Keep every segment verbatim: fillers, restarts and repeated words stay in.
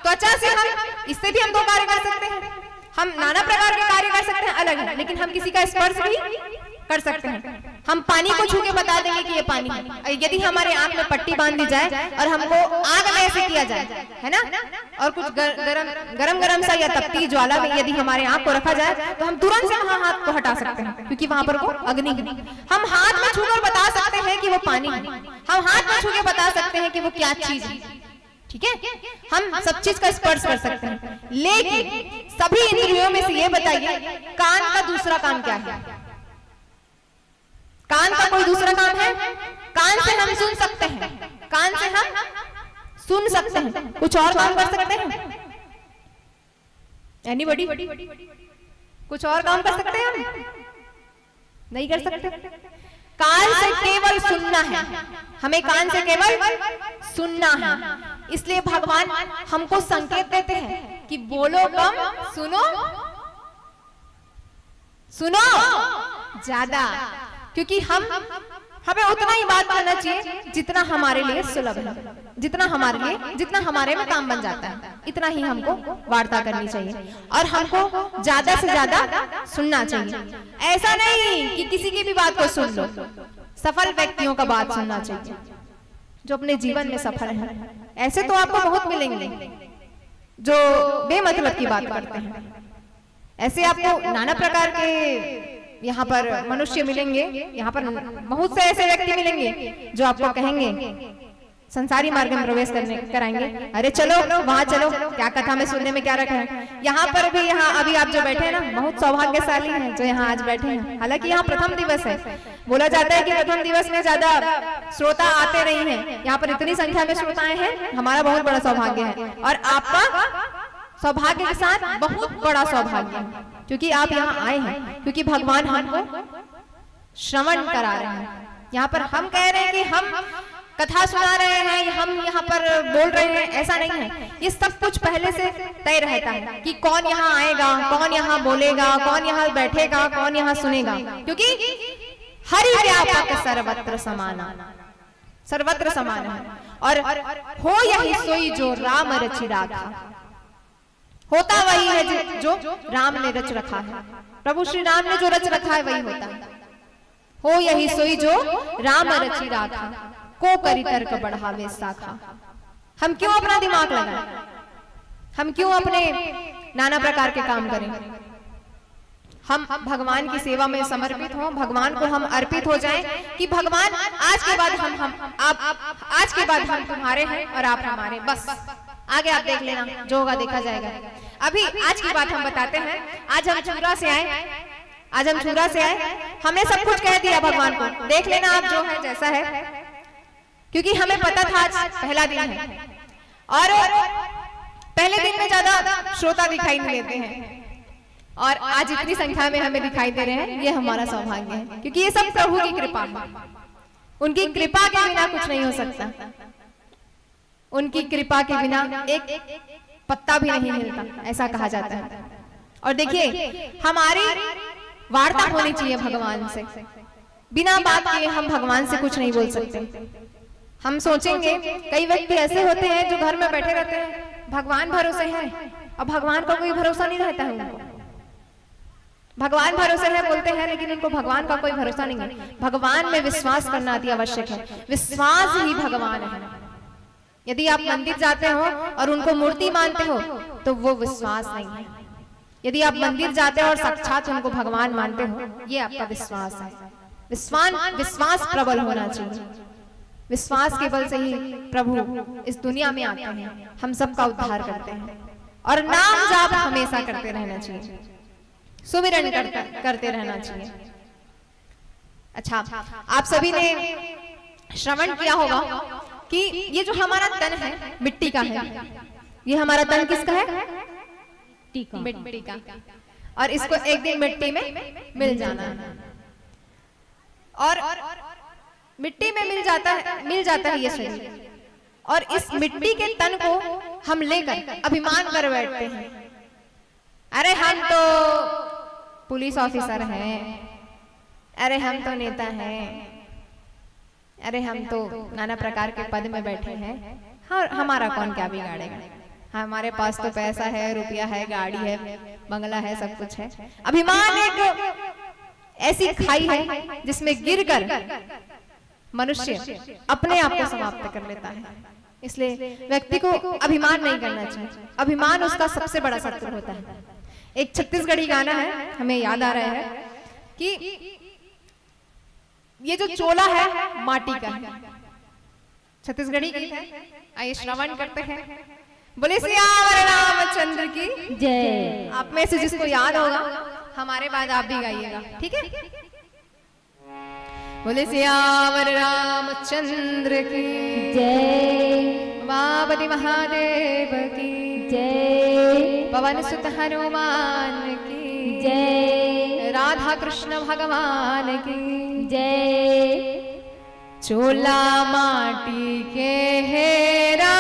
त्वचा से हम, इससे भी हम दो कार्य कर सकते हैं, हम नाना प्रकार के कार्य कर सकते हैं अलग है, लेकिन हम किसी का स्पर्श भी कर सकते हैं। हम पानी को छू के बता देंगे कि ये पानी है। और यदि हमारे आंख में पट्टी बांध दी जाए और हमको आग में ऐसे किया जाए, है ना, और कुछ गर-, गरम गरम गरम सा या तपती ज्वाला में यदि हमारे आंख को रखा जाए, तो हम तुरंत से वहां हाथ को हटा सकते हैं, क्योंकि वहां पर वो अग्नि है। हम हाथ में छूकर बता सकते हैं कि वो पानी है, हम हाथ में छू के बता सकते हैं कि वो क्या चीज है। ठीक है, हम सब चीज का स्पर्श कर सकते हैं, लेकिन सभी इंद्रियों में से ये बताइए, कान का दूसरा काम क्या है? कान का कोई दूसरा काम है? कान से हम सुन सकते हैं, कान से हम सुन सकते हैं, कुछ और काम कर सकते हैं? एनीबडी? कुछ और काम कर सकते हैं हम? नहीं कर सकते। कान से केवल सुनना है, हमें कान से केवल सुनना है। इसलिए भगवान हमको संकेत देते हैं कि बोलो कम, सुनो, सुनो ज्यादा, क्योंकि हम, हमें उतना ही बात करना चाहिए जितना हमारे लिए सुलभ है, जितना हमारे लिए, जितना हमारे में काम बन जाता है, इतना ही हमको वार्ता करनी चाहिए और हमको ज्यादा से ज्यादा सुनना चाहिए। ऐसा नहीं कि किसी की भी बात को सुन लो, सफल व्यक्तियों का बात सुनना चाहिए, जो अपने जीवन में सफल हैं। ऐसे तो आपको बहुत मिलेंगे जो बेमतलब की बात करते हैं। ऐसे आपको नाना प्रकार के यहाँ पर मनुष्य मिलेंगे, यहाँ पर बहुत से ऐसे व्यक्ति मिलेंगे जो आपको कहेंगे, संसारी मार्ग में प्रवेश करने कराएंगे, अरे चलो वहां चलो, क्या कथा में सुनने में क्या रखा है। यहाँ पर भी, यहाँ अभी आप जो बैठे हैं ना, बहुत सौभाग्यशाली हैं जो यहाँ आज बैठे हैं। हालांकि यहाँ प्रथम दिवस है, बोला जाता है कि प्रथम दिवस में ज्यादा श्रोता आते नहीं हैं, यहाँ पर इतनी संख्या में श्रोताएं हैं, हमारा बहुत बड़ा सौभाग्य है। और आपका सौभाग्य के साथ बहुत बड़ा सौभाग्य है, क्योंकि आप यहाँ आए हैं, क्योंकि भगवान हमको श्रवण करा रहे हैं। यहाँ पर हम कह रहे हैं कि हम कथा सुना रहे हैं, हम यहाँ पर बोल रहे हैं, ऐसा नहीं है। ये सब कुछ पहले से तय रहता है कि कौन यहाँ आएगा, कौन यहाँ बोलेगा, कौन यहाँ बैठेगा, कौन यहाँ सुनेगा, क्योंकि हरि व्यापक सर्वत्र समाना, सर्वत्र समान है। और हो यही सोई जो राम रचि राखा, होता वही है जो, जो राम ने रच रखा है, प्रभु श्री राम ने जो रच रखा है वही होता है। हो यही सोई जो राम रचि राखा, को करी तर्क बढ़ावे साखा। हम क्यों अपना दिमाग लगाएं? हम क्यों अपने नाना प्रकार के काम करें? हम भगवान की सेवा में समर्पित हों, भगवान को हम अर्पित हो जाएं कि भगवान, आज के बाद हम, हम आप, आज के बाद हम तुम्हारे हैं और आप हमारे, बस। आगे आप देख लेना, जो होगा देखा जाएगा। अभी आज की बात हम बताते हैं। आज हम चूरा से आए, आज हम चूरा से आए, हमने सब कुछ कह दिया भगवान को, देख लेना आप जो है जैसा है, क्योंकि हमें पता था आज पहला दिन है और पहले दिन में ज्यादा श्रोता दिखाई नहीं देते हैं, और आज इतनी संख्या में हमें दिखाई दे रहे हैं, ये हमारा सौभाग्य है, क्योंकि ये सब प्रभु की कृपा है। उनकी कृपा के बिना कुछ नहीं हो सकता, उनकी कृपा के बिना एक पत्ता भी नहीं हिलता, ऐसा कहा जाता है। और देखिए, हमारी वार्ता होनी चाहिए भगवान से। बिना बात किए हम भगवान से कुछ नहीं बोल सकते। हम सोचेंगे, कई व्यक्ति ऐसे होते हैं जो घर में बैठे रहते हैं, भगवान भरोसे हैं, और भगवान का कोई भरोसा नहीं रहता है उनको। भगवान भरोसे हैं बोलते हैं, लेकिन उनको भगवान का कोई भरोसा नहीं है। भगवान में विश्वास करना अति आवश्यक है। विश्वास ही भगवान है। यदि आप मंदिर जाते हो और उनको मूर्ति मानते हो, तो वो विश्वास नहीं है। यदि आप मंदिर जाते हो और साक्षात उनको भगवान मानते हो, ये आपका विश्वास है। विश्वान विश्वास प्रबल होना चाहिए। विश्वास के बल से ही प्रभु इस दुनिया में आते हैं, हम सबका उद्धार करते हैं। और नाम जाप हमेशा करते रहना चाहिए, सुमिरन करते, करते रहना चाहिए। अच्छा, आप सभी ने श्रवण किया होगा कि ये जो हमारा तन है, मिट्टी का है। ये हमारा तन किसका है? मिट्टी का। और इसको एक दिन मिट्टी में मिल जाना है। और मिट्टी में मिल जाता है, मिल जाता है ये शरीर। और इस मिट्टी के तन को हम लेकर अभिमान कर बैठते हैं, अरे हम तो पुलिस ऑफिसर हैं, अरे हम तो नेता हैं, अरे हम तो नाना प्रकार के पद में बैठे हैं, हाँ, हमारा कौन क्या बिगाड़ेगा। हमारे पास तो पैसा है, रुपया है, गाड़ी है, बंगला है, सब कुछ है। अभिमान एक ऐसी खाई है जिसमें गिरकर मनुष्य अपने आप को समाप्त कर लेता है। इसलिए व्यक्ति को अभिमान नहीं करना चाहिए। अभिमान उसका सबसे बड़ा शत्रु होता है। एक छत्तीसगढ़ी गाना है, हमें याद आ रहा है कि ये जो चोला है, माटी का है। छत्तीसगढ़ी गीत है, आइए श्रवण करते हैं। बोले सियावर रामचंद्र की। जय। आप में से जिसको याद होगा, हमारे बाद आप भी गाइएगा, ठीक है? बोले सियावर रामचंद्र की। जय। उमापति महादेव की। जय। पवन सुत हनुमान की। जय। राधा कृष्ण भगवान की। जय। चोला माटी के हेरा।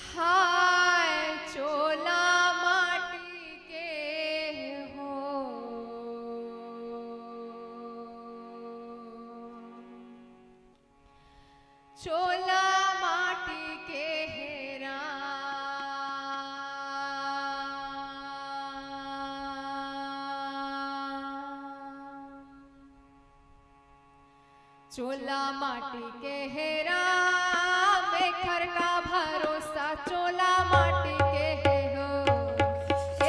हाय चोला माटी के हो। चोला माटी के हेरा। चोला माटी के हेरा, में खर का भरोसा, चोला माटी के हे हो।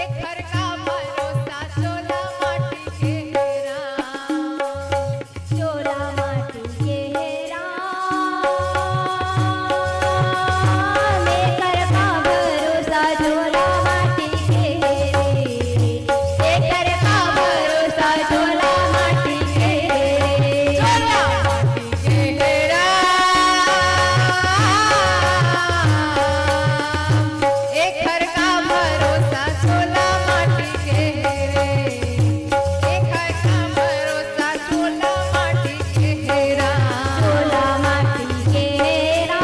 एक खर का भरोसा, चोला माटी के हेरा। चोला माटी के हेरा, में खर का भरोसा, चोला माटी के हेरे। एक खर का भरोसा, चोला माटी के हेरे। चोला माटी के हेरा। एक खर का भरोसा, चोला माटी के हेरे। एक खर का भरोसा, चोला माटी के हेरा। चोला माटी के हेरा।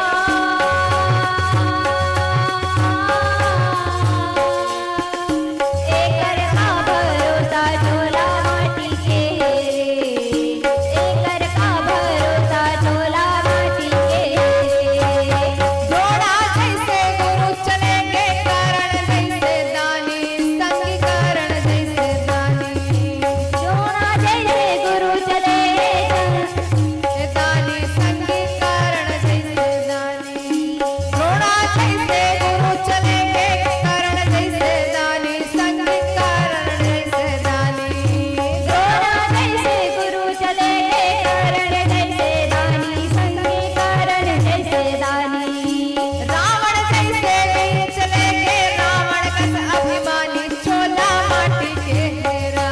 एक खर का भरोसा, चोला माटी के हेरे। एक खर का भरोसा, चोला माटी के हेरे। द्रोणा जैसे गुरु चले के कारण जैसे दानी, संगीकरण जैसे दानी। द्रोणा जैसे गुरु चले के कारण दानी, संगीकरण जैसे दानी। द्रोणा जैसे गुरु चले के कारण जैसे दानी, संगीकरण जैसे दानी। द्रोणा जैसे गुरु चले के कारण जैसे दानी, संगीकरण जैसे दानी। रावण जैसे वीर चले के रावण कस अभिमानी, चोला माटी के हेरा।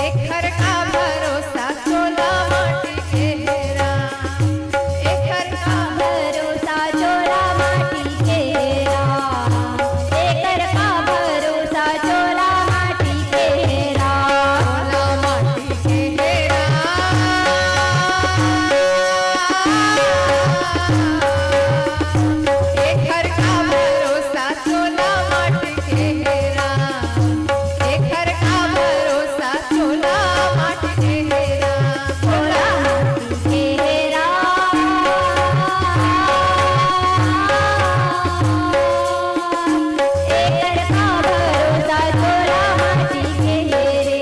एक खर का भरोसा, चोला माटी के हेरा। एक खर का भरोसा, चोला माटी के हेरा। एक खर का भरोसा, चोला माटी के हेरा। चोला माटी के हेरा। एक खर का भरोसा, चोला माटी के हेरा। एक खर का भरोसा, चोला माटी के हेरा। चोला माटी के हेरा। एक खर का भरोसा, चोला माटी के हेरे।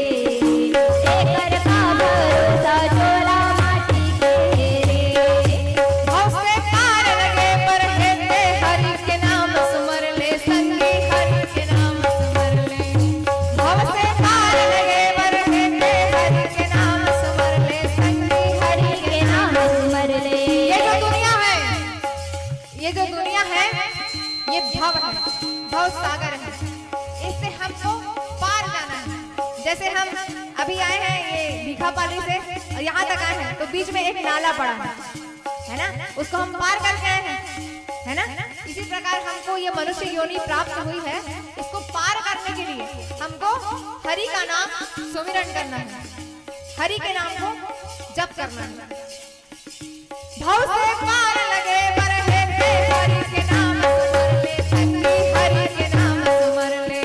एक खर का भरोसा, चोला माटी के हेरे। भव से पार लगे बर हे ते, हरि के नाम सुमर ले संगी, हरि के नाम सुमर ले। भव से पार लगे बर हे ते, हरि के नाम सुमर ले संगी, हरि हरि के नाम सुमर ले। ये जो दुनिया है, ये जो दुनिया है, ये भव है, भव सागर है। इससे हमको पार जाना है। जैसे हम अभी आए हैं ये भीखापाली से और यहाँ तक आए हैं, तो बीच में एक नाला पड़ा है, है ना? उसको हम पार करके आए हैं, है ना? इसी प्रकार हमको ये मनुष्य योनि प्राप्त हुई है, इसको पार करने के लिए हमको हरि का नाम सुमिरन करना है, हरि के नाम को जप करना है। भव से पार लगे बर हे ते, हरि के नाम सुमर ले संगी, हरि के नाम सुमर ले।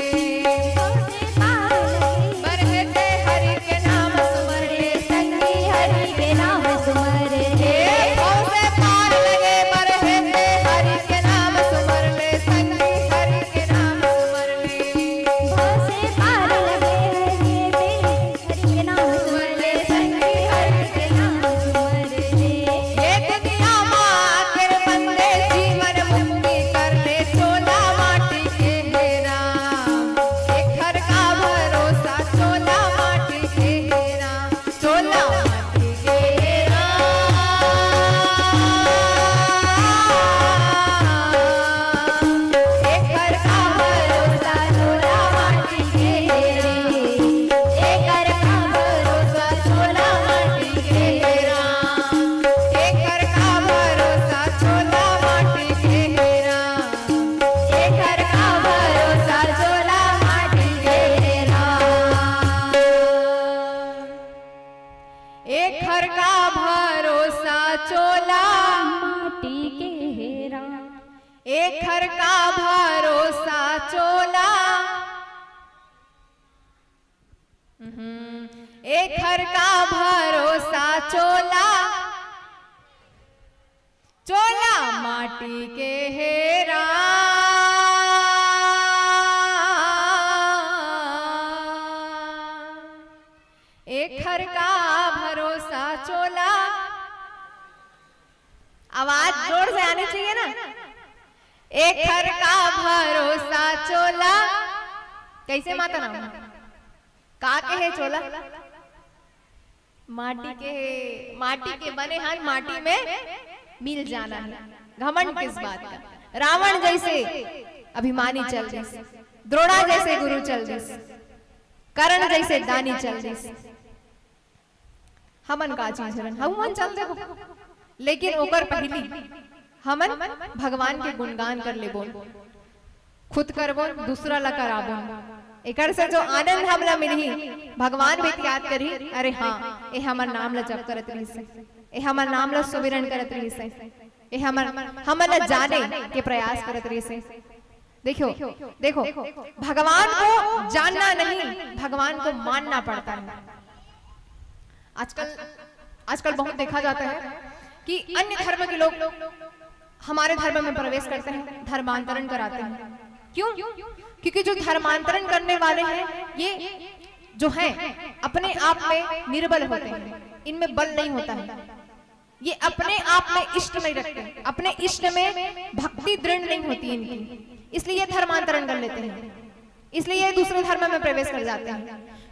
एखर का भरोसा चोला, चोला माटी के हेरा। एखर का भरोसा चोला। आवाज जोर से आनी चाहिए ना। एखर का भरोसा चोला। कैसे माता राम? का के हे चोला? माटी के हे, माटी के बने हन, माटी में मिल जाना है। घमंड किस बात का? रावण जैसे अभिमानी चल दिस, द्रोणा जैसे गुरु चल दिस, कर्ण जैसे दानी चल दिस। हमन का चीज हरन, हमन चल देबो, लेकिन ओकर पहली हमन भगवान के गुणगान कर लेबो, खुद करबो, दूसरा ला कराबो। एकर से जो आनंद हमला मिलही, भगवान भी याद करही, "अरे हाँ, ए हमर नाम ला जप करत रहिस हे, ए हमर नाम ला सुमिरन करत रहिस हे, ए हमर, हमन ला जाने के प्रयास करत रहिस हे।" देखो, देखो, भगवान को जानना नहीं, भगवान को मानना पड़ता है। आजकल, आजकल बहुत देखा जाता है कि अन्य धर्म के लोग हमारे धर्म में प्रवेश करते हैं, धर्मांतरण कराते हैं। क्यों? क्योंकि जो धर्मांतरण करने वाले हैं, ये जो हैं, अपने आप में निर्बल होते हैं, इनमें बल नहीं होता है। ये अपने आप में इष्ट नहीं रखते, अपने इष्ट में भक्ति दृढ़ नहीं होती इनकी, इसलिए ये धर्मांतरण कर लेते हैं, इसलिए ये दूसरे धर्म में प्रवेश कर जाते हैं,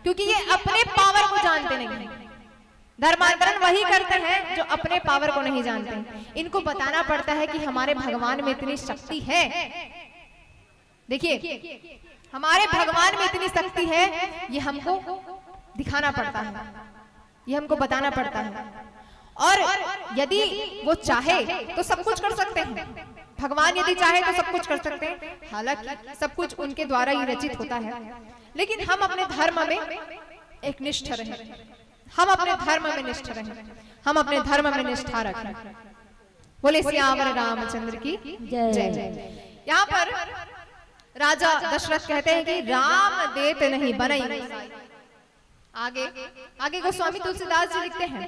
क्योंकि ये अपने पावर को जानते नहीं हैं। धर्मांतरण वही करते हैं जो अपने पावर को नहीं जानते। इनको बताना पड़ता है कि हमारे भगवान में इतनी शक्ति है। देखिए, हमारे भगवान में इतनी शक्ति है, ये हमको दिखाना पड़ता है, ये हमको बताना पड़ता है। और यदि वो चाहे तो सब कुछ कर सकते हैं। भगवान यदि चाहे तो सब कुछ कर सकते हैं। हालांकि सब कुछ उनके द्वारा ही रचित होता है, लेकिन हम अपने धर्म में एक निष्ठ रहें, हम अपने धर्म में निष्ठ रहें, हम अपने धर्म में निष्ठा रखें। बोले सियावर रामचंद्र की जय। जय। यहाँ पर राजा दशरथ कहते हैं कि "राम देत नहीं बनई गोसाई।" आगे, आगे गोस्वामी तुलसीदास जी लिखते हैं,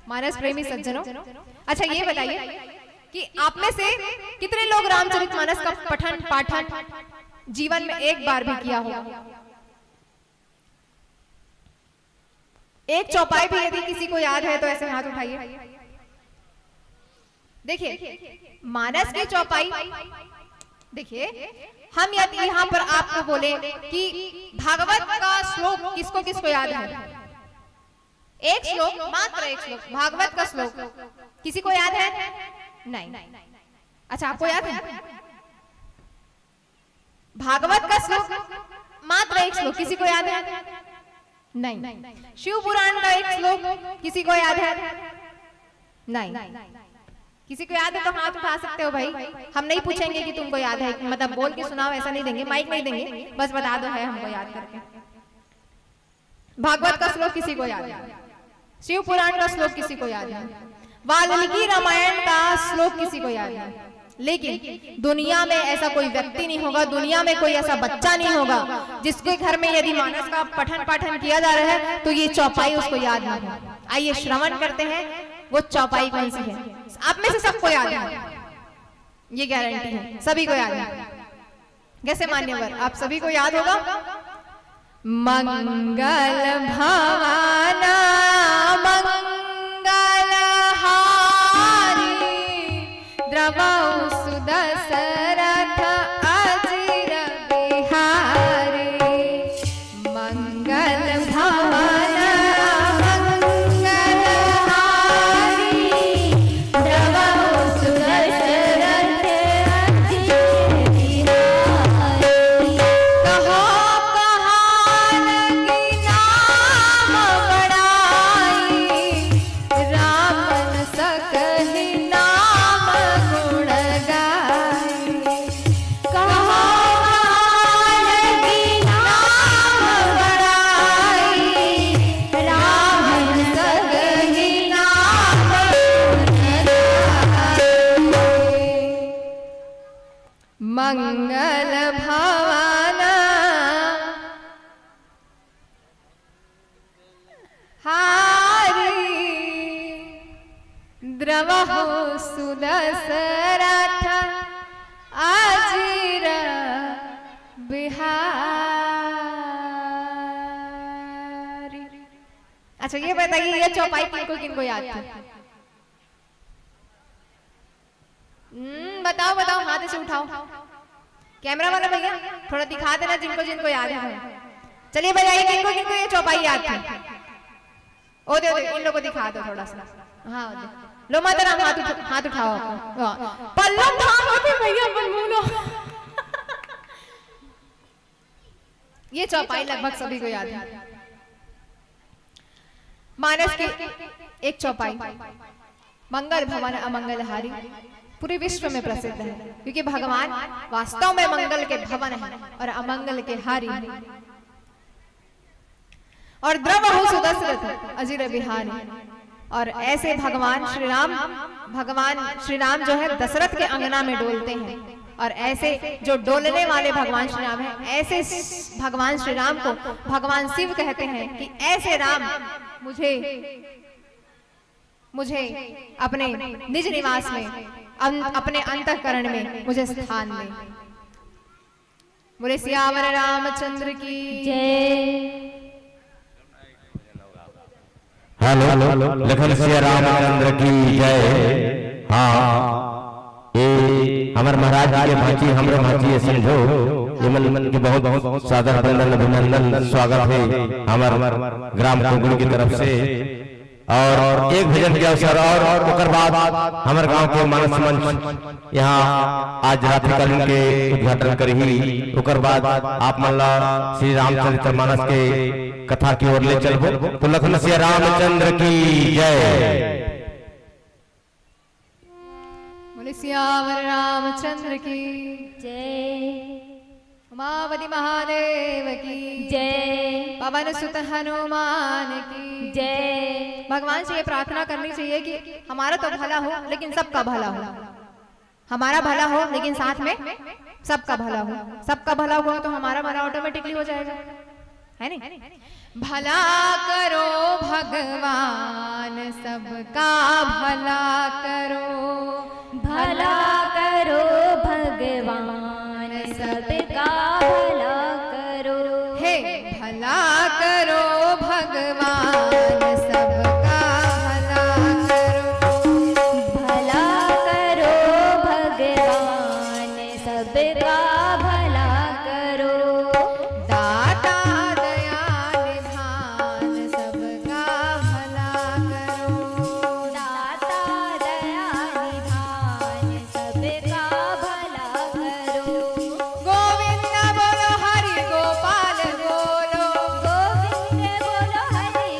मानस प्रेमी सज्जनों, अच्छा, ये बताइए कि आप में से कितने लोग रामचरितमानस का पठन पाठन जीवन में एक बार भी किया होगा? एक चौपाई भी यदि किसी को याद है तो ऐसे हाथ उठाइए। देखिए, मानस की चौपाई, देखिए, हम यदि यहाँ पर आपको बोले कि भागवत का श्लोक किसको किसको याद है, एक श्लोक, मात्र एक श्लोक, भागवत का श्लोक किसी को याद है? नहीं। अच्छा, आपको याद है भागवत का श्लोक? मात्र एक श्लोक किसी को याद है? नहीं। शिव पुराण का एक श्लोक किसी को याद है? नहीं। किसी को याद है तो हाथ उठा सकते हो भाई। हम नहीं पूछेंगे कि तुमको याद है, मतलब बोल के सुनाओ, ऐसा नहीं देंगे, माइक नहीं देंगे, बस बता दो है हमको याद करके। भागवत का श्लोक किसी को याद है? शिव पुराण का श्लोक किसी को याद है? वाल्मीकि रामायण का श्लोक किसी को याद है? लेकिन दुनिया में ऐसा कोई व्यक्ति नहीं होगा, दुनिया में कोई ऐसा बच्चा नहीं होगा जिसके घर में यदि मानस का पठन पाठन किया जा रहा है तो ये चौपाई उसको याद ना हो। आइए श्रवण करते हैं वो चौपाई कौन सी है। आप में से सबको याद है, ये गारंटी है, सभी को याद है। कैसे मान्यवर, आप सभी को याद होगा। मंगल भवन मंगल हारी, द्रवौ सुदशरथ अजिर बिहारी। मंगल भवन मंगल हारी, द्रवौ सुदशरथ अजिर बिहारी। कहो कहान की नाम बड़ाई, राम न सकहि नाम गुण गाई। कहो कहान की नाम बड़ाई, नवहु सुदशरथ अजिर बिहारी। अच्छा, ये बताइए, ये चौपाई किनको किनको याद थी? हम्म, बताओ, बताओ, हाथ ऐसे उठाओ। कैमरा वाला भैया, थोड़ा दिखा देना जिनको जिनको याद है। चलिए, बजाइए, किनको किनको ये चौपाई याद थी। ओ दे, ओ दे, इन लोगों को दिखा दो थोड़ा सा। हाँ, ओ दे। लो माता राम, हाथ उठा-, हाथ उठाओ। वाह। पल्लम धाम होते भैया, अपन मुंह लो। ये चौपाई लगभग सभी को याद है। मानस की एक चौपाई, मंगल भवन अमंगलहारी, पूरे विश्व में प्रसिद्ध है, क्योंकि भगवान वास्तव में मंगल के भवन है और अमंगल के हारी है। और द्रवहु सुदशरथ अजिर बिहारी। और ऐसे भगवान श्री राम, भगवान श्री राम जो है, दशरथ के अंगना में डोलते हैं। और ऐसे जो डोलने वाले भगवान श्री राम हैं, ऐसे स-, भगवान श्री राम को भगवान शिव कहते हैं कि ऐसे राम मुझे, मुझे अपने निज निवास में, अन-, अपने अंतःकरण में मुझे स्थान दें। बोले सियावर रामचंद्र की। जय। हेलो, लखन सिया रामचंद्र की जय। हाँ, ये हमर महाराज के भांची, हमरे भांची ये समझो, ये मन, मन के बहुत, बहुत सादर वंदन, अभिनंदन, स्वागत है हमर ग्राम कोगुड़ी की तरफ से। और एक भजन के अवसर और ओकर बाद हमर गांव के मानस मंच यहाँ आज रात्रिकालीन के उद्घाटन करही, ओकर बाद आप मन ला श्री रामचरित मानस के कथा की ओर ले चलबो। तो लखन सिया रामचंद्र की जय। बोले सियावर रामचंद्र की जय। उमापति महादेव की जय। पवन सुत हनुमान की जय। भगवान से ये प्रार्थना करनी चाहिए कि हमारा तो भला हो, लेकिन सबका भला हो। हमारा भला हो, लेकिन साथ में सबका भला हो। सबका भला हुआ तो हमारा भला ऑटोमेटिकली हो जाएगा, है नहीं? भला करो भगवान, सबका भला करो। भला करो भगवान, सबका भला करो। हे भला करो भगवान, सबका भला करो। भला करो भगवान, सबका भला करो। दाता दया निधान, सबका भला करो। दाता दया निधान, सबका भला करो। गोविंद बोलो, हरि गोपाल बोलो। गोविंद बोलो, हरि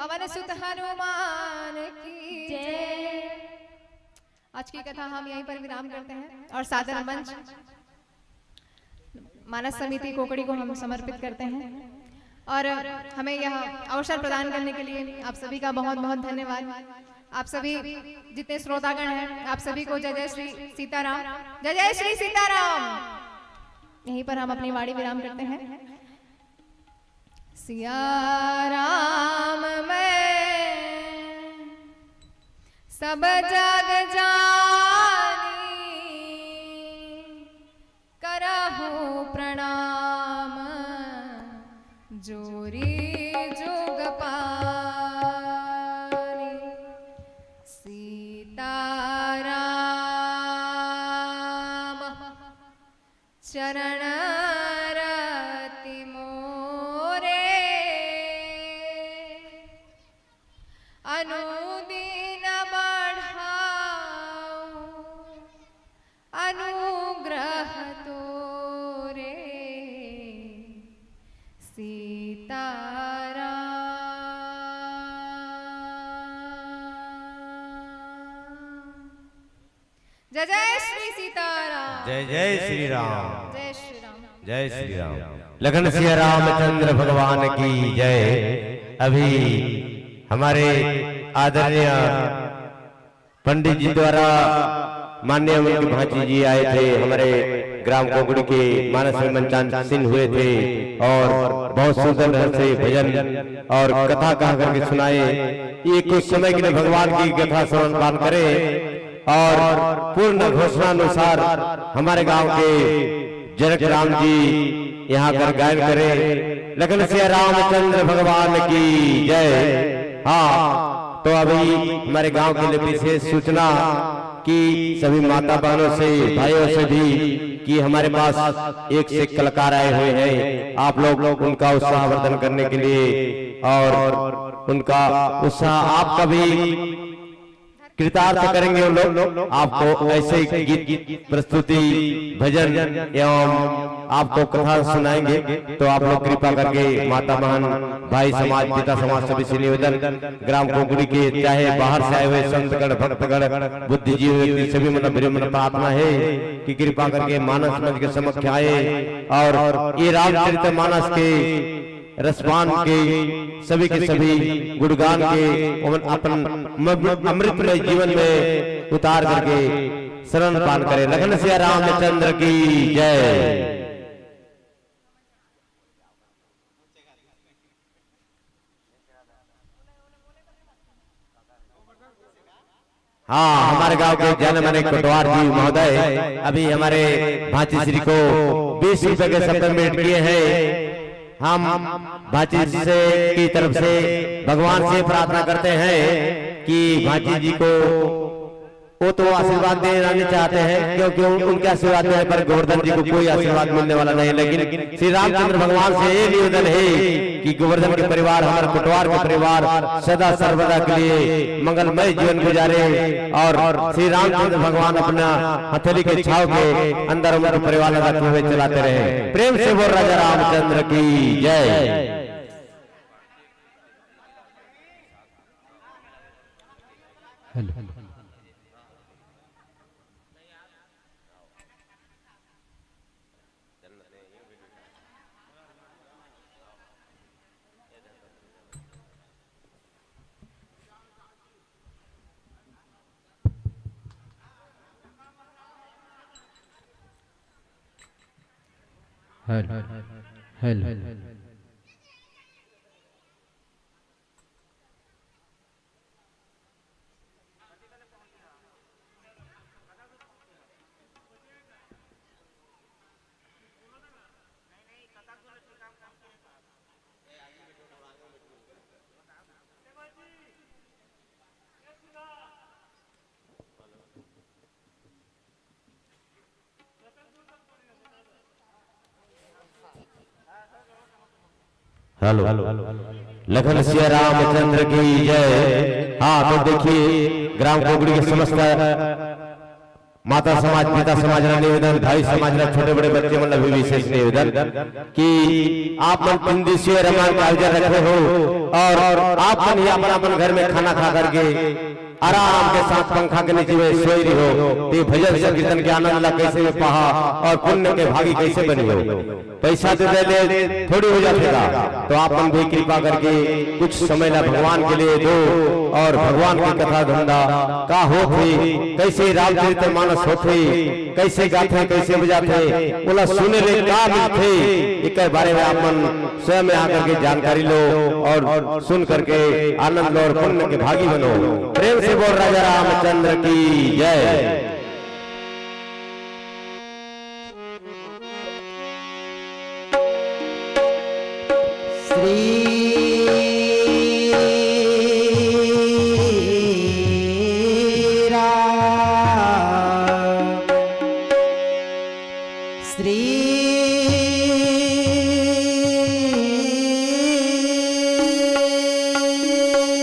पवन सुत हनुमान की जय। आज की कथा हम यहीं पर विराम करते हैं और सादर मंच मानस समिति कोकड़ी को हम समर्पित करते हैं और हमें यह अवसर प्रदान करने के लिए आप सभी का बहुत बहुत धन्यवाद। आप सभी जितने श्रोतागण हैं, आप सभी को जय जय श्री सीताराम, जय जय श्री सीताराम। यहीं पर हम अपनी वाणी विराम करते हैं। सिया राम मैं सब जग जानी, करहु प्रणाम जोरी जुग पानी। सीताराम चरण रति मोरे, अनुदिन बढ़ाऊ अनुग्रह तोरे। सीताराम। जय जय श्री सीताराम। जय जय श्री राम। जय श्री राम। जय श्री राम। लखन सिया रामचंद्र भगवान की जय। अभी हमारे आदरणीय पंडित जी द्वारा माननीय उनके भांची जी आए थे, हमारे ग्राम कोगड़ी के मानस में मंचासीन हुए थे और बहुत सुंदर ढंग से भजन और कथा कह करके सुनाए। ये कुछ समय के लिए भगवान की कथा श्रवण पान करें और पूर्ण घोषणा अनुसार हमारे गांव के जनक राम जी यहाँ कर गायन करें। लखन सिया रामचंद्र भगवान की जय। हाँ, तो अभी हमारे गांव के लिए विशेष सूचना कि सभी माता बहनों से, भाइयों से भी कि हमारे पास एक से एक कलाकार आए हुए हैं, आप लोग उनका उत्साहवर्धन करने के लिए और उनका उत्साह, आपका भी कृतार्थ करेंगे वो लोग। आपको ऐसे गीत प्रस्तुति, भजन एवं आपको कथा सुनाएंगे, तो आप लोग कृपा करके माता बहन, भाई समाज, पिता समाज, सभी से निवेदन, ग्राम कोगड़ी के चाहे बाहर से आए हुए संतगण, भक्तगण, बुद्धिजीवी व्यक्ति, सभी मतलब मेरी मतलब प्रार्थना है कि कृपा करके मानस मंच के समक्ष आए और ये रामचरित मानस के रसपान के, सभी के सभी गुणगान के उमन अपन म-, अमृतमय जीवन में उतार करके शरण पान करें। लखन सिया रामचंद्र की जय। हाँ, हमारे गांव के जन माने कोटवार जी महोदय अभी हमारे भांची श्री को बीस रुपए के सप्तम भेंट किए हैं। हम भांची से की तरफ से भगवान से प्रार्थना करते हैं कि भांची जी को वो तो आशीर्वाद देना नहीं चाहते हैं, क्योंकि उन-, उनके आशीर्वाद देने पर गोवर्धन जी को कोई आशीर्वाद मिलने वाला नहीं, लेकिन श्री रामचंद्र भगवान से ये निवेदन है कि गोवर्धन के परिवार, हमारे कोटवार के परिवार सदा सर्वदा के लिए मंगलमय जीवन गुजारे और श्री रामचंद्र भगवान अपना हथेली के छाव के अंदर उनके परिवार रखे हुए चलाते रहे। प्रेम से बोल राजा रामचंद्र की जय। Hello. Hello. Hello. Hello, Lakhan Siya Ramchandra की जय। हाँ, तो देखिए, ग्राम कोगड़ी के समस्त माता समाज, पिता समाज ला निवेदन, भाई समाज ला, छोटे बड़े बच्चे मन ला भी विशेष निवेदन कि आप मन तीन दिवसीय रामायण का आयोजन रखे हो और आप मन ही अपन अपन घर में खाना खा करके आराम के साथ पंखा के नीचे में सोई रही हो, तो ये भजन संकीर्तन के आनंद ला कैसे में पाहा और पुण्य के भागी कैसे बनी हो। पैसा दे दे ले थोड़ी हो जाथे का, तो आप मन भी कृपा करके कुछ समय ला भगवान के लिए दो और भगवान के कथा धंधा का होथे, कैसे रामचरित मानस होथे, कैसे गाथे, कैसे बजाथे, ओला सुने ले का मिलथे, एकर बारे में आप मन स्वयं में आकर के जानकारी लो और सुन करके आनंद लो और पुण्य के भागी बनो। प्रेम से बोल राजा रामचंद्र की जय। श्री राम, श्री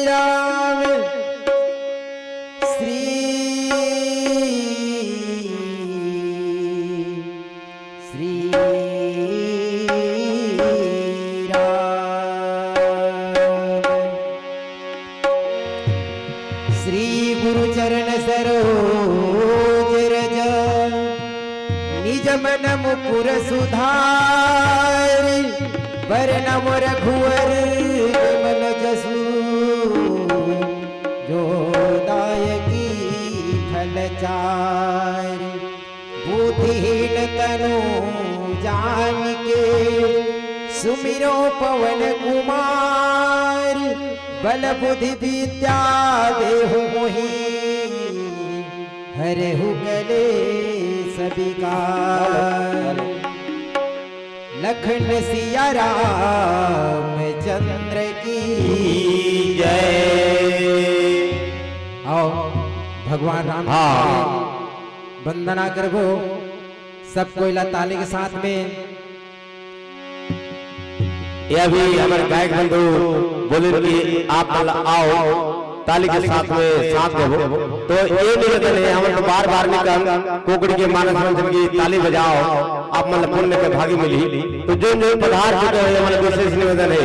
राम, श्री श्री राम। श्री गुरु चरण सरोज रज, निज मन मुकुर सुधारि। बरनउँ रघुवर विमल जसु, जो दायकु फल चारि। बुद्धिहीन तनु जानिके, सुमिरौं पवन कुमार। बल बुद्धि विद्या देहु मोहि, हरहु कलेस विकार। लखन सिया रामचंद्र की जय। आओ, भगवान राम हाँ। वंदना करबो, सब कोई ला ताली के साथ में। ये अभी हमर गायक बंधु बोले कि आप मन ला आओ, ताली के साथ में साथ देबो। तो ये निवेदन हे, हमन तो बार-बार नइ कहन, कोकड़ी के मानस मंथन की ताली बजाओ, आप मन ला पुण्य के भागी मिलही। तो जो जो पधार चुके हे, हमर विशेष निवेदन हे,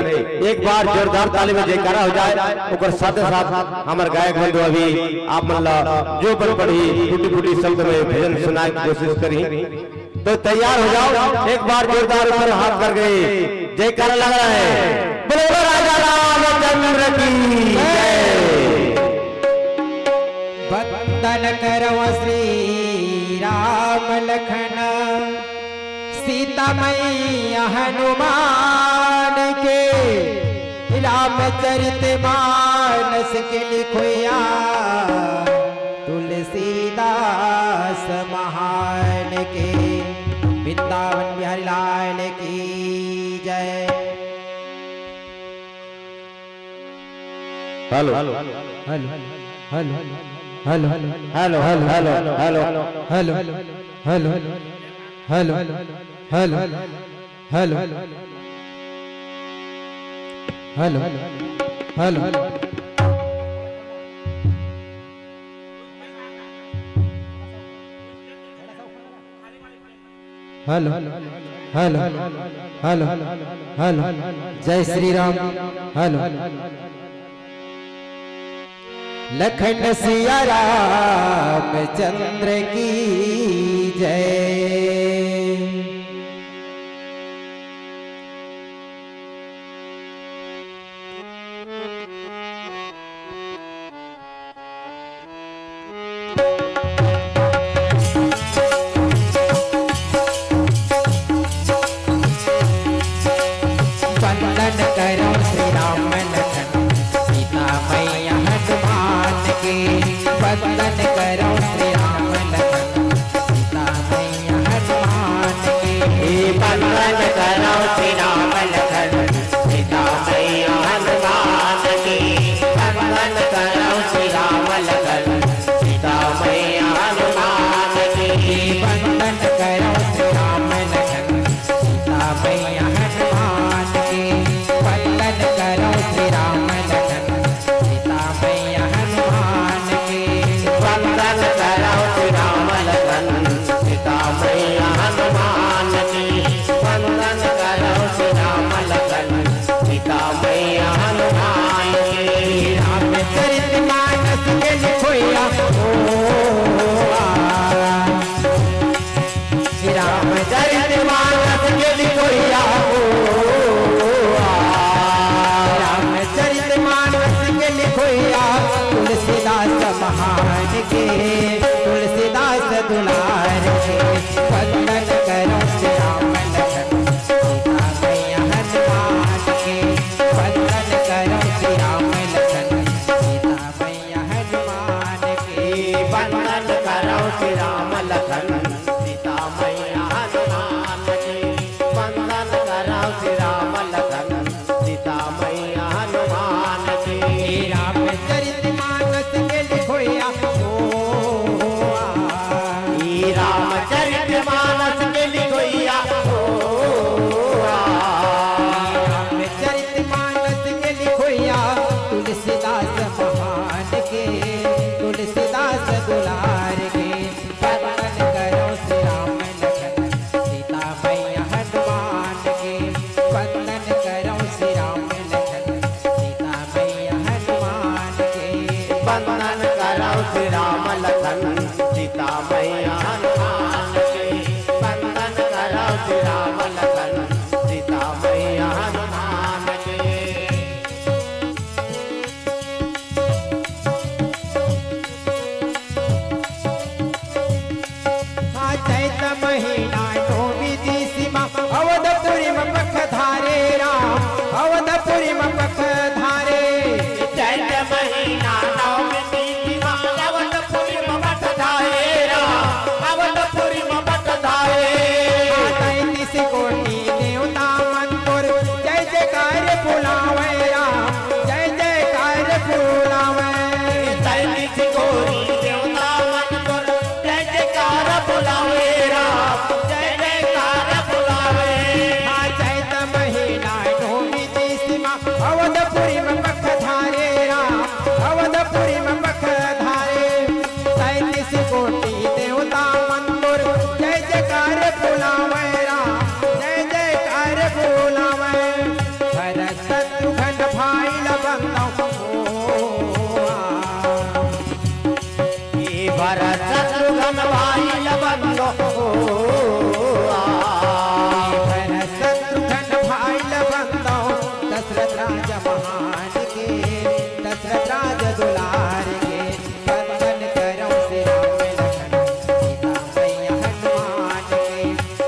एक बार जोरदार ताली में जयकारा हो जाए, ओकर साथे साथ हमर गायक बंधु अभी आप मन ला जो बन पड़ही, टूटी फूटी शब्द में भजन सुनाए के कोशिश करही। तो तैयार हो जाओ, एक बार जोरदार ऊपर हाथ करके जयकारा लगा रहे। बोलो राजा रामचंद्र की जय। वंदन करौं श्री राम लखन सीता मैया हनुमान के, रामचरित मानस के लिखोया तुलसीदास महान के। वृंदावन बिहारी लाल की जय। Hello. Hello. Hello. Hello. Hello. Hello. Hello. Hello. Hello. Hello. Hello. Hello. Hello. Hello. Hello. Hello. Hello. Hello. जय श्री राम। हेलो। लखन सिया रामचंद्र की जय। वंदन करौं श्री राम लखन सीता मैया हनुमान के। वंदन करौं श्री राम लखन श्री राम लखन सीता मैया हनुमान की, वंदन करौ श्री राम लखन सीता मैया हनुमान की। रामचरित मानस के लिखोइया हो, आ। ई रामचरित मानस के लिखोइया हो, आ। रामचरित मानस के लिखोइया तुलसीदास महान के, तुलसीदास दुलार के। वंदन करौ श्री राम लखन सीता मैया हनुमान के, वंदन करौ श्री राम लखन सीता मैया हनुमान के। वंदन करौ श्री राम लखन सीता मैया हनुमान के, वंदन करौ श्री राम लखन सीता मैया हनुमान के। हाँ, चैत महीना नौमी दिसि मा, अवधपुरी म पख धारे राम, अवधपुरी म पख धारे। चैत महीना नौमी दिसि मा, अवधपुरी म पख धारे राम, अवधपुरी म पख धारे। हाँ, तैंतीस कोटि देवता मन तोर जय जयकार बुलावै राम, जय जयकार बुलावै। तैंतीस कोटि देवता मन तोर जय जयकार बुलावै राम, जय जयकार बुलावै। हाँ, चैत महीना नौमी दिसि मा, अवधपुरी म पख धारे राम, अवधपुरी म पख धारे। तैंतीस कोटि देवता मन तोर जय जयकार बुलावै राम, जय जयकार बुलावै। भरत शत्रुघ्न भाई ल बंदौ हो, आ। ई भरत शत्रुघ्न भाई ल बंदौ हो, आ। ई भरत शत्रुघ्न भाई ल बंदौ, दशरथ राजा महान के, दशरथ राजा दुलार के। वंदन करौ श्री राम लखन सीता मैया हनुमान के,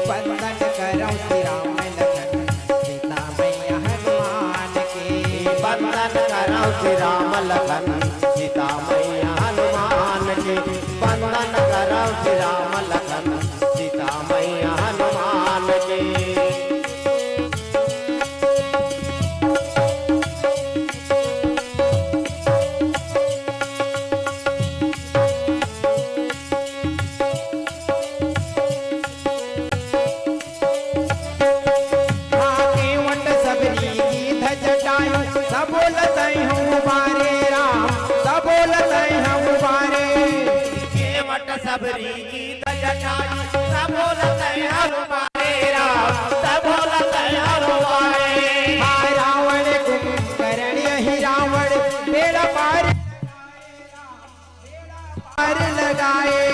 वंदन करौ श्री राम लखन सीता मैया हनुमान के। वंदन करौ श्री राम लखन सीता मैया हनुमान के, वंदन करौ श्री राम लखन सीता मैया हनुमान के। हाँ, केवट सबरी गिद्ध जटायु, सबो ल तैं हऊ उबारे राम, सबो ल तैं हऊ उबारे। केवट सबरी गिद्ध जटायु, सबो ल तैं हऊ उबारे राम, सबो ल तैं हऊ उबारे। हाँ, रावण कुंभकर्ण अहि रावण, बेड़ा पार पार लगाए।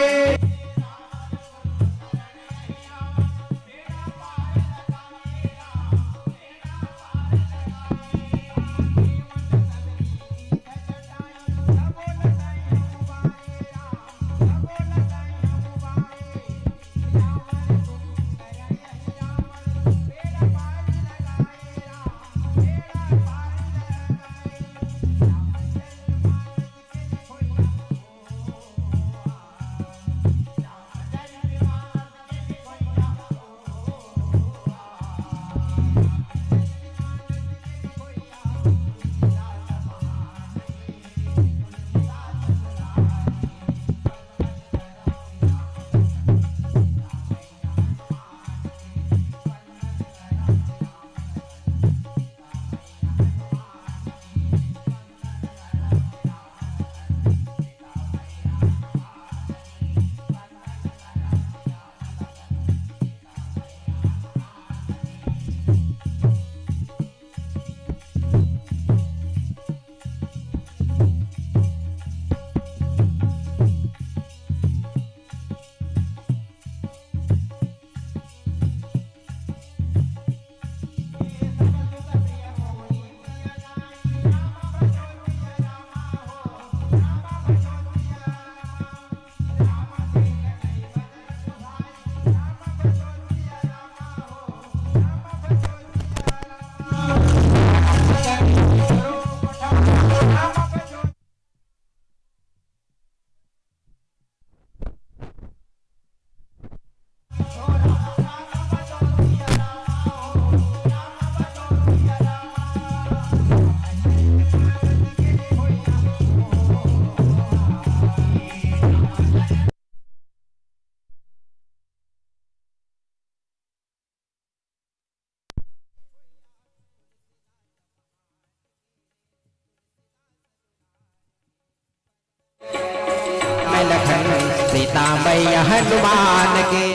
मैया हनुमान के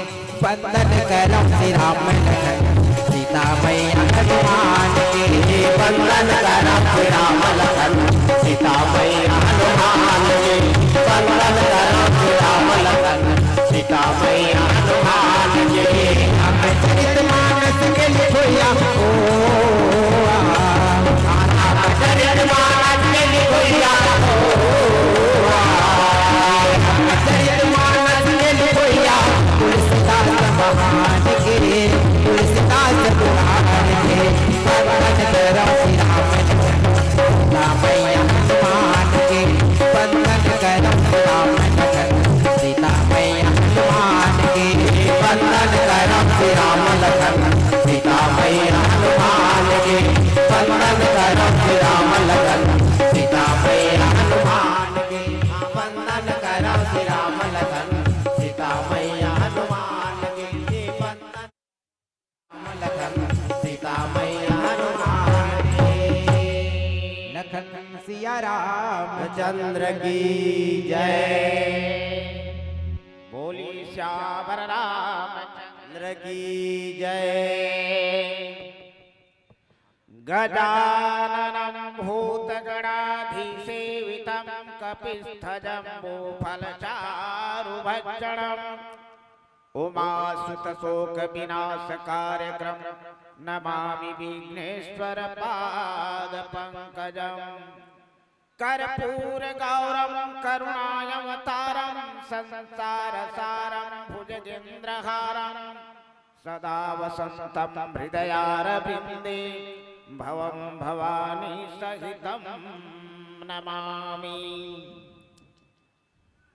वंदन करम श्री राम लखन, सीता मैया हनुमान के वंदन करम श्री राम लखन, सीता मैया हनुमान के वंदन करम श्री राम लखन, सीता मैया हनुमान के। रामचरित मानस के लिखोया हो, रामचरित मानस के लिखोया हो, रामचरित मानस के लिखोया, तुलसीदास महान के, तुलसीदास पुराण के, वंदन करम श्री राम लखन, सीता मैया हनुमान के, वंदन करम श्री राम लखन, सीता मैया हनुमान के, वंदन करम श्री राम लखन, सीता मैया हनुमान के, वंदन करम श्री राम लखन, सीता मैया हनुमान के, वंदन करम श्री राम लखन, सीता मैया हनुमान के, वंदन लखन सीता मैया हनुमान के। लखन सिया रामचंद्र की जय। बोली सियावर रामचंद्र की जय। गजाननं भूतगणाधिसेवितं कपित्थजम्बूफलचारुभक्षणम्। उमासुतशोकविनाशकारकं नमामि विघ्नेश्वरपादपङ्कजम्। कर्पूरगौरं करुणावतारं संसारसारं भुजगेन्द्रहारं सदा वसन्तं हृदयारविन्दे भवं भवानी सहितं नमामि।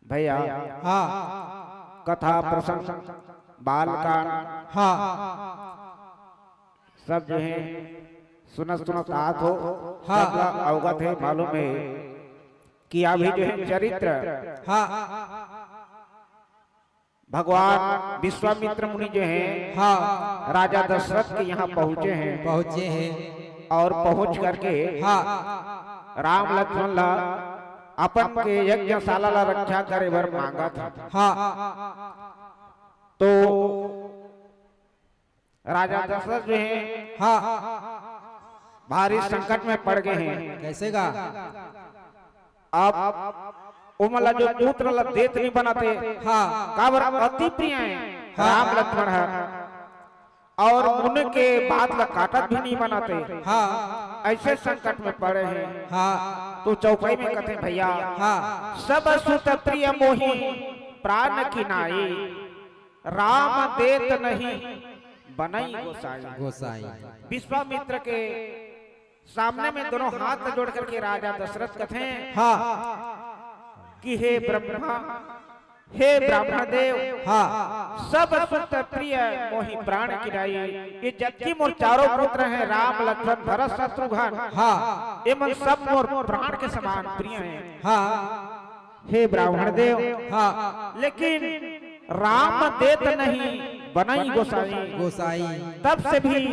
भैया, हाँ। कथा प्रसंग, बालकांड, हाँ। सब जो है सुनत सुनत आत हो, हाँ। सब ला अवगत है, मालूम है कि अभी जो है चरित्र, हाँ। भगवान विश्वामित्र मुनि जो है, हाँ। राजा दशरथ के यहाँ पहुँचे हैं। पहुँचे हैं। और पहुँच करके, हाँ। राम लक्ष्मण ला अपन के यज्ञशाला ला रक्षा करे बर मांगत हे। हाँ। तो राजा दशरथ जो है, हाँ। भारी संकट में पड़ गए हैं। कैसे गा? अब ओमन ला जो पुत्र ला देत नहीं बनाते, हाँ। काबर अति प्रिय है, हाँ। राम लक्ष्मण है। और उनके बात ला काटत भी नहीं बनाते। हाँ। ऐसे संकट में पड़े हैं। हाँ। तो चौपाई में कहते हैं, भैया, हाँ। सब सुत प्रिय मोहि प्राण की नाई, राम देत नहीं बनई गोसाई। गोसाई। विश्वामित्र के सामने में दोनों हाथ जोड़ करके राजा दशरथ कथे, हाँ। कि हे ब्रह्मा, हे ब्राह्मण देव, हाँ। सब सुत प्रिय मोहि प्राण की नाई, ये जतकी मोर चारों पुत्र हैं, राम, लक्ष्मण, भरत, शत्रुघ्न, हाँ। ये मन सब मोर प्राण के समान प्रिय हैं। हाँ। हे ब्राह्मण देव, हाँ। लेकिन राम देत नहीं बनई गोसाई। गोसाई। तब से भी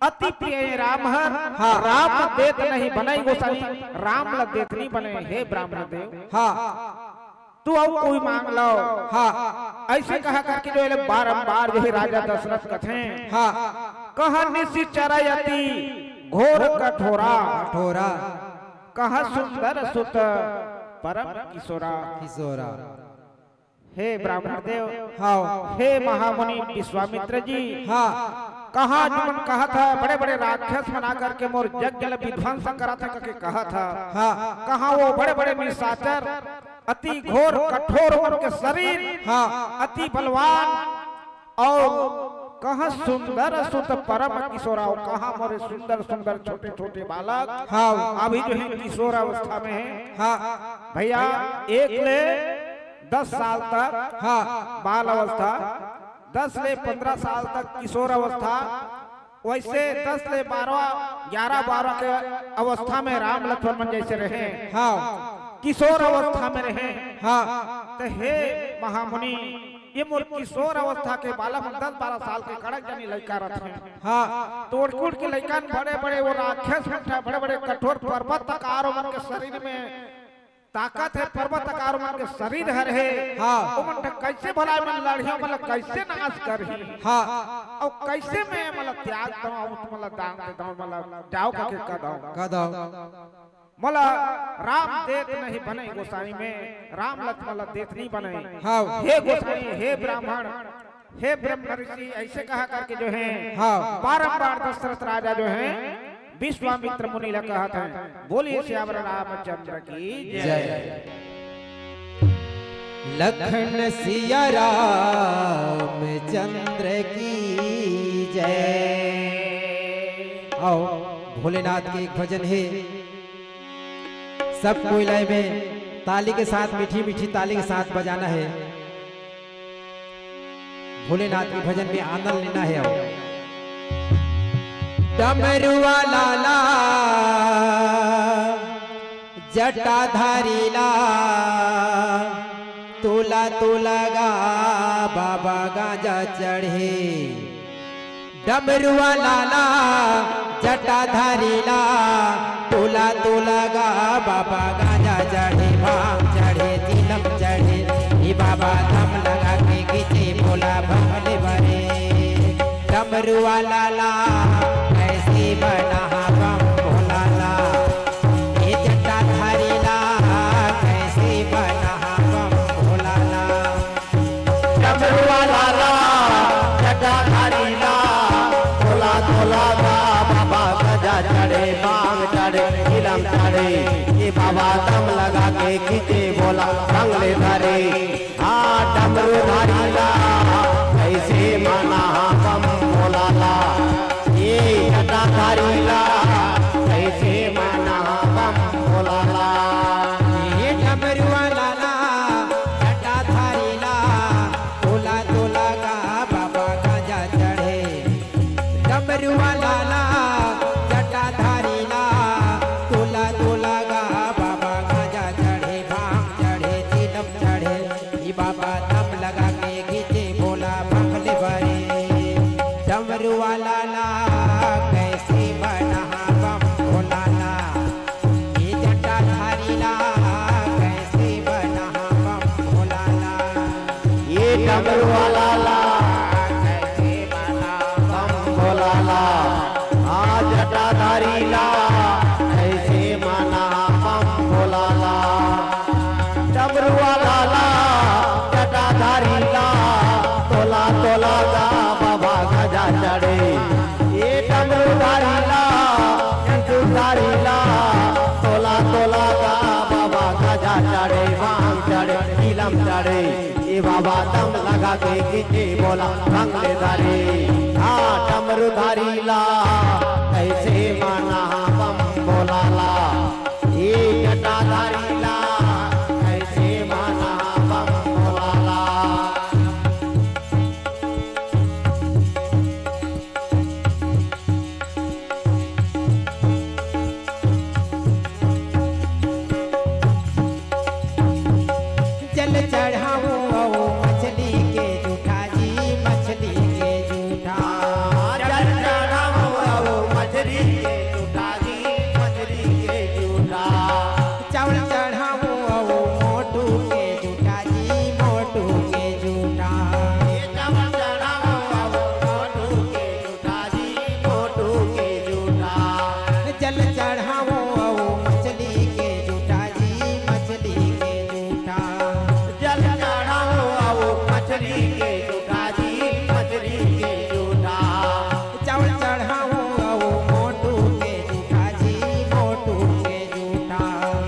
अति प्रिय राम हर, हाँ। राम देत नहीं बनई गोसाई, राम ला देत नहीं बने, हे ब्राह्मण देव। हाँ। तू अउ कोई मांग लो। हाँ। ऐसे कहा करके जो है बारंबार जो है राजा दशरथ कथे। हाँ। कहा निशिचर अति घोर कठोरा। कठोरा। कहा सुंदर सुत परम किशोरा। किशोरा। हे ब्राह्मण देव, हाँ। हे महामुनि विश्वामित्र जी, हाँ। कहा जो मन कहा था, बड़े-बड़े राक्षस बना करके मोर यज्ञ ल विध्वंस करा था करके कहा था। हाँ। कहा वो बड़े-बड़े निशाचर, अति घोर कठोर उनके शरीर, हाँ। अति बलवान, और कहा सुंदर सुत परम किशोरा, कहा मोरे सुंदर सुंदर छोटे छोटे बालक, हाँ। अभी जो है किशोर अवस्था में है। हाँ। भैया, एक ले दस साल तक, हाँ। बाल अवस्था, दस ले पंद्रह साल तक किशोर अवस्था, वैसे दस ले बारह, ग्यारह बारह के अवस्था में राम लक्ष्मण मन जैसे रहे, हाँ। किशोर अवस्था में रहे, हाँ। तो हे महामुनि, ये मोर किशोर अवस्था के बालक मन, दस बारह साल के कड़क जनी लइका रथे, हाँ। तो ओड़कुड़ के लइका बड़े बड़े वो राक्षस मन, बड़े बड़े कठोर पर्वत तक आरो मन के शरीर में ताकत हे, पर्वत आकार मन के शरीर हर हे। हाँ। ओमन ठ कइसे भला मन लड़ही, ओमन ला कइसे नाश करही? हाँ। अउ कइसे मैं एमन ला त्याग दंव, अउ तुमन ला दान दे दंव, एमन ला जाव कहिके कह दंव। कह दंव। मोला राम देत नहीं बनय गोसाई मैं, राम लक्ष्मण ला देत नहीं बनय। हाँ। हे गोसाई, हे ब्राह्मण, हे ब्रह्म ऋषि, अइसे कहा करके जो हे, हाँ। बारंबार दशरथ राजा जो हे, विश्वामित्र मुनि ला कहत हे। बोलिए सियावर रामचंद्र की जय। जय। लखन सिया रामचंद्र की जय। आओ, भोलेनाथ के एक भजन हे, सब कोई लय में ताली के साथ, मीठी मीठी ताली के साथ बजाना हे। भोलेनाथ के भजन में आनंद लेना हे। अब डमरू वाला ला, जटाधारी ला, तोला तोला गा बाबा गांजा चढ़े। डमरू वाला ला, जटाधारी ला, तोला तोला गा बाबा गांजा चढ़े, भांग चढ़े, चिलम चढ़े, ए बाबा दम लगा के खींचे भोला भंग ले बरे। डमरू वाला ला, कइसे बना बम भोला ला, ए जटाधारी ला, कइसे बना बम भोला ला। डमरू वाला ला, जटाधारी ला, तोला तोला गा बाबा गांजा चढ़े, भांग चढ़े, चिलम चढ़े, ए बाबा दम लगा के खींचे भोला भंग ले धरे। हाँ, डमरू धारी ला, कइसे मना बम भोला ला, ए जटाधारी ला, कइसे मना बम भोला ला। ए डमरू वाला ला, जटाधारी ला, तोला तोला गा बाबा गांजा चढ़े। डमरू वाला ला, जटाधारी ला, तोला तोला गा बाबा गांजा चढ़े, भांग चढ़े, चिलम चढ़े, ए बाबा दम लगा के खींचे भोला भंग ले बरे। डमरू वाला ला, कइसे बना बम भोला ला, ए जटाधारी ला, कइसे बना बम भोला ला। ए डमरू वाला ला, कइसे बना बम भोला ला। आ जटाधारी ला, कइसे मना बम भोला ला। डमरू वाला ला, जटाधारी ला, तोला तोला गा बाबा गांजा चढ़े। ए डमरू धारी ला, जटाधारी ला, तोला तोला गा बाबा गांजा चढ़े, भांग चढ़े, चिलम चढ़े, ए बाबा दम लगा के खींचे भोला भंग ले धरे। हाँ, डमरू धारी ला, कइसे मना बम भोला ला, ए जटाधारी ला, कइसे मना बम भोला ला। जल चढ़ावो अउ मछली के जूठा जी, मछली के जूठा। जल चढ़ावो अउ मछली के जूठा जी, मछली के जूठा। चावल चढ़ावो अउ मोटू के जूठा जी, मोटू के जूठा। ए चावल चढ़ावो अउ मोटू के जूठा जी, मोटू के जूठा। जल चढ़ावो अउ मछली के जूठा जी, मछली के जूठा। जल चढ़ावो अउ मछली के जूठा जी, मछली के जूठा। चावल चढ़ावो अउ मोटू के जूठा जी, मोटू के जूठा।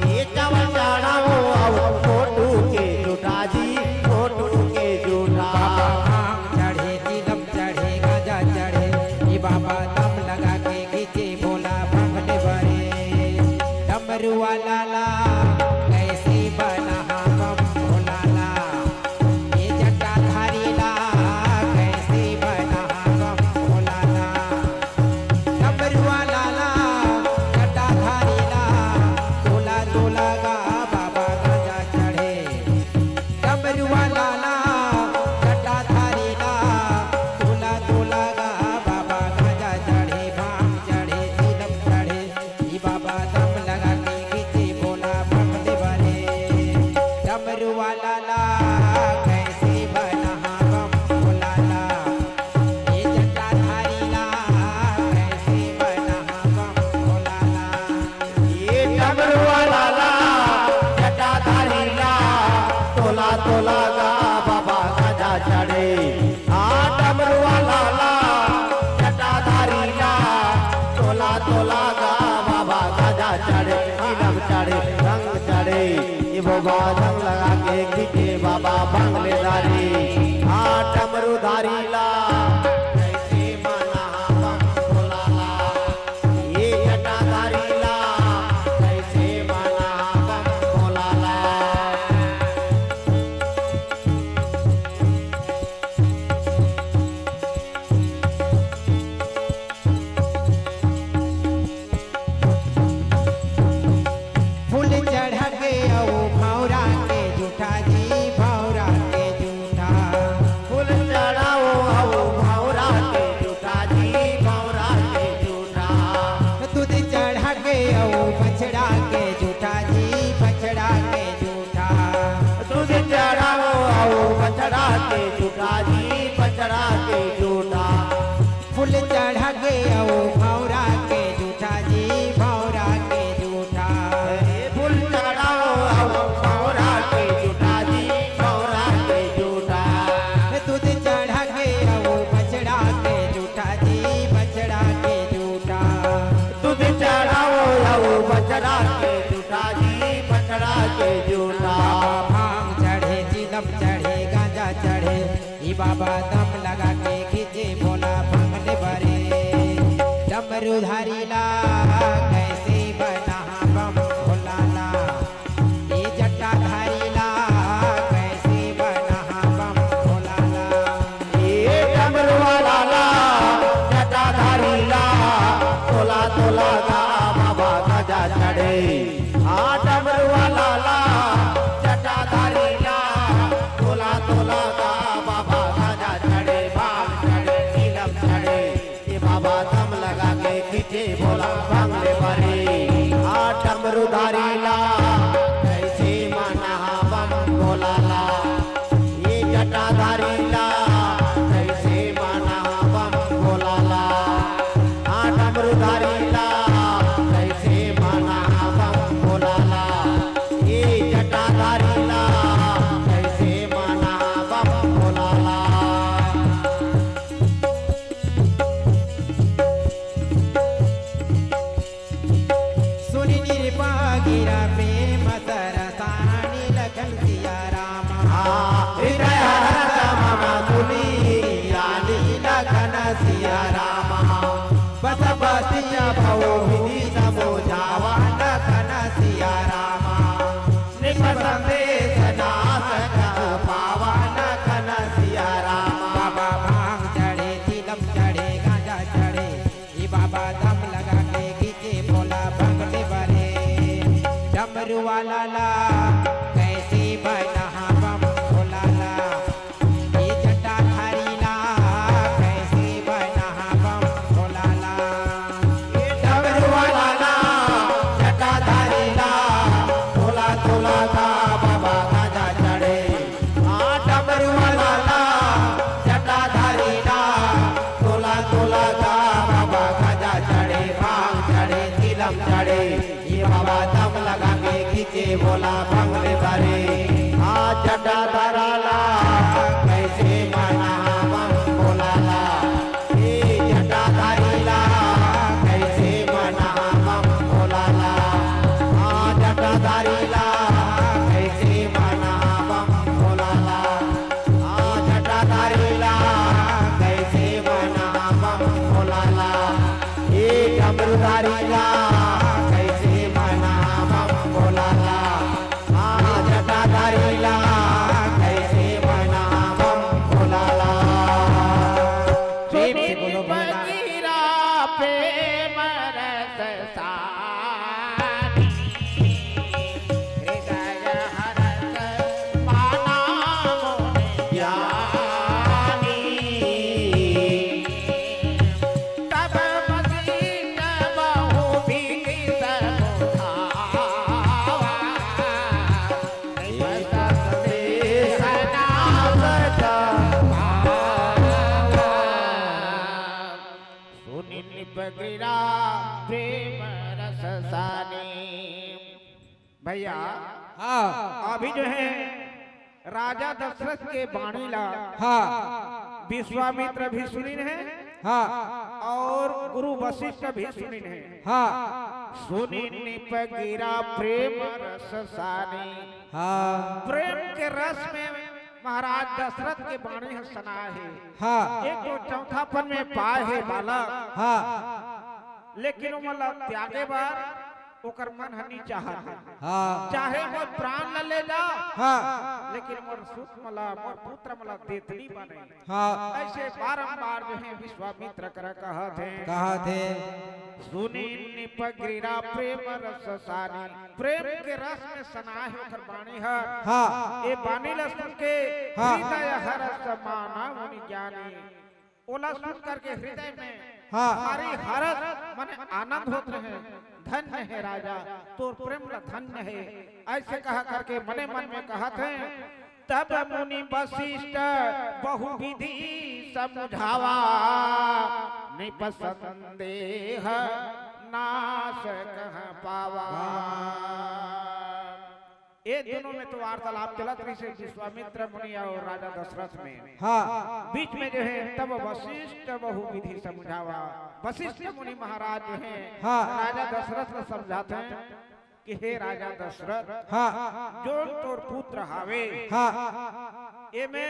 ए चावल चढ़ावो अउ मोटू के जूठा जी, मोटू के जूठा। भांग चढ़े, चिलम चढ़े, गांजा चढ़े, ए बाबा दम लगा के खींचे भोला भंग ले बरे। डमरू वाला ला, कइसे बना बम भोला ला, ए जटाधारी ला, कइसे बना बम भोला ला। डमरू वाला ला, जटाधारी ला, तोला तोला गा बाबा गांजा चढ़े। डमरू वाला ला, जटाधारी ला, तोला तोला गा बाबा गांजा चढ़े, भांग चढ़े, चिलम चढ़े, ए बाबा दम लगा के खींचे भोला भंग ले बरे। गांजा चढ़े, ई बाबा दम लगा के खींचे भोला भांग ले बरे। डमरूधारी ला कैसे बनाबम भोला ला, ए जटाधारी ला कैसे बनाबम भोला ला। ए डमरू वाला ला, जटाधारी ला, तोला तोला गा बाबा गांजा चढ़े। आ डमरू वाला ला, जटाधारी ला, तोला तोला गा बाबा गांजा चढ़े, भांग चढ़े, चीलम चढ़े। ए बाबा दम लगा के खींचे भोला भांग ले बरे। आ डमरूधारी ला, कैसे मनाबम भोला ला। ए जटाधारी ला, कैसे मनाबम भोला ला। आ डमरूधारी ला, कैसे मनाबम भोला ला। ए जटाधारी ला, कैसे मनाबम भोला ला। सुनि नृप गिरा प्रेम सरसानी लखन सिया राम। हृदय हरत मम सुनि आनी लखन सिया राम। बस बसिया भव विधि समुझावा लखन सिया राम। नृप संदेश नास कह पावा लखन सिया राम। बाबा भांग चढ़े, चिलम चढ़े, गांजा चढ़े, ई बाबा दम लगा के खींचे भोला भांग ले बरे। डमरू वाला ला कैसे बनाबम भोला ला, ए जटाधारी ला कैसे बनाबम भोला ला। ए डमरू वाला ला, जटाधारी ला, तोला तोला गा बाबा गांजा चढ़े। आ डमरू वाला ला, जटाधारी ला, तोला तोला गा बाबा गांजा चढ़े, भांग चढ़े, चिलम चढ़े। ए बाबा दम लगा के खींचे भोला भांग ले बरे। आ जटाधारी ला, कैसे मनाबम भोला ला। ए जटाधारी ला, कैसे मनाबम भोला ला। आ जटाधारी ला, कैसे मनाबम भोला ला। आ जटाधारी ला, कैसे मनाबम भोला ला। ए डमरूधारी ला, कैसे मनाबम भोला ला। आ जटाधारी ला, कैसे मनाबम भोला ला। प्रेम से बोलो भोला। फकीरा प्रेम रस सानी, हृदय हरस माना मोहि ज्ञानी। तब वशिष्ठ बहु विधि समुझावा, नृप संदेश नास कह पावा। सुनि नृप गिरा प्रेम रस सानी। भैया, हाँ। अभी जो है राजा दशरथ के बाणी ला, हाँ। विश्वामित्र भी सुनिन हे, हाँ। और गुरु वशिष्ठ भी सुनिन हे। हाँ। सुनि नृप गिरा प्रेम रस सानी। हाँ। प्रेम के रस में महाराज दशरथ के बाणी ह सना हे। हाँ। एक तो चौथापन में पाए हे बालक। हाँ। लेकिन ओमन ला त्यागे बर ओकर मन ह नी चाहत हे। हाँ। चाहे मोर प्राण ला ले जा, हाँ। लेकिन मोर सुत मला, मोर पुत्र मला देत नी बनय। हाँ। ऐसे बारंबार जो है विश्वामित्र करा कहत हे। कहत हे। सुनि नृप गिरा प्रेम रस सानी। प्रेम के रस में सना हे ओकर बाणी ह। हाँ। ए बाणी ला सुन के हाँ। हृदय हरस माना मुनि ज्ञानी। ओला सुन करके हृदय में हाँ। भारी हरस, माने आनंद होत रहे। धन्य हे राजा, तोर प्रेम ला धन्य हे, ऐसे कहा करके मने मन में कहत हे। तब मुनि वशिष्ठ बहु विधि समुझावा, नृप संदेह नास कह पावा। ये दोनों में तो वार्तालाप चलत रहिसे विश्वामित्र मुनि और राजा दशरथ में। हाँ। बीच में जो है तब वशिष्ठ बहु विधि समुझावा, वशिष्ठ मुनि महाराज जो है हाँ। राजा दशरथ को समझाते हैं कि हे राजा दशरथ, हाँ। जो तोर पुत्र हावे, हाँ। एमे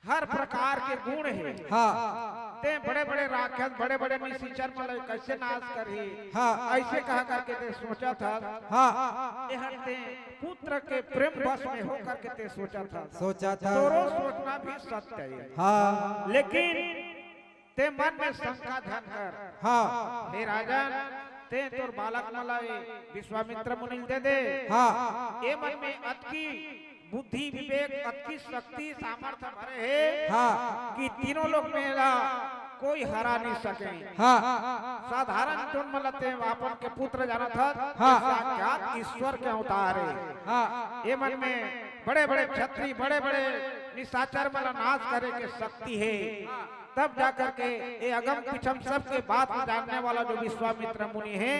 हर प्रकार के गुण हे। हाँ। तें बड़े-बड़े राक्षस, बड़े-बड़े निशाचर मन ला कइसे नाश करही? हाँ। अइसे कहा करके तें सोचत हस। हाँ। एहर तें पुत्र के प्रेम वश में होकर के तें सोचत हस। सोचत हस। तोरो सोचना भी सत्य हे। हाँ। लेकिन तें मन में शंका झन कर। हाँ। हे राजन, तें तोर बालक मन ला ए विश्वामित्र मुनि ल दे दे। हाँ। ए मन में अतकी बुद्धि विवेक, अतकी शक्ति सामर्थ्य भरे हे हाँ। कि तीनों लोक में एला कोई हरा नहीं सके। हाँ। साधारण जोन मन ला तें अपन के पुत्र जानत हस, हाँ। साक्षात ईश्वर के अवतार हे। हाँ। ए मन में बड़े-बड़े छत्री, बड़े-बड़े निशाचर मन ला नाश करे के शक्ति हे। तब जा करके ए अगम पिछम सबके बात जानने वाला जो विश्वामित्र मुनि हे,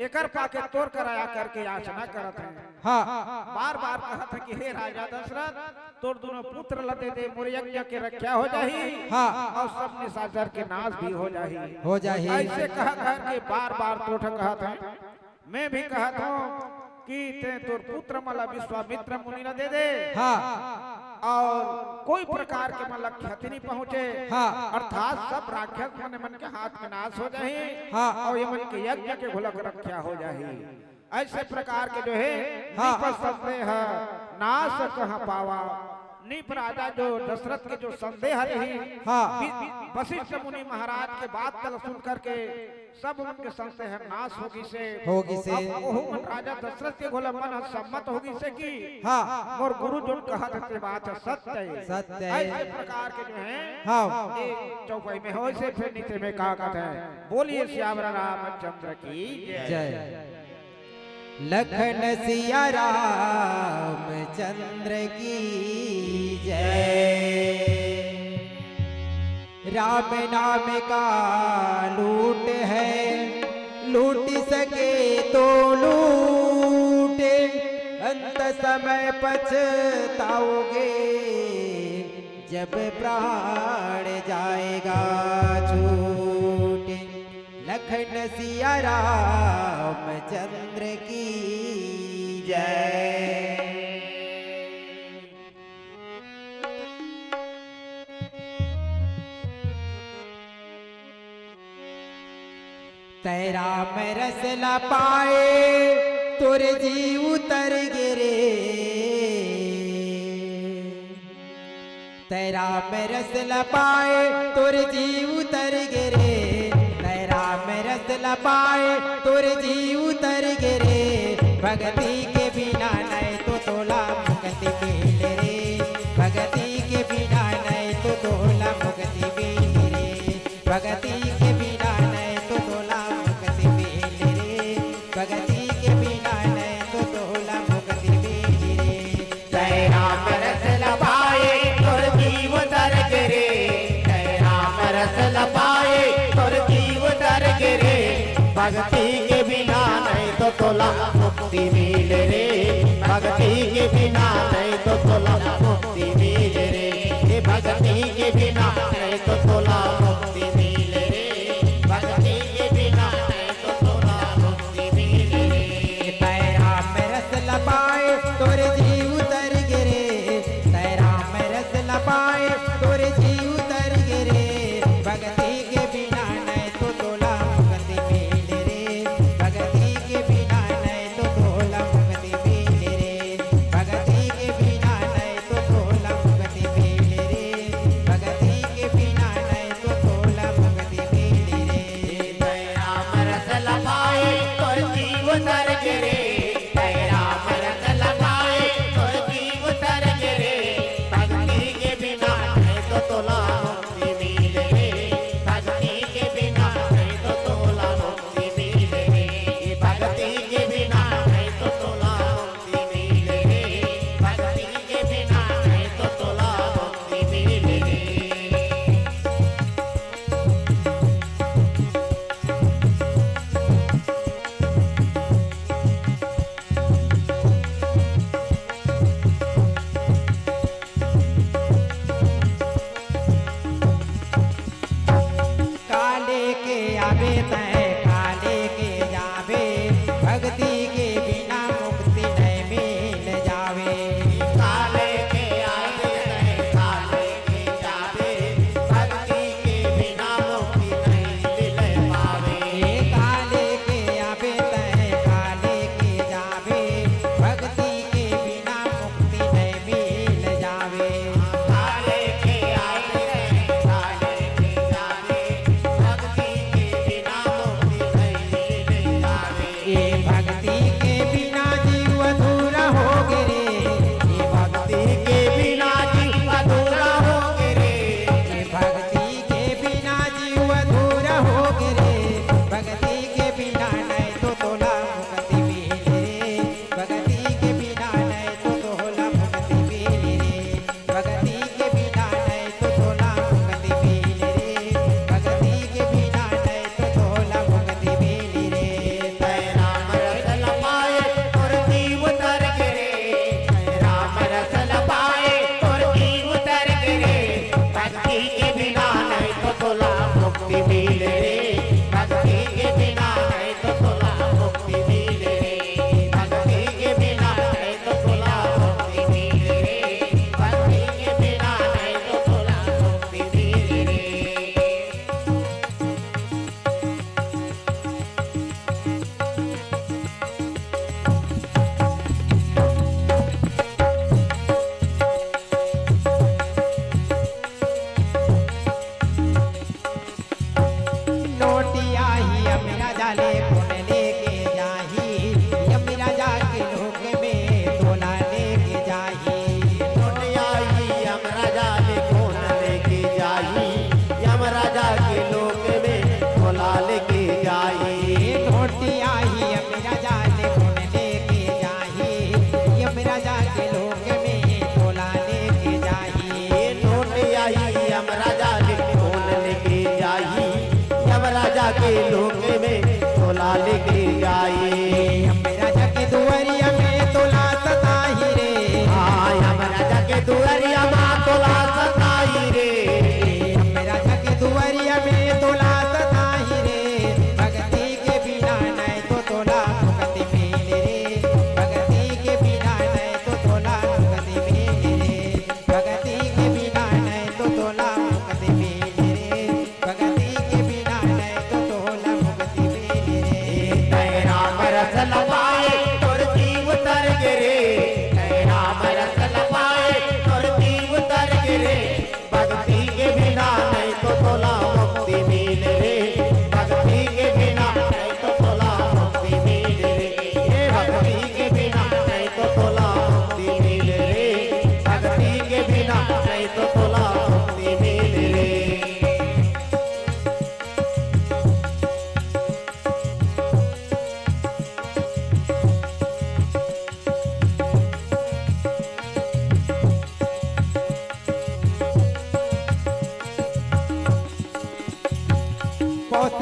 एकर पाके तोर करा आ करके याचना करत हे। हाँ। बार-बार कहत हे कि हे राजा दशरथ, तोर दूनों पुत्र ला दे दे, मोर यज्ञ के रक्षा हो जाही हाँ। अउ सब निशाचर के नाश भी हो जाही। हो जाही। अइसे कह करके बार-बार तोर ठन कहत हे। मैं भी कहत हूँ कि तें तोर पुत्र मन ला विश्वामित्र मुनि ला दे दे। हाँ। अउ कोई प्रकार के मन ला क्षति नहीं पहुँचे। हाँ। अर्थात सब राक्षस मन, मन के हाथ में नाश हो जाही। हाँ। अउ ए मन के यज्ञ के घोलक रक्षा हो जाही। अइसे प्रकार के जो हे हाँ। नृप संदेह नाश कहाँ पावा। नृप राजा जो दशरथ के जो संदेह रही, हाँ। वि-, वि-, वशिष्ठ मुनि महाराज के बात ला सुन करके सब मन के संदेह नाश हो गिसे। हो गिसे। अब ओहू मन राजा दशरथ के घोला मन ह सम्मत हो गिसे कि हाँ। मोर गुरु जोन कहत हे ते बात ह सत्य हे। सत्य हे। अइसे प्रकार के जो हे हाँ। ए चौपाई में होइसे फिर नीचे में का कहत हे। बोलिए सियावर रामचंद्र की जय। जय। लखन सिया रामचंद्र की जय। राम नाम का लूट है, लूट सके तो लूट, अंत समय पछताओगे जब प्राण जाएगा छूट। लखन सिया रामचंद्र की जय। तै राम रस ला पाए, तोर जी उतर गे रे। तै राम रस ला पाए, तोर जी उतर गे रे। तै राम रस ला पाए, तोर जी उतर गे रे। भगती के बिना नइ तो तोला मुक्ति मिले रे। भगती के बिना नइ तो तोला मुक्ति मिले रे। भगती के बिना नइ तो तोला मुक्ति मिले रे। भगती के बिना नइ तो तोला मुक्ति मिले रे। तै राम रस ला पाए, तोर जी उतर गे रे। तै राम रस ला पाए, तोर जी उतर गे रे। भगती के बिना नइ तो तोला मुक्ति मिले रे। भगती के बिना नइ तो तोला मुक्ति मिले रे। हे भगती के बिना नइ तो तोला मुक्ति मिले रे। भगती के बिना नइ तो तोला मुक्ति मिले रे। तै राम रस ला पाए, तोर जी उतर गे रे। तै राम रस ला पाए, तोर जी उतर गे रे। भगती के बिना नइ तो तोला मुक्ति मिले रे। भगती के बिना नइ तो तोला मुक्ति मिले रे। भगती के बिना नइ तो तोला मुक्ति मिले रे। भगती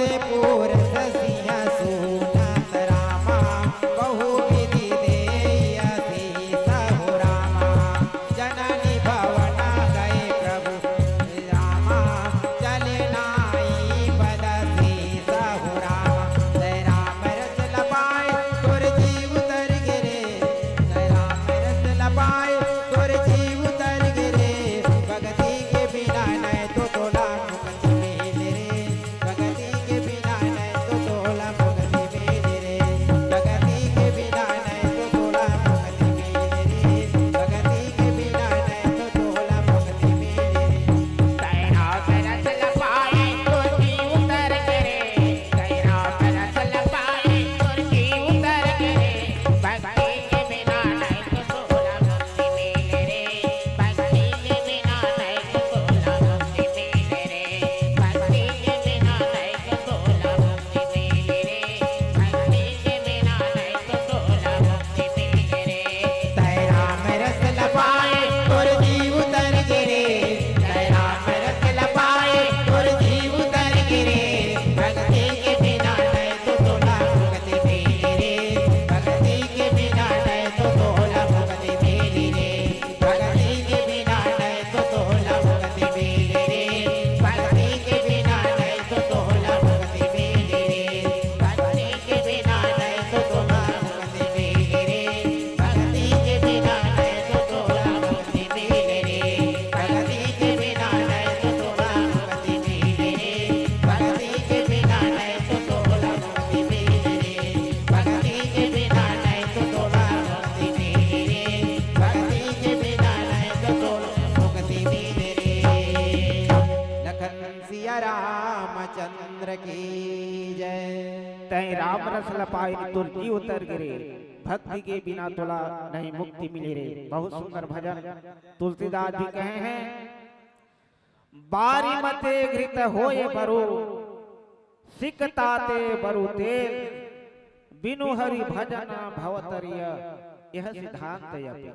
पुरस सिंह सुनत रामा, बहु विधि देहि असीस हो रामा। जननी भवन गए प्रभु रामा, चले नाई पद सीस हो रामा। जय राम रस लपाए तोर जीव तर गिरे, जय राम रस लपाए तोर जीव तर गिरे। भगती के बिना नहीं तो तोला मुक्ति मिले रे। भगती के बिना नहीं तो तोला मुक्ति मिले रे। भगती के बिना नहीं तो तोला मुक्ति मिले रे। भगती के बिना नहीं तो तोला मुक्ति मिले रे। तैरा तरस लपाए तो जीव तर गिरे। तैरा तरस लपाए तो जीव तर गिरे। भगती के बिना नहीं तो तोला मुक्ति मिले रे। भगती के बिना नहीं तो तोला मुक्ति मिले रे। भक्ति के बिना नहीं तो तोला मुक्ति मिले रे। भक्ति के बिना नहीं तो तोला मुक्ति मिले रे। तै राम रस लपाए तोर जीव तर गिरे। तै राम रस लपाए तोर जीव तर गिरे। भक्ति के बिना नहीं तो तोला मुक्ति मिले रे। भक्ति के बिना नहीं तो तोला मुक्ति मिले रे। भक्ति के बिना नहीं तो तोला मुक्ति मिले रे। भक्ति के बिना नहीं तो तोला मुक्ति मिले रे। भक्ति के बिना नहीं तो तोला मुक्ति मिले रे। भक्ति के बिना नहीं तो तोला मुक्ति मिले रे। भक्ति के बिना नहीं तो तोला मुक्ति मिले रे। भक्ति के बिना नहीं तो तोला मुक्ति मिले रे। भक्ति के बिना नहीं तो तोला मुक्ति मिले रे। भक्ति के बिना नहीं तो तोला मुक्ति मिले रे। लखन सिया रामचंद्र की जय। तै राम रस लपाए तोर जीव तर गिरे। भक्ति के बिना तोला नहीं मुक्ति मिले रे। बहुत सुंदर भजन तुलसीदास जी कहे हैं। बारी मते घृत होय बरु, सिकताते बरु तेल, बिनु हरि भजन भवतरिय, यह सिद्धांत अपे।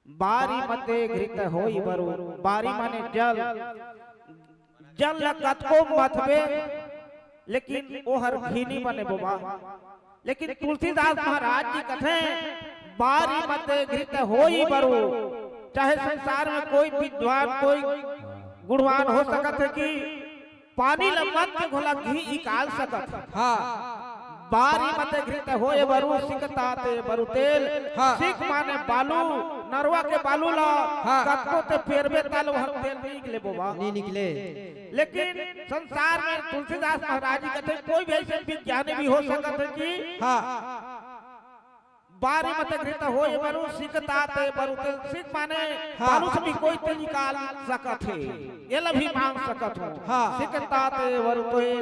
बारी मते घृत होई बरु, बारी माने जल, जल ल कतको मथबे, लेकिन ओहर घी नी बने बोबा। लेकिन तुलसीदास महाराज जी कथे, बारी मते घृत होई बरु, चाहे संसार में कोई विद्वान, कोई गुणवान हो सकत है कि पानी ल मत के घोला घी निकाल सकत है। हाँ। बारी मते घृत होए बरु, सिकताते बरु तेल। हाँ। सिक माने बालू, नरवा के बालू ला हाँ। कतको ते पेरबे ताल वह तेल नी निकले बोबा। नी निकले। लेकिन संसार में तुलसीदास महाराज जी कहते कोई भी ऐसे विज्ञानी भी हो सकत है कि हाँ। बारी मते घृत होए बरु, सिकताते बरु तेल। सिक माने हाँ। बालू से भी कोई तेल निकाल सकत है, एला भी मांग सकत हो। हाँ। सिकताते बरु तेल,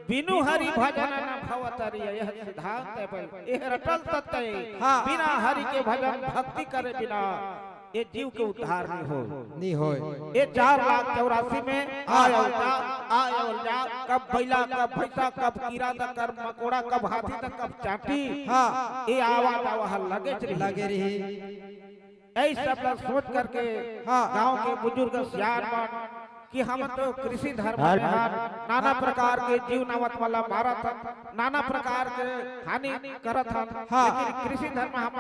बिनु हरि भजन न भवतरिय, यह सिद्धांत है भाई, यह रटल तत्व है। हाँ। बिना हरि के भजन भक्ति करे बिना ये जीव के उद्धार नहीं हो। नहीं होय। ये चार लाख चौरासी में हाँ। आय अउ जा, आय अउ जा, कब बैला, कब भैंसा, कब कीरा, त कब मकोड़ा, कब हाथी, त कब चांटी। हाँ। ये आवा जावा ह लगेच रही। लगे रही। यही सब ला सोच करके हाँ। गांव के बुजुर्ग सियान मन कि हम तो कृषि धर्म में हन, नाना प्रकार के जीव नावत वाला मारत हन, नाना प्रकार के हानि करत हन, हाँ। लेकिन कृषि धर्म हम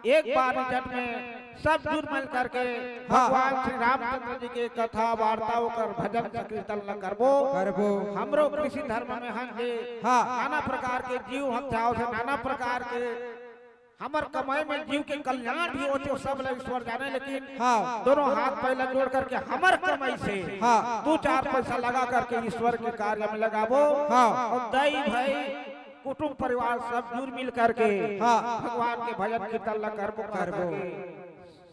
एक बार जन्म में सब जुड़ मिल करके हाँ। भगवान श्री रामचंद्र जी के कथा वार्ता ओकर भजन संकीर्तन ला करबो। करबो। हमरो कृषि धर्म में हन जे हाँ। नाना प्रकार के जीव हत्याओ से नाना प्रकार के हमर कमाई में जीव के कल्याण भी होथे, सब ला ईश्वर जाने, लेकिन हाँ। दोनों हाथ पैला जोड़ करके हमर कमाई से हाँ। दो चार पैसा लगा करके ईश्वर के कार्य में लगाबो। हाँ। अउ दाई भाई कुटुंब परिवार सब जुड़ मिल करके हाँ। भगवान के भजन कीर्तन ला करबो, करबो। करके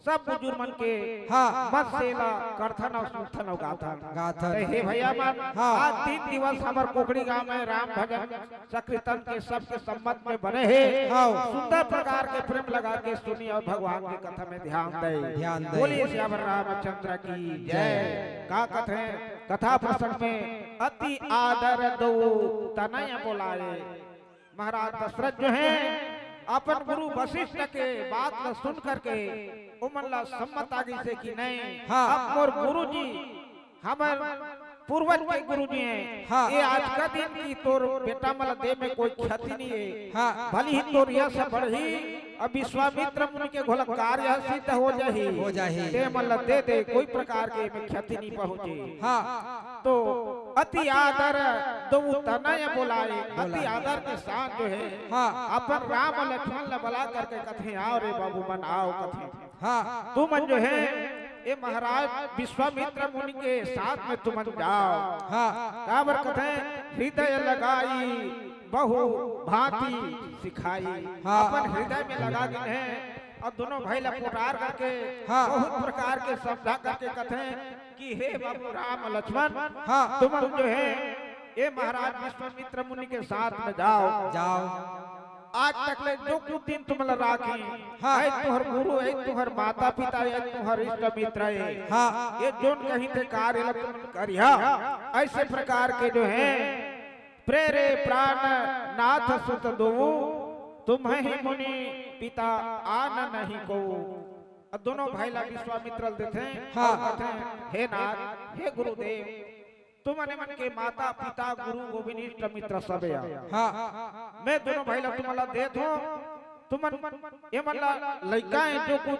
सब बुजुर्ग मन के हाँ। मत से ला करथन अउ सुनथन अउ गाथन। गाथन। त हे भैया मन, हाँ। आज तीन दिवस हमर कोखड़ी गांव में राम भजन संकीर्तन के सबके सम्मत में बने हे। हाँ। सुंदर प्रकार के प्रेम लगा के सुनी अउ भगवान के कथा में ध्यान दे। ध्यान दे। बोलिए सियावर रामचंद्र की जय। जय। का कथे कथा प्रसंग में अति आदर दो तनय बोलाए। महाराज दशरथ जो है अपन गुरु वशिष्ठ के बात ला सुन करके ओमन ला सम्मत आ गई से कि नहीं, हाँ। अब मोर गुरु जी हमर पूर्वज के गुरु जी हे। हाँ। ये आज का दिन की तोर बेटा मन ला दे में कोई क्षति नहीं हे। हाँ। भले ही तोर यश बढ़ही, अब विश्वामित्र मुनि के घोला कार्य सिद्ध हो जाही। हो जाही। ते मन ला दे दे, कोई प्रकार के में क्षति नहीं पहुंचे। हाँ। तो अति आदर दो तनय बोलाए, अति बोलाए। आदर के साथ जो हे, हाँ। अपन राम लक्ष्मण ला बला करके कथे, "आओ रे बाबू मन, आओ," कथे। हाँ। तुमन जो हे, ये महाराज विश्वामित्र मुनि के साथ में तुमन जाओ। हाँ। काबर कथे, "हृदय लगाई बहु भांति सिखाई।" हाँ। अपन हृदय में लगा दिन हे, अउ दोनों भाई ला पुकार करके, हाँ। बहुत प्रकार के समझा करके कथे कि हे बाबू राम लक्ष्मण, हाँ। तुमन जो हे, ये महाराज विश्वामित्र मुनि के साथ में जाओ। जाओ। आज तक ले जो कुछ दिन तुमन ला राखी, हाँ। हे तुहर गुरु, हे तुहर माता पिता, हे तुहर इष्ट मित्र हे। हाँ। ये जोन कहिथे कार्य ला तुमन करिहा, ऐसे प्रकार के जो हे, "प्रेरे प्राण नाथ सुत दोऊ, तुम्हहि मुनि पिता आन नहीं कोऊ।" अब दोनों भाई ला विश्वामित्र ल देथे, हाँ। अउ कथे, "हे नाथ, हे गुरुदेव, तुमन मन के माता पिता गुरु गोविंद इष्ट मित्र सबे आ।" हाँ। मैं दोनों भाई ला तुमन ला देत हों, तुमन ये मन ला लइका हे, जो कुछ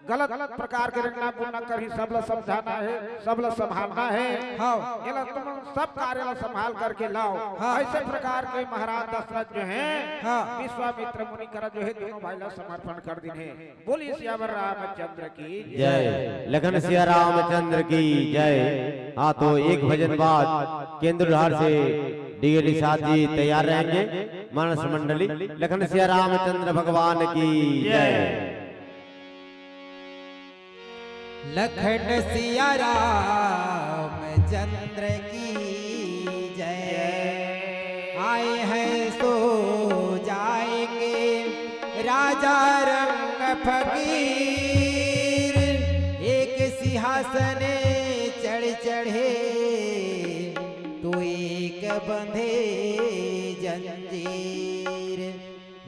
गलत प्रकार के रंगना बुनना करही, सब ला समझाना हे, सब ला संभालना हे। हाँ। ये ला तुमन सब कार्य ला संभाल करके लाओ। हाँ। ऐसे प्रकार के महाराज दशरथ जो हे, हाँ। विश्वामित्र मुनि करा जो हे, दोनों भाई ला समर्पण कर दिन हे। बोलिए सियावर रामचंद्र की जय। लखन सिया रामचंद्र की जय। हाँ, तो एक भजन बाद केंद्र धार से डीएल साथ जी तैयार रहेंगे। मानस मंडली, लखन सिया रामचंद्र भगवान की जय। लखन सिया रामचंद्र की जय। आए हैं सो जाएंगे राजा रंग फकीर, एक सिंहासन चढ़ चढ़े तो एक बंधे जंजीर।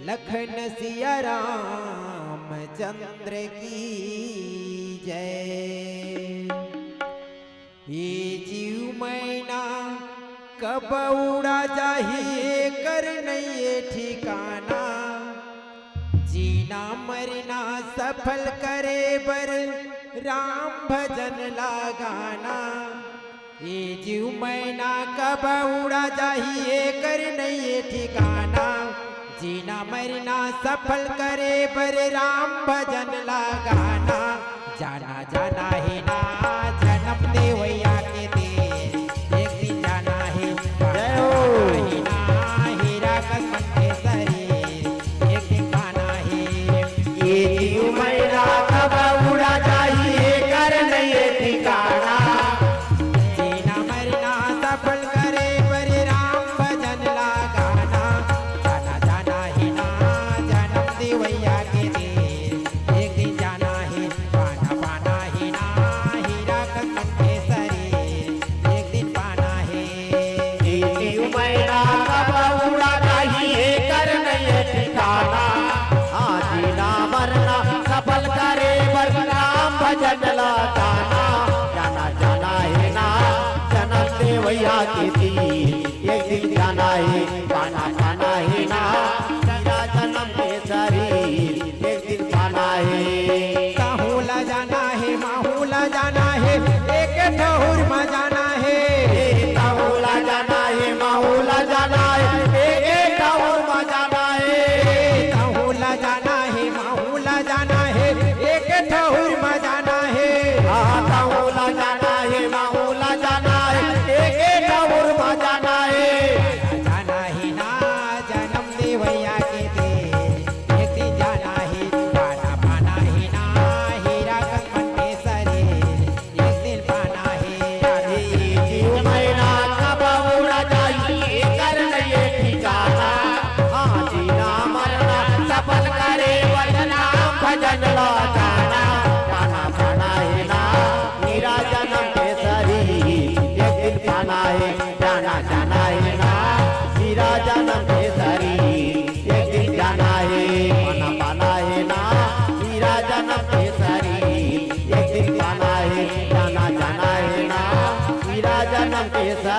लखन सिया रामचंद्र की जय। ये जीव मैना कब उड़ा जाही, एकर नइये ठिकाना। जीना मरना सफल करे बर राम भजन ला गाना। ये जीव मैना कब उड़ा जाही, एकर नइये ठिकाना। जीना मरना सफल करे बर राम भजन ला गाना। जाना जाना हे ना जनम देवैया के देश, एक दिन जाना हे। जय हो। जाना हे ना हीरा कसम के शरीर, एक दिन पाना हे। ये जीव मैना कब उड़ा जाही, एकर नइये ठिकाना। जीना मरना सफल करे बर राम भजन ला गाना। जाना जाना हे ना जनम देवैया के देश, एक दिन जाना हे, पाना पाना हे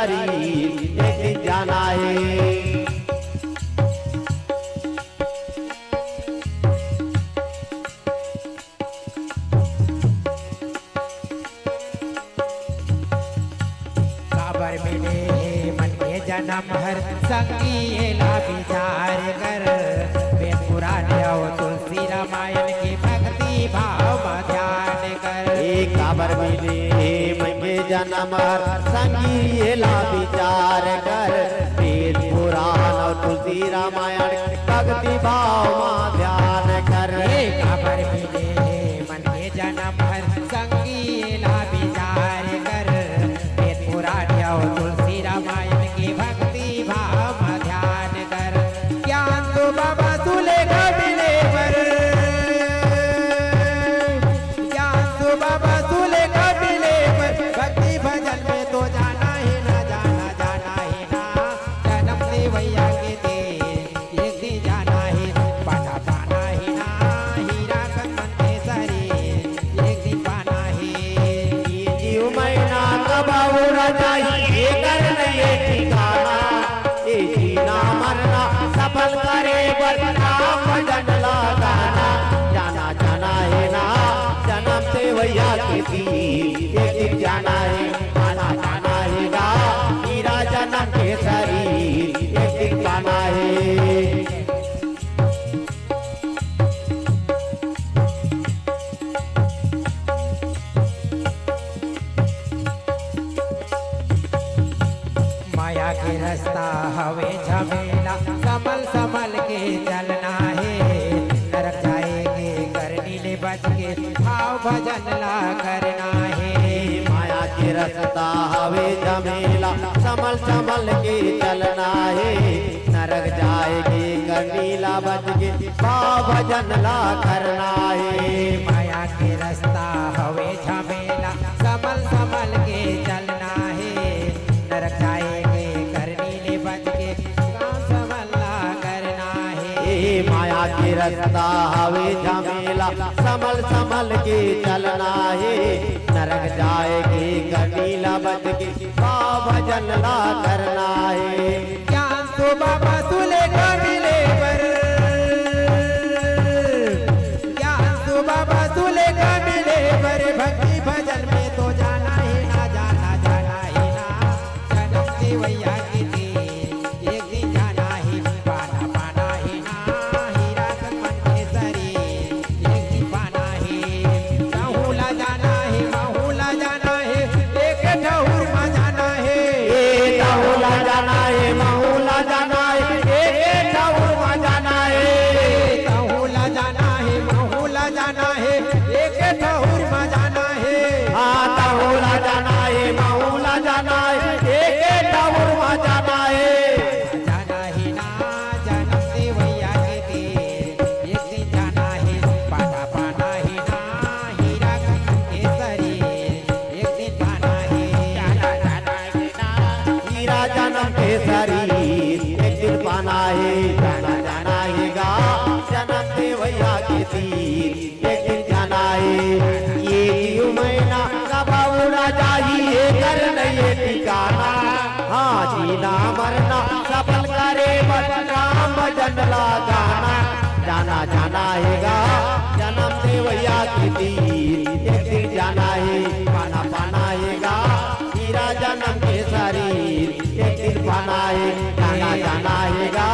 एक दिन जाना हे। काबर मिले हे मन के जनम हर, संगी एला विचार कर। वेद पुराण अउ तुलसी रामायण के भक्ति भाव म ध्यान कर। ए काबर मिले हे मन के जनम हर, संगी एला विचार कर। वेद पुराण अउ तुलसी रामायण के भक्ति भाव म ध्यान कर। ए काबर मिले हे मन के जनम हर, संगी एला विचार कर। वेद पुराण अउ तुलसी रामायण के भक्ति भाव म ध्यान कर। ज्ञान तो बाबा सुलेखा मिले बर, ज्ञान तो बाबा सुलेखा मिले बर। भक्ति भजन में तो जाना हे ना, जाना, जाना हे ना। जनम देवइया के तें एक दिन जाना हे, पाना पाना हे ना, हीरा कंगन के सरी, एक दिन पाना हे। ये जीव मरना कब उड़ जाही, एकर नइये ठिकाना। ये जीना मरना सफल करे बर नाम भजन ला गाना। जाना जाना हे ना, जनम देवइया के तीर, एक दिन जाना हे, पाना पाना हे गा, हीरा जनम के सरी, एक दिन पाना हे। माया के रस्ता हवे झमेला, संभल संभल के चलना हे। नरक जाए के करनी ले बच के, भाव भजन ला करना हे। माया के रस्ता हवे झमेला, संभल संभल के चलना हे। नरक जाए के करनी ला बच के, भाव भजन ला करना हे। माया के रस्ता हवे झमेला, संभल संभल के चलना हे। नरक जाए के करनी ले बच के, काम संभल ला करना हे। ए माया के रस्ता हवे झमेला, संभल संभल के चलना हे। नरक जाए के करनी ला बच के, भाव भजन ला करना हे। ज्ञान तो बाबा सुलेखा मिले बर, ज्ञान तो बाबा सुलेखा मिले बर। भक्ति भजन में तो जाना हे ना, जाना, जाना हे ना। जनम देवइया के तीर एक दिन जाना हे, पाना पाना हे ना, हीरा कंगन के सरी एक दिन पाना हे। तहूँ ला जाना हे, महूँ ला जाना हे, एक ठउर म जाना हे। ए तहूँ ला जाना हे, महूँ ला जाना हे, एक ठउर म जाना हे। तहूँ ला जाना हे, महूँ ला जाना हे, एक ठउर म जाना हे। हाँ, तहूँ ला जाना हे, महूँ ला जाना हे, एक ठउर म जाना हे। जाना हे ना, जनम देवइया के तीर एक दिन जाना हे, पाना पाना हे ना, हीरा कंगन के सरी एक दिन पाना हे। जाना जाना हे ना, हीरा जनम के सरी एक दिन पाना हे। जाना जाना हे गा, जनम देवइया के तीर एक दिन जाना हे। ये जीव मरना कब उड़ जाही, एकर नइये ठिकाना। हाँ, जीना मरना सफल करे बर नाम भजन ला गाना। जाना जाना हे गा, जनम देवइया के तीर एक दिन जाना हे। पाना पाना हे गा, हीरा जनम के सरी एक दिन पाना हे। जाना जाना हे गा,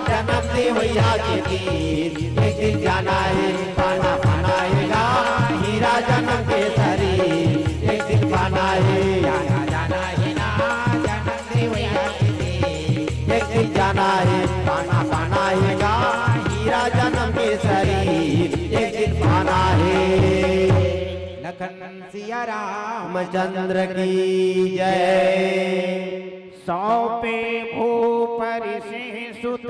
जनम देवइया के तीर एक दिन जाना हे। पाना पाना हे गा, हीरा जनम के सरी एक दिन पाना हे। जाना जाना हे ना, जनम देवइया के तीर एक दिन जाना हे। पाना पाना हे गा, हीरा जनम के सरी एक दिन पाना हे। लखन सिया रामचंद्र की जय। सौंपे भूप ऋषि सुत,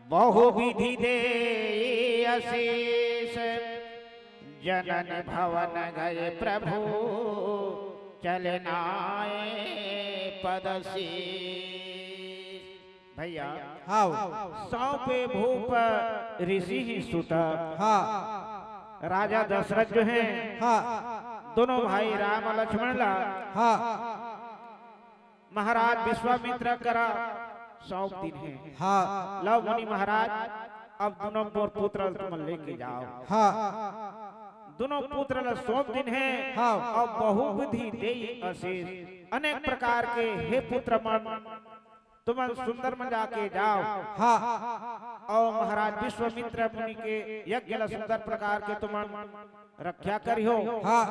बहु विधि देइ असीस। जनन भवन गए प्रभु, चले नाए पद शीस। भइया, हाँ। सौंपे भूप ऋषि सुत। हाँ। राजा दशरथ जो हैं, हाँ। दोनों भाई राम लक्ष्मण ला, हाँ। महाराज विश्वामित्र करा सौंप दिन हे। हाँ। लव मुनि महाराज, अब दुनों मोर पुत्र ल तुमन लेके जाव। हाँ। दुनों पुत्र ल सौंप दिन हे। हाँ। अब बहुविधि देई आशीष, अनेक प्रकार के हे पुत्र मन, तुमन सुंदर मन जाके जाव। हाँ। अउ महाराज विश्वामित्र मुनि के यज्ञ ल सुंदर प्रकार के तुमन रक्षा करिहो। हाँ।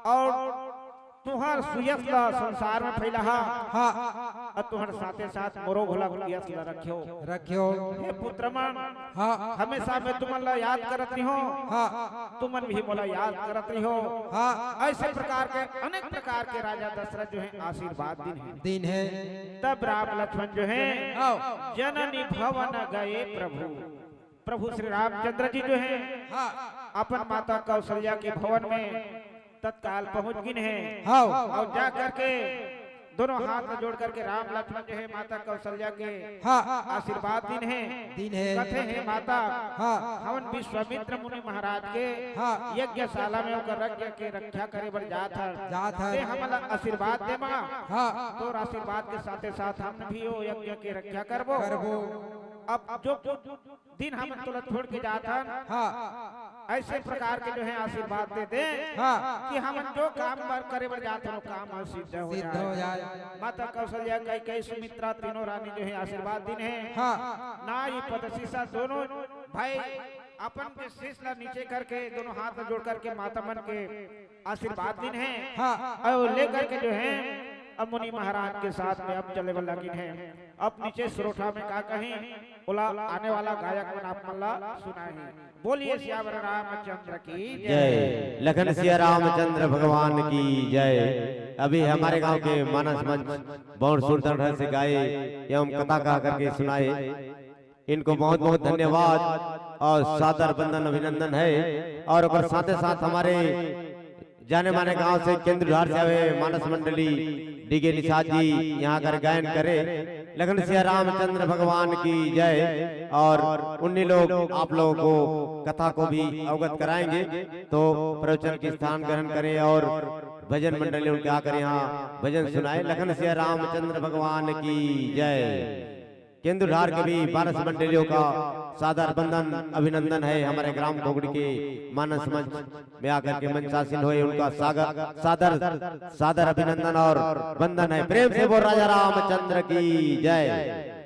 अउ तुंहर सुयश ल संसार में फैलाहा। हाँ। अउ तुंहर साथे साथ मोरो घोला यश ल रखियो। रखियो। हे पुत्र मन, हाँ। हमेशा मैं तुमन ल याद करत रहिहों। हाँ। तुमन भी मोला याद करत रहिहो। हाँ। ऐसे प्रकार के अनेक प्रकार के राजा दशरथ जो हे आशीर्वाद दिन हे। दिन हे। तब राम लक्ष्मण जो हे, हाँ। जननी भवन गए प्रभु। प्रभु श्री रामचंद्र जी जो हे, हाँ। अपन माता कौशल्या के भवन में तत्काल पहुंच गिन हे। हाँ। अउ जा करके दोनों हाथ ल जोड़ करके राम लक्ष्मण जो हे माता कौशल्या के, हाँ। आशीर्वाद दिन हे। दिन हे। कथे हे माता, हाँ। हमन विश्वामित्र मुनि महाराज के, हाँ। यज्ञशाला में ओकर यज्ञ के रक्षा करे बर जात हन। जात हन। ते हमन ल आशीर्वाद दे माँ। हाँ। तोर आशीर्वाद के साथे साथ हम भी ओ यज्ञ के रक्षा करबो। करबो। अब जो दिन हमन तोला छोड़ के जात हन, हाँ। ऐसे प्रकार के जो हे आशीर्वाद दे दे, हाँ। कि हमन जो काम बर करे बर जात हन, वो काम ह सिद्ध हो सिद्ध जाए। हो जाए। माता कौशल्या, कैकेयी, सुमित्रा तीनों रानी जो हे आशीर्वाद दिन हे। हाँ। नाई पद सीसा दोनों भाई अपन के शीश ला नीचे करके दोनों हाथ ला जोड़ करके माता मन के आशीर्वाद दिन हे। हाँ। अउ लेकर के जो हे अब मुनि महाराज के साथ में अब चले वाला गिन हे। अब नीचे श्रोता में का कही, ओला आने वाला गायक मन आप मन ला सुनाही। बोलिए सियावर रामचंद्र की जय। जय। लखन सिया रामचंद्र भगवान की जय। अभी हमारे गांव के मानस मंच बहुत सुंदर ढंग से गाए एवं कथा कह करके सुनाए। इनको बहुत बहुत धन्यवाद और सादर वंदन अभिनंदन है। और ओकर साथे साथ हमारे जाने माने गांव से केंद्र धार से आवे मानस मंडली डीके निषाद जी यहाँ कर गायन करे। लखन सिया रामचंद्र भगवान की जय। और उन्हीं लोग आप लोगों को कथा को भी अवगत कराएंगे, तो प्रवचन की स्थान ग्रहण करें और भजन मंडली उनके आकर यहाँ भजन सुनाए। लखन सिया रामचंद्र भगवान की जय। केंदुधार के भी मानस मंडलियों का सादर वंदन अभिनंदन है। हमारे ग्राम कोगड़ी के मानस मंच में आकर के मंचासीन हुए, उनका सागर, सादर, सादर अभिनंदन और वंदन है। प्रेम से बोल राजा रामचंद्र की जय।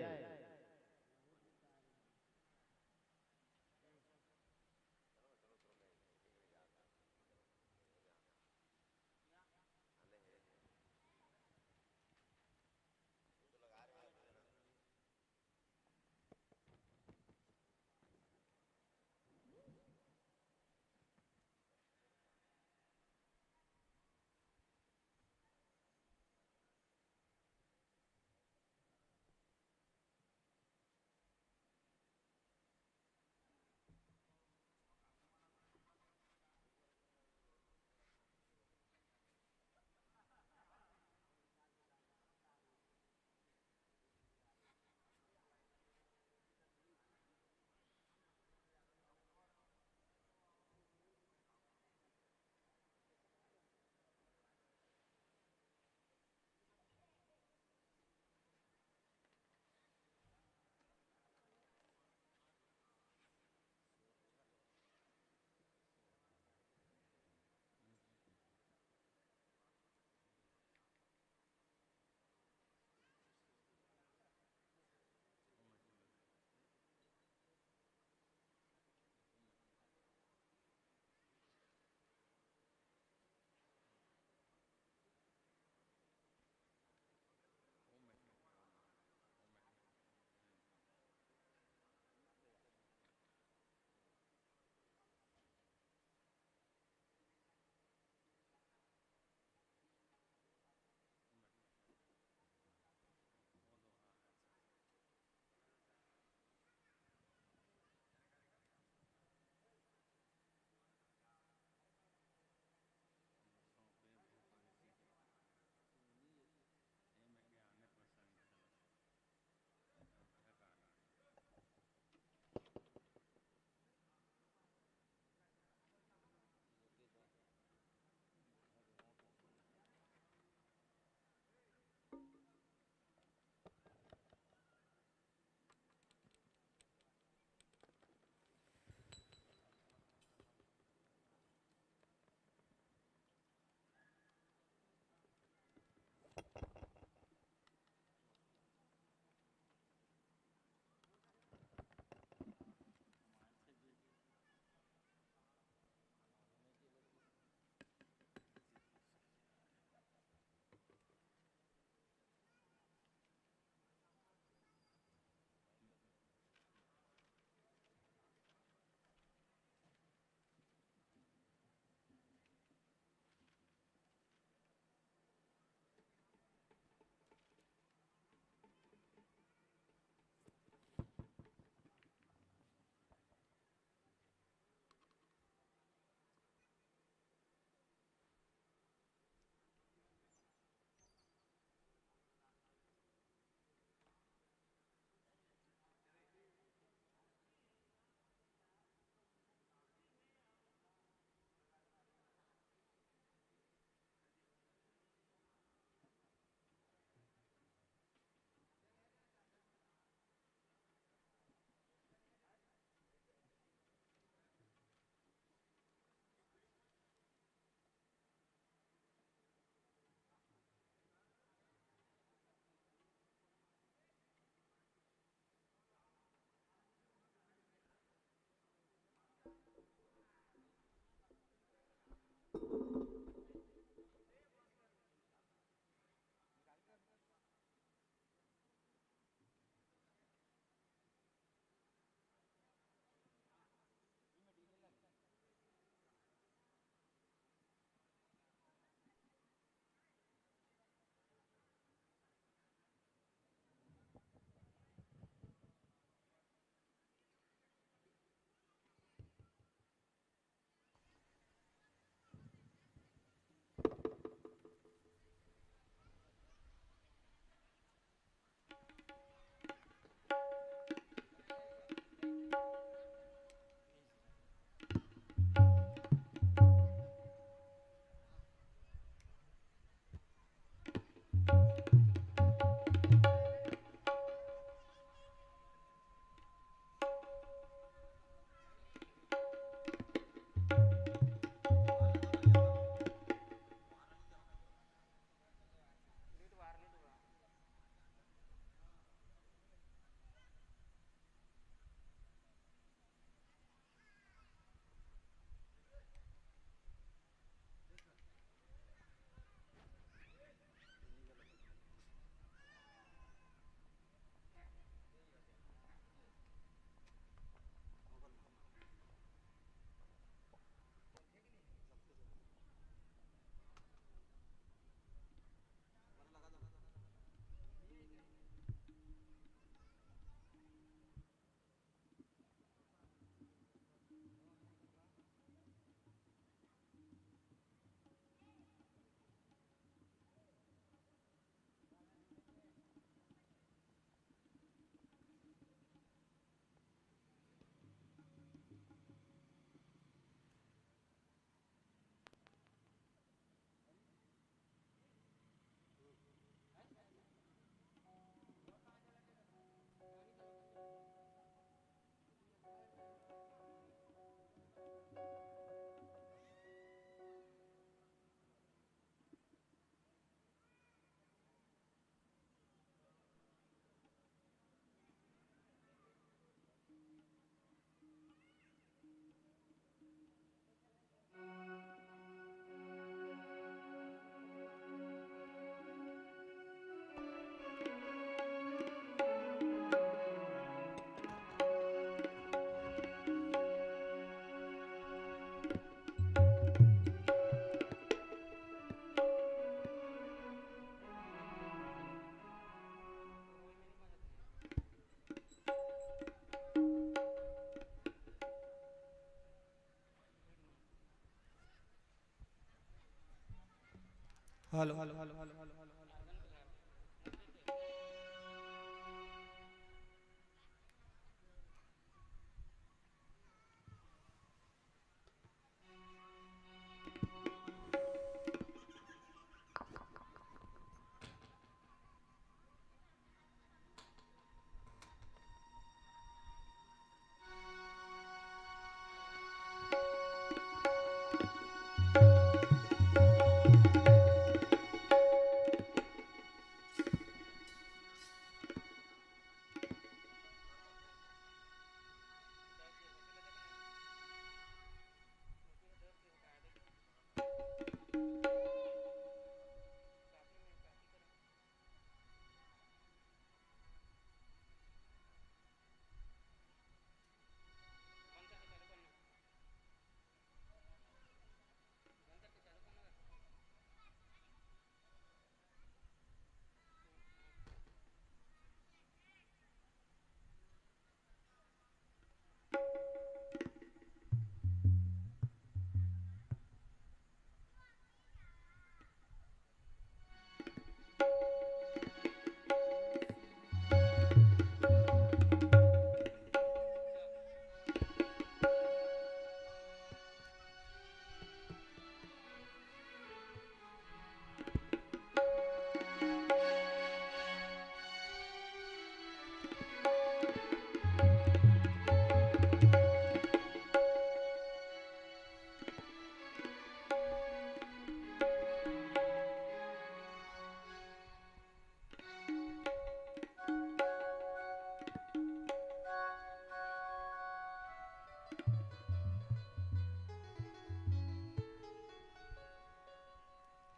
Hello.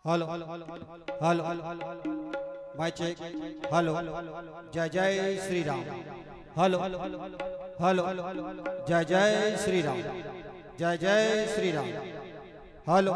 Hello, hello, mike check. Hello, जय जय श्री राम। हेलो, हेलो, जय जय श्री राम। जय जय Shri Ram. Hello.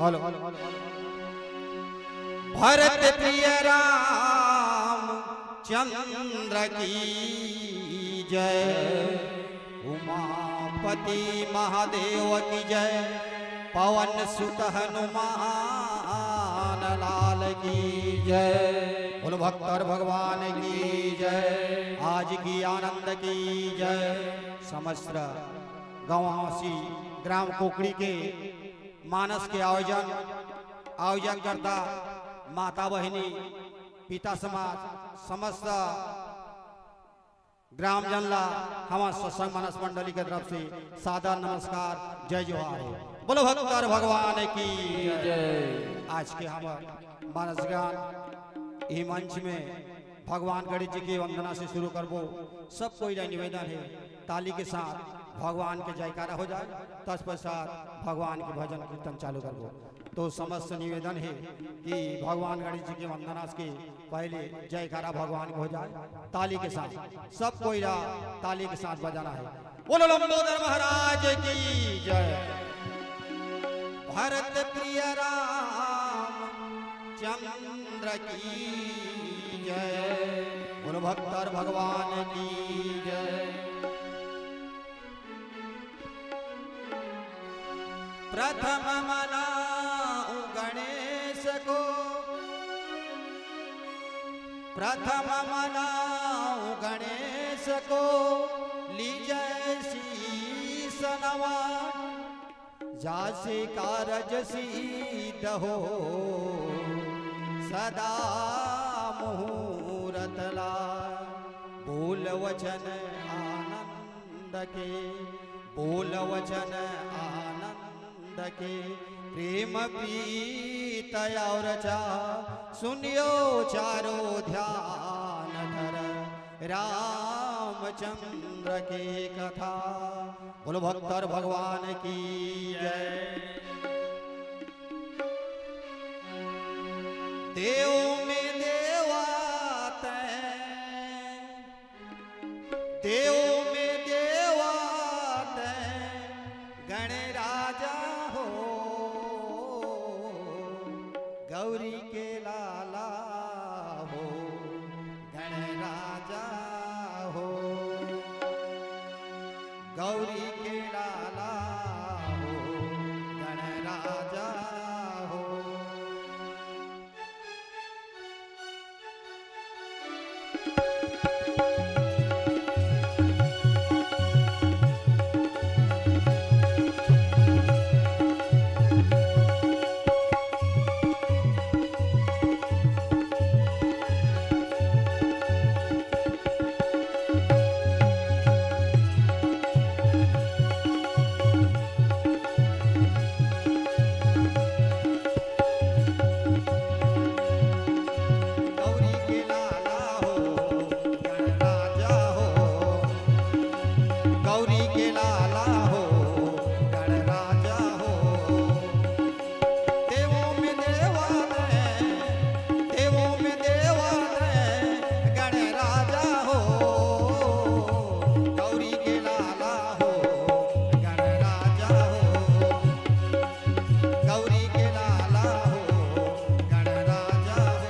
Hello, hello. Bharat प्रिय राम चंद्र की जय, उमापति महादेव की जय, पवन सुत हनुमान लाल की जय। बोलो भक्तर भगवान की जय, आज की आनंद की जय। समस्त गांववासी ग्राम कोकड़ी के मानस के आयोजन, आयोजककर्ता, माता बहिनी, पिता समाज, समस्त ग्रामजन ला हमर सत्संग मानस मंडली के तरफ से सादर नमस्कार, जय जोहार हे। बोलो भक्तर भगवान की जय। आज के हमर मानस गान ई मंच में भगवान गणेश जी के वंदना से शुरू करबो। सब कोई ला निवेदन हे, ताली के साथ भगवान के जयकारा हो जाए, तत्पश्चात भगवान के भजन कीर्तन चालू करबो। तो समस्त निवेदन हे कि भगवान गणेश जी के वंदना के पहले जयकारा भगवान के हो जाए, ताली के साथ सब कोई ला ताली के साथ बजाना हे। बोलो लंबोदर महाराज की जय। भरत प्रिय राम चंद्र की जय। बोलो भक्तर भगवान की जय। प्रथम मनाऊं गणेश को, प्रथम मनाऊं गणेश को, लीजै शीश नवा। जासे कारज सिद्ध हो, सदा मुहूर्त ला। बोल वचन आनंद के, बोल वचन आनंद के, प्रेम प्रीत और चा। सुनियो चारों ध्यान धर, रामचंद्र के कथा। बोलो भक्तर भगवान की जय। देव में देवा तैं, देव में देवा तैं, गणराजा हो, गौरी के लाला हो, गणराजा हो, गौरी के लाला हो, गणराजा हो। गौरी के लाला हो, गणराजा हो। गौरी के लाला हो, गणराजा हो। देवों में देवा तैं, देवों में देवा तैं, गणराजा हो। गौरी के लाला हो, गणराजा हो। गौरी के लाला हो, गणराजा हो।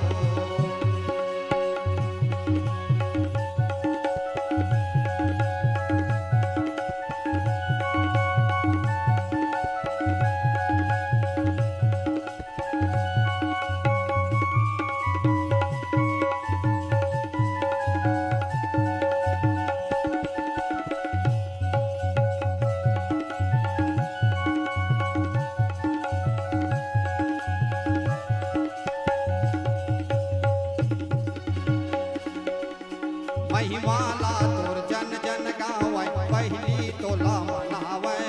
महिमा ला तोर जन जन गावै, पहिली तोला मनावै,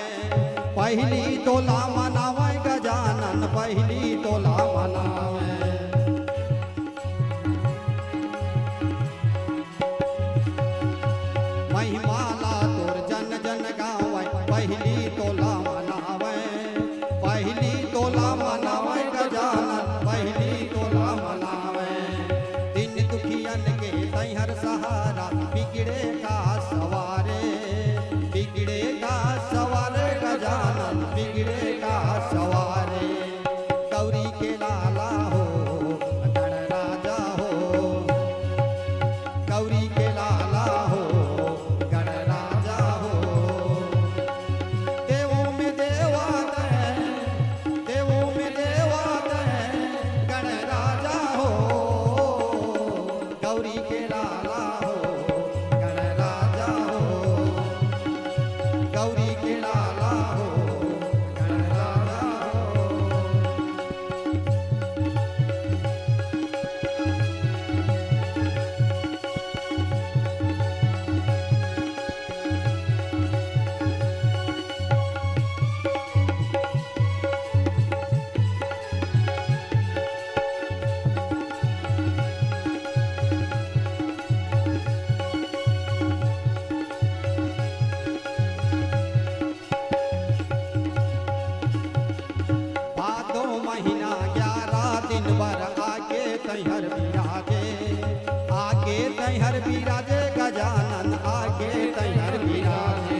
पहिली तोला मनावै गजानन, पहिली तोला मनावै। महिमा ला तोर जन जन गावै, पहिली तोला मनावै, पहिली तोला मनावै गजानन, पहिली तोला मनावै। दीन दुखियन के तैं हर सहारा, बिगड़े का सवारे, बिगड़े का सवारे गजानन, बिगड़े का सवारे। गौरी के लाला हर विराजे, आके तैं हर विराजे गजानन, आके तैं हर विराजे।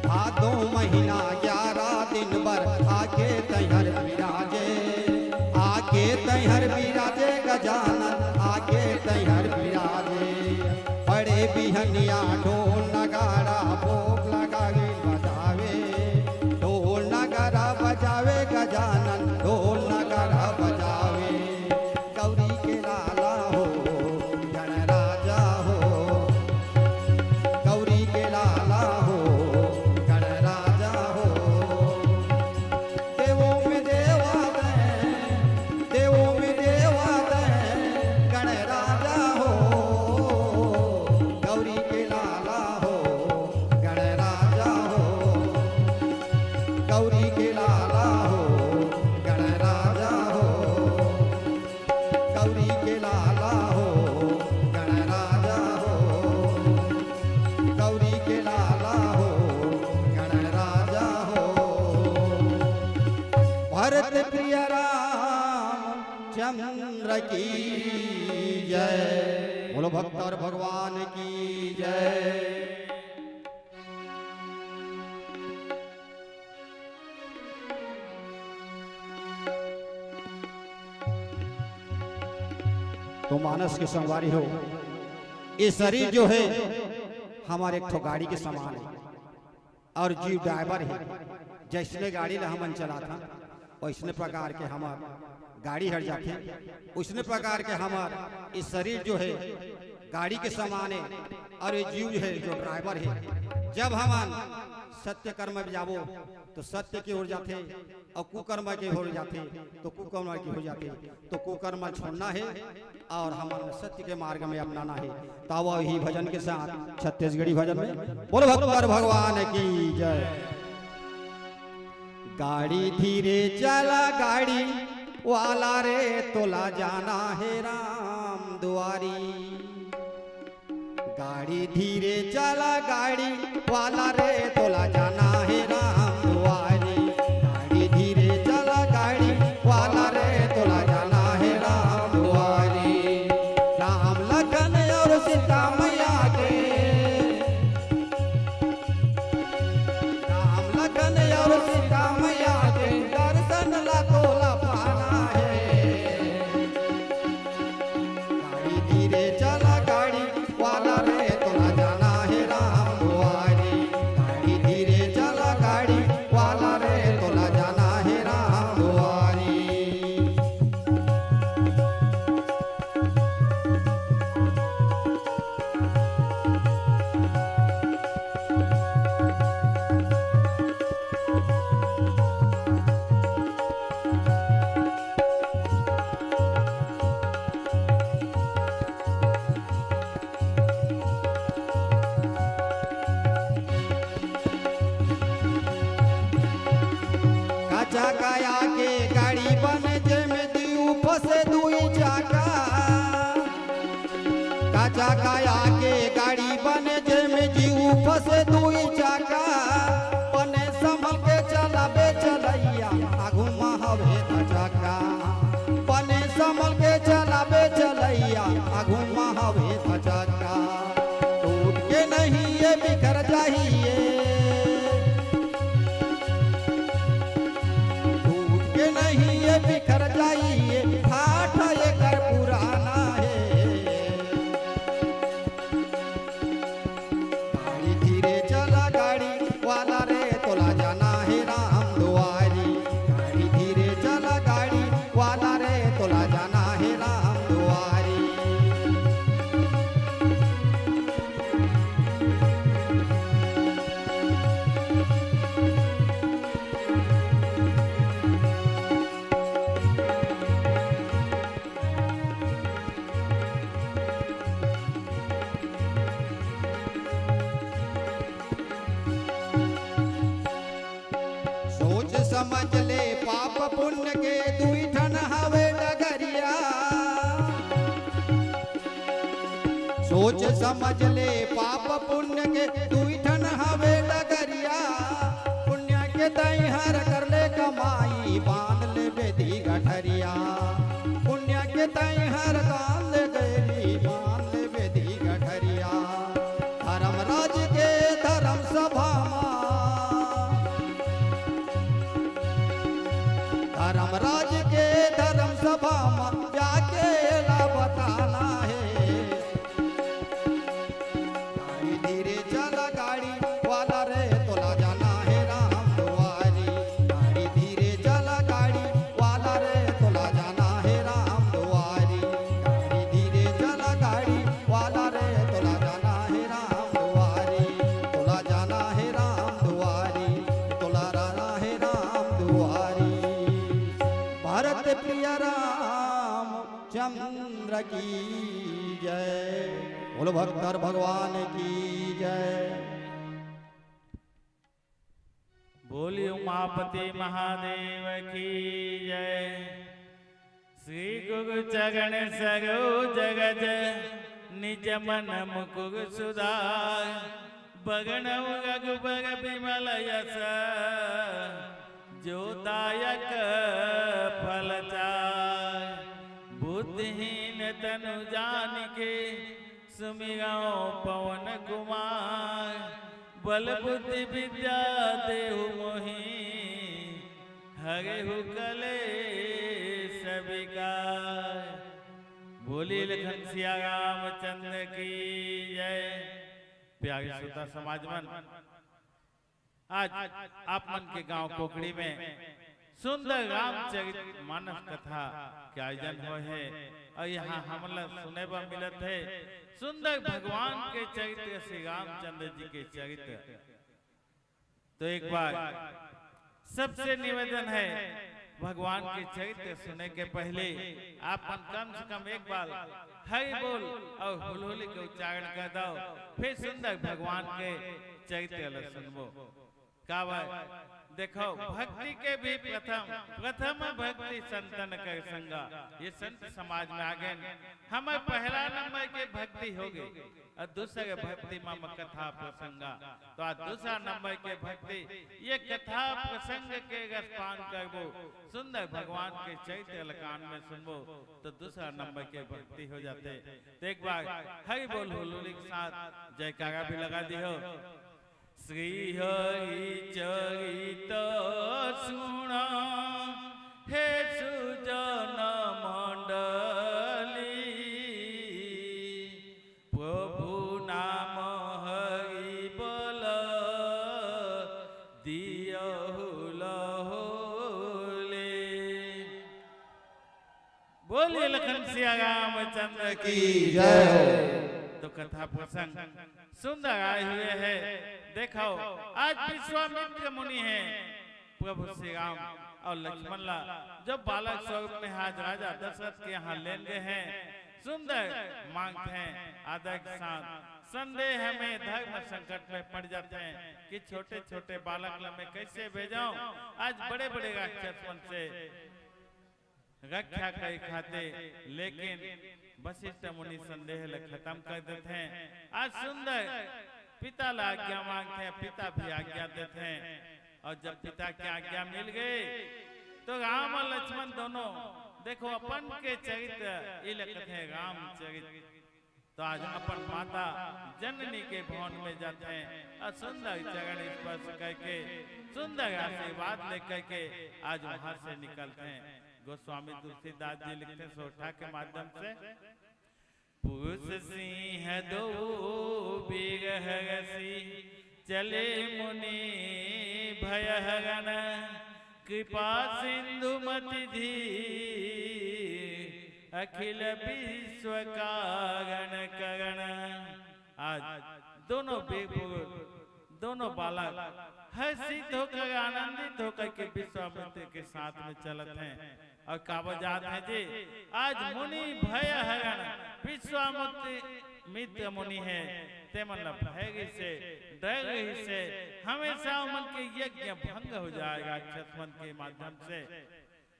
भादो महीना ग्यारह दिन बर, आके तैं हर विराजे, आके तैं हर विराजे गजानन, आके तैं हर विराजे। बड़े बिहनिया ढोल नगाड़ा भोग लगावे बजावे, ढोल नगाड़ा बजावे गजानन, ढोल नगाड़ा बजावे। गौरी के लाला हो, गणराजा हो, गौरी के लाला हो, गणराजा हो। देवों में देवा तैं, देवों में देवा तैं, गणराजा हो, गौरी के लाला हो, गणराजा हो, गौरी के लाला हो, गणराजा हो, गौरी के लाला हो, गणराजा हो, गौरी के लाला हो, गणराजा हो। भरत प्रिय राम चंद्र की जय। बोलो भक्त और भगवान की जय। तो मानस के संगवारी हो, ये शरीर जो है हमारे एक ठो गाड़ी के समान है और जीव ड्राइवर है। जैसने गाड़ी ला हमन चलाथन, वैसने प्रकार के हमर गाड़ी हर जाथे, वैसने प्रकार के हमर ये शरीर जो है गाड़ी के समान है और ये जीव है जो ड्राइवर है। जब हमन सत्य कर्म में जाबो तो सत्य की ओर जाथे और कुकर्म की ओर जाथे तो कुकर्म की हो जाथे। तो कुकर्म छोड़ना है और हमन सत्य के मार्ग में अपनाना है। तावा ही भजन के साथ छत्तीसगढ़ी भजन में बोलो भक्त भगवान की जय। गाड़ी धीरे चला गाड़ी वाला रे, तोला जाना है राम दुआरी। गाड़ी धीरे चला गाड़ी वाला रे, तोला जाना है राम दुआरी। गाड़ी धीरे चला गाड़ी वाला रे, तोला जाना है राम दुआरी। राम लखन और सीता मैया के, राम लखन और सीता मैया के दर्शन ला तोला पाना है। गाड़ी धीरे चला गाड़ी वाला रे, तोला जाना है राम दुआरी। गाड़ी धीरे चला गाड़ी वाला रे, तोला जाना है राम दुआरी। काचा काया के गाड़ी बने, जेमे दीऊ फसे दुई चाका। काचा काया के गाड़ी बने, जेमे जीऊ फसे दुई चाका। बने संभल के चलाबे चलैया, आगू मा हवे धचका। बने संभल के चलाबे चलैया, आगू मा हवे धचका। टूट के नहीं ये बिखर जाही ये, टूट के नहीं ये बिखर जाही ये, ठाठ एकर पुराना हे। गाड़ी धीरे चला गाड़ी वाला रे, तोला जाना हे राम दुआरी। गाड़ी धीरे चला गाड़ी वाला रे, तोला जाना हे राम दुआरी। सोच समझ ले पाप पुण्य के दुई ठन हवे डगरिया। सोच समझ ले पाप पुण्य के दुई ठन हवे डगरिया। पुण्य के तैं हर कर ले कमाई, बांध ले बेदी गठरिया। पुण्य के तैं हर दान ले गैली, बांध ले बेदी गठरिया। धर्मराज के धर्म सभा मा, धर्मराज के धर्म सभा मा जाके एला बताना हे। गाड़ी धीरे चला गाड़ी वाला रे, तोला जाना हे राम दुआरी। गाड़ी धीरे चला गाड़ी वाला रे, तोला जाना हे राम दुआरी। गाड़ी धीरे चला गाड़ी वाला रे, तोला जाना हे राम दुआरी। तोला जाना हे राम दुआरी, तोला जाना हे राम दुआरी। भारत प्रिय राम चंद्र की जय। बोलो भक्तर भगवान की जय। बोली उमापति महादेव की जय। श्री गुरु चरण सरोज रज, निज मन मुकुर सुधार। बरनउँ रघुबर बिमल यस, जो दायक फल चार। बुद्धिहीन तनु जानिके, सुमिरउँ पवन कुमार। बल बुद्धि विद्या देहु मोहि, हरहु कलेस विकार। बोलिए लखन सिया रामचंद्र की जय। प्यारे श्रोता समाज मन, आज आप मन के गांव कोकड़ी में सुंदर रामचरित मानस कथा के आयोजन होय हे अउ यहाँ हमला सुने बर मिलत हे सुंदर भगवान के चरित्र, श्री रामचंद्र जी के चरित्र। तो एक बार सबसे निवेदन हे, भगवान के चरित्र सुने के पहले आप मन कम से कम एक बार हरि बोल अउ हुलहुली के उच्चारण कर दव, फिर सुंदर भगवान के चरित्र ल सुनबो। काबर देखो, भक्ति के भी प्रथम, प्रथम भक्ति संतन कर संगा, ये संत समाज में आ गए। हमर पहला नंबर के भक्ति हो गई अउ दूसरे भक्ति म कथा प्रसंगा। तो आज दूसरा नंबर के भक्ति, ये कथा प्रसंग के रसपान करबो, सुंदर भगवान के चरित्र ल कान में सुनबो, तो दूसरा नंबर के भक्ति हो जाथे। तो एक बार हरि बोल हुलहुली के साथ जयकारा भी लगा दिहो। श्री हरि चरित सुन हे सुजन मंडली, प्रभु नाम हरि बल दियहु लहोले। बोलिए लखन सिया रामचंद्र की जय। तो कथा प्रसंग सुंदर आए हुए है। देखो, आज विश्वामित्र मुनि है, प्रभु श्री राम अउ लक्ष्मण ला जो बालक स्वरूप में आज राजा दशरथ के यहाँ लेन गए हैं, सुंदर मांगत हैं आदर के साथ। संदेह में धर्म संकट में पड़ जाते हैं कि छोटे छोटे बालक ला मैं कैसे भेजाऊं, आज बड़े बड़े राक्षस मन से रक्षा करे खातिर, लेकिन वशिष्ठ मुनि संदेह ल खतम कर देथे। आज सुंदर पिता ला आज्ञा मांगथे, पिता भी आज्ञा देथे। अउ जब पिता के आज्ञा मिल गई, तो राम अउ लक्ष्मण दोनों, देखो, अपन के चरित्र, ई ल कथे रामचरित। तो आज अपन माता जननी के भवन में जाथे अउ सुंदर चरण स्पर्श करके, सुंदर आशीर्वाद लेकर के आज वहां से निकलथे। गोस्वामी तुलसीदास जी लिखथे सोरठा के माध्यम से, पुरुष सिंह दो बीर हरषि चले मुनि भय हरण, कृपा सिंधु मति धीर, अखिल विश्व कारण करण। आज दोनों बीर पुरुष, दोनों बालक हर्षित होकर, आनंदित होकर के विश्वामित्र के साथ में चलत हैं। अउ काबर जात हे जी, आज मुनि भय हरण, विश्वामित्र मित्र मुनि हे, ते मन ला भय रहिसे, डर रहिसे, हमेशा ओमन के यज्ञ भंग हो जाए राक्षस मन के माध्यम से।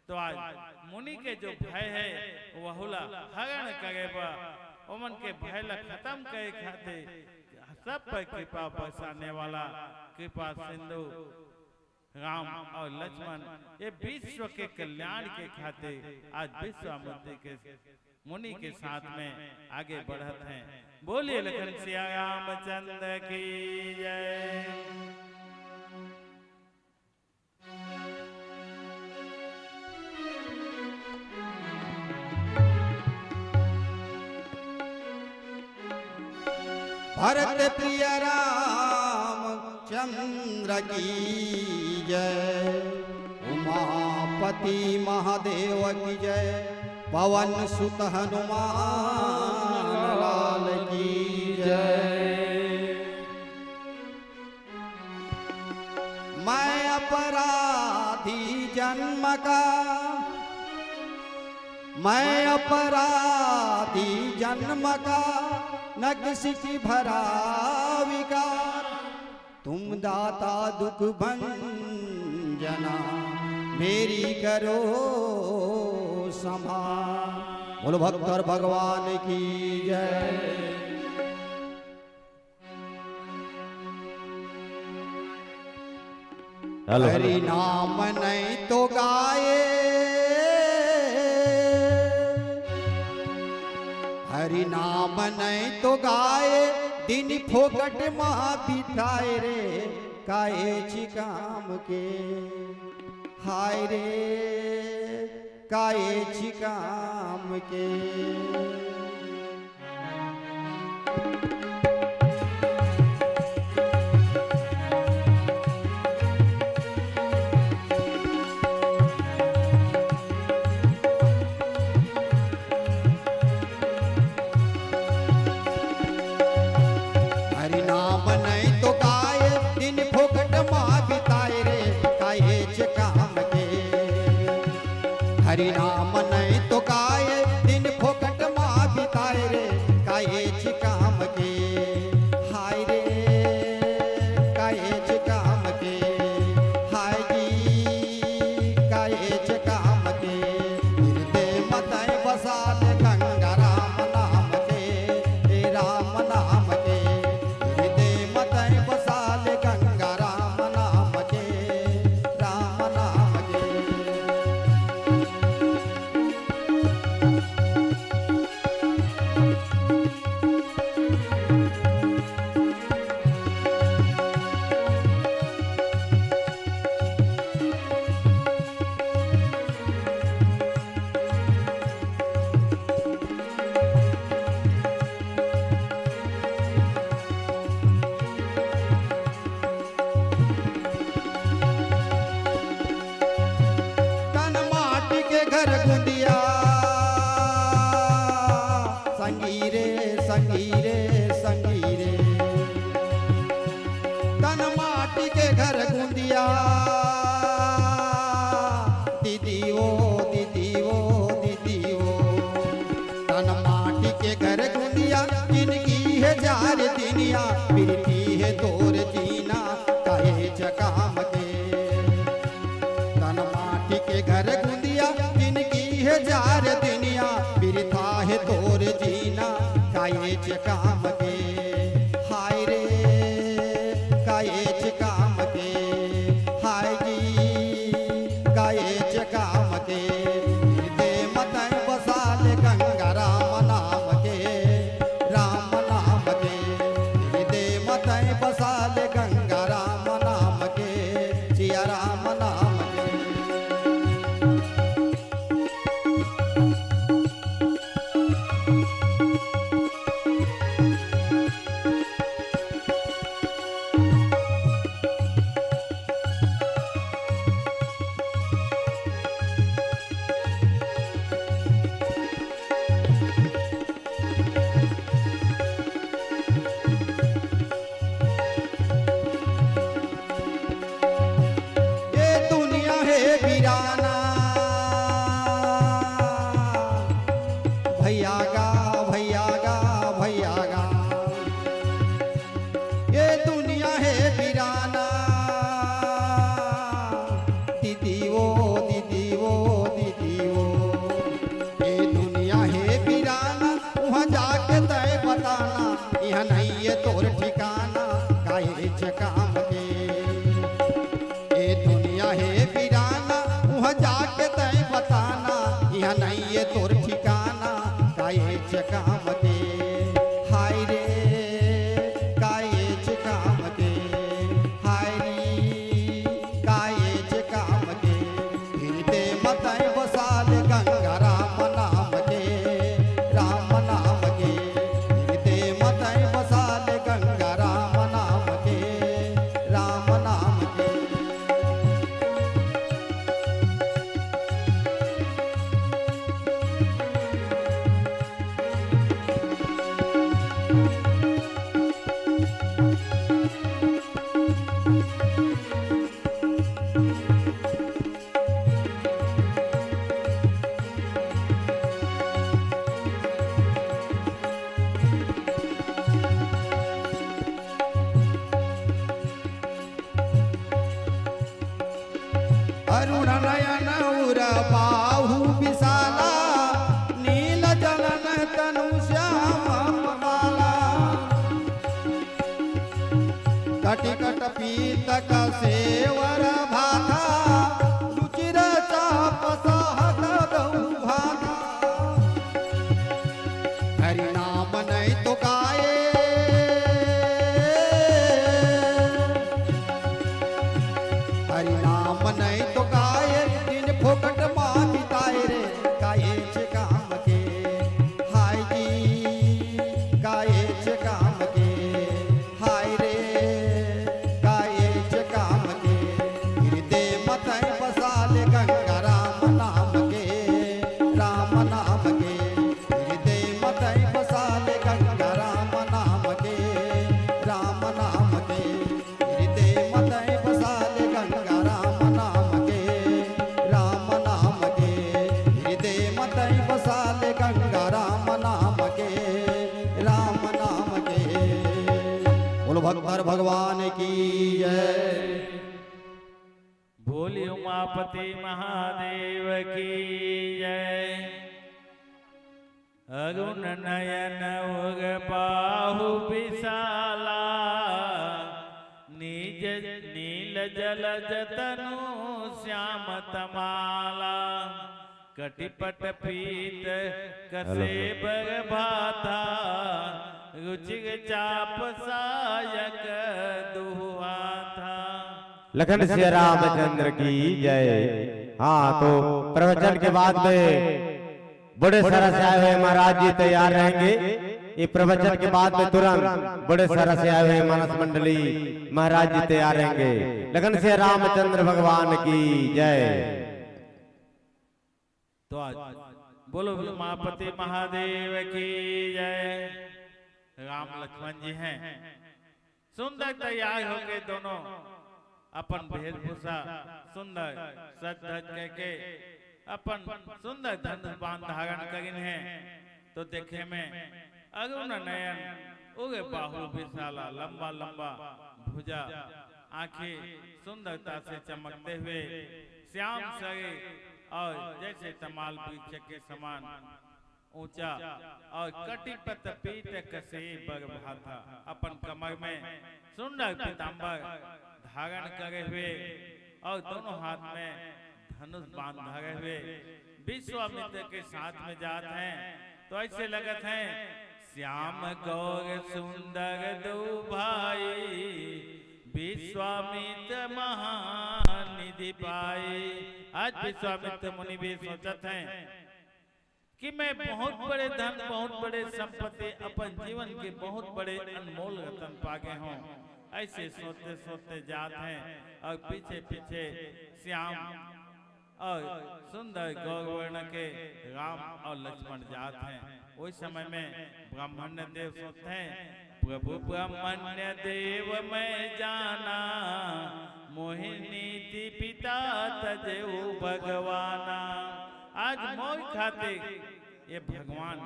तो आज मुनि के जो भय हे, वहू ला हरण करे बर, ओमन के भय ला खतम करे खातिर सब पर कृपा बरसाने वाला कृपा सिंधु राम और लक्ष्मण ये विश्व के कल्याण के खातिर आज विश्वामित्र के मुनि के साथ में आगे बढ़त हैं। बोलिए लखन सिया रामचंद्र की जय। भरत प्रिय राम चंद्र की जय, उमापति महादेव की जय, पवन सुत हनुमान लाल की जय। मैं अपराधी जन्म का, मैं अपराधी जन्म का, न किसी की भरा विकार। तुम दाता दुख भंजना, मेरी करो संभाल। बोलो भक्त और भगवान की जय। Hello, hello. हरि नाम नहीं तो गाए, हरि नाम नहीं तो गाए, दिन फोकट मा बिताए रे, काहेच काम के, हाय रे, काहेच काम के। हरि नाम नहीं तो गाए, दिन फोकट मा बिताए रे, काहेच काम के। हरि नाम नहीं तो गाए, दिन फोकट मा बिताए रे, काहेच काम के। हाय रे, काहेच काम के। हाय जी, काहेच काम के। हृदय मत बसाल गंगा राम नाम के, हे राम नाम के। हृदय मत बसाल गंगा राम नाम के, राम नाम के। तन माटी के घर गुंदिया, संगी रे, संगी रे, संगी रे। तन माटी के घर गुंदिया, दीदी ओ, दीदी ओ, दीदी ओ। तन माटी के घर गुंदिया, जिनगी हे जार दिनिया, प्रीति हे तोर जीना, काहेच काम के। तन माटी के घर गुंदिया, जिनगी हे जार दिनिया, बिरथा हे तोर जीना, काहेच काम के। हाय रे, काहेच काम के। हाय जी, काहेच काम के। हृदय मत बसाल गंगा राम नाम के, राम नाम के। हृदय मत बसाल गंगा राम नाम के, सिया राम नाम के। ये दुनिया हे बिराना, भैया गा, भैया गा, भैया गा। ये दुनिया हे बिराना, दीदी ओ, दीदी ओ, दीदी ओ। ये दुनिया हे बिराना, उहाँ जाके तय बताना, इहाँ नहीं ये तोर ठिकाना, काहेच काम के। ये दुनिया अरुण नयन उर बाहु विशाला, नील जलन तनु श्याम माला। कटि कट पीत कसेवर भाथा, रुचिर चाप सहत दउ भाथा। हरि नाम नहीं तो गाए, हरि नाम नहीं तो गाए, दिन फोकट मा बिताए रे, काहेच काम के, हाय जी, काहेच काम के, हाय रे, काहेच काम के, हृदय मत बसा ले गंगा राम नाम के, राम नाम के, हृदय मत बसा ले गंगा राम नाम के, राम नाम के, हृदय मत बसा ले गंगा राम नाम के, राम नाम के, हृदय मत बसा ले गंगा राम नाम के, राम नाम के। बोलो भक्तर भगवान की जय। बोलिए उमापति महादेव की जय। अरुण नयन उर बाहु विशाला, निज नील जलज तनु श्याम तमाला। कटिपट पीत कसेबर भाथा, रुचिर चाप सायक दुहाथा। लखन सिया रामचंद्र की जय। हाँ, तो प्रवचन के बाद में बड़े सरस से आए हुए महाराज जी तैयार रहेंगे। ये प्रवचन के बाद में तुरंत बड़े सरस से आए हुए मानस मंडली महाराज जी तैयार रहेंगे। लखन सिया रामचंद्र भगवान की जय। तो आज बोलो उमापति महादेव की जय। राम लक्ष्मण जी हैं, सुंदर तैयार होके दोनों अपन वेशभूषा सुंदर सज धज करके अपन सुंदर धनुष बाण धारण करिन हैं। तो देखे में अरुण नयन उर बाहु विशाला, लंबा लंबा भुजा, आंखें सुंदरता से चमकते हुए श्याम सरे और जैसे तमाल वृक्ष के समान ऊंचा और कटिपत पीत कसेबर भाथा, अपन कमर में सुंदर पीतांबर धारण करे हुए और दोनों हाथ में धनुष बाण धरे हुए विश्वामित्र के साथ में जात हैं। तो ऐसे लगत हैं, श्याम गौर सुंदर दो भाई, विश्वामित्र महानिधि पाई। आज विश्वामित्र मुनि भी सोचत हैं कि मैं बहुत बड़े धन, बहुत बड़े संपत्ति, अपन जीवन के बहुत बड़े अनमोल रतन पागे हों। ऐसे सोचते सोचते जात हैं और पीछे पीछे श्याम और सुंदर गौरवर्ण के राम और लक्ष्मण जात हैं। उस समय में ब्रह्मण्य देव सोचते हैं, प्रभु ब्रह्मण्य देव मैं जाना, मोहि नीति पिता तजेउ भगवाना। आज मोर खातिर ये भगवान,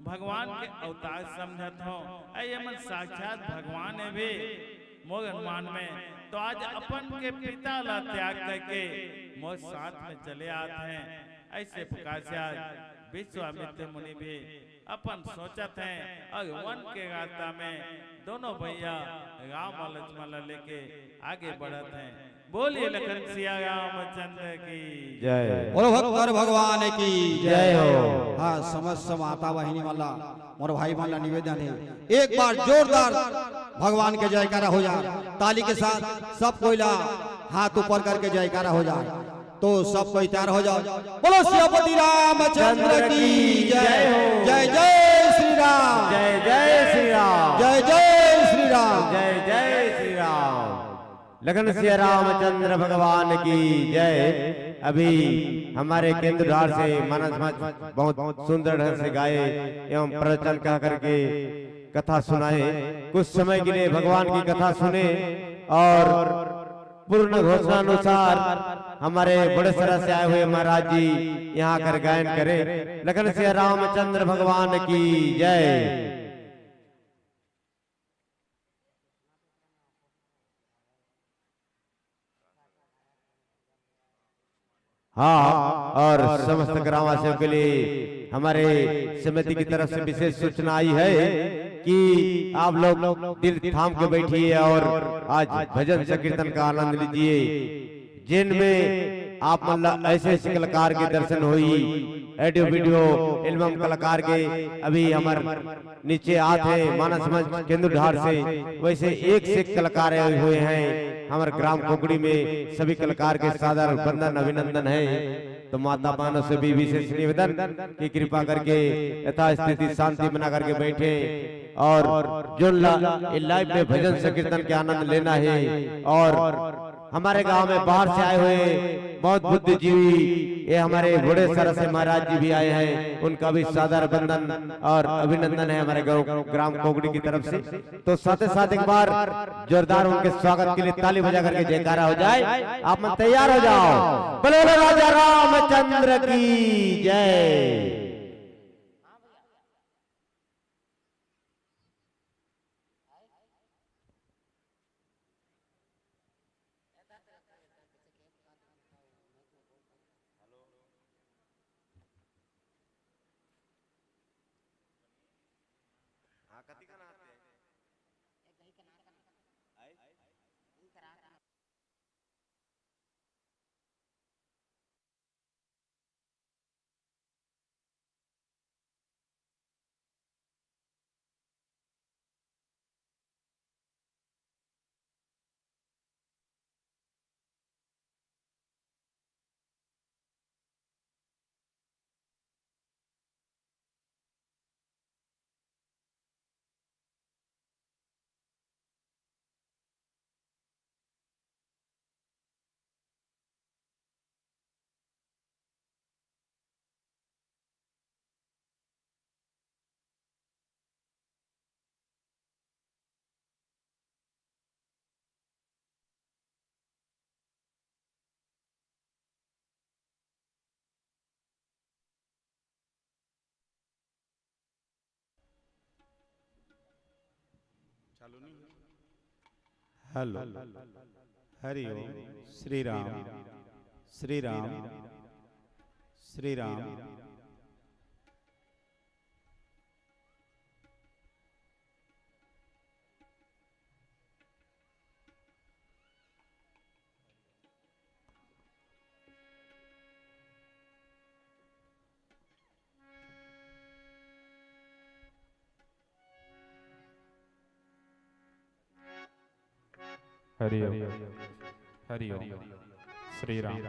भगवान के अवतार समझत हों, अरे ये मन साक्षात भगवान है भी मोर अनुमान में, तो आज अपन के पिता ला त्याग करके मोर साथ में चले आत हैं। ऐसे प्रकार से आज विश्वामित्र मुनि भी अपन सोचत हैं और वन के रास्ता में दोनों भैया राम और लक्ष्मण ला लेके आगे बढ़त हैं। बोलिए लखन सिया रामचंद्र की जय। बोलो भक्तर भगवान की जय हो। हाँ, समस्त माता बहिनी मन ला, मोर भाई मन ला निवेदन है, एक बार जोरदार भगवान के जयकारा हो जाए, ताली के साथ सब कोई ला हाथ ऊपर करके जयकारा हो जाए। तो सब कोई तैयार हो जाओ, बोलो सियापति रामचंद्र की जय हो। जय जय श्री राम। जय जय श्री राम। जय जय श्री राम। जय जय श्री राम। लखन सिया रामचंद्र भगवान की जय। अभी हमारे केंद्रधार से मानस मंच बहुत सुंदर ढंग से गाए एवं प्रवचन कह करके कथा सुनाए। कुछ समय के लिए भगवान की कथा सुने और पूर्ण घोषणा अनुसार हमारे बड़े सरस से आए हुए महाराज जी यहाँ आकर गायन करें। लखन सिया रामचंद्र भगवान की जय। हाँ, और समस्त ग्रामवासियों के लिए हमारे समिति की तरफ से विशेष सूचना आई है कि आप लोग दिल थाम के बैठिए और आज भजन संकीर्तन का आनंद लीजिए, जिनमें आप मन ला ऐसे ऐसे कलाकार के दर्शन होई, ऑडियो वीडियो एल्बम कलाकार के अभी हमर नीचे आत हे मानस मंच केंदुधार से, वैसे एक से एक कलाकार आए हुए हैं। हमर ग्राम कोकड़ी में सभी कलाकार के सादर वंदन अभिनंदन है। तो माता बहनों से भी विशेष निवेदन कि कृपा करके यथास्थिति शांति बना करके बैठे और जोन ला ये लाइव में भजन संकीर्तन के आनंद लेना है। और हमारे गांव में बाहर से आए हुए बहुत बुद्धिजीवी, ये हमारे बड़े सरसे महाराज जी भी आए हैं, उनका भी सादर वंदन और अभिनंदन है हमारे गांव ग्राम कोगड़ी की तरफ से। तो साथ ही साथ एक बार जोरदार उनके स्वागत के लिए ताली बजा करके जयकारा हो जाए। आप मन तैयार हो जाओ। बोलो, बोलो राजा रामचंद्र की जय। चालू नहीं। हेलो, हरि ओम। श्री राम, श्री राम, श्री राम। हरि ओम। हरि ओम। श्री राम।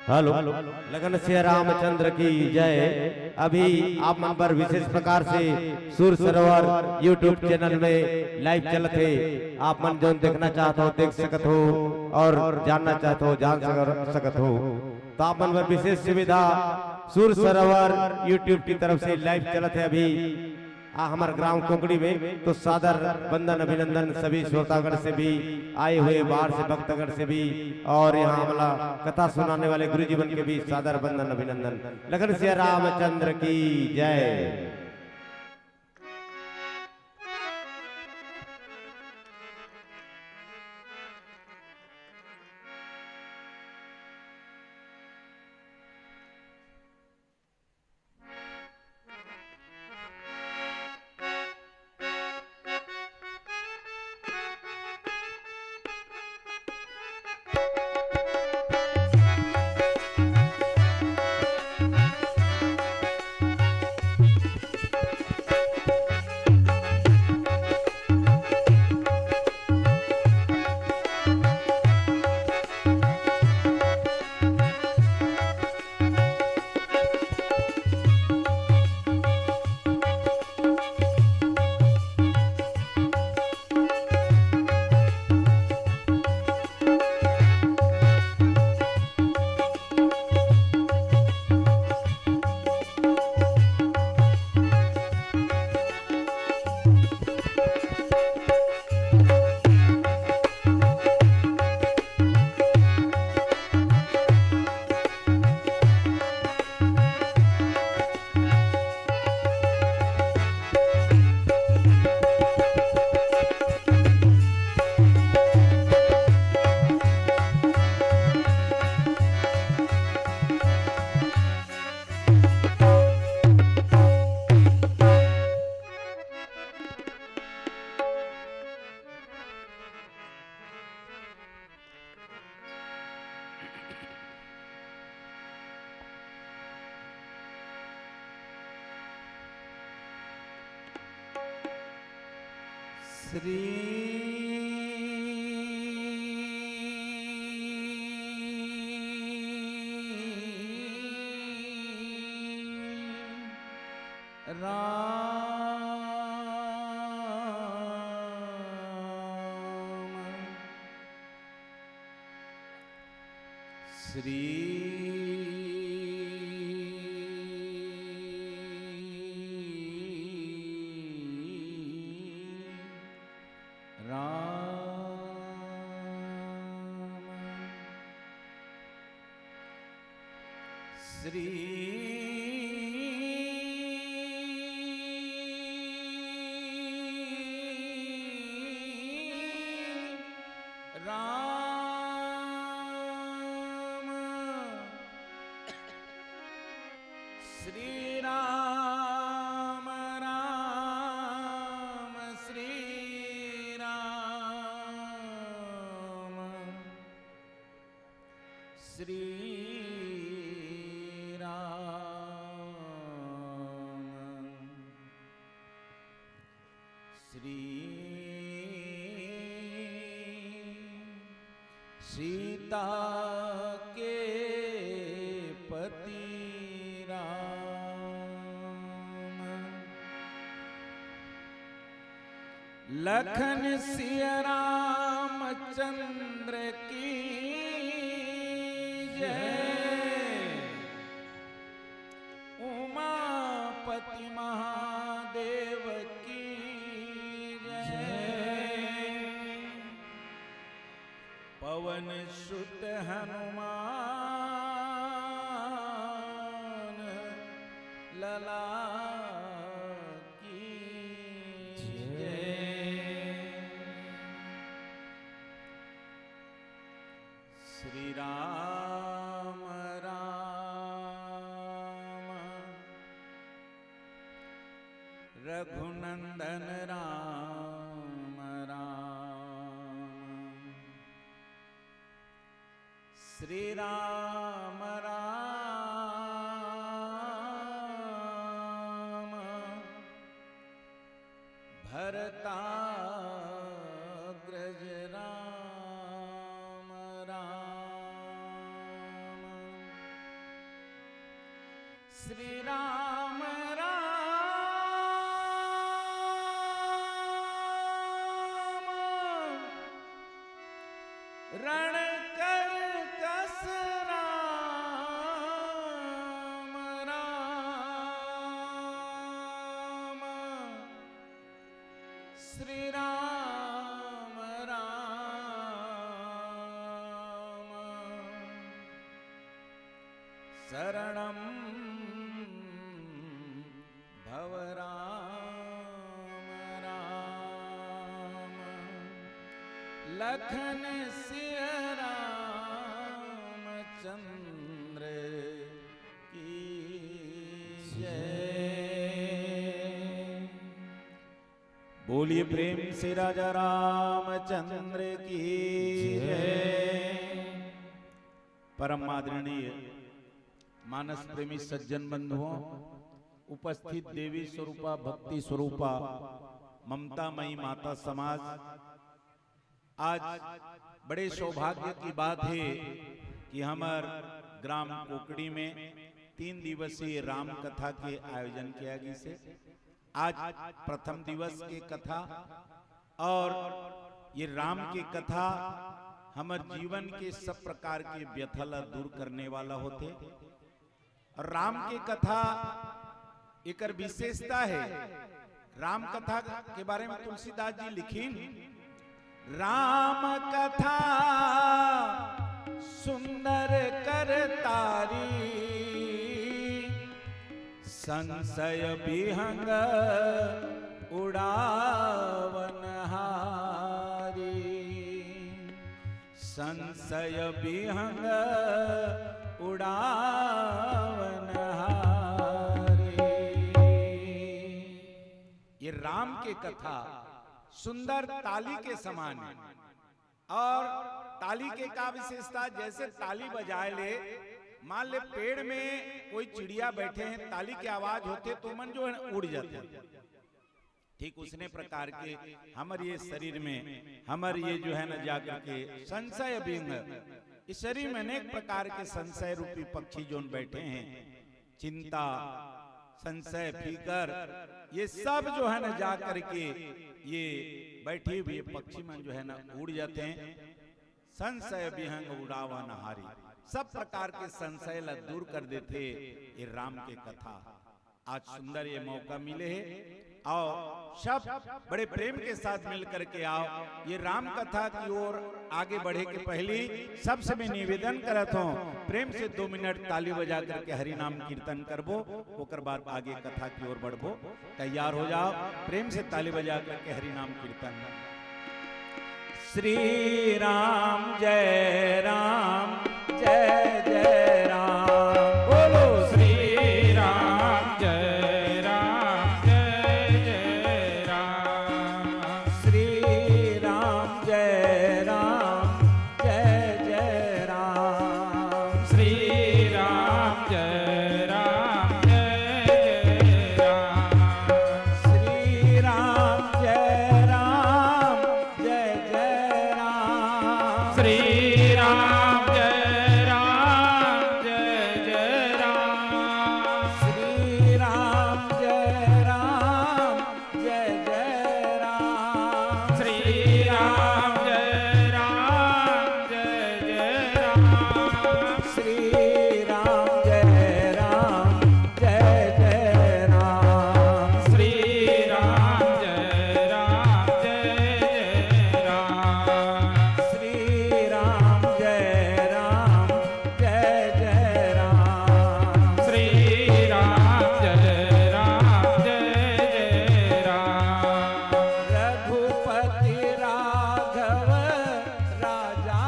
हेलो, लगन सिया रामचंद्र की जय। अभी आप मन बर विशेष प्रकार से सुर सरोवर YouTube चैनल में लाइव चलत हे। आप मन जोन देखना चाहत हो, देख सकत हो, और जानना चाहत हो, जान सक-, सकत हो। तो आप मन बर विशेष सुविधा सुर सरोवर YouTube की तरफ से लाइव चलत हे अभी। आ, हमर ग्राम कोकड़ी में तो सादर वंदन अभिनंदन सभी श्रोतागण से भी, आए हुए बाहर से भक्तगण से भी, और यहाँ हमला कथा सुनाने वाले गुरुजी मन के भी सादर वंदन अभिनंदन। लगन सिया रामचंद्र की जय। श्री राम श्री राम श्री राम श्री राम राम श्री राम श्री राम श्री सीता के पति राम। लखन सिया रामचंद्र की जय। उमापति महादेव की जय। पवन सुत हनुमान लला की जय। श्री राम राम रघुनंदन राम राम श्री राम राम भरताग्रज राम राम श्री राम राम रण कर कस राम राम श्री राम राम शरणं भव राम राम लखन सिया रामचंद्र की जय। बोलिए प्रेम से राजा रामचंद्र की जय। परम आदरणीय मानस प्रेमी सज्जन बंधुओं, उपस्थित देवी स्वरूपा, भक्ति स्वरूपा, ममतामयी माता समाज, आज बड़े सौभाग्य की बात है कि हमर ग्राम कोकड़ी में तीन दिवसीय राम कथा के आयोजन किया गिस हे। आज प्रथम दिवस के कथा और ये राम के कथा हमर जीवन के सब प्रकार के व्यथा ला दूर करने वाला होथे। और राम के कथा एकर विशेषता है। राम कथा के बारे में तुलसीदास जी लिखिन, राम कथा सुंदर कर तारी, संशय विहंग उड़ावन हारी। संशय विहंग उड़ावन हारी। ये राम के कथा सुंदर ताली के समान है। और ताली के का विशेषता, जैसे ताली बजाए ले, मान ले पेड़ में कोई चिड़िया बैठे हैं, ताली की आवाज होते तो मन जो है उड़ जाते हैं। ठीक उसने प्रकार के हमर ये शरीर में, हमर ये जो है ना, जाकर के संशय अभिंग, इस शरीर में अनेक प्रकार के संशय रूपी पक्षी जोन बैठे हैं, चिंता, संशय, फिकर, ये सब जो है ना, जा करके ये बैठे हुए पक्षी मन जो है ना, उड़ जाते हैं। संशय विहंग उड़ावन हारी, सब प्रकार के संशय ला दूर कर देथे ये राम के कथा। आज सुंदर ये मौका मिले हे, आओ सब बड़े प्रेम के साथ मिल करके आओ। ये राम कथा की ओर आगे बढ़े के पहली सबसे मैं निवेदन करत हूँ, प्रेम से दो मिनट ताली बजा करके हरि नाम कीर्तन करबो, ओकर बाद आगे कथा की ओर बढ़बो। तैयार हो जाओ, प्रेम से ताली बजा करके हरि नाम कीर्तन। श्री राम जय राम जय जय राम। बोलो श्री राम जय राम जय जय राम। श्री राम जय राम जय जय राम। श्री राम जय राम जय जय राम। श्री राम जय राम जय जय राम। श्री राम जय राम जय जय राम। श्री राम जय राम जय जय राम। श्री राम जय राम जय जय राम। श्री राम जय राम जय जय राम। श्री राम जय राम जय जय राम। श्री राम जय राम जय जय राम। श्री राम जय राम जय जय राम। रघुपति राघव राजा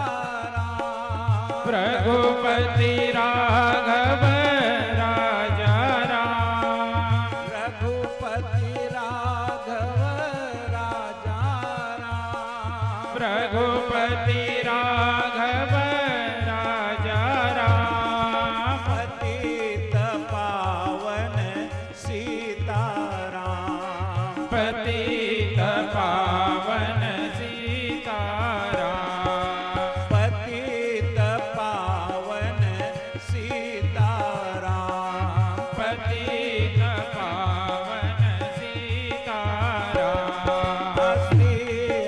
राम। रघुपति राघव राजा राम। रघुपति राघव राजा राम। रघुपति राघव राजा राम। पतित पावन सीताराम। पतित पावन सीताराम। पतित पावन सीताराम। पतित पावन सीताराम। श्री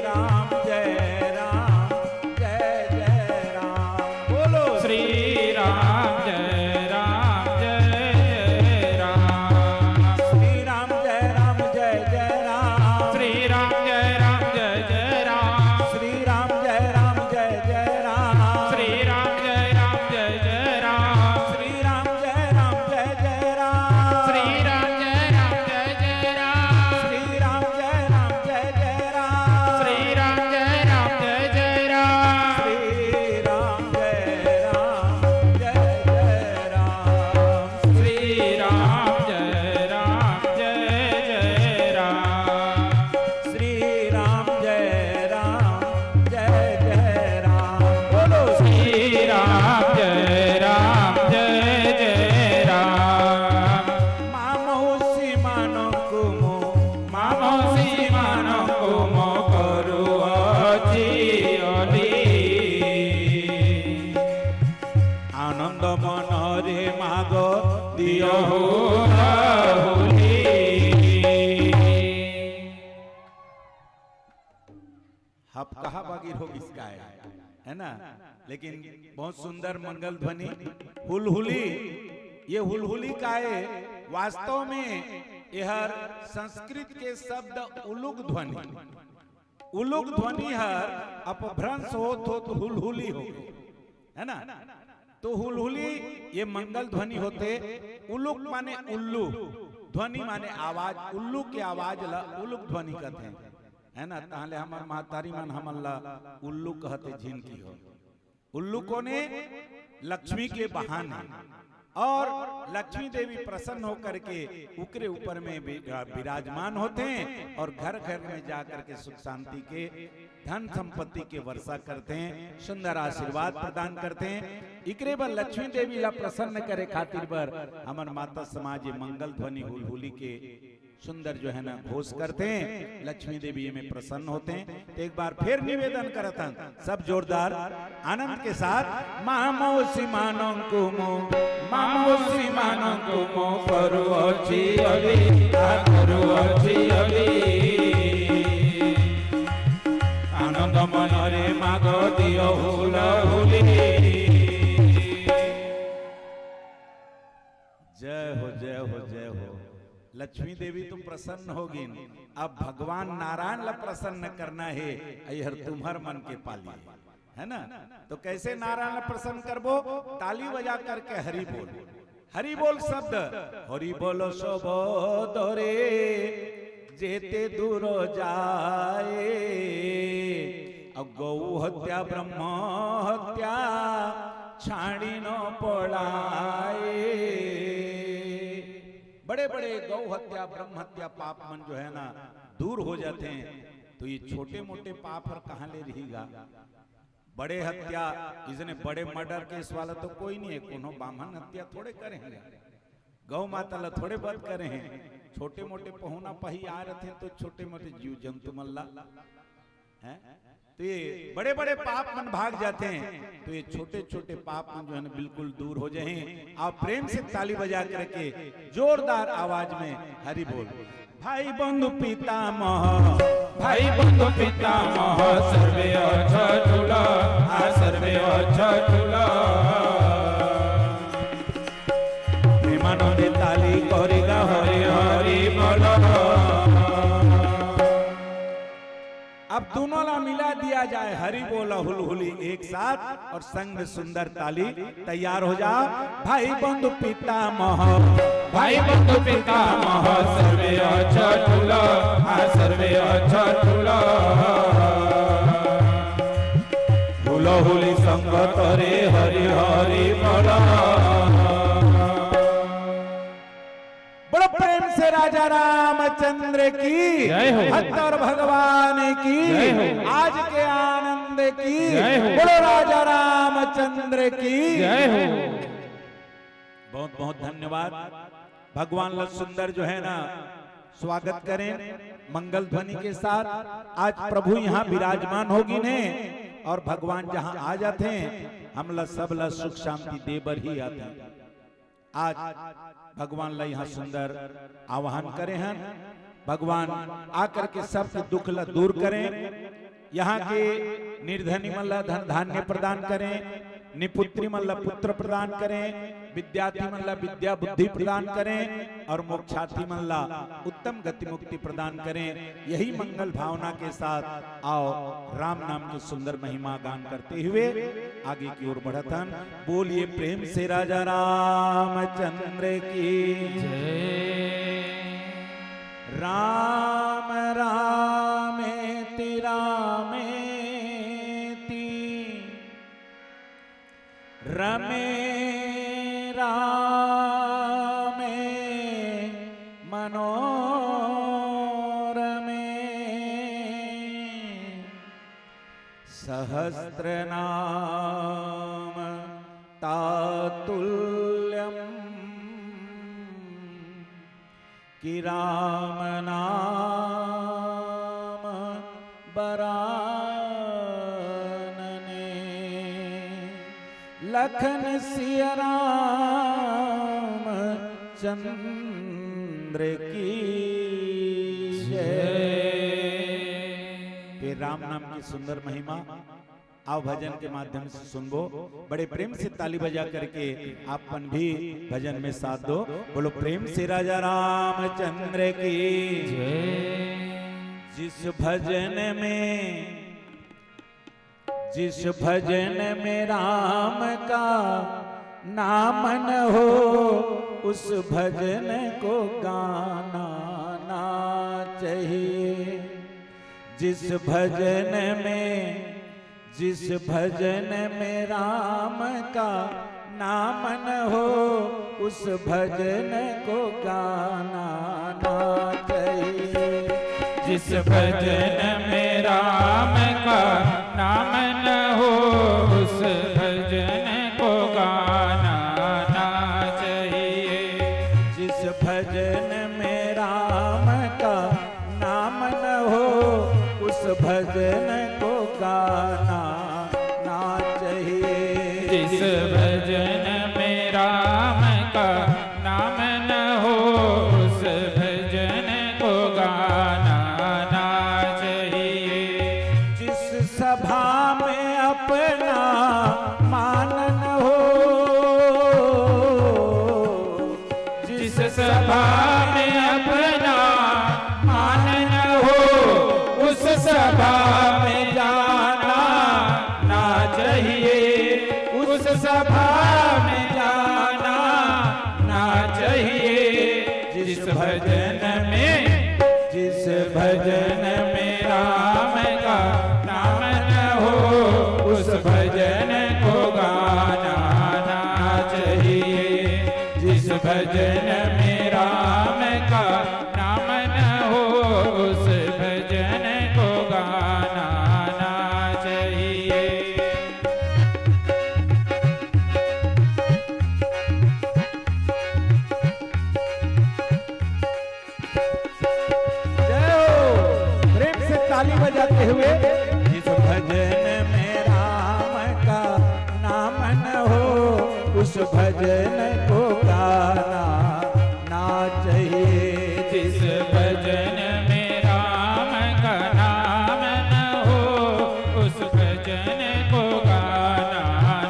राम जय राम जय जय राम। बोलो श्री राम जय राम जय जय राम। श्री राम जय राम जय जय राम। श्री राम जय राम जय जय राम। श्री राम जय राम जय जय राम। श्री राम जय राम जय जय राम। श्री राम जय राम जय जय राम। श्री राम जय राम जय जय राम। श्री राम जय राम जय जय राम। श्री राम जय राम जय जय राम। श्री राम जय राम जय जय राम। श्री राम जय राम जय जय राम। श्री राम जय राम जय जय राम। बोलो श्री राम जय राम जय जय राम। मामौसी मानकुमो, मामौसी मानकुमो करुअछि अली। आनंद मनरे माग दियहु हुली। हपकहा बागिर हो गिस काय, है ना? लेकिन बहुत सुंदर मंगल ध्वनि। हुलहुली, ये हुलहुली काय? वास्तव में एहर संस्कृत के शब्द उलुक ध्वनि, उलुक ध्वनि हर अपभ्रंश होत होत हुलहुली हो गे, है ना? तो हुलहुली ये मंगल ध्वनि होथे। उलुक माने उल्लू, ध्वनि माने आवाज, उल्लू के आवाज ला उलुक ध्वनि कथे, है ना? तहां ले हमर महतारी मन हमन ला उल्लू कहथे, झिन किहो। उल्लू कोन ए? लक्ष्मी के वाहन ए। और लक्ष्मी देवी प्रसन्न होकर के उकरे ऊपर में वि-, विराजमान होथे और घर घर में जा करके सुख शांति के, धन संपत्ति के वर्षा करथे, सुंदर आशीर्वाद प्रदान करथे। इकरे बर लक्ष्मी देवी ला प्रसन्न करे खातिर बर हमर माता समाज ये मंगल ध्वनि हुलहुली के सुंदर जो है ना घोष करते हैं, लक्ष्मी देवी में प्रसन्न होते हैं। तो एक बार फिर निवेदन करत हन, सब जोरदार आनंद के साथ, माँ मौसी मानंकु मो, माँ मौसी मानंकु मो, करुअछि अली, आ करुअछि अली। आनंद मन रे माग दियो हुल हुली। जय हो, जय हो, जय हो। लक्ष्मी देवी तो प्रसन्न होगिन, अब भगवान नारायण ला प्रसन्न करना हे, अइहर तुम्हर मन के पाली हे, है ना? तो कैसे नारायण ला प्रसन्न करबो? ताली बजा करके हरि बोल, हरि बोल शब्द, हरि बोल शब्द रे जेते दूर जाए, अउ गौ हत्या ब्रह्म हत्या छाड़ी न पड़ाए। बड़े बड़े गौ हत्या ब्रह्म हत्या पाप मन जो है ना दूर हो जाते हैं, तो ये छोटे मोटे पाप हर कहाँ ले रहिगा? बड़े हत्या, इसने बड़े मर्डर केस वाला तो कोई नहीं है, कोनो बाम्हन हत्या थोड़े करे हैं, गौ माता ला थोड़े बध करे हैं। छोटे मोटे पहुना पही आ रथे तो छोटे मोटे जीव जंतु मन ला, हैं? तो ये बड़े बड़े पाप मन भाग जाते हैं, तो ये छोटे छोटे पाप मन जो है ना बिल्कुल दूर हो जाए। आप प्रेम से ताली बजा करके जोरदार आवाज में हरि बोल। भाई बंधु पितामह, भाई बंधु पितामह, सर्वे अछठुल, आ सर्वे अछठुल। प्रेमानंदे ताली करिगा हरि हरि बोल। अब दोनों ला मिला दिया जाए, हरि बोल हुलहुली एक साथ और संग में सुंदर ताली। तैयार हो जाओ। भाई बंधु पितामह, भाई बंधु पितामह, सर्वे अछठुल, आ सर्वे अछठुल। हुलहुली संगत रे हरि हरि बोल। बड़ो प्रेम से राजा रामचंद्र की, जय हो। हत्तर भगवान की, जय हो। आज के आनंद की, जय हो। बड़ो राजा रामचंद्र की, जय हो। बहुत बहुत धन्यवाद। भगवान ला सुंदर जो है ना स्वागत करें मंगल ध्वनि के साथ। आज प्रभु यहाँ विराजमान होगिन हे और भगवान जहाँ आ जाते हैं, हमला सब ला सुख शांति दे बर ही आते हैं। आज भगवान ला यहाँ सुंदर आह्वान करे हन। भगवान आकर के सबके दुख ला दूर करें। यहाँ के निर्धनी मन ला धन धान्य प्रदान करें, निपुत्री मन ला पुत्र प्रदान करें, विद्यार्थी मन ला विद्या बुद्धि प्रदान करें और मोक्षार्थी मन ला उत्तम गति मुक्ति प्रदान करें। यही मंगल भावना के साथ आओ राम नाम की सुंदर महिमा गान करते हुए आगे की ओर बढ़त हन। बोलिए प्रेम से राजा रामचंद्र की जय। राम रामेति रामेति रमे रामे मनोरमे सहस्रनाम तातुल्यम। कि राम नाम बरानने लखन सिया राम चंद्र की जय। फिर राम नाम की सुंदर महिमा आओ भजन के माध्यम से सुनबो। बड़े प्रेम से ताली बजा करके आप मन भी भजन में साथ दो। बोलो प्रेम से राजा रामचंद्र की जय। जिस भजन में, जिस भजन में राम का नाम न हो, उस भजन को गाना ना चाहिए। जिस भजन में, जिस भजन में राम का नाम न हो, उस भजन को गाना ना चाहिए। जिस भजन में राम का नाम न हो, उस भजन को गाना ना चाहिए। जिस भजन में राम को गाना ना चाहिए। जिस भजन में राम का नाम न हो, उस भजन को गाना ना चाहिए। जिस सभा में अपना मान न हो, जिस सभा में अपना मान न हो, उस सभा में जाना ना चाहिए। उस सभा में जाना ना चाहिए। जिस भजन में, जिस भजन में राम का नाम न हो, उस भजन को गाना ना चाहिए। जिस भजन में राम का नाम न हो, उस भजन को गाना ना चाहिए। जय हो। प्रेम से ताली बजाते हुए। जिस भजन में राम का नाम न हो, उस भजन को गाना ना चाहिए। जिस भजन में राम का नाम न हो, उस भजन को गाना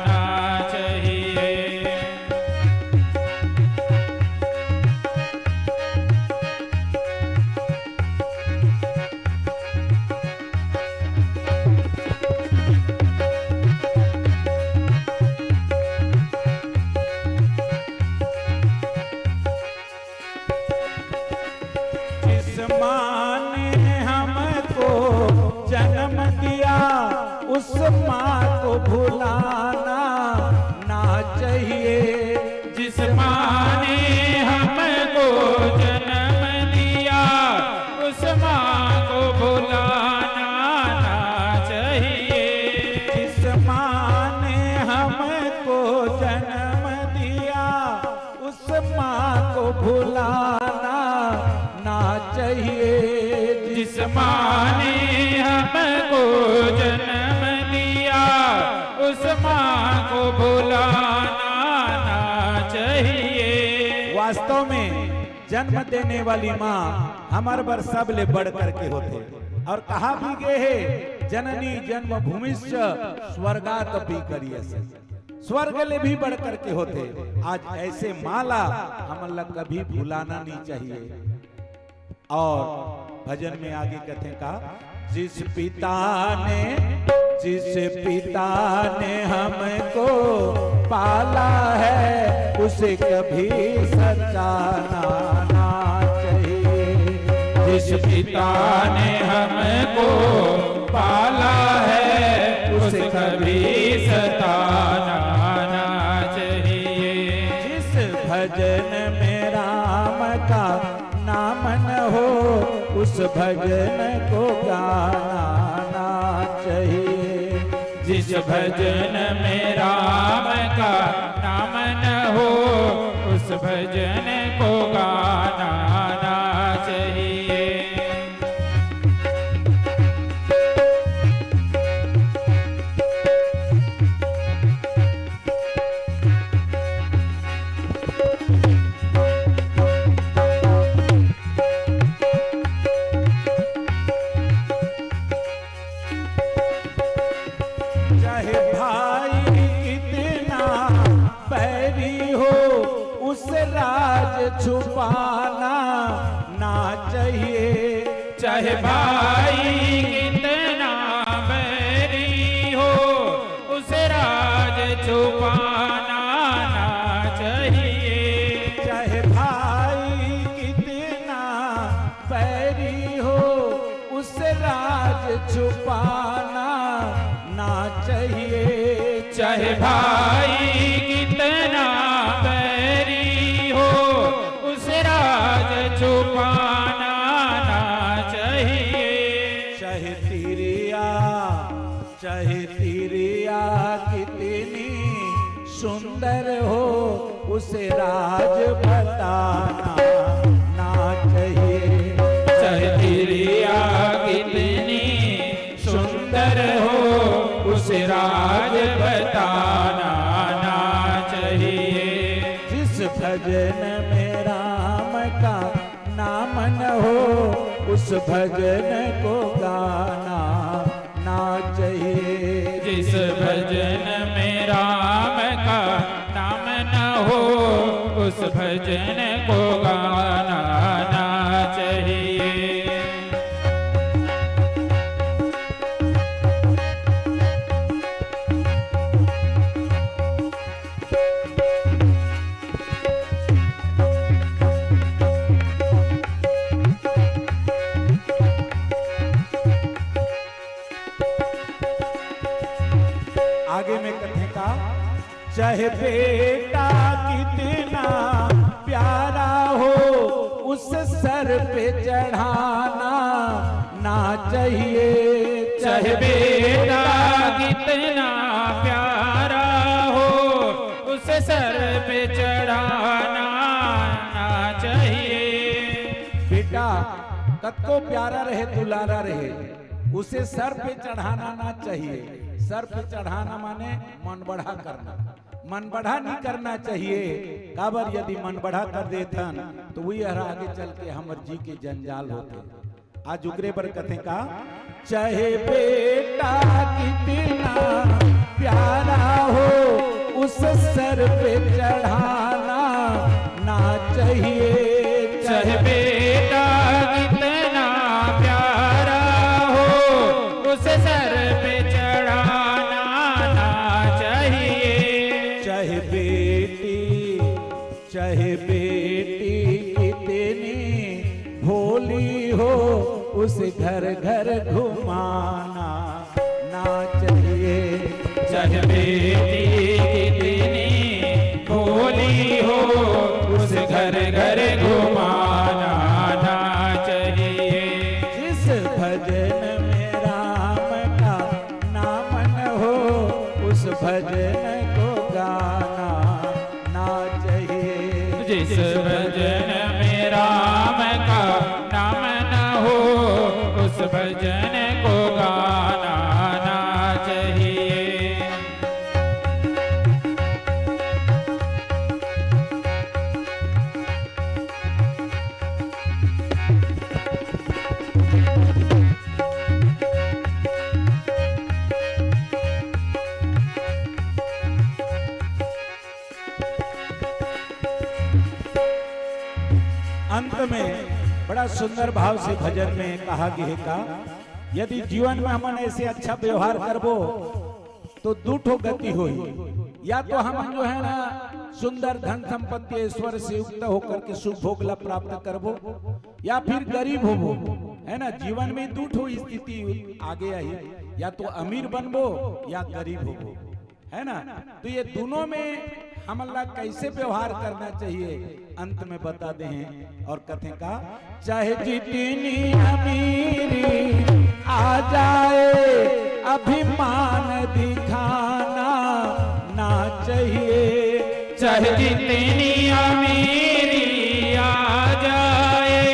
ना चाहिए। जिस माँ ने हमको जन्म दिया, उस माँ को भुलाना ना चाहिए। जिस माँ ने हमको जन्म दिया, उस माँ को भुलाना ना चाहिए। जिस माँ ने हमको जन्म दिया, उस माँ को भुलाना ना चाहिए। जिस माँ ने हमको जन्म दिया, उस माँ को भुलाना ना चाहिए। वास्तव में जन्म देने वाली माँ हमर बर सबले बढ़ करके होथे। और कहा भी गे हे, "जननी जन्मभूमिश्च स्वर्गादपि गरीयसी।" स्वर्ग ले भी बढ़ करके होथे। आज ऐसे माँ ला हमन ला कभी भुलाना नहीं चाहिए। और भजन में आगे कथे का, जिस पिता ने, जिस पिता ने हमको पाला है, उसे कभी सताना ना चाहिए। जिस पिता ने हमको पाला है, उसे कभी सताना ना चाहिए। जिस भजन में राम का नाम न हो, उस भजन को गाना ना चाहिए। जिस भजन में राम का नाम न हो, उस भजन को गाना ना चाहिए। चाहे भाई कितना बैरी हो, उस राज छुपाना ना चाहिए। चाहे भाई कितना बैरी हो, उस राज छुपाना ना चाहिए। चाहे भाई कितना बैरी हो, उस राज छुपाना ना चाहिए। चाहे भाई कितना बैरी हो, उस राज छुपाना ना चाहिए। चाहे तिरिया, चाहे तिरिया कितनी सुंदर हो, उसे राज बताना ना चाहिए। चाहे तिरिया कितनी सुंदर हो, उसे राज बताना ना चाहिए। जिस भजन में राम का नाम न हो, उस भजन को गाना ना चाहिए। जिस भजन में राम का नाम न हो, उस भजन को गाना ना चाहिए। आगे में कथे का, चाहे बेटा कितना प्यारा हो, उस सर पे चढ़ाना ना चाहिए। चाहे बेटा कितना प्यारा हो, उस सर पे चढ़ाना ना चाहिए। बेटा कतको प्यारा रहे, दुलारा रहे, उसे सर पे चढ़ाना ना चाहिए। सर पे चढ़ाना माने मन बढ़ा करना। मन बढ़ा नहीं करना चाहिए। काबर, यदि मन बढ़ा कर देथन, तो वही हर आगे चल के हमर जी के जंजाल होथे। आज उकरे बर कथे का, चाहे बेटा कितना प्यारा हो, उस सर पे चढ़ाना ना चाहिए। चाहे बेटा कितना प्यारा हो, उस सर पे चढ़ाना ना चाहिए। चाहे बेटी, चाहे बेटी कितनी भोली हो, उसे घर घर घुमाना ना चाहिए। चाहे बेटी कितनी भोली हो, उसे घर घर घुमाना ना चाहिए। जिस भजन में राम का नाम न हो, उस भजन को गाना ना चाहिए। जिस भजन में राम का नाम न हो, उस भजन को गाना ना चाहिए। अंत में बड़ा सुंदर भाव से भजन में कहा गया का, यदि जीवन में हमन ऐसे अच्छा व्यवहार करबो, तो दू ठो गति होही। या तो हमन जो है ना, सुंदर धन संपत्ति ऐश्वर्य से युक्त होकर के सुख भोग ला प्राप्त करबो, या फिर गरीब होबो, है ना। जीवन में दू ठो स्थिति आगे आही, या तो अमीर बनबो या गरीब होबो, है ना। तो ये दोनों में हमन ला कैसे व्यवहार करना चाहिए, अंत में बता दे हैं। और कथे का, चाहे जितनी अमीरी आ जाए, अभिमान दिखाना ना चाहिए। चाहे जितनी अमीरी आ जाए,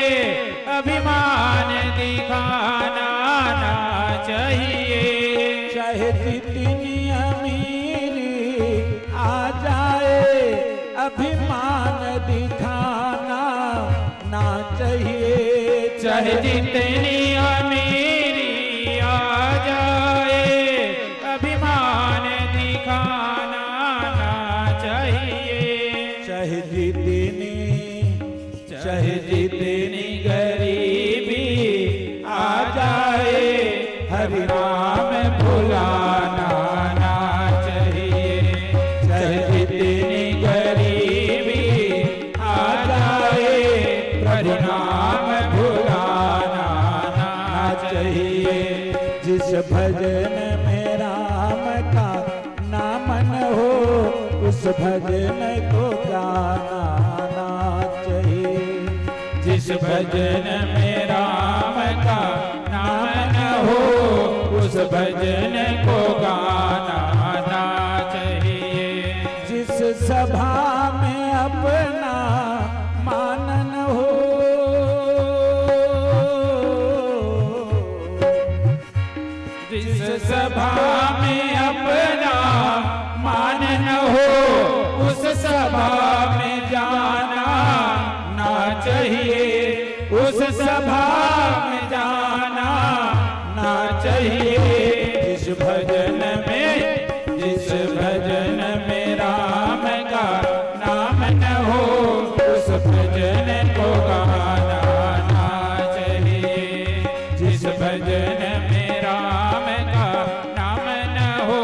अभिमान दिखाना ना चाहिए। चाहे जितनी अमीरी आ जाए, अभिमान दिखाना ना चाहिए। चाहे जितनी अमीरी आ जाए, अभिमान दिखाना ना चाहिए। चाहे जितनी, चाहे जितनी गरीबी आ जाए, हरि नाम भुलाना ना चाहिए। चाहे जितनी गरीबी आ जाए, प्रभु नाम भुलाना ना चाहिए। जिस भजन में राम का नाम न हो, उस भजन को गाना ना चाहिए। जिस भजन में राम का नाम न हो, उस भजन को गाना ना चाहिए। जिस सभा में अपना मान न हो, जिस सभा में अपना मान न हो, उस सभा में जाना ना चाहिए। उस सभा में जाना ना चाहिए। जिस भजन में, जिस भजन में राम का नाम न हो, उस भजन को गाना ना चाहिए। जिस भजन में राम का नाम न हो,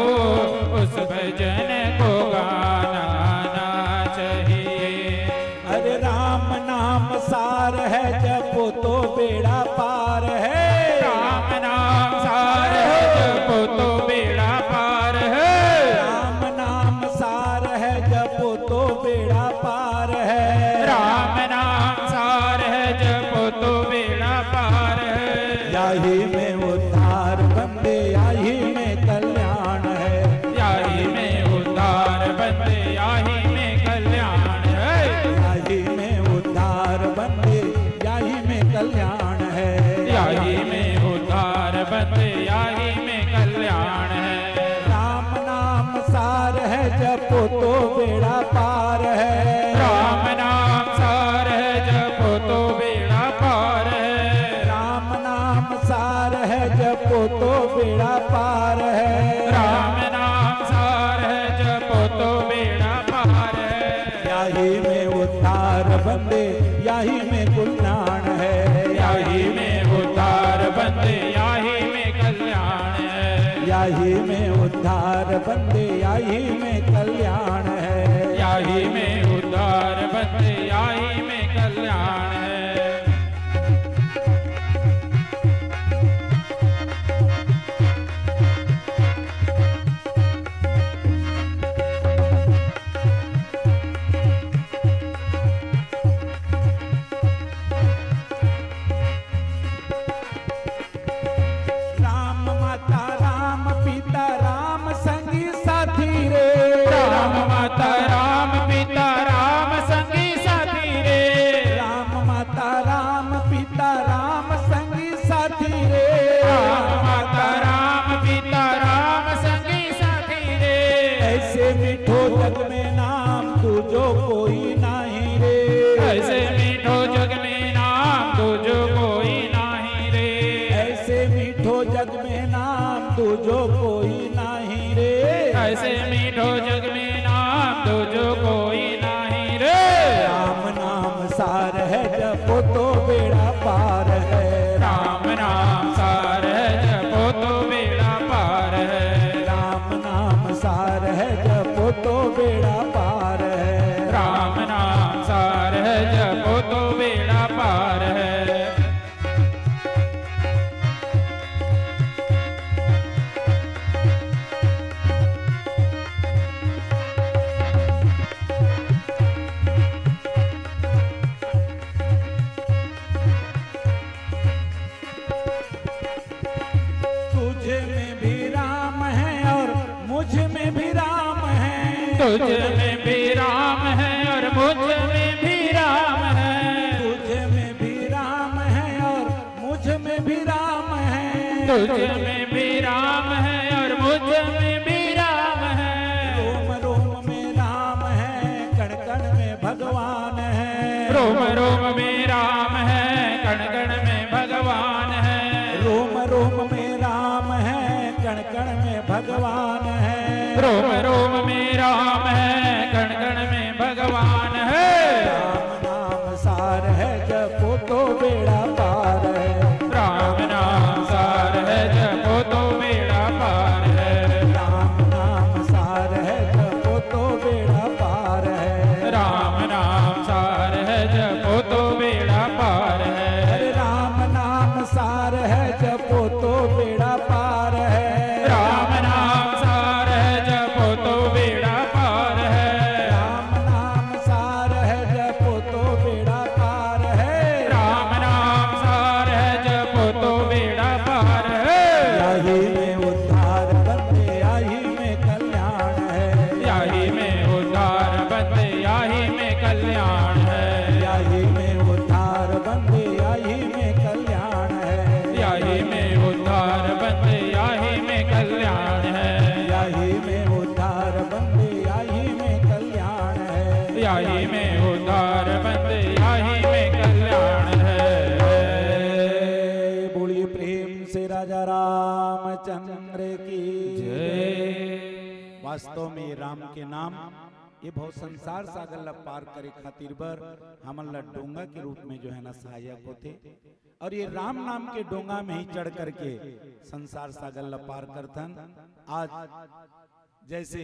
उस भजन को गाना ना चाहिए। अरे राम नाम सार है, जपो तो बेड़ा पार है। राम नाम सार है, जपो तो बेड़ा पार है। राम नाम सार है, जपो तो बेड़ा पार है। राम नाम सार है, जपो तो बेड़ा पार है। याही में उद्धार बंदे, याही में कल्याण है। याही में उद्धार बंदे, याही में कल्याण है। याही में उद्धार बंदे, याही में कल्याण है। याही में उद्धार बंदे, याही में कल्याण है। राम नाम सार है, जपो तो बेड़ा पार है। राम नाम सार है, जपो तो बेड़ा पार है। राम नाम सार है, जपो तो बेड़ा पार है। राम नाम सार है, जपो तो बेड़ा पार है। याही में उद्धार बंदे, याही में कल्याण है। याही में उद्धार बंदे, याही में कल्याण है। याही में उद्धार बंदे, याही में कल्याण है। याही में उद्धार बंदे, याही में कल्याण है। राम माता राम पिता राम संगी साथी रे। राम माता राम पिता राम संगी साथी रे। राम माता राम पिता राम संगी साथी रे। राम माता राम पिता राम संगी साथी रे। ऐसे मीठो जग में नाम दूजो कोई नाही रे। ऐसे मीठो जग में नाम दूजो कोई नाही रे। ऐसे मीठो जग में नाम दूजो कोई नाही रे। ऐसे मीठो जग में नाम दूजो कोई नाही रे। राम नाम सार है, जपो तो बेड़ा पार है। राम नाम सार है, जपो तो बेड़ा पार है। राम नाम सार है, जपो तो बेड़ा पार है। राम नाम सार है, जपो तो बेड़ा पार है। तुझ में भी राम है और मुझ में भी राम है। तुझ में भी राम है और मुझ में भी राम है। तुझ में भी राम है और मुझ में भी राम है। तुझ में भी राम है और मुझ में भी राम है। रोम रोम में राम है, कण कण में भगवान है। रोम रोम में राम है, कण कण में भगवान है। रोम रोम में राम है, कण कण में भगवान है। रोम रोम में राम है, कण कण में भगवान है। राम नाम सार है, जपो तो बेड़ा पार है। राम नाम सार है, जपो तो बेड़ा पार है। राम नाम सार है, जपो तो बेड़ा पार है। राम नाम सार है, जपो तो बेड़ा पार है। अरे राम नाम सार है, जपो तो बेड़ा पार है। राम नाम सार है, जपो आही में उद्धार बंदे, आही में कल्याण है। बोलिए प्रेम से राजा रामचंद्र की जय। वास्तव में ये राम के नाम, ये बहुत संसार सागर ला पार करे खातिर बर हमन ला डोंगा के रूप में जो है ना सहायक होथे, और ये राम नाम के डोंगा में ही चढ़ करके संसार सागर ला पार करथन। आज जैसे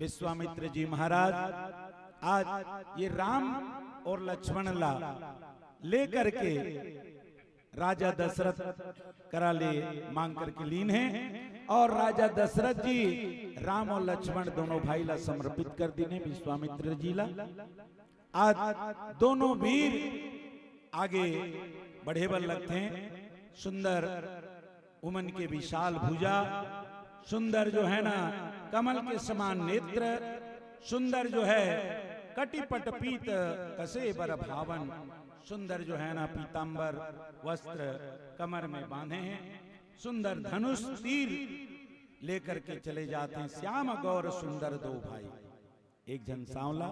विश्वामित्र जी महाराज आज ये राम और लक्ष्मण ला लेकर के राजा दशरथ करा ले मांग करके लीन हे, और राजा दशरथ जी राम और लक्ष्मण दोनों भाई ला समर्पित कर दीन हे विश्वामित्र जी ला। आज दोनों वीर आगे बढ़े बर लगथे। सुंदर उमन के विशाल भुजा, सुंदर जो है ना कमल के समान नेत्र, सुंदर जो है कटिपट पीत कसे बर भावन, सुंदर जो है ना पीतांबर वस्त्र कमर में बांधे हैं, सुंदर धनुष तीर लेकर के चले जाते हैं। श्याम गौर सुंदर दो भाई, एक झन सांवला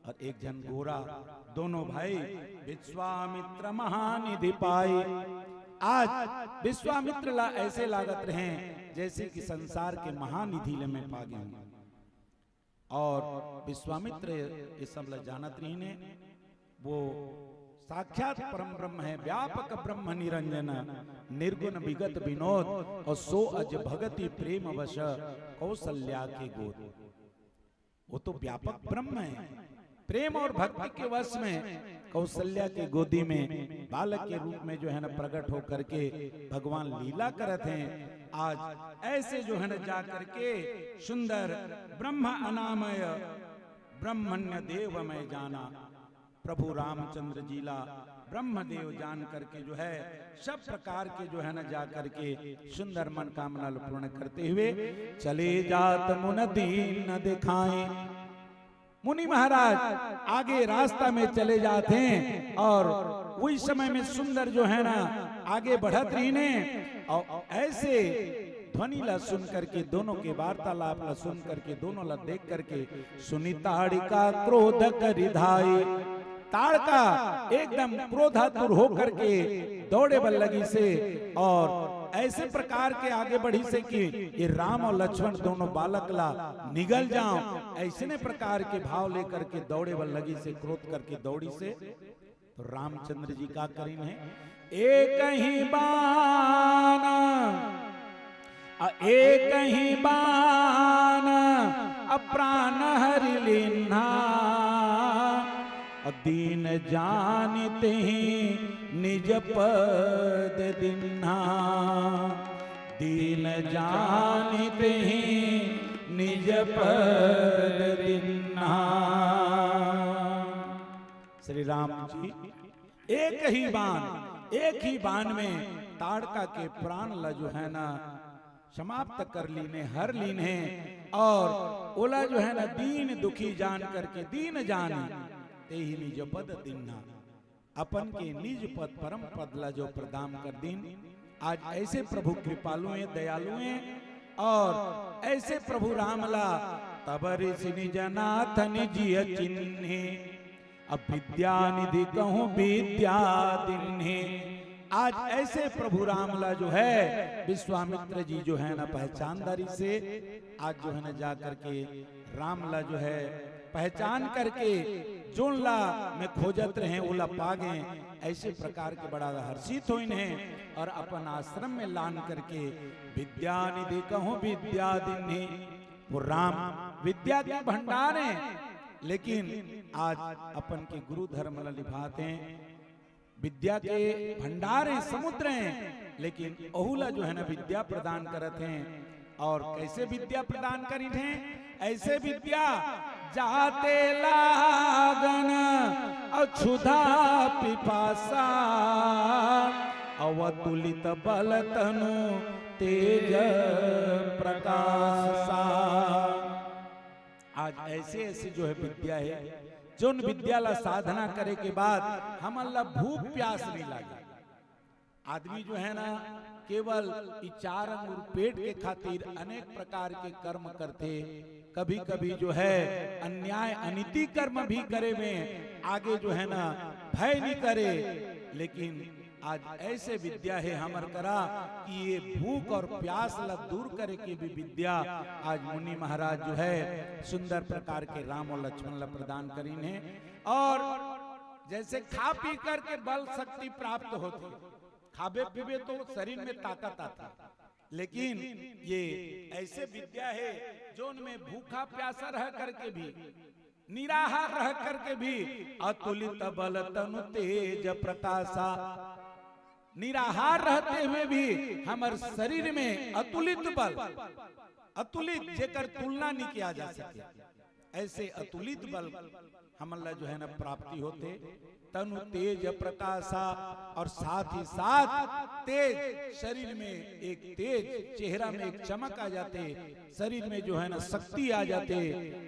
और एक झन गोरा, दोनों भाई विश्वामित्र महानिधि पाई। आज विश्वामित्र ला ऐसे लागत रहे जैसे कि संसार के महानिधि ले मैं पा गया हूँ। और विश्वामित्र ये सब ला जानत रहिन हे, वो साक्षात परम ब्रह्म है, व्यापक ब्रह्म निरंजन, निर्गुण विगत विनोद, और सो अज भगति प्रेम वश कौशल्या के गोद। वो तो व्यापक ब्रह्म है। प्रेम और भक्ति के वश में कौशल्या के गोदी में बालक के रूप में जो है ना प्रकट होकर के भगवान लीला करत हैं। आज ऐसे जो है ना जा करके सुंदर ब्रह्म अनामय ब्रह्मण्य देव मैं जाना, प्रभु रामचंद्र जी ला ब्रह्मदेव जान करके जो है सब प्रकार के जो है ना जा करके सुंदर मनकामना ला पूर्ण करते हुए चले जात मुन दीन दिखाए। मुनि महाराज आगे रास्ता में चले जाते हैं और उस समय में सुंदर जो है ना आगे बढ़त रहिन हे और ऐसे ध्वनि ला सुन करके, दोनों के वार्तालाप ला सुन करके, दोनों ला देख करके सुनी ताड़िका क्रोध करि धाई। ताड़का एकदम क्रोधातुर होकर के दौड़े बर लगिस हे और ऐसे प्रकार के आगे बढ़िस हे कि ये राम और लक्ष्मण दोनों बालक ला निगल जाओ, ऐसने प्रकार के भाव लेकर के दौड़े बर लगिस हे, क्रोध करके दौड़िस हे। तो रामचंद्र जी का करिन हे, एक ही बाण, अ, एक ही बाण, अ, प्राण हरि लीन्हा। अ, दीन जानित ही निज पद दीन्हा, दीन जानित ही निज पद दीन्हा। श्री राम जी एक ही बाण, एक ही बाण में ताड़का के प्राण ला जो है ना समाप्त कर लीन हे, हर लीन हे, और ओला जो है ना दीन दुखी जान करके, दीन जानी ते ही निज पद दीन्हा, अपन के निज पद, परम पद ला जो प्रदान कर दीन। आज ऐसे प्रभु कृपालु हैं, दयालु हैं, और ऐसे प्रभु राम ला तब ऋषि निज नाथ निजिय चिन्हे। अब विद्या निधि कहूँ विद्या दीन्हे। आज ऐसे प्रभु राम ला जो है विश्वामित्र जी जो है ना पहचानदारी से आज जो है ना जा करके राम ला जो है पहचान करके जोन ला मैं खोजत रहे ओला पा गए। ऐसे प्रकार के बड़ा हर्षित होइन हे और अपन आश्रम में लान करके विद्या निधि कहूँ विद्या दीन्हे। वो राम विद्या के भंडार हैं, लेकिन आज अपन के गुरु धर्म ला निभात हैं। विद्या के भंडार हैं, समुद्र हैं, लेकिन ओहू ला जो है ना विद्या प्रदान करत हैं। और कैसे विद्या प्रदान करिन हे? ऐसे विद्या जाते लागन अछुधा पिपासा, अवतुलित बल तनु तेज प्रकाशा। आज ऐसे ऐसे जो है विद्या है, जोन विद्या ला साधना करे के बाद हमन ला भूख प्यास नहीं लागे। आदमी जो है ना केवल ई चार अंगुर पेट के खातिर अनेक प्रकार के कर्म करथे। कभी कभी जो है अन्याय अनीति कर्म भी करे में आगे जो है ना भय नहीं करे। लेकिन आज ऐसे विद्या हे हमर करा कि ये भूख और प्यास ला दूर करे के भी विद्या आज मुनि महाराज जो है सुंदर प्रकार के राम और लक्ष्मण ला प्रदान करीन हे। और जैसे खा पी करके बल शक्ति प्राप्त होथे, खाबे पीबे तो शरीर में ताकत आथे, लेकिन ये ऐसे विद्या हे जोन में भूखा प्यासा रह करके भी, निराहार रह करके भी अतुलित बल तनु तेज प्रकाशा। निराहार रहते हुए भी हमर शरीर में अतुलित बल, अतुलित, जेकर तुलना नहीं किया जा सके, ऐसे अतुलित बल हमन ला जो है ना प्राप्ति होथे। तनु तेज प्रकाशा, और साथ ही साथ तेज, शरीर में एक तेज, चेहरा में एक चमक आ जाथे, शरीर में जो है ना शक्ति आ जाथे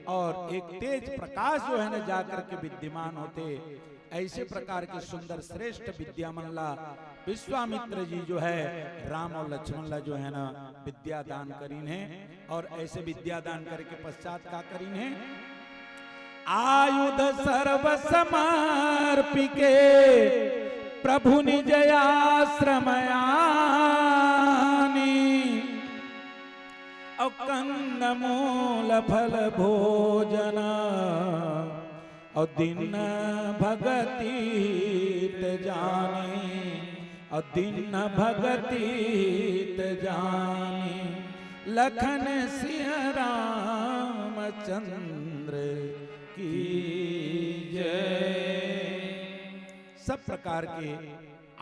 और एक तेज प्रकाश जो है ना जा करके विद्यमान होथे। ऐसे प्रकार के सुंदर श्रेष्ठ विद्या मन ला विश्वामित्र जी जो है राम और लक्ष्मण ला जो है ना विद्या दान करीन हे। और ऐसे विद्या दान करे के पश्चात का करीन हे? आयुध सर्व समर्पिके प्रभु निज आश्रम आनी। और कंद मूल फल भोजन और दीन भगत हित जानी, और दीन भगत हित जानी। लखन सिया रामचंद्र की जय। सब प्रकार के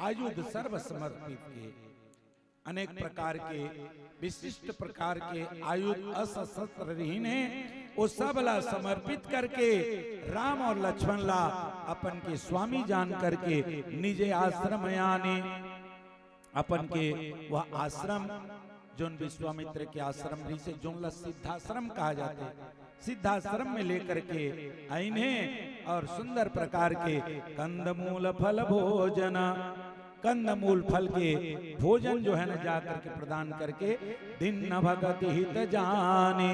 आयुध सर्व समर्पित के, अनेक प्रकार के विशिष्ट प्रकार के आयुध अस्त्र शस्त्र रहिन हे, वो सब ला समर्पित करके राम और लक्ष्मण ला अपन के स्वामी जान करके निजे आश्रम आनी, अपन के वह आश्रम, जोन विश्वामित्र के आश्रम रहिसे, जोन ला सिद्धाश्रम कहा जाथे, सिद्धाश्रम में लेकर के आइन हे और सुंदर प्रकार के कंदमूल फल भोजन, कंदमूल फल के भोजन जो है ना जा करके प्रदान करके दीन भगत हित जानी,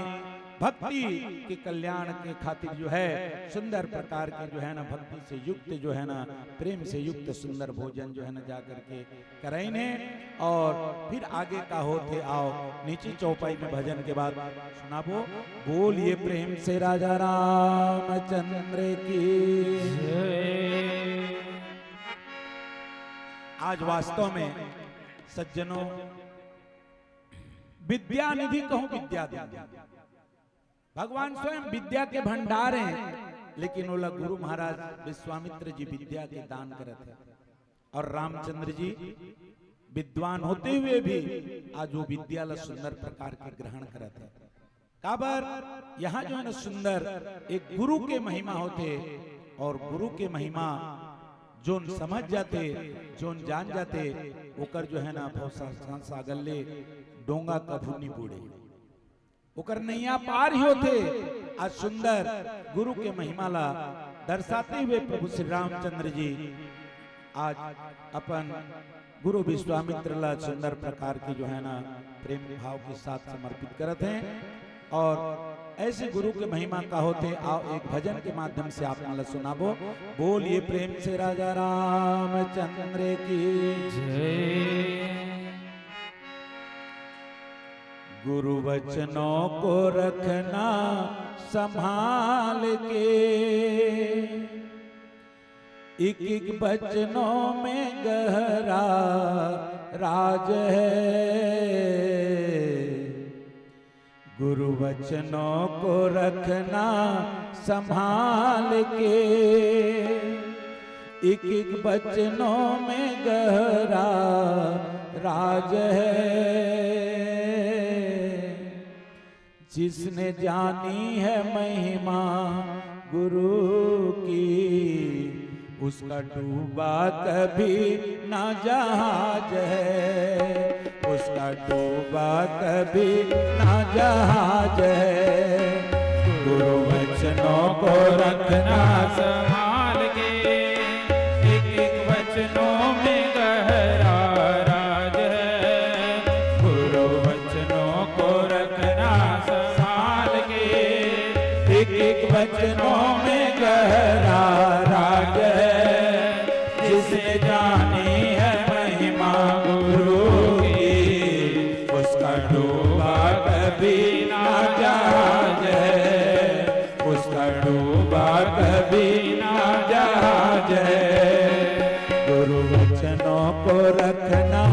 भक्ति के कल्याण के खातिर जो है सुंदर प्रकार के जो है ना भक्ति से युक्त जो है ना प्रेम से युक्त सुंदर भोजन जो है ना जा करके कराइन हे। और फिर आगे का होथे, आओ नीचे चौपाई में भजन के बाद सुनाबो। बोलिए प्रेम से राजा रामचंद्र की। आज वास्तव में सज्जनों, विद्या निधि कहूं विद्या दे, भगवान स्वयं विद्या के भंडार हे, लेकिन ओला गुरु महाराज विश्वामित्र जी विद्या के दान करत हे। और रामचंद्र जी विद्वान होते हुए भी आज वो विद्या ला सुंदर प्रकार के ग्रहण करत हे। काबर यहाँ जो है ना सुंदर एक गुरु के महिमा होथे, और गुरु के महिमा जोन समझ जाथे, जोन जान जाथे, ओकर जो है ना भव संसार सागर ले डोंगा कभू नहीं बूड़े। ओकर नैया पार ही होथे। आज सुंदर गुरु के महिमा ला दर्शाते हुए प्रभु श्री रामचंद्र जी आज अपन गुरु विश्वामित्र ला सुंदर प्रकार की जो है ना प्रेम भाव के साथ समर्पित करत हे। और ऐसे गुरु के महिमा का होथे, आओ एक भजन के माध्यम से आप मन ला सुनाबो। बोलिए प्रेम से राजा रामचंद्र की। गुरु वचनों को रखना संभाल के, एक एक वचनों में गहरा राज है। गुरु वचनों को रखना संभाल के, एक एक वचनों में गहरा राज है। जिसने जानी है महिमा गुरु की, उसका डूबा कभी ना जहाज है, उसका डूबा कभी ना जहाज है। गुरु वचनों को रखना संभाल के, एक एक वचनों में गहरा राज है। वचनों में गहरा राज है, जिसने जानी है महिमा गुरु की, उसका डूबा कभी ना जहाज है, उसका डूबा कभी ना जहाज है। गुरु वचनों को रखना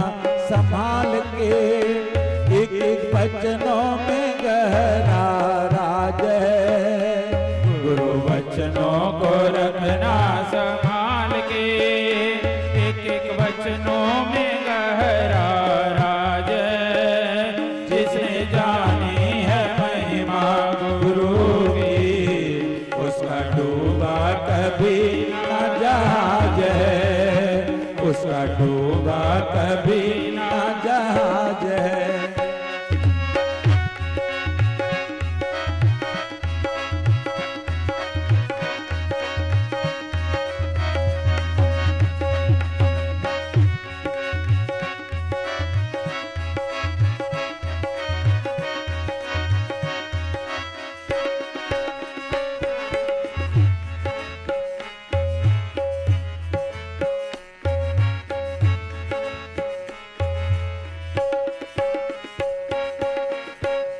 संभाल के, एक एक वचनों में गहरा राज है। गुरु वचनों को रखना संभाल के, एक एक वचनों में गहरा राज है। जिसने जानी है महिमा गुरु की, उसका डूबा कभी ना जहाज है, उसका डूबा कभी ना जहाज है।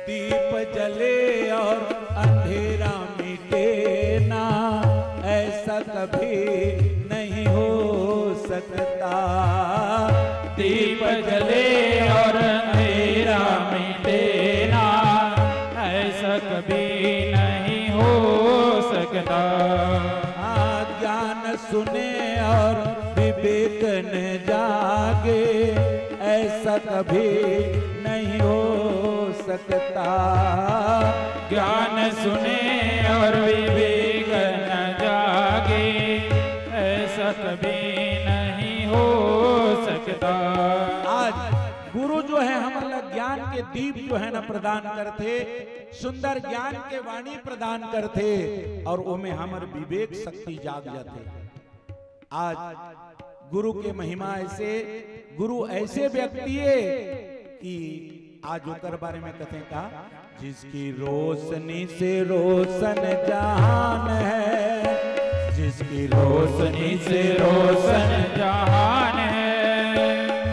दीप जले और अंधेरा मिटे ना, ऐसा कभी नहीं हो सकता। दीप जले और अंधेरा मिटे ना, ऐसा कभी नहीं हो सकता। हाँ, ज्ञान सुने और विवेक न जागे, ऐसा कभी नहीं हो सकता। ज्ञान सुने और विवेक न जागे, ऐसा कभी नहीं हो सकता। आज गुरु जो है, हमन ला ज्ञान के दीप जो है ना, प्रदान करथे, सुंदर ज्ञान के वाणी प्रदान करथे, और ओमे हमर विवेक शक्ति जाग जाथे। आज गुरु के महिमा ऐसे, गुरु ऐसे व्यक्ति है कि आज ओकर बारे में कथे का, जिसकी रोशनी से रोशन जहान है, जिसकी रोशनी से रोशन जहान है,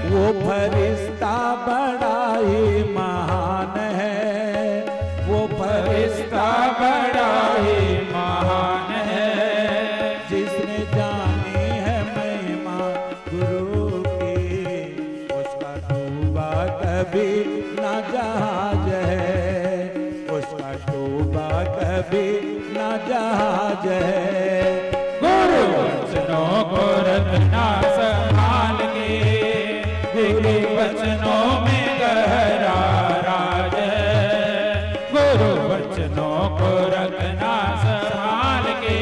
वो फरिश्ता बड़ा ही महान है, वो फरिश्ता बड़ा ही महान है। जिसने जानी है महिमा गुरु की, उसका डूबा कभी ना जहाज है, उसका डूबा कभी ना जहाज है। गुरु वचनों को रखना संभाल के, गुरु वचनों में गहरा राज है। गुरु वचनों को रखना संभाल के,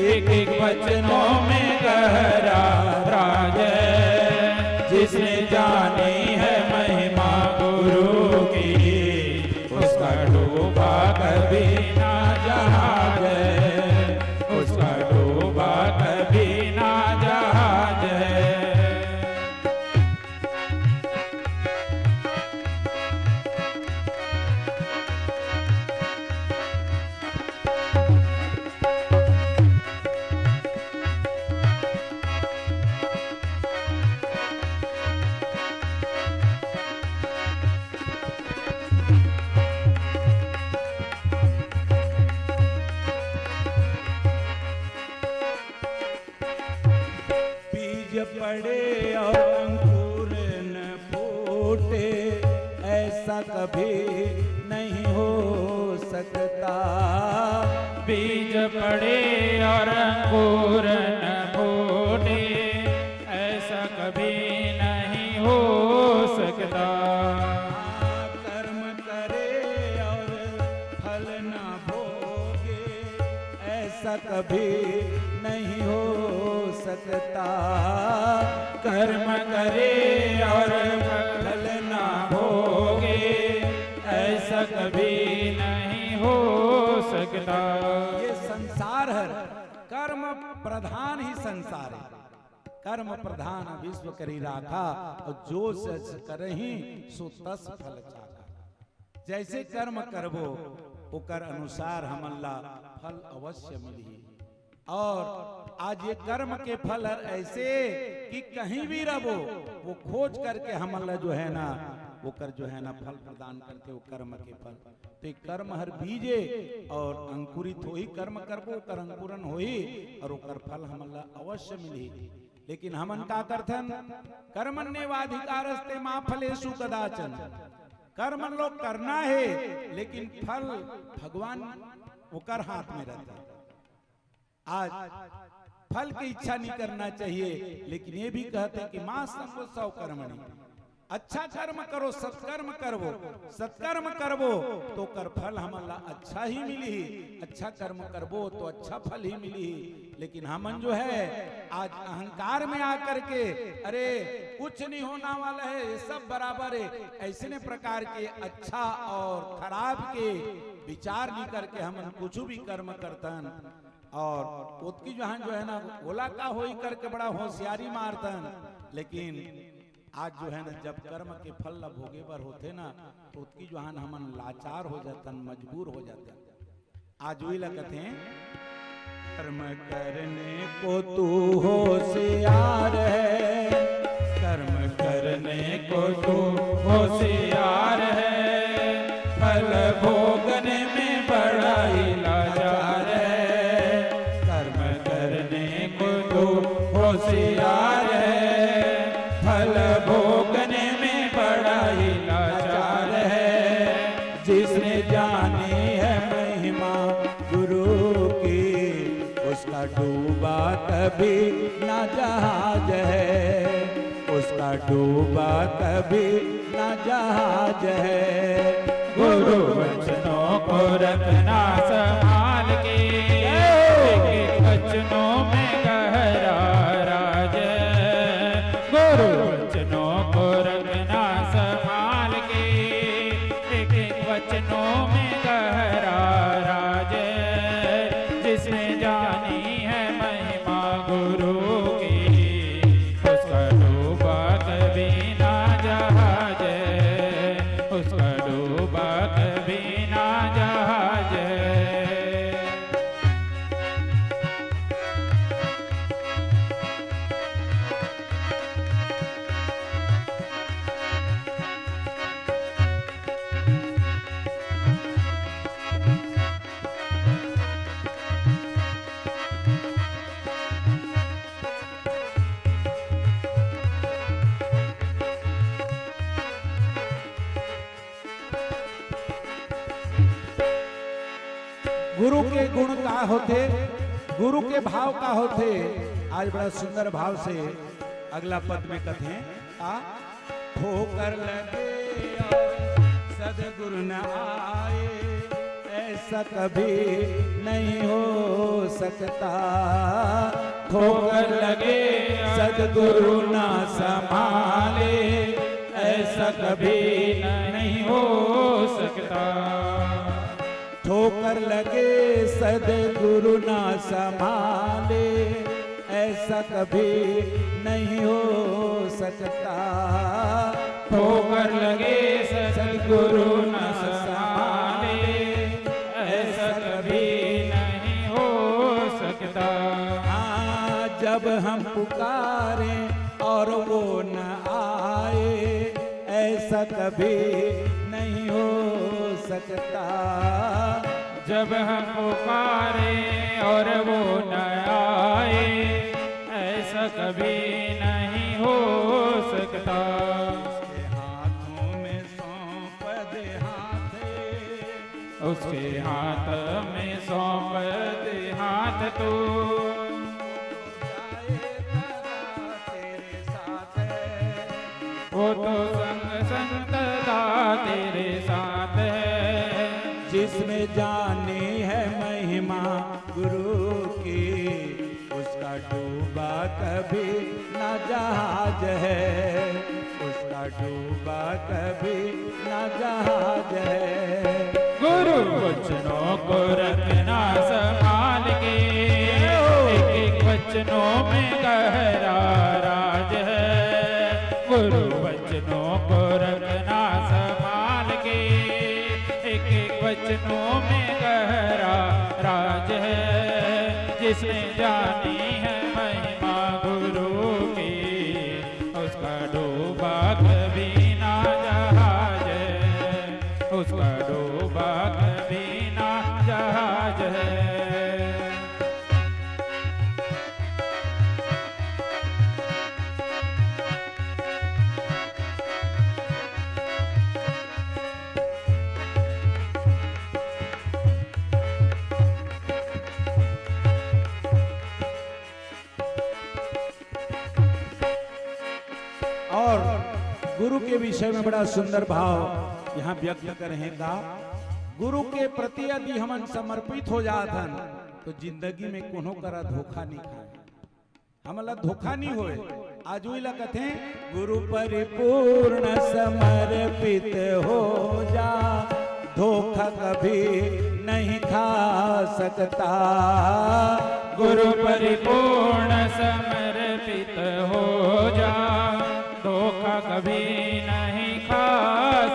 एक एक वचनों में गहरा राज है। जिसने जानी है महिमा गुरु की, उसका डूबा कभी ना जहाज है, उसका डूबा कभी ना जहाज है। बीज पड़े और अंकुर न फूटे, ऐसा कभी नहीं हो सकता। बीज पड़े और अंकुर न फूटे, ऐसा कभी नहीं हो सकता। हाँ, कर्म करे और फल ना भोगे, ऐसा कभी नहीं हो सकता। कर्म करे और फल ना भोगे, ऐसा कभी नहीं हो सकता। ये संसार है, कर्म प्रधान ही संसार है। कर्म प्रधान विश्व करी राखा, और जो जस करही सो तस फल चाखा। जैसे कर्म करबो, ओकर अनुसार हमन ला फल अवश्य मिलही। और आज ये कर्म के फल हर ऐसे कि कहीं भी रहो, वो खोज करके हमन ला जो है ना, ओकर जो है ना फल प्रदान करथे, वो कर्म के फल। तो ये कर्म हर बीजे और अंकुरित होही, कर्म करबो, ओकर अंकुरन होही और ओकर फल हमन ला अवश्य मिलही। लेकिन हमन का करथन? कर्मण्येवाधिकारस्ते मा फलेषु कदाचन। कर्म लोग करना है, लेकिन फल भगवान ओकर हाथ में रहता है। आज फल की इच्छा नहीं करना चाहिए, लेकिन ये भी कहते हैं कि मा संगोत्सव कर्मणि, अच्छा कर्म करो, सत्कर्म करबो, सत्कर्म करबो तो ओकर फल हमन ला अच्छा ही मिलही, अच्छा कर्म करबो तो अच्छा फल ही मिलही। लेकिन हमन जो है आज अहंकार में आकर के, अरे कुछ नहीं होना वाला है, ये सब बराबर है, ऐसने प्रकार के अच्छा और खराब के विचार नहीं करके हमन कुछ भी कर्म करतन। और ओतकी जहां जो है ना, ओला का होई करके बड़ा होशियारी मारतन। लेकिन आज जो है ना, जब कर्म के फल ला भोगे बर होथे ना, तो ओतकी जहां हमन लाचार हो जातन, मजबूर हो जातन। आज वही ला कथे, कर्म करने को तू होशियार है, कर्म करने को तू होशियार है, फल भोगने में बड़ा ही लाचार है। कर्म करने को तू होशियार है, फल भोगने में बड़ा ही लाचार है। जिसने जानी है महिमा गुरु की, उसका डूबा कभी ना जहाज है, उसका डूबा कभी ना जहाज है। गुरु वचनों को रखना संभाल के, एक एक वचनों में गहरा राज है। गुरु वचनों को रखना संभाल के, एक एक वचनों में गहरा राज है। जिसने जानी है महिमा गुरु की, उसका डूबा कभी ना जहाज है, उसका डूबा कभी ना जहाज है। गुरु के गुण का होथे, गुरु के भाव का होथे। आज बड़ा सुंदर भाव से अगला पद में कथे, आ, ठोकर लगे और सदगुरु न आए, ऐसा कभी नहीं हो सकता। ठोकर लगे, सदगुरु ना संभाले, ऐसा कभी नहीं हो सकता। ठोकर लगे, सदगुरु ना संभाले, ऐसा कभी नहीं हो सकता। ठोकर लगे, सदगुरु ना संभाले, ऐसा कभी नहीं हो सकता। हाँ, जब हम पुकारें और वो न आए, ऐसा कभी नहीं हो सकता। जब हम पुकारें और वो न आए, ऐसा कभी नहीं हो सकता। जिसके हाथों में सौंप दे हाथ, उसके हाथ में सौंप दे हाथ तू। वो तो संग संग सदा तेरे साथ है। जिसमें जानी है महिमा गुरु की, उसका डूबा कभी ना जहाज है, उसका डूबा कभी ना जहाज है। गुरु वचनों को रखना संभाल के, एक एक वचनों में गहरा राज है। गुरु वचनों को रखना संभाल के, एक वचनों में गहरा राज है। जिसने जानी है महिमा गुरु की, उसका डूबा कभी ना जहाज है, उसका डूबा कभी ना जहाज है। और गुरु के विषय में बड़ा सुंदर भाव यहाँ व्यक्त करे हे का, गुरु के प्रति यदि हमन समर्पित हो जात हन, तो जिंदगी में कोनो करा धोखा नहीं खाए, हमला धोखा नहीं होए। आज उही ला कथे, गुरु परिपूर्ण समर्पित हो जा, धोखा कभी नहीं खा सकता। गुरु परिपूर्ण समर्पित हो जा, धोखा कभी नहीं खा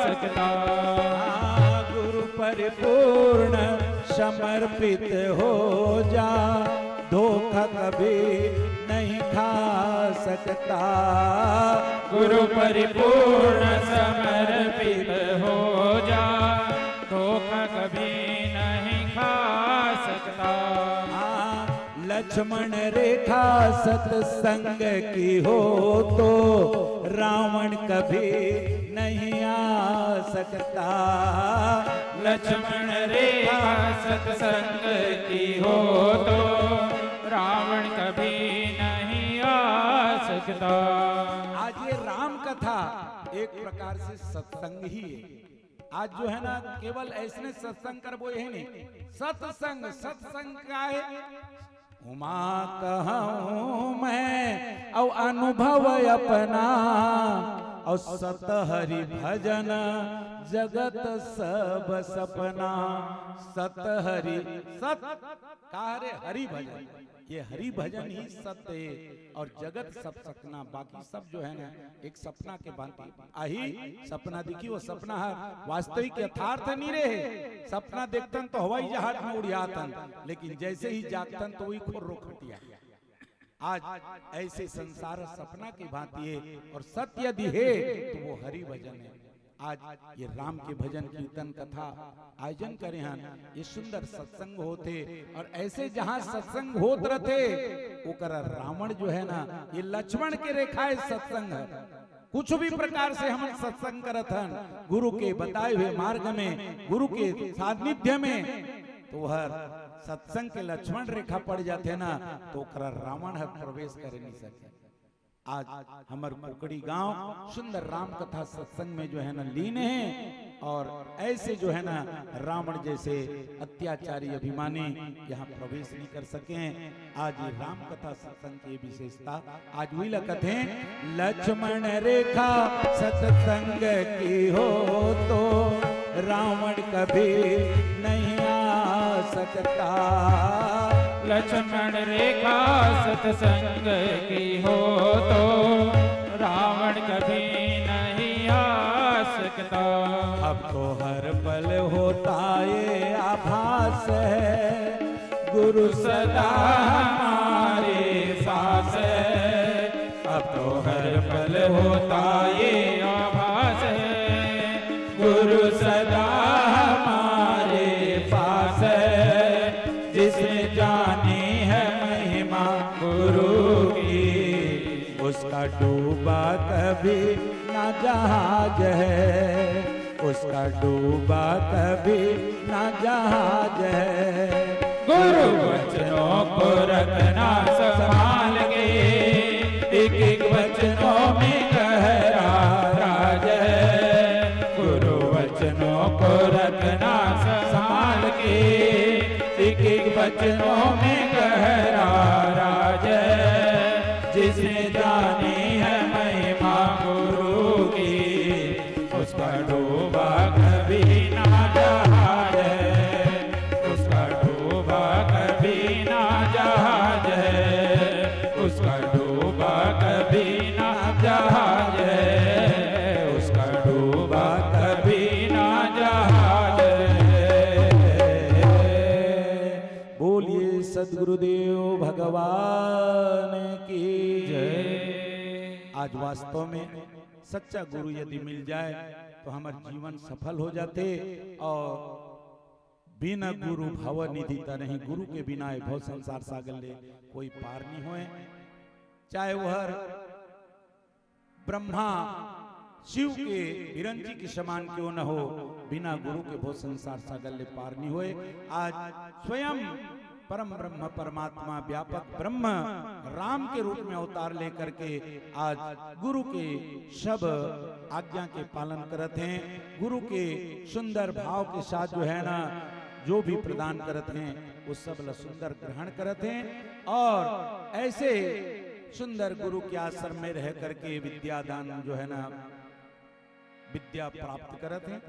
सकता। हाँ, गुरु परिपूर्ण समर्पित हो जा, धोखा कभी नहीं खा सकता। गुरु परिपूर्ण समर्पित हो जा, धोखा कभी नहीं खा सकता। हाँ, लक्ष्मण रेखा सत्संग की हो तो रावण कभी नहीं आ सकता। लक्ष्मण रेखा सत्संग की हो तो रावण कभी नहीं आ सकता। आज ये राम कथा एक प्रकार से सत्संग ही है। आज जो है ना, केवल ऐसने सत्संग करबो, ये नहीं। सत्संग, सत्संग का है, उमा कहूँ मैं अउ अनुभव अपना, अउ सत हरि भजन जगत सब सपना। सत हरि, सत का हरे? हरि भजन। ये हरि भजन ही सत्य है और जगत सब सपना, बाकी सब जो है ना, एक सपना के भांति। आही सपना देखी, वो सपना हर वास्तविक यथार्थ नहीं रहे। सपना देखतन तो हवाई जहाज में उड़ियातन, लेकिन जैसे ही जागतन तो वही खुर्रो खटिया। आज ऐसे संसार सपना की भांति है और सत्य यदि है तो वो हरि भजन है। आज ये राम के भजन कीर्तन कथा आयोजन करे हन, ये सुंदर सत्संग होथे और ऐसे जहाँ सत्संग होत रथे, ओकर रावण जो है ना, ये लक्ष्मण के रेखा है सत्संग है। कुछ भी प्रकार से हमन सत्संग करत हन, गुरु के बताए हुए मार्ग में, गुरु के सानिध्य में, तो हर सत्संग के लक्ष्मण रेखा पड़ जाथे ना, तो ओकरा रावण हर प्रवेश करे नहीं सके। आज हमर कुकड़ी गांव सुंदर राम कथा सत्संग में जो है ना लीन है, और ऐसे जो है ना रावण जैसे अत्याचारी अभिमानी यहाँ प्रवेश नहीं कर सके हैं। आज ये राम कथा सत्संग की विशेषता, आज वही ला कथे, लक्ष्मण रेखा सत्संग की हो तो रावण कभी नहीं आ सकता। लक्ष्मण रेखा सत्संग की हो तो रावण कभी नहीं आ सकता। अब तो हर पल होता ये आभास है, गुरु सदा हमारे पास है। अब तो हर पल होता ये आभास है, गुरु सदा हमारे पास है। जिसने जानी है महिमा गुरु की, उसका डूबा कभी ना जहाज है, उसका डूबा कभी ना जहाज है। गुरु वचनों को रखना संभाल के, एक एक वचनों में गहरा राज है। गुरु वचनों को रखना संभाल के, एक एक वचनों में गहरा राज है। जिसने जानी है महिमा गुरु की, उसका डूबा कभी ना जहाज है, उसका डूबा कभी ना जहाज है, उसका डूबा कभी ना जहाज है, उसका डूबा कभी ना जहाज है। गुरुदेव भगवान की जय। आज वास्तव में सच्चा गुरु यदि मिल जाए तो हमर जीवन सफल हो जाथे। और बिना गुरु भव निधि तरही, गुरु के बिना ए भव संसार सागर ले कोई पार नहीं होए। चाहे वह ब्रह्मा शिव के बिरंची के समान क्यों न हो, बिना गुरु के भव संसार सागर ले पार नहीं होए। आज स्वयं परम ब्रह्म परमात्मा व्यापक ब्रह्म राम के रूप में अवतार लेकर के आज गुरु के सब आज्ञा के पालन करत हैं, गुरु के सुंदर भाव के साथ जो है ना, जो भी प्रदान करत हैं, वो सब ला सुंदर ग्रहण करत हैं। और ऐसे सुंदर गुरु के आश्रम में रह करके विद्या दान जो है ना, विद्या प्राप्त करत हैं।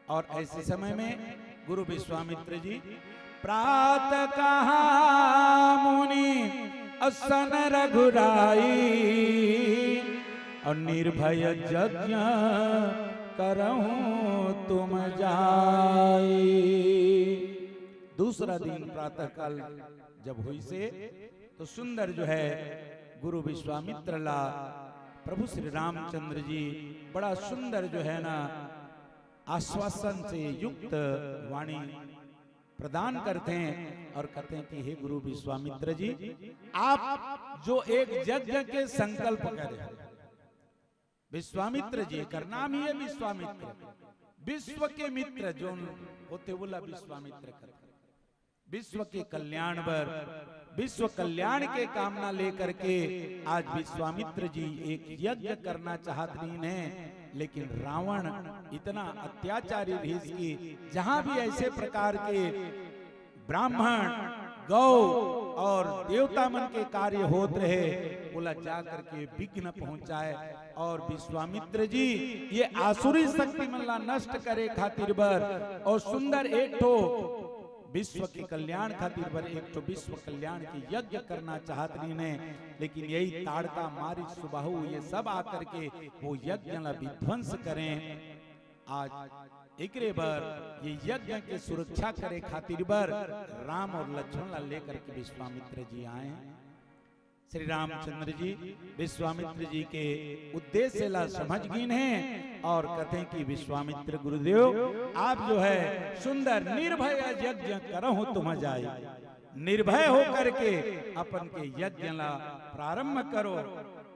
और ऐसे समय में गुरु विश्वामित्र जी, प्रातः कहा मुनि असन रघुराई, और निर्भय यज्ञ करहूं तुम जाई। दूसरा दिन प्रातः काल जब हुई से, तो सुंदर जो है गुरु विश्वामित्र ला प्रभु श्री रामचंद्र जी बड़ा सुंदर जो है ना, आश्वासन से युक्त वाणी प्रदान करते हैं और कहते हैं कि हे गुरु विश्वामित्र जी, आप जो एक यज्ञ के संकल्प करे, विश्वामित्र जी, एकर नाम ही है विश्वामित्र, विश्व के मित्र जो होते, बोला विश्वामित्र करते। विश्व के कल्याण बर, विश्व कल्याण के कामना लेकर के आज विश्वामित्र जी एक यज्ञ करना चाहत रहिन हे, लेकिन रावण इतना अत्याचारी रहिस कि जहां भी ऐसे प्रकार के ब्राह्मण, गौ और देवता मन के कार्य होत रहे, ओला जा करके विघ्न पहुंचाए। और विश्वामित्र जी ये आसुरी शक्ति मन ला नष्ट करे खातिर बर और सुंदर एक ठो विश्व के कल्याण खातिर बर एक ठो विश्व कल्याण के यज्ञ करना चाहत रहिन हे, लेकिन यही ताड़का मारीच सुबाहु ये सब आकर के वो यज्ञ ला विध्वंस करें। आज एकरे बर ये यज्ञ के सुरक्षा करे खातिर बर राम और लक्ष्मण ला लेकर के विश्वामित्र जी आए हैं। श्री रामचंद्र जी विश्वामित्र जी के उद्देश्य ला समझ गिन हे और कथे कि विश्वामित्र गुरुदेव, आप जो है सुंदर निर्भय यज्ञ करहु तुम जाई, निर्भय होकर के अपन के यज्ञ ला प्रारंभ करो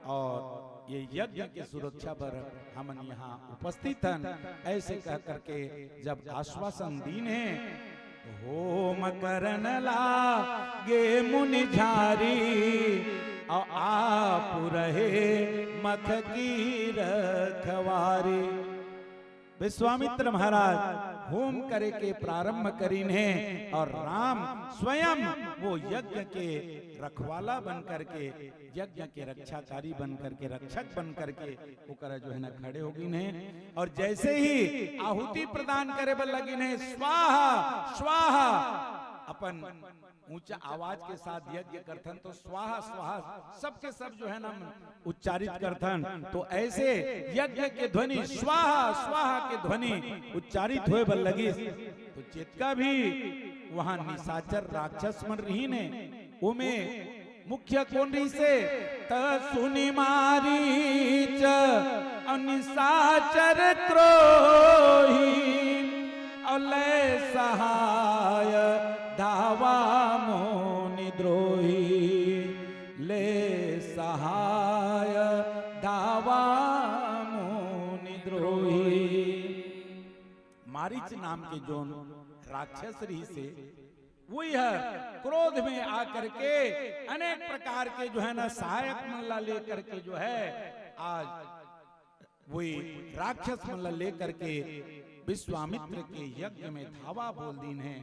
और ये यज्ञ के सुरक्षा बर हमन यहाँ उपस्थित हन, ऐसे कह करके जब आश्वासन दीन हे, होम करन लागे मुनि झारी, और आप रहे मख की रखवारी। विश्वामित्र महाराज होम करे के प्रारंभ करिन हे और राम स्वयं वो यज्ञ के रखवाला बन करके, यज्ञ के रक्षाकारी बन करके, रक्षक बन करके ओकरा जो है ना खड़े हो गिन हे। और जैसे ही आहुति प्रदान करे बर लगिन हे, स्वाहा स्वाहा, अपन ऊंचा आवाज के साथ यज्ञ करथन तो स्वाहा स्वाहा सबके सब जो है ना उच्चारित करथन। तो ऐसे यज्ञ के ध्वनि, स्वाहा स्वाहा के ध्वनि उच्चारित होए बर लगिस, तो जितका भी वहां निशाचर राक्षस मन रहिन हे, ओमे मुख्य कोन रहिसे? त सुनि मारीच अउ निशाचर क्रोही, अउ लै सहाय धावा मुनि द्रोही, लै सहाय धावा मुनि द्रोही। मारीच नाम के जोन राक्षस रहिसे, वही है क्रोध में आकर के अनेक प्रकार के जो है ना सहायक मन ला लेकर के जो है आज वही राक्षस मन ला लेकर के विश्वामित्र के यज्ञ में धावा बोल दीन हे।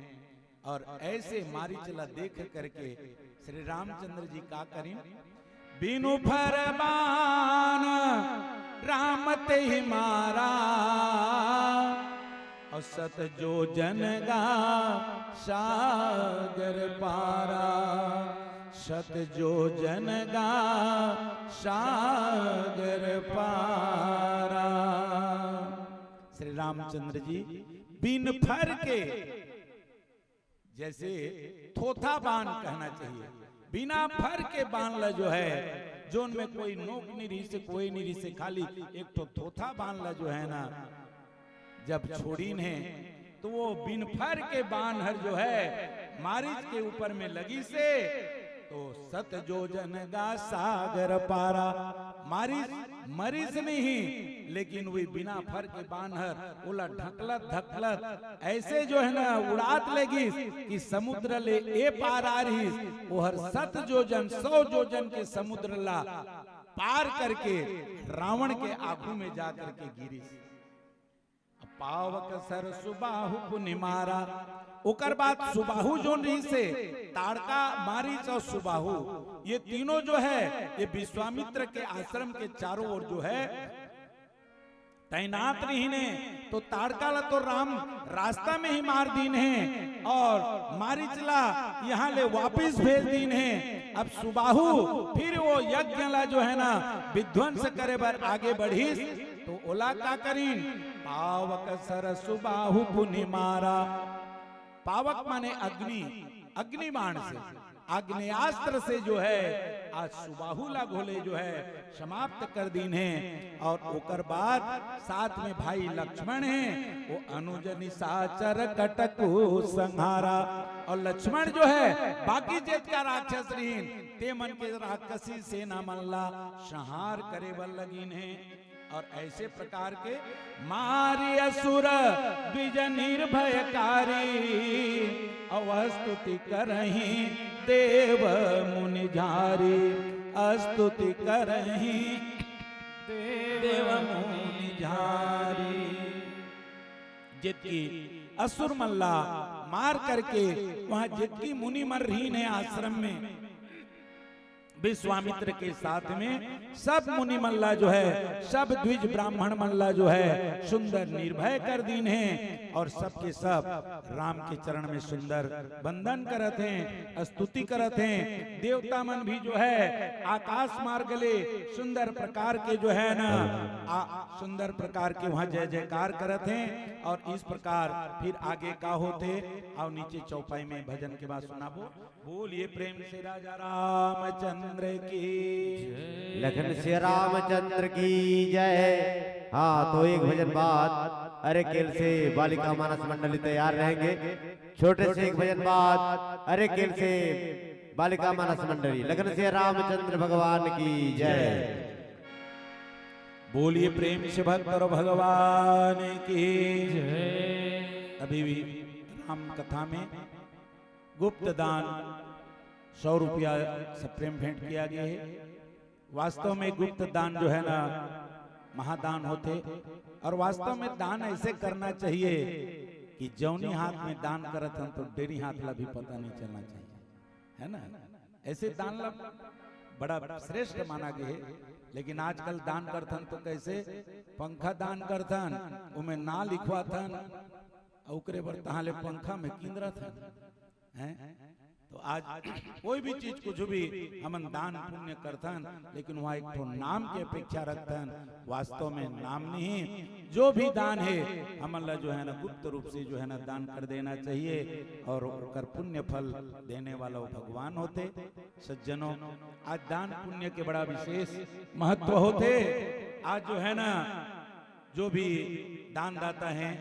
और ऐसे मारीच ला देख करके श्री रामचंद्र जी का करिन, बिनु फर बान राम तेहि मारा, अउ सत जोजन गा सागर पारा, सत जोजन गा सागर पारा। श्री रामचंद्र जी बिन फर के जैसे थोथा बान कहना चाहिए, बिना फर के बान ला जो है, जोन में कोई नोक नहीं रही से, कोई नहीं रही से, खाली एक ठो थोथा बान ला जो है ना, जब छोड़ीन हे, तो वो बिन फर के बान हर जो है, मारिच के ऊपर में लगी से, तो सत जोजन गा सागर पारा। मारिच, मरिस नहीं, लेकिन वही बिना फर के बान हर ओला ढकलत ढकलत ऐसे जो है ना, उड़ात लेगिस कि समुद्र ले ए पार आ रहिस, ओहर सत जोजन, सौ जोजन के समुद्र ला पार करके रावण के आगू में जा करके गिरिस। पावक सर सुबाहु पुनि मारा। ओकर बाद सुबाहु जोन रहिस हे, ताड़का, मारिच और सुबाहु, ये तीनों जो है, ये विश्वामित्र के आश्रम के चारों ओर जो है तैनात रहिन हे। तो ताड़का ला तो राम रास्ता में ही मार दीन हे, और मारिच ला यहाँ ले वापिस भेज दीन हे। अब सुबाहु फिर वो यज्ञ ला जो है ना, विध्वंस करे बर आगे बढ़िस, तो ओला का करिन? पावक सर सुबाहु पुनि मारा। पावक माने अग्नि, अग्नि बाण से, आग्नेयास्त्र से जो है, आज सुबाहु ला घोले जो है, समाप्त कर दीन हे। और ओकर बाद साथ में भाई लक्ष्मण हे, वो अनुज निशाचर कटकु संहारा। और लक्ष्मण जो है, बाकी जेतका राक्षस रहिन, ते मन के राक्षसी सेना मन ला संहार करे बर लगिन हे। और ऐसे प्रकार के मारि असुर द्विज निर्भयकारी, अव स्तुति करहिं देव मुनि झारी, अव स्तुति करहिं देव मुनि झारी। जेतकी असुर मन ला मार करके वहां जेतकी मुनि मन रहिन हे आश्रम में, विश्वामित्र के साथ में सब मुनि मन ला जो है, सब द्विज ब्राह्मण मन ला जो है, सुंदर निर्भय कर दीन हे, और सबके सब राम के चरण में सुंदर वंदन करत हे, स्तुति करत हे। देवता मन भी जो है, आकाश मार्ग ले सुंदर प्रकार के जो है ना, आ, सुंदर प्रकार के वहां जय जयकार करत हे। और इस प्रकार फिर आगे का होथे, आओ नीचे चौपाई में भजन के बाद सुनाबो। बोलिए प्रेम से राजा रामचंद्र की। लखन सिया रामचंद्र की जय। हाँ, तो एक भजन बाद अरे केल से बालिका मानस मंडली तैयार रहेंगे। छोटे से एक भजन बाद अरे केल से बालिका मानस मंडली, लखन सिया रामचंद्र भगवान की जय। बोलिए प्रेम से भक्त और भगवान की जय। अभी भी राम कथा में गुप्त दान सौ रुपया सप्रेम भेंट किया गया है। वास्तव में गुप्त दान जो है ना, महादान होथे। और वास्तव में दान ऐसे करना चाहिए कि जौनी हाथ में दान करत हन, तो डेरी हाथ ला भी पता नहीं चलना चाहिए, है ना? ऐसे दान ला बड़ा श्रेष्ठ माना गया है। लेकिन आजकल दान करथन तो कैसे पंखा दान करथन, उमे ना लिखवाथन, ओकरे बर तहाँ ले पंखा में किंदरथन, हैं? तो आज कोई भी चीज, कुछ भी हमन दान पुण्य करथन, लेकिन वहाँ एक ठो नाम के अपेक्षा रखथन। वास्तव में नाम नहीं, जो भी दान है, हमन ला जो है ना, गुप्त रूप से जो है ना, दान कर देना चाहिए, और ओकर पुण्य फल देने वाला वो भगवान होथे। सज्जनों, आज दान पुण्य के बड़ा विशेष महत्व होथे। आज जो है ना, जो भी दानदाता हैं,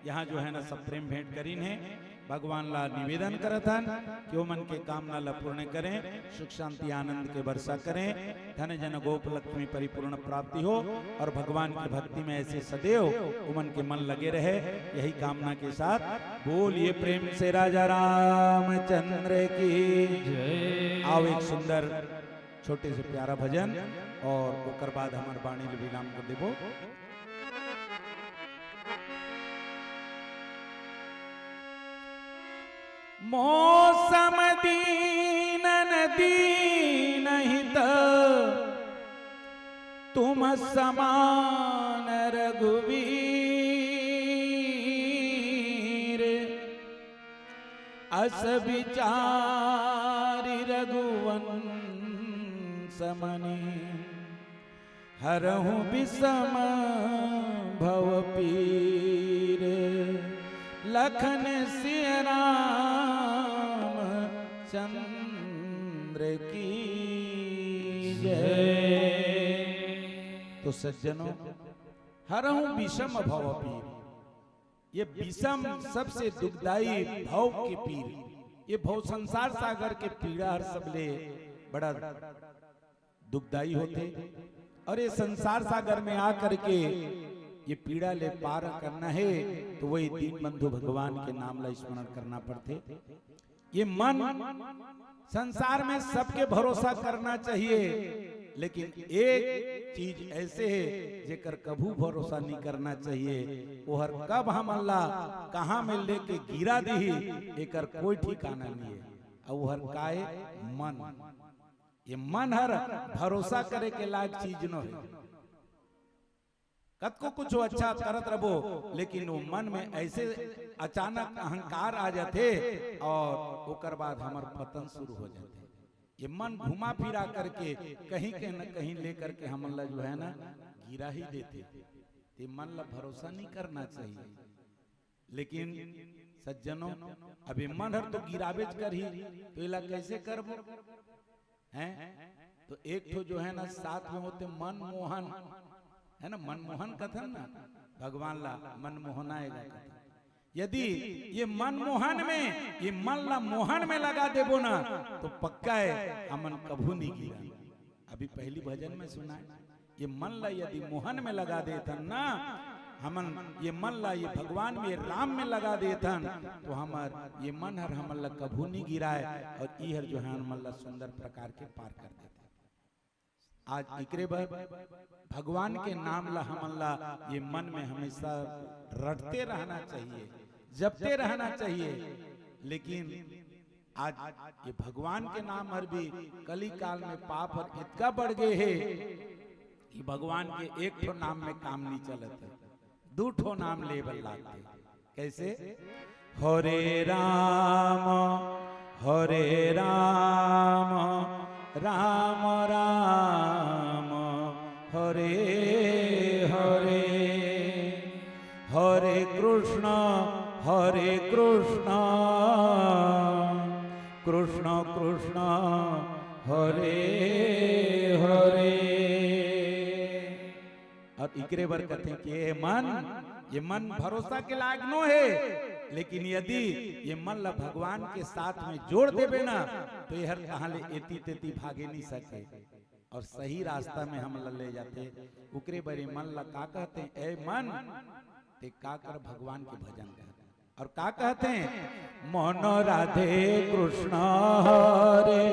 यहाँ जो है ना, सप्रेम भेंट करीन हे। भगवान ला निवेदन करत हन कि ओमन के कामना ला पूर्ण करें, सुख शांति आनंद के वर्षा करें, धन जन गोप लक्ष्मी परिपूर्ण प्राप्ति हो और भगवान की भक्ति में ऐसे सदैव ओमन के मन लगे रहे। यही कामना के साथ बोलिए प्रेम से राजा रामचंद्र की जय। आओ, एक सुंदर छोटे से प्यारा भजन और ओकर बाद हमर वाणी ल विराम कर देबो। मौसम दीनन दीनहित तुम समान रघुवीर। अस विचारि रघुवंश मनि हरहु विषम भव पीर। लखन सिया राम चंद्र की जय। तो सज्जनों, हरहु विषम भव पीर, ये विषम, सबसे दुखदाई भव के पीर, ये भव संसार सागर के पीड़ा हर सबले बड़ा दुखदाई होथे। और ये संसार सागर में आ करके ये पीड़ा ले पार करना हे, तो वही दीनबंधु भगवान के नाम ला स्मरण करना पड़थे। ये मन संसार में सबके भरोसा करना चाहिए, लेकिन एक चीज ऐसे हे, जेकर कभू भरोसा नहीं करना चाहिए। ओहर कब हमन ला कहाँ में लेके गिरा दिही, एकर कोई ठिकाना नहीं हे। अउ ओहर का हे? मन। ये मन हर भरोसा करे के लायक चीज नो हे। कतको कुछ अच्छा करत रबो, लेकिन वो मन में ऐसे अचानक अहंकार आ जाथे और ओकर बाद हमर पतन शुरू हो जाथे। ये मन घुमा फिरा करके कहीं के न कहीं लेकर के हमन ला जो है ना, गिरा ही देथे। ते मन ला भरोसा नहीं करना चाहिए। लेकिन सज्जनों, अब ये मन हर तो गिराबेच करही, तो एला कैसे करबो? हैं? तो एक ठो जो है ना, साथ में होथे मनमोहन, है ना, मनमोहन कथन ना, भगवान ला मनमोहनाएगा कथन। यदि ये मनमोहन में, ये मन ला मोहन में लगा देबो ना, तो पक्का हे, हमन कभू नहीं गिरा। अभी पहली भजन में सुना हे, ये मन ला यदि मोहन में लगा देथन ना, हमन ये मन ला ये भगवान में, राम में लगा देथन, तो हमर ये मन हर हमन ला कभू नहीं गिराए और ई हर जो है हमन ला सुंदर प्रकार के पार कर देथे। आज इकरे बर भगवान के नाम ला हमन ला ये मन में हमेशा रटते रहना चाहिए, जपते रहना चाहिए। लेकिन आज ये भगवान के नाम हर भी कली काल में पाप हर इतका बढ़ गए हे कि भगवान के एक ठो नाम में काम नहीं चलत हे, दू ठो नाम ले बर लागथे। कैसे? हरे राम, हरे राम, राम राम, हरे हरे, हरे कृष्ण, हरे कृष्ण, कृष्ण कृष्ण, हरे हरे। और इकरे बर कथे कि ये मन, ये मन भरोसा के लायक नो हे, लेकिन यदि ये मन ला भगवान के साथ में जोड़ देबे ना, तो ये हर कहाँ ले एती तेती भागे नहीं सके और सही रास्ता में हमन ला ले जाथे। उकरे बर ये मन ला का कहथे? ए मन, ते का कर, भगवान के भजन कर। और का कहथे? मन राधे कृष्ण हरे,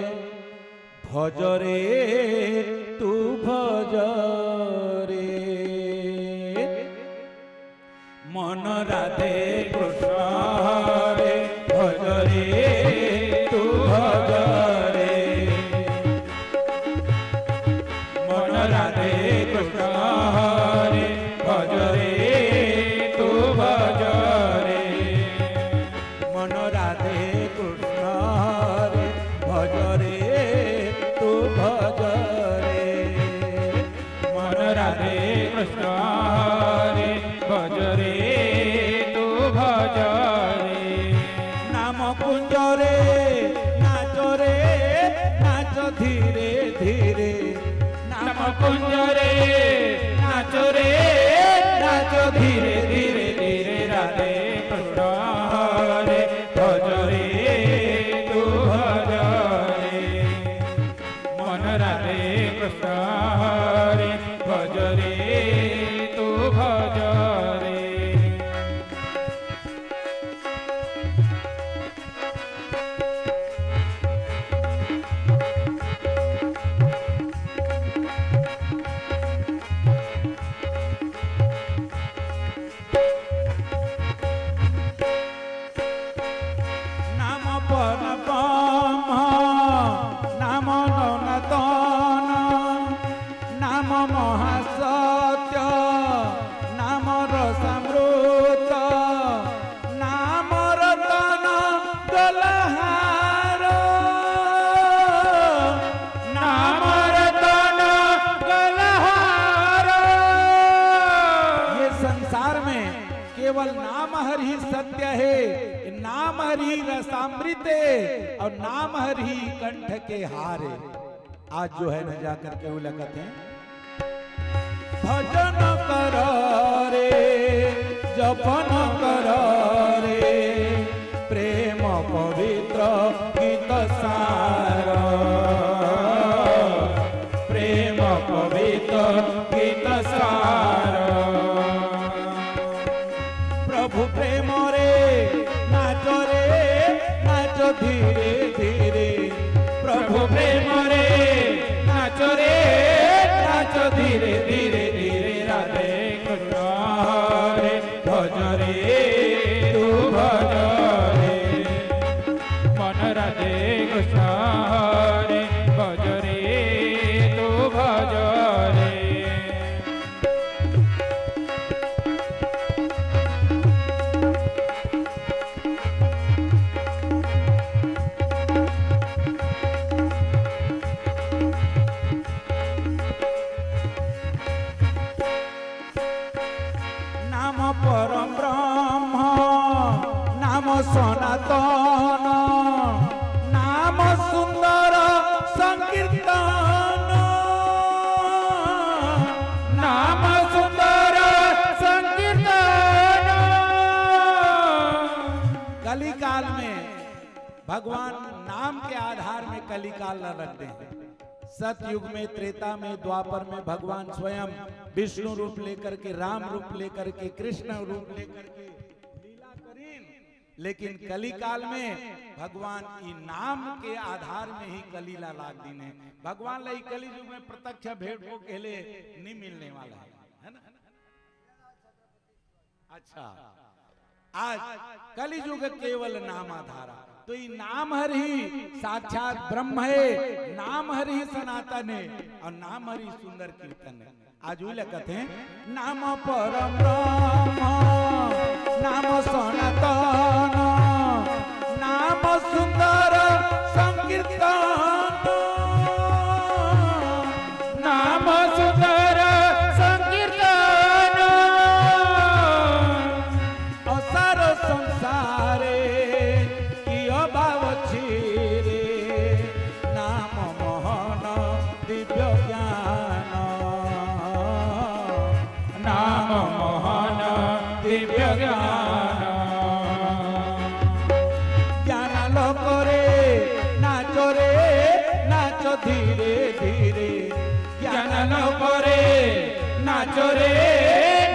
भज रे तू भज रे। मन राधे कृष्ण हरे, भज रे तू भज रे। मन राधे कृष्ण हरे, भज रे तू भज रे। मन राधे कृष्ण हरे, भज रे तू भज रे। मन राधे कृष्ण हरे, भज रे तू भज रे। नाम कुंज रे नाच रे, नाच धीरे धीरे। नाम कुंज रे नाच रे, नाच धीरे धीरे धीरे। राधे कृष्ण हरे, भज रे तू भज रे। मन राधे कृष्ण हरे, भज रे तू भज रे। नाम परम ब्रह्म, नाम नवनतन, नाम महासत्य, नाम रसामृत, नाम रतन गलहार, नाम रतन गलहार। ये संसार में केवल नाम हर ही सत्य हे। नाम हरि रसामृत ए, अउ नाम हरि कंठ के हार ए। आज जो है ना, जा करके वो लगत है, भजन कर रे, जपन कर रे, प्रेम पवित्र गीत सार, प्रेम पवित्र गीत सार। प्रभु प्रेम रे नाच रे, नाच धीरे धीरे। प्रभु प्रेम रे नाच रे, नाच धीरे धीरे धीरे। राधे कृष्ण हरे भज रे, तू भज रे। मन राधे कृष्ण हरे भज रे, तू भज रे। नाम परम ब्रह्म, नाम सनातन, नाम सुंदर संकीर्तन, नाम सुंदर संकीर्तन। कलिकाल में भगवान नाम के आधार में कलिकाल ला रख दे। सतयुग में, त्रेता में, द्वापर में भगवान स्वयं विष्णु रूप लेकर के, राम रूप लेकर के, कृष्ण रूप लेकर के लीला करीन, लेकिन कलिकाल में भगवान ई नाम के आधार में ही कली ला लाग दीन हे। भगवान ला ई कलि युग में प्रत्यक्ष भेंट को कहले नहीं मिलने वाला है, है ना? अच्छा, आज कलि युग केवल नाम आधारा, तो ई नाम हर ही साक्षात ब्रह्म है, नाम हर ही सनातन है और नाम हर ही सुंदर कीर्तन है। आज उही ला कथे, नाम परम ब्रह्म, नाम सनातन, नाम सुंदर संकीर्तन, नाम सुंदर संकीर्तन। असार संसारे की अभाव छिरे, नाम मोहन दिव्य ज्ञान, नाम मोहन दिव्य ज्ञान। ज्ञान लोक रे नाच रे, नाच धीरे धीरे। ज्ञान लोक रे नाच रे,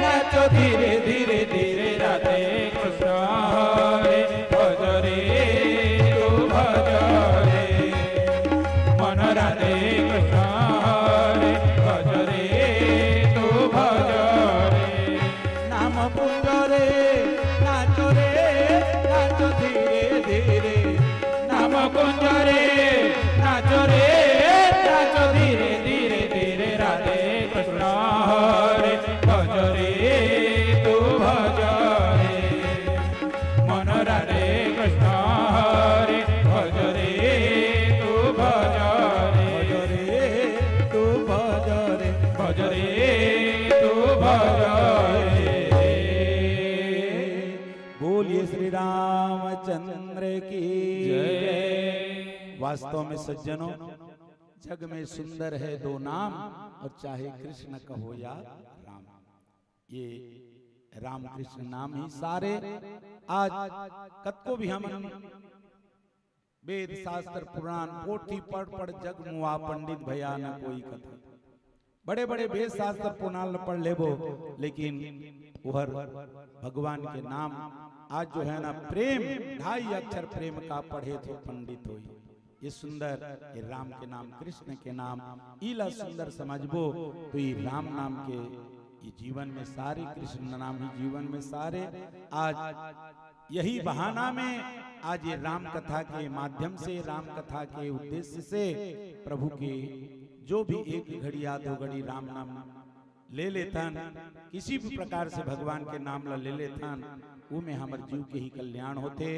नाच धीरे धीरे धीरे। राधे कृष्ण हरे भज रे, तू भज रे। मन राधे कृष्ण हरे भज रे, तू भज रे। नाम कुंज रे नाच रे, नाच धीरे धीरे। नाम कुंज रे नाच रे, नाच धीरे धीरे धीरे। राधे कृष्ण हरे भज रे, तू भज रे। मन राधे कृष्ण हरे भज रे, तू भज रे। भज रे, तू भज रे। भज रे, तू भज रे। बोलिए श्री रामचंद्र की जय। वास्तव में सज्जनों, जग में सुंदर है दो नाम, और चाहे कृष्ण कहो या राम। ये रामकृष्ण नाम ही सारे। आज कतको भी हमन वेद शास्त्र पुराण पोथी पढ़ पढ़ जग मुआ, पंडित भया न कोई कथा। बड़े बड़े वेद शास्त्र पुराण ल पढ़ लेबो, लेकिन ओहर भगवान के नाम आज जो है ना, प्रेम, ढाई अक्षर प्रेम का पढ़े तो पंडित होई। ये सुंदर, ये राम के नाम, कृष्ण के नाम, इला सुंदर समझबो तो ये राम नाम के ये जीवन में सारे, कृष्ण नाम ही जीवन में सारे। आज यही बहाना में, आज ये राम कथा के माध्यम से, राम कथा के उद्देश्य से, प्रभु के जो भी एक घड़ी या दो घड़ी राम नाम ले लेथन, किसी भी प्रकार से भगवान के नाम ला ले लेथन, उमे हमर जीव के ही कल्याण होथे।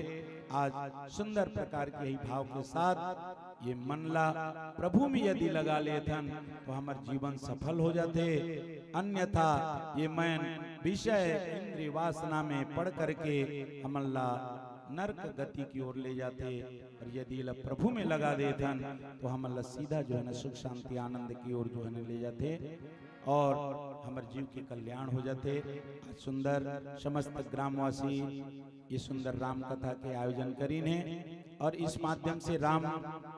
आज सुंदर प्रकार के ही भाव के साथ ये मन ला प्रभु में यदि लगा लेथन, तो हमर जीवन सफल हो जाथे। अन्यथा ये मन विषय इंद्रिय वासना में पड़ करके हमन ला नरक गति की ओर ले जाथे, और यदि एला प्रभु में लगा देथन, तो हमन ला सीधा जो है ना, सुख शांति आनंद की ओर जो है ना, ले जाथे, और हमर जीव के कल्याण हो जाथे। आज सुंदर समस्त ग्रामवासी ये सुंदर राम कथा के आयोजन करीन हे, और इस माध्यम से राम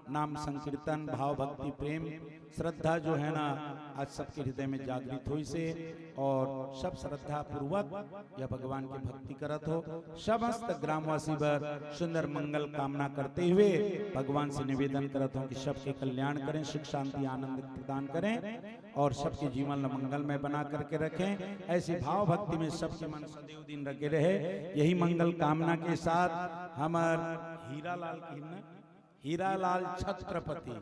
नाम संकीर्तन, भाव, भक्ति, प्रेम, श्रद्धा जो है ना, आज सबके हृदय में जागृत होइस हे, और सब श्रद्धा पूर्वक यह भगवान के भक्ति करत हो। समस्त ग्रामवासी बर सुंदर मंगल कामना करते हुए भगवान से निवेदन करत हो कि सबके कल्याण करें, सुख शांति आनंद प्रदान करें, और सबके जीवन ला मंगलमय बना करके रखें। ऐसी भाव भक्ति में सबके मन सदैव दिन रखे रहे, यही मंगल कामना के साथ हमर हीरालाल की ना, हीरालाल छत्रपति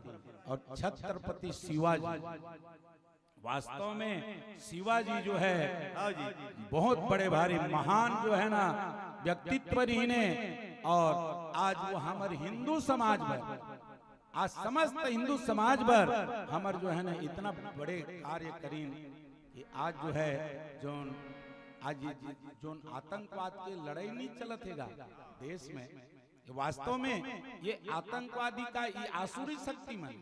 और छत्रपति शिवाजी, वास्तव में शिवाजी जो है, हाँ जी। बहुत बड़े भारी महान जो है ना, व्यक्तित्व रहिन हे, और आज वो हमर हिंदू समाज बर, आज समस्त हिंदू समाज बर हमर जो है ना, इतना बड़े कार्य करीन कि आज जो है, जोन आज ये जोन आतंकवाद के लड़ाई नहीं चलत हे गा देश में, ये वास्तव में ये आतंकवादी का ये आसुरी शक्ति मन,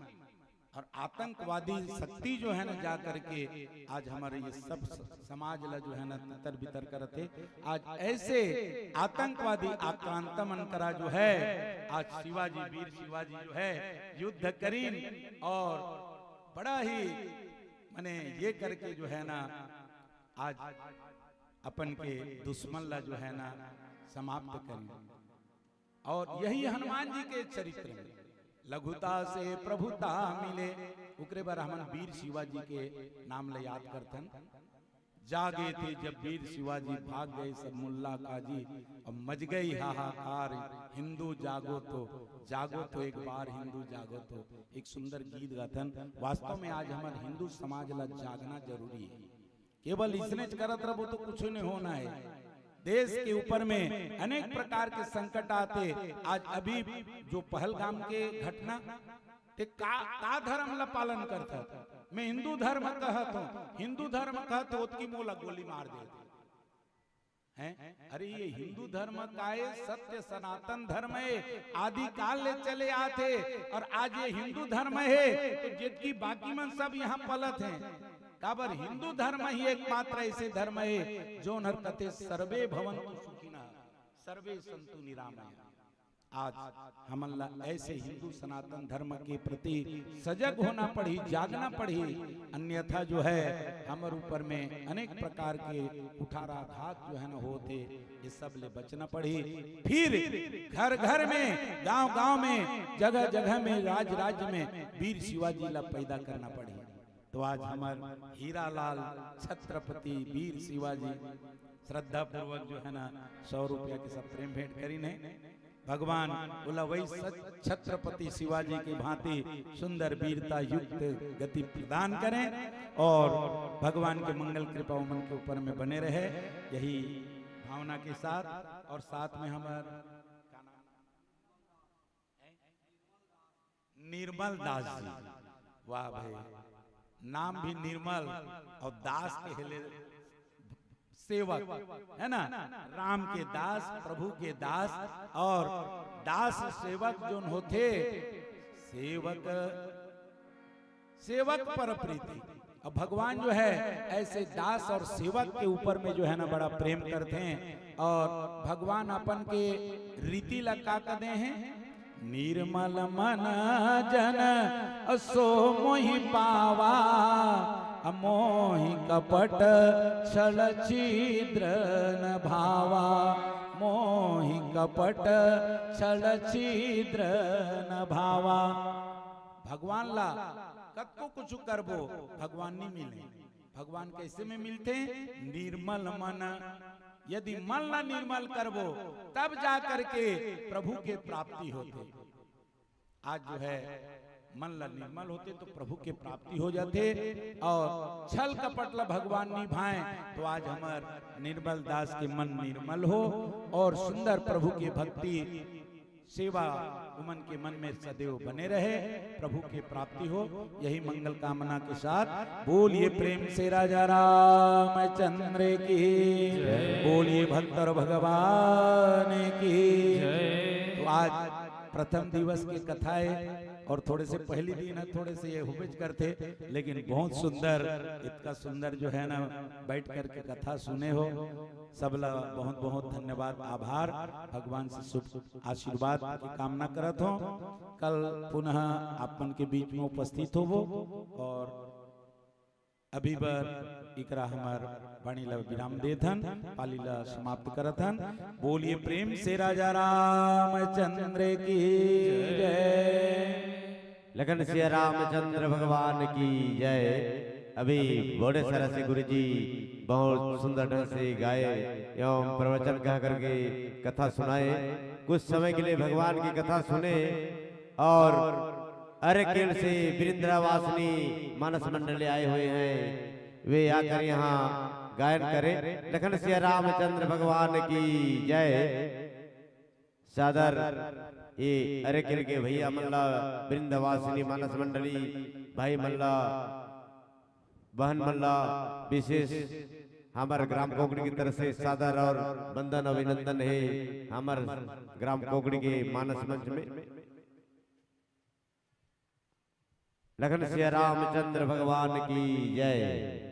और आतंकवादी शक्ति जो है ना, जा करके आज हमारे ये सब स-, समाज ला जो है ना, तितर बितर करत हे। आज ऐसे आतंकवादी आक्रांता मन करा जो है, आज शिवाजी, वीर शिवाजी जो है, युद्ध करीन, और बड़ा ही, माने, ये करके जो है ना, आज अपन के दुश्मन ला जो है ना, समाप्त करीन। और यही हनुमान जी के चरित्र में, लघुता से प्रभुता मिले, ओकरे बर हमन वीर शिवाजी के नाम ले याद करथन। जागे थे जब वीर शिवाजी, भाग गए सब मुल्ला काजी। अब मच गई हाहाकार, हिंदू जागो तो, जागो तो एक बार हिंदू जागो तो। एक सुंदर गीत गाथन। वास्तव में आज हमर हिंदू समाज ला जागना जरूरी है। केवल इसने करत रहो तो कुछ नहीं होना है। देश के ऊपर में अनेक प्रकार के संकट आते। आज अभी जो पहलगाम के घटना, ते का, का धर्म ला पालन करता? मैं हिंदू धर्म कहत हूँ, हिंदू धर्म कहत हो, ओतकी मोला गोली मार दे हैं। अरे, ये हिंदू धर्म का है, सत्य सनातन धर्म है, आदि काल ले चले आते, और आज ये हिंदू धर्म है, तो जितकी बाकी मन सब यहाँ पलत हैं। काबर हिंदू धर्म ही एकमात्र ऐसे धर्म है, जोन हर कथे सर्वे भवन्तु सुखिनः, सर्वे सन्तु निरामया। आज हमन ला ऐसे हिंदू सनातन धर्म के प्रति सजग होना पड़ही, जागना पड़ही, अन्यथा जो है हमर ऊपर में अनेक प्रकार के कुठाराघात जो है ना होत हे, ये सब ले बचना पड़ही। फिर घर घर में, गांव गांव में, जगह जगह में, राज राज्य में वीर शिवाजी ला पैदा करना पड़ही। तो आज हमर हीरालाल छत्रपति वीर शिवाजी श्रद्धापूर्वक जो है ना, सौ रुपया के सब प्रेम भेंट करीन हे। भगवान ओला वही सच छत्रपति शिवाजी की भांति सुंदर वीरता युक्त गति प्रदान करें, और भगवान के मंगल कृपा ओमन के ऊपर में बने रहे। यही भावना के साथ, और साथ में हमर निर्मल दास जी, वाह भाई, नाम भी निर्मल और दास के हेले, सेवक, है ना, राम के दास, प्रभु के दास, और दास सेवक जोन होथे, सेवक, सेवक पर प्रीति। अब भगवान जो है ऐसे दास और सेवक के ऊपर में जो है ना, बड़ा प्रेम करते हैं, और भगवान अपन के रीति ला का कदे हैं, निर्मल मन जन सो मोहि पावा, मोहि कपट छल छिद्र न भावा, मोहि कपट छल छिद्र न भावा। भगवान ला कतको कुछ करबो, भगवान नहीं मिले। भगवान कैसे में मिलते? निर्मल मन। यदि मन ला निर्मल करबो, तब जा करके प्रभु के प्राप्ति होते। आज जो है, मन ला निर्मल होते तो प्रभु के प्राप्ति हो जाते, और छल कपट ला भगवान निभाए, तो आज हमर निर्मल दास के मन निर्मल हो और सुंदर प्रभु के भक्ति सेवा उमन के मन में सदैव बने रहे, प्रभु के प्राप्ति हो, यही मंगल कामना के साथ बोलिए प्रेम से राजा रामचंद्र की, बोलिए भक्त और भगवान की। तो आज प्रथम दिवस की कथा है और थोड़े से पहली दिन है, थोड़े से ये हुबेच करते, लेकिन बहुत सुंदर, इतना सुंदर जो है ना, बैठ करके कथा सुने हो, सबला बहुत बहुत धन्यवाद, आभार। भगवान से शुभ आशीर्वाद की कामना करत हो। कल पुनः आप मन के बीच में उपस्थित होबो और अभी बर इकरा हमर वाणी ला विराम देत हन, पाली ला समाप्त करत हन। बोलिए प्रेम से राजा रामचंद्र की जय। लखन सिया रामचंद्र भगवान की जय। अभी बड़े सारा से गुरु जी बहुत सुंदर ढंग से गाए एवं प्रवचन कह करके कथा सुनाए। कुछ समय के लिए भगवान की कथा सुने और अरेकेल से वृंदावासिनी मानस मंडली आए हुए हैं, वे आकर यहाँ गायन करें। लखन सिया रामचंद्र भगवान की जय। सादर ये अरेकेल के भैया मन ला, वृंदावासिनी मानस मंडली भाई मन ला, बहन मन ला विशेष हमर ग्राम कोकड़ी की तरफ से सादर और वंदन अभिनंदन है। हमर ग्राम कोकड़ी के मानस मंच में लखन सिया रामचंद्र भगवान की जय।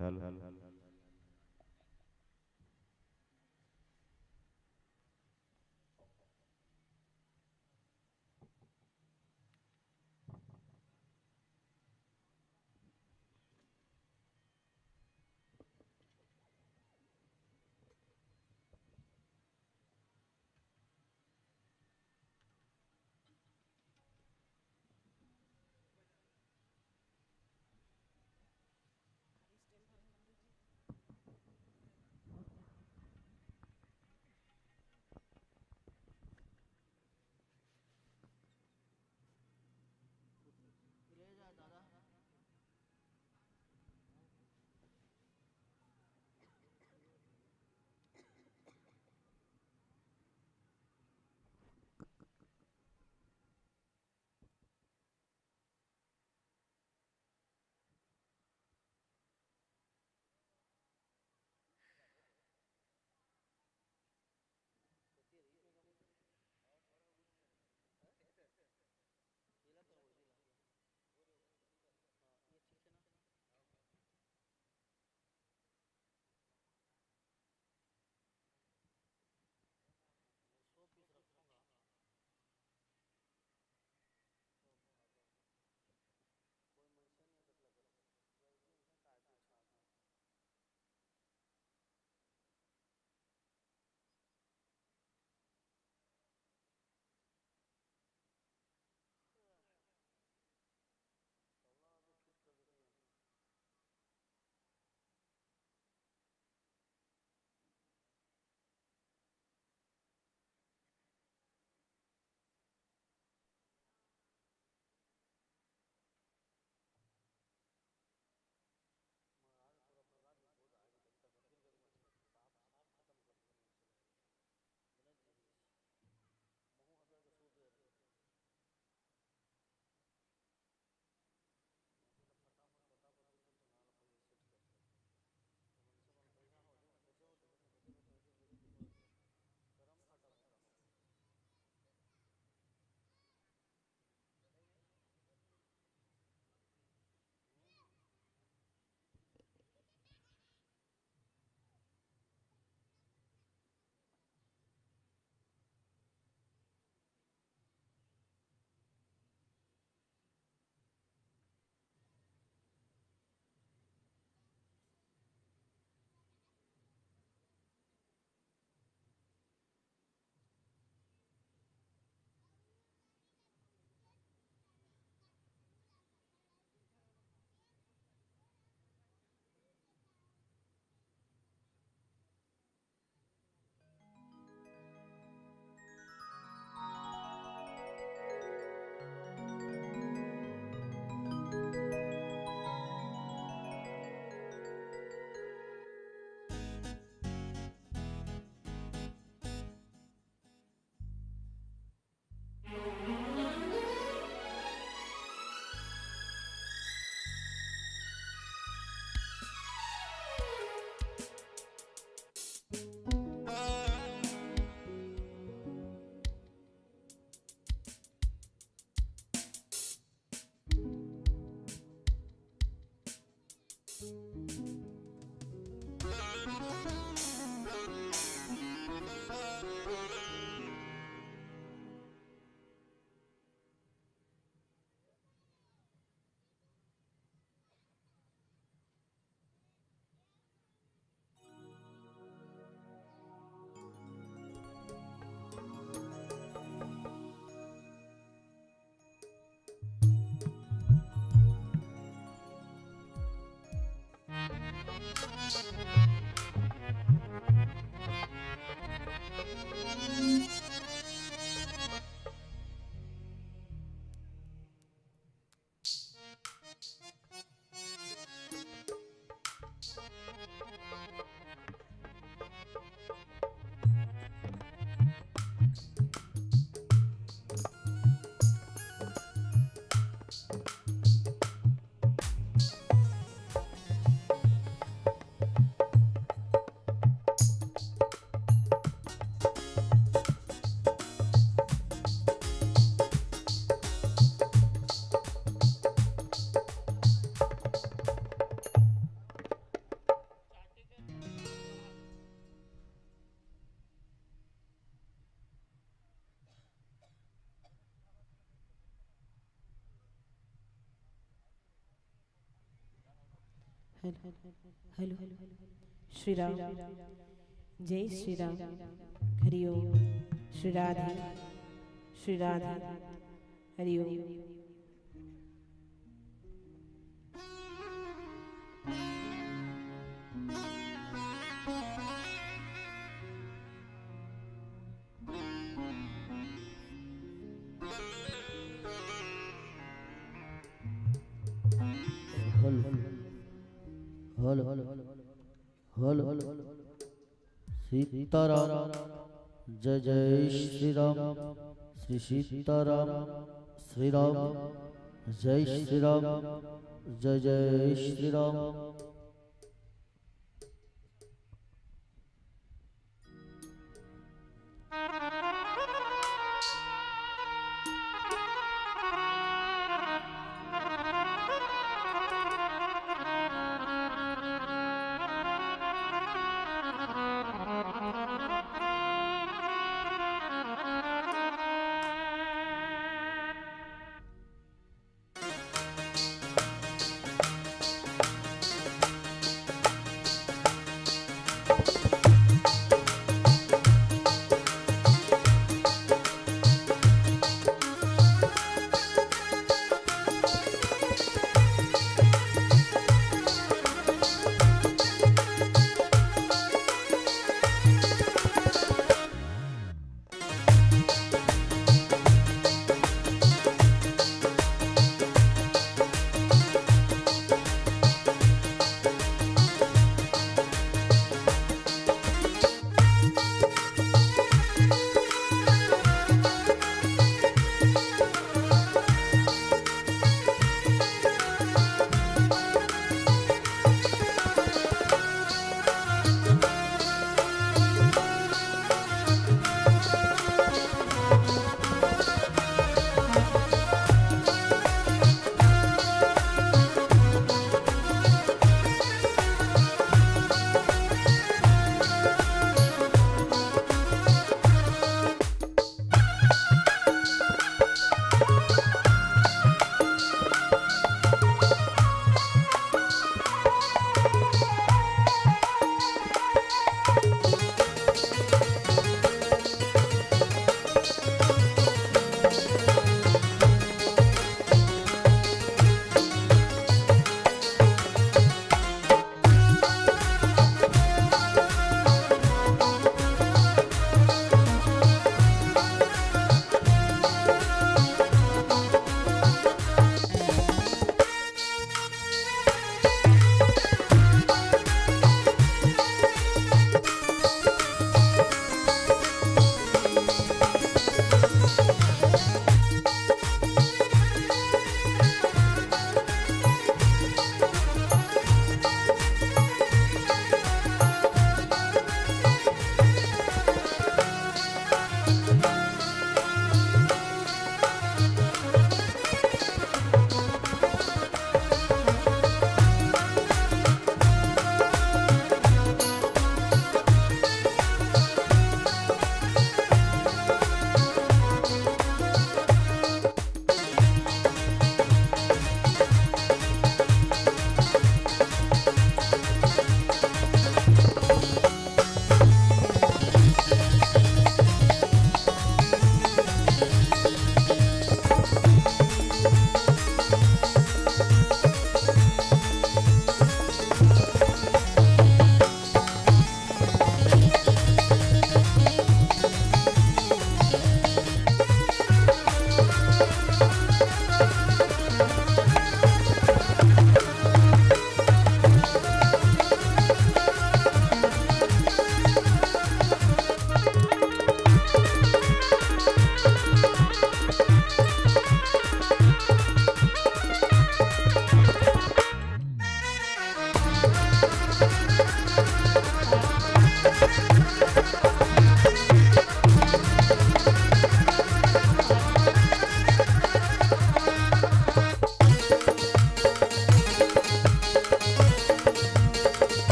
Hello. Hello, hello, Shri Ram, जय Shri Ram, Hari Om, Shri Radhe, Shri Radhe, Hari Om. Hello, hello, hello, hello. Sitaram, जय जय श्री राम, श्री सीताराम, श्री राम, जय श्री राम, जय जय श्री राम।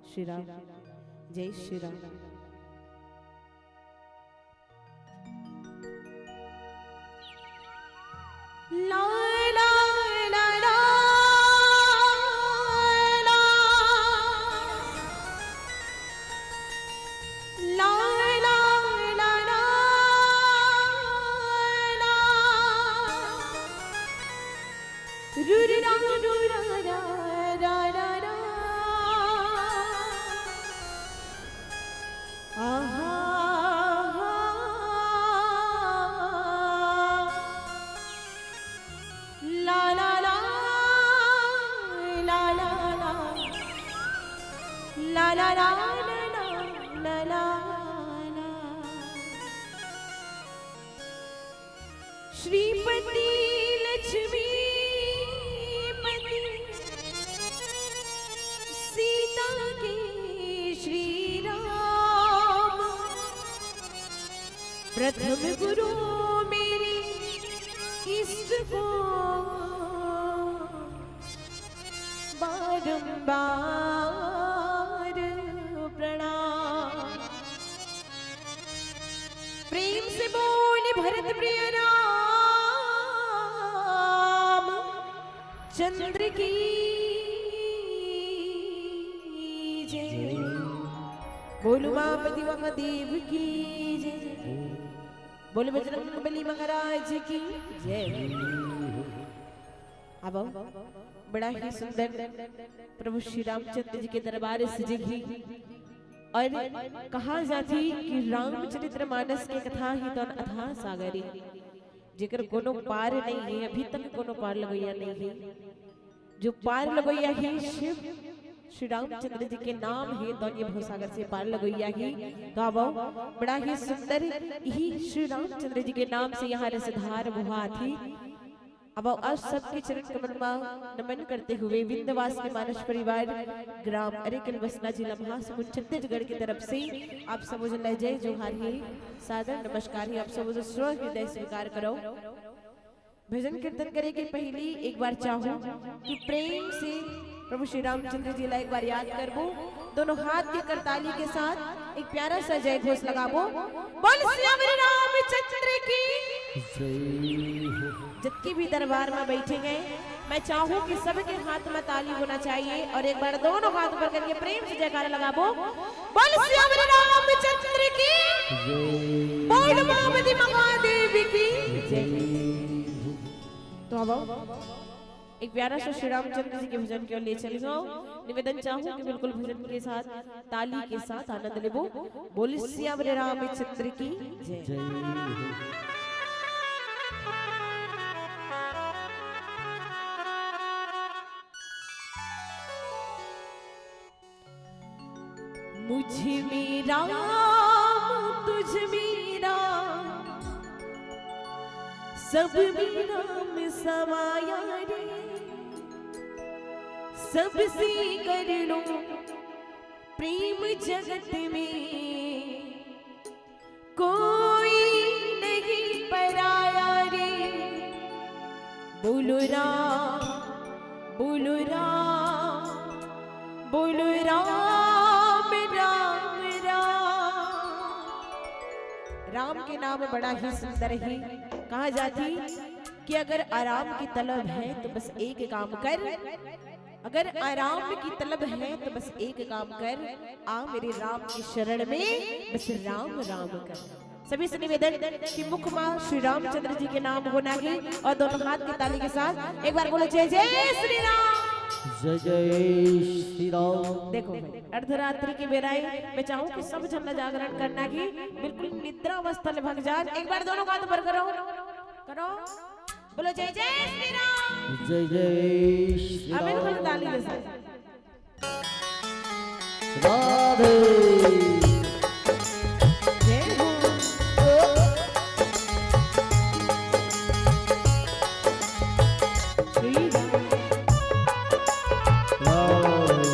श्री राम। जय श्री राम। ला, ला, ला, ला, ला। ला, ला, ला, ला, ला। रु, रु, रा, रु, रा, रा, रा, रा, रा। आहा, आहा। ला, ला, ला, ला, ला, ला। ला, ला, ला, ला, ला, ला, ला, ला। श्रीपति लक्ष्मीपति सीता के श्री राम, प्रथम गुरु मेरे इष्ट को बारंबार प्रणाम। प्रेम से बोल भरत प्रिय राम चंद्र की जय। बोल उमापति महादेव की जय। बोल बजरंग बली महाराज की जय। अब बड़ा ही सुंदर प्रभु श्री रामचंद्र जी के दरबार सजे ही। और कहा जाती कि रामचरित्र मानस के कथा ही तो अथाह सागरी, जेकर कोनो पार नहीं है, अभी तक कोनो पार लगोइया नहीं है। जो पार लगोइया ही शिव श्री रामचंद्र जी के नाम है, तो ये भवसागर से पार लगोइया ही। तो अब बड़ा ही सुंदर ही श्री रामचंद्र जी के नाम से यहाँ रसधार बुहा थी। अब आप सबके चरण कमल मा नमन करते हुए विंध्यवासिनी मानस परिवार ग्राम अरेकल बसना जिला महासमुंद छत्तीसगढ़ की तरफ से आप सब जन ला जय जोहार हे, सादर नमस्कार हे। आप सब जन स्व हृदय स्वीकार करो। भजन कीर्तन करे के पहली एक बार चाहूं कि प्रेम से प्रभु श्री रामचंद्र जी ला एक बार याद करबो। दोनों हाथ के करताली के साथ एक प्यारा सा जय घोष लगाबो। बोल सियावर रामचंद्र की जय हो। जतके भी दरबार में बैठे हैं, मैं चाहूं कि सबके हाथ में ताली होना चाहिए और एक बार दोनों हाथ ऊपर करके प्रेम से जयकारा लगाबो। बोल सियावर रामचंद्र की जय। बोल उमापति महादेव की जय। तो अब एक प्यारा सा श्री रामचंद्र जी के भजन के ओर ले चले जाओ। निवेदन चाहूं कि बिल्कुल भजन के साथ, ताली के साथ आनंद लेबो। बोल सियावर रामचंद्र की जय। जय हो। मुझ में राम, तुझ में राम, सब में राम समाया रे। सबसे कर लो प्रेम जगत में, कोई नहीं पराया रे। बोलो राम, बोलो राम, बोलो राम, राम, राम। राम के नाम बड़ा ही सुंदर है। कहा जाती कि अगर आराम की तलब है तो बस एक काम कर, अगर आराम की तलब है तो बस एक काम कर, आ मेरे राम की शरण में बस राम राम कर। सभी से निवेदन कि मुख मा श्री रामचंद्र जी के नाम होना है और दोनों हाथ की ताली के साथ एक बार बोलो जय जय श्री राम। जय जय श्री राम। देखो, अर्धरात्रि के बेरा ए मैं चाहूं कि सब झन ला जागरण करना है, बिल्कुल निद्रा अवस्था ले भग जान। एक बार दोनों हाथ ऊपर करो, करो, बोलो जय जय श्री राम। जय जय श्री राम। बिल्कुल ताली के साथ। राधे। जय हो। श्री राम। राधे।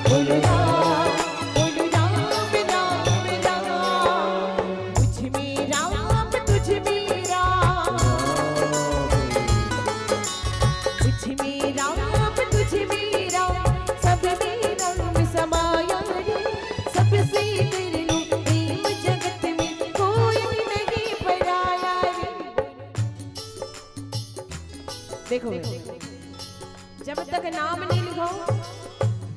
बोलो राम, बोलो राम, राम राम। मुझ में राम, तुझ में राम। मुझ में राम, तुझ में राम, सब में राम समाया रे। सबसे कर लो प्रेम, जगत में कोई नहीं पराया रे। देखो, जब तक नाम नहीं लिखाओ,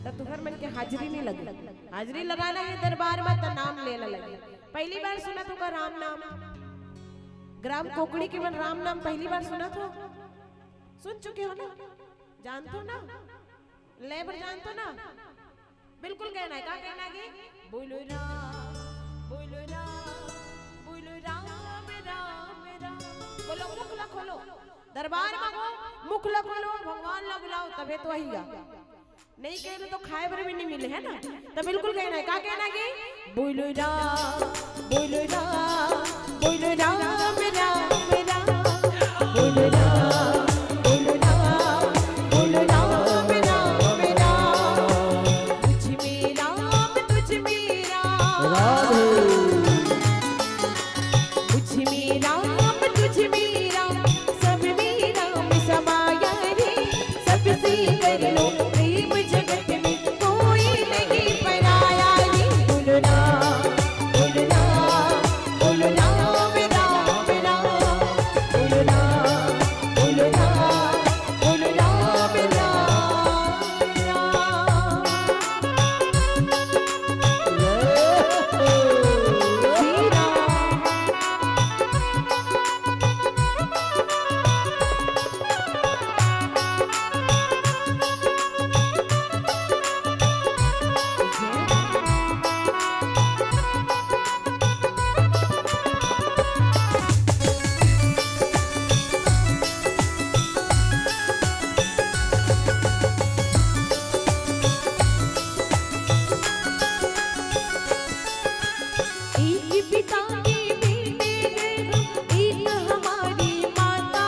तब तुम्हर मन के हाजिरी नहीं लगे। हाजिरी लगाना है दरबार में, तो नाम लेना लगे। पहली बार सुनत हो का राम नाम? ग्राम कोकड़ी के मन राम नाम पहली बार सुनत हो? सुन चुके हो ना? जानत हो ना? ले बर जानत हो ना? बिल्कुल कहना है। का कहना है कि बोलो राम, बोलो राम, बोलो राम, राम राम। बोलो, मुख ला खोलो। दरबार में हो, मुख ला खोलो, भगवान ला बुलाओ, तबे तो आइया। नहीं कहे तो खाए बर भी नहीं मिले, है ना? तो बिल्कुल कहना है। का कहना है कि बोलो राम, बोलो राम, बोलो राम, राम राम। बोलो राम, बोलो राम, बोलो राम, राम राम। मुझ में राम, तुझ में राम। राधे। मुझ में राम, तुझ में राम, सब में राम समाया रे। सबसे कर लो प्रेम, जगत में कोई नहीं पराया रे। बोलो राम, बोलो राम, बोलो राम, राम राम। बोलो राम, बोलो राम, बोलो राम, राम राम। एक पिता के बेटे हैं हम, एक हमारी माता।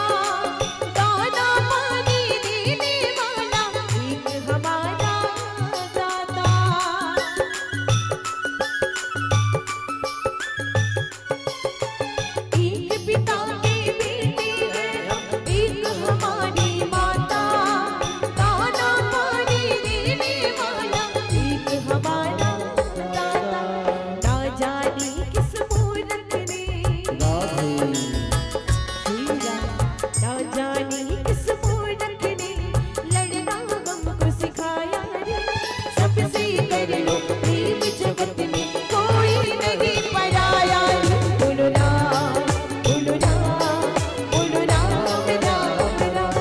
दाना पानी देने वाला एक हमारा दाता। एक पिता के बेटे हैं हम, एक हमारी माता। दाना पानी देने वाला एक हमारा दाता। ना जाने किस मूरख ने, ना जाने किस मूरख ने लड़ना हमको सिखाया रे। सबसे कर लो प्रेम, जगत में कोई नहीं पराया रे। बोलो राम, बोलो राम, बोलो राम, राम राम।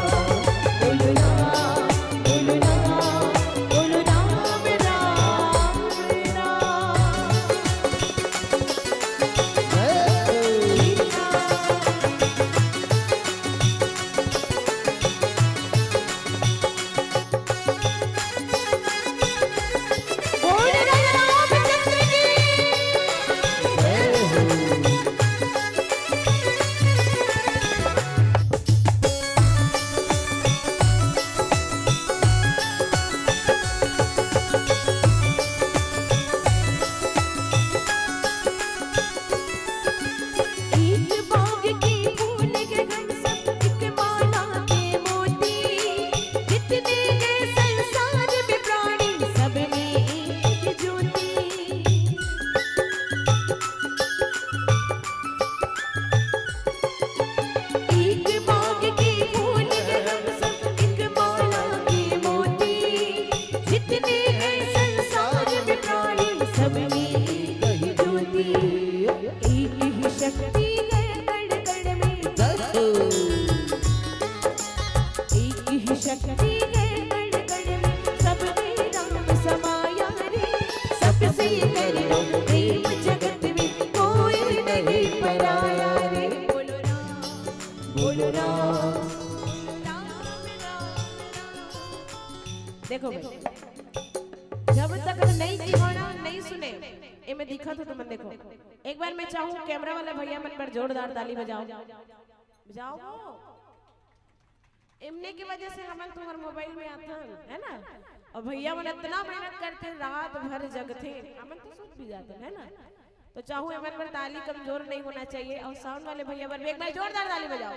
बोलो राम, बोलो राम, बोलो राम, राम राम। एक बाग के फूल गए हम सब, एक माला के मोती। जितने गए संसार में प्राणी, सब में एक ज्योति। एक बाग के फूल गए हम सब, एक माला के मोती। जितने हैं संसार में प्राणी, सब में एक ही ज्योति। एक ही शक्ति है कण कण में। एक ही शक्ति है कण कण में, सब में राम समाया रे। सबसे कर लो प्रेम, जगत में कोई नहीं पराया रे। बोलो राम, बोलो राम। देखो भाई, जब तक नहीं दिखाना, नहीं सुने, एमे दिखत हो तो मन देखो। एक बार मैं चाहूँ, कैमरा वाला भैया मन पर जोरदार ताली बजाओ, बजाओ। एमने की वजह से हमन तुम्हार मोबाइल में आथन, है ना? अउ भैया मन इतना मेहनत करथे, रात भर जगथे, हमन तो सुत भी जाथन, है ना? तो चाहूँ एमन बर ताली कमजोर नहीं होना चाहिए। अउ साउंड वाले भैया बर भी एक बार जोरदार ताली बजाओ।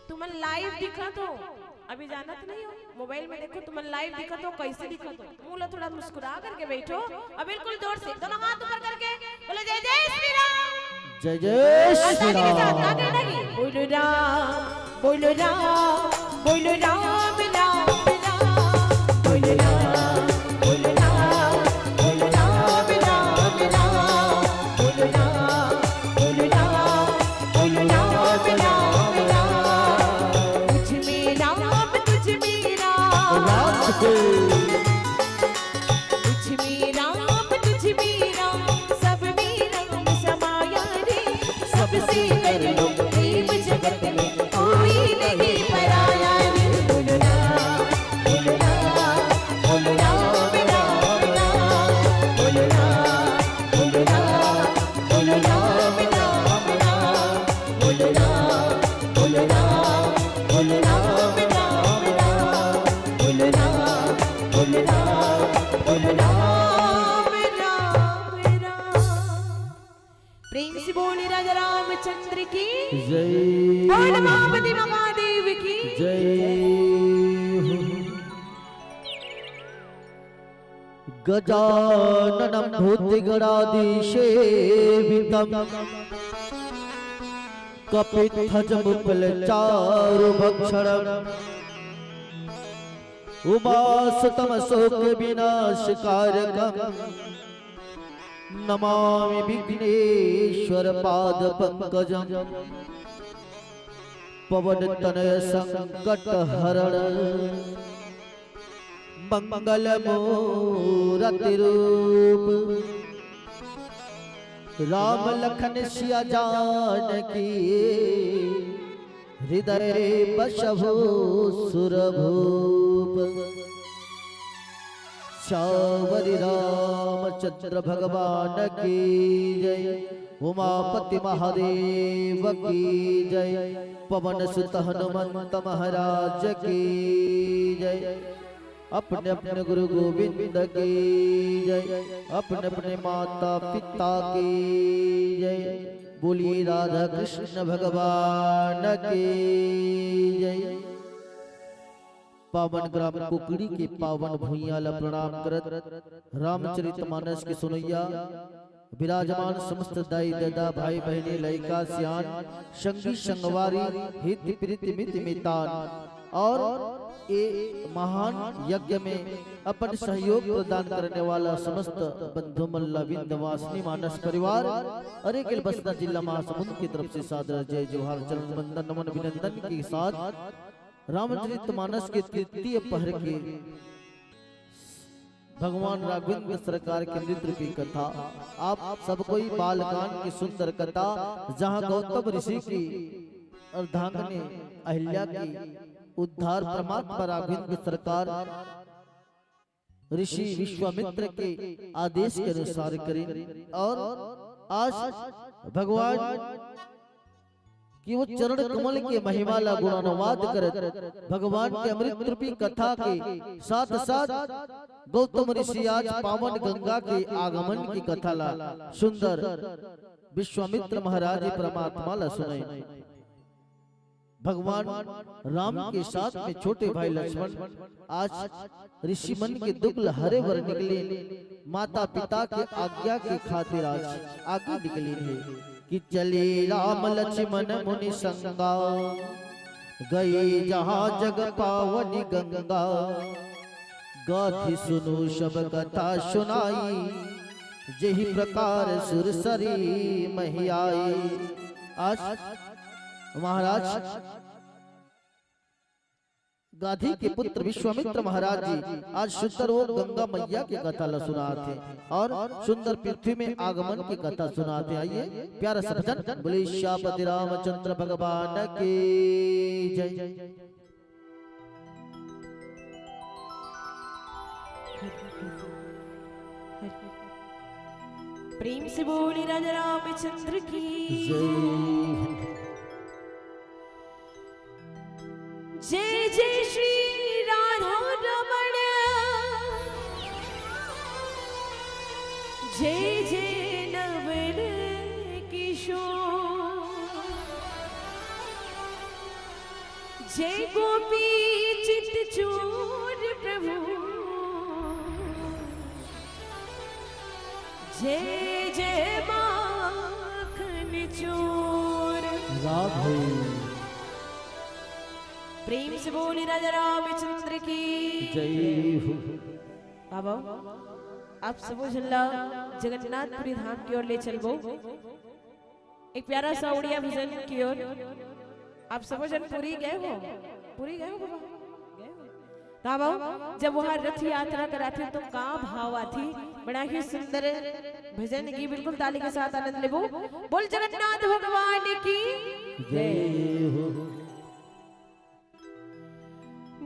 तुमन लाइव दिखत हो, अभी जानत नहीं हो, मोबाइल में देखो, तुमन लाइव दिखत हो, कैसे दिखत हो? मुंह ला थोड़ा मुस्कुरा करके बैठो, और बिल्कुल जोर से दोनों हाथ ऊपर करके बोलो, "जय जय श्री राम।" जय जय श्री राम। बोलो राम, बोलो राम, बोलो राम, राम, राम। बोलो राम, बोलो राम, बोलो राम, राम, राम। बोलो राम, बोलो राम, बोलो राम, राम, राम। तुझ में राम, तुझ में राम। राम को। तुझ में राम, तुझ में राम, सब में राम समाया रे। सबसे बड़ प्रेम जगत में कोई नहीं पराया रे। बोलो राम, बोलो राम, बोलो राम, राम, राम। बोलो राम, बोलो राम, बोलो राम, राम, राम। बोलो राम, बोलो राम, राम, राम। बोलो राम, बोलो राम, बोलो राम, राम, राम। बोलो राम, बोलो राम, बोलो राम, राम, राम। प्रेम से बोले राजा रामचंद्र की जय। बोल पार्वती महादेव की जय। गजाननं भूतगणादिसेवितं कपित्थजमुपलचारुभक्षणम् उमासुतमशोक विनाश कारकम नमामि विघ्नेश्वर पाद पंकजम। पवन तनय संकट हरण मंगल मूरति रूप। राम लखन सिया जानकी हृदय बसहु सुरभूप। सावरि रामचंद्र भगवान की जय। उमापति महादेव की जय। पवन सुत हनुमंत महाराज की जय। अपने अपने गुरु गोविंद की जय। अपने अपने माता पिता की जय। बोलिए राधा कृष्ण भगवान की जय। पावन ग्राम कुकड़ी के पावन भुइयां ला प्रणाम करत रामचरित मानस के सुनैया विराजमान समस्त दाई ददा, भाई बहिनी, लइका सियान, संगी संगवारी, हित प्रीति मित मितान और ए महान यज्ञ में अपन सहयोग प्रदान करने वाला समस्त बंधु मन ला विंध्यवासिनी मानस परिवार और एक बसना जिला महासमुंद की तरफ से सादर जय जोहार, चरण वंदन, नमन, अभिनंदन के साथ रामचरित मानस के तृतीय पहर के भगवान राघवेंद्र सरकार के नृत्य रूपी कथा, आप सब कोई बालकांड की सुंदर कथा, जहां गौतम ऋषि की अर्धांगिनी अहिल्या की उद्धार परमात्मा राघवेंद्र सरकार ऋषि विश्वामित्र के आदेश के अनुसार करें। और आज भगवान कि वो चरण कमल के महिमा ला गुणानुवाद करत भगवान के अमृत रूपी कथा के साथ साथ गौतम ऋषि आज पावन गंगा के आगमन की कथा ला सुंदर विश्वामित्र महाराज जी परमात्मा ला सुनाए। भगवान राम के साथ में छोटे भाई लक्ष्मण आज ऋषि मन के दुख ल हरे बर निकले, माता पिता के आज्ञा के खातिर आज आगे निकले हे कि चले राम लक्ष्मण मुनि संगा, गए जहाँ जग पावनि गंगा। गाथि सुनु सब कथा सुनाई, जेहि प्रकार सुरसरी महि आई। आज महाराज गाथी के पुत्र विश्वामित्र महाराज जी आज सुंदर वो गंगा मैया के कथा ला सुनात हे और सुंदर पृथ्वी में आगमन के कथा सुनात हे। आइए प्यारा सा भजन, बोले श्यापति रामचंद्र भगवान की जय। प्रेम से बोले राजा रामचंद्र की जय। जय जय श्री जय जय नवल किशोर, जय गोपी चित चोर प्रभु, जय जय माखन चोर। राधे। प्रेम से बोली राजा रामचंद्र की जय हो। बाबा, आप सबो झन ला जगन्नाथपुरी धाम की ओर ले चलबो। एक प्यारा सा उड़िया भजन की ओर। आप सबो झन पुरी गए हो? पुरी गए हो बाबा? गए हो? तो बाबा, जब वहाँ रथ यात्रा कराथे तो का भाव आथे? बड़ा ही सुंदर भजन की, बिल्कुल ताली के साथ आनंद लेबो। बोल जगन्नाथ भगवान की जय हो।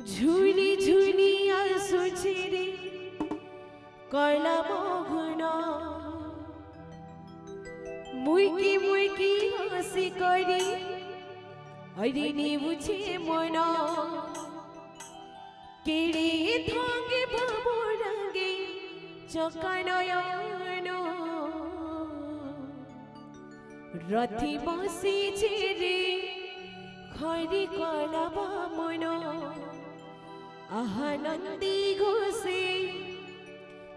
झुली झुली आँसु झिरी कला मगन, मुइकी मुइकी हाँसी करी हरिणी बुझे मन। केड़ी थांगे बाबू रंगे चका नयन। रथी बसी झिरी खरी कला बामन। आहा नंदी घोषे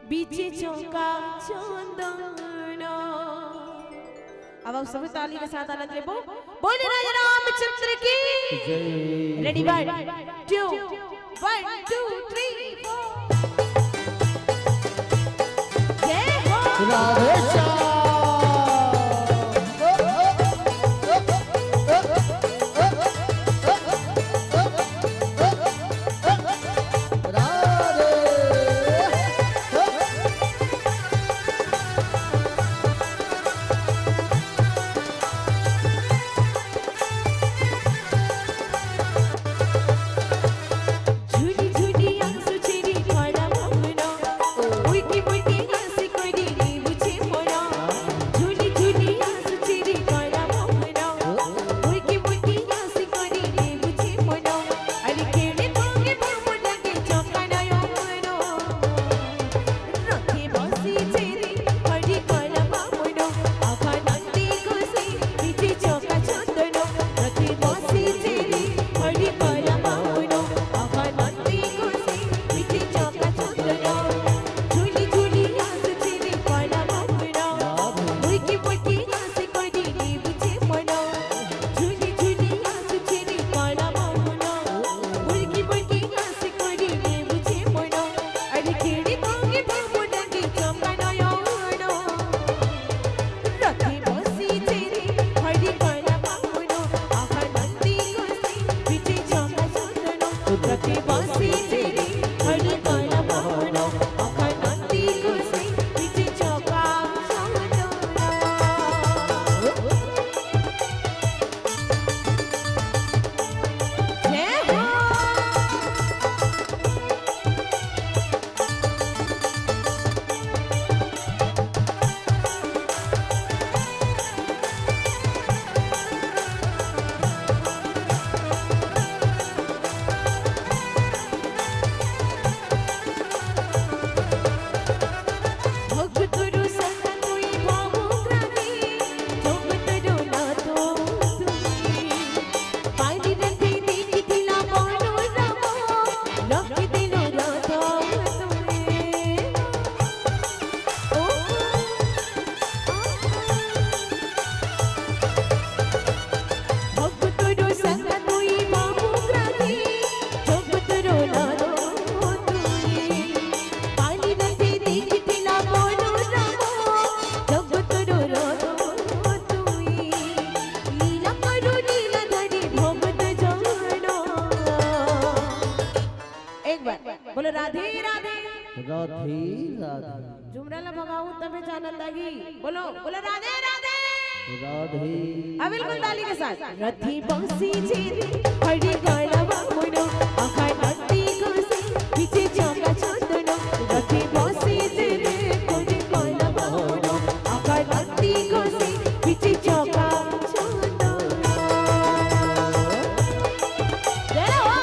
बीचे चौका चंदन। अब आप सभी ताली के साथ आनंद लेबो। बोले राजा रामचंद्र की जय। Ready, one, two, one, two, three, four। जय हो। राधे श्याम। राधे। झुली झुली आँसु झिरी कला मगन, उइकी मुइकी हाँसी करी नी बुझे मन। झुली झुली आँसु झिरी कला मगन, उइकी मुइकी हाँसी करी नी बुझे मन। अरे केड़े थांगे बामन रंगे चका नयन। रथी बसी झिरी हरी कला बामन, आखा नंदी घोषे बीचे चौका चंदन। रथी बसी झिरी हरी कला बामन, आखा नंदी घोषे बीचे चौका चंदन। झुली झुली आँसु झिरी कला बामन, मुइकी मुइकी हाँसी करी नी बुझे मन। झुली झुली आँसु झिरी कला बामन, मुइकी मुइकी हाँसी करी नी बुझे मन। अरे केड़ी थांगे बामन रंगे चका नयन। रथी बसी झिरी हरी कला बामन, आखा नंदी घोषे बीचे चौका चंदन। रथी बसी झिरी हरी कला बामन, आखा नंदी घोषे बीचे चौका चंदन। जय हो। भक्तरो संग तुई बाबू रानी, भक्तरो ना तो तुई। पानी रंगी देखी दिला पानो रामो, रंगी दिलो राधा तुई। ओ, भक्तरो संग तुई बाबू रानी, भक्तरो ना तो तुई। पानी रंगी देखी दिला पानो रामो, जगत रो राजा तुई, लीला करो लीला धरी भगत जानो। एक बार बोलो राधे राधे। राधे राधे। झुमरा ला भगाओ तबे जानत आगी। बोलो, बोलो राधे राधे। राधे। अब बिल्कुल ताली के साथ। रथी बसी झिरी हरी कला बामन, आखा नंदी घोषे बीचे चौका चंदन। रथी बसी झिरी हरी कला बामन, आखा नंदी घोषे बीचे चौका चंदन। जय हो।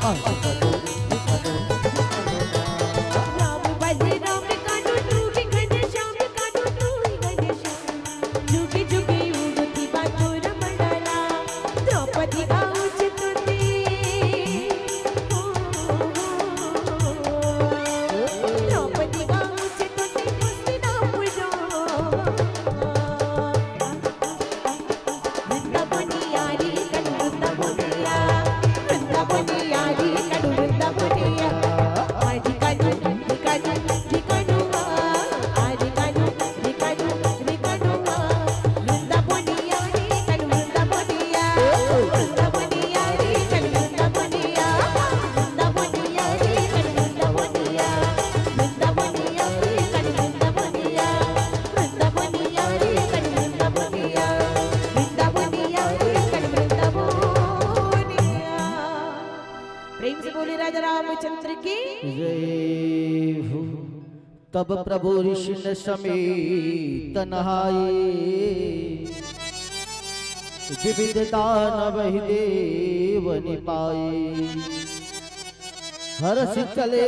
राम बलराम कानू तू ही घनश्याम, कानू तू ही घनश्याम। जुगे जुगे उगती बा तोर मंडला। द्रौपदी गाँव चितुंदी। द्रौपदी गाँव चितुंदी हस्तिनापुर। वृंदावनिया रे कन वृंदावनिया, वृंदावनिया रे कन वृंदावनिया। आदि कनु, रि कनु, रि कनु आ, आदि कनु, रि कनु, रि कनु आ। वृंदावनिया रे कन वृंदावनिया, वृंदावनिया रे कन वृंदावनिया, वृंदावनिया रे कन वृंदावनिया, वृंदावनिया रे कन वृंदावनिया। वृंदावनिया रे कन वृंदावनिया, वृंदावनिया रे कन वृंदावनिया। प्रेम से बोले राजा रामचंद्र की। जय हो। तब प्रभु ऋषिन समेत नहाए, विविध दानव ही देव नि पाए। हरषि चले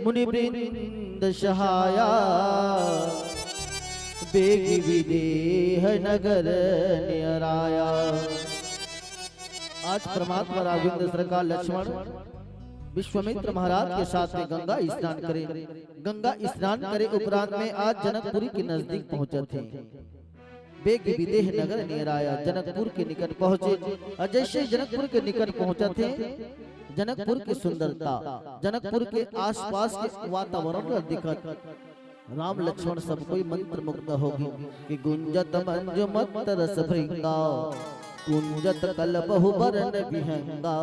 मुनि वृंद सहाया, बेगि विदेह नगर नियराया। आज परमात्मा राघवेंद्र सरकार लक्ष्मण विश्वामित्र महाराज के साथ में गंगा स्नान करे। गंगा स्नान करे उपरांत में आज जनकपुरी के नजदीक पहुंचत हे। बेगि विदेह नगर नियराया, जनकपुर के निकट पहुंचे। और जैसे जनकपुर के निकट पहुंचत हे, जनकपुर की सुंदरता, जनकपुर के आसपास के वातावरण ला देखत राम लक्ष्मण सब कोई मंत्रमुग्ध होगे कि गुंजत मंजु मत्त रस भृंगा, गुंजत कलबहु बरन बिहंगा,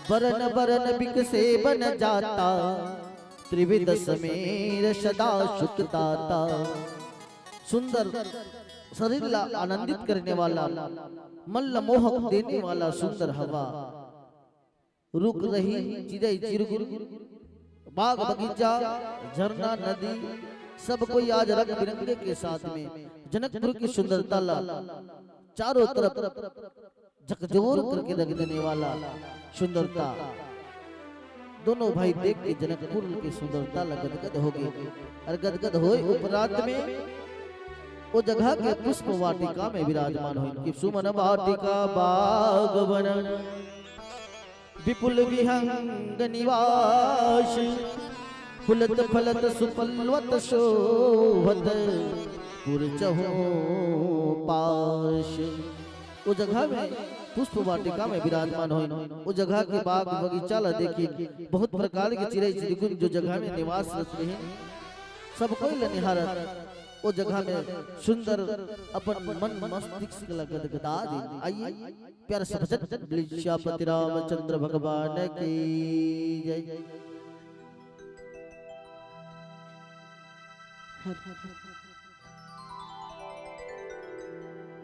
बरन बरन बिकसे बन जाता, त्रिविध समीर सदा सुख दाता। सुंदर शरीर ला आनंदित करने वाला, मन ला मोहक देने वाला सुंदर हवा, रुख रही, चिरई चिरगुन, बाग बगीचा, झरना, नदी, सब कोई आज रंग बिरंगे के साथ में जनकपुर की सुंदरता ला चारों तरफ झकझोर करके रख देने वाला सुंदरता। दोनों भाई देख के जनकपुर की सुंदरता ला गदगद होगे। और गदगद होए उपरांत में वो जगह के पुष्प वाटिका में विराजमान होइनकि सुमन वाटिका बाग वन विपुल विहंग निवास, फुलत फलत सुपल्वत शोभत पुर चहु पास। वो जगह में पुष्प वाटिका में विराजमान होइनकि वो जगह के बाग बगीचा ला देखिन, बहुत प्रकार के चिरई चिरगुन जो जगह में निवास रहिथे, सब कोई ला निहारत वो जगह में सुंदर अपन मन मस्तिष्क ला गदगदा दे। आइए, प्यारा सा भजन बोले सियापति रामचंद्र भगवान की जय।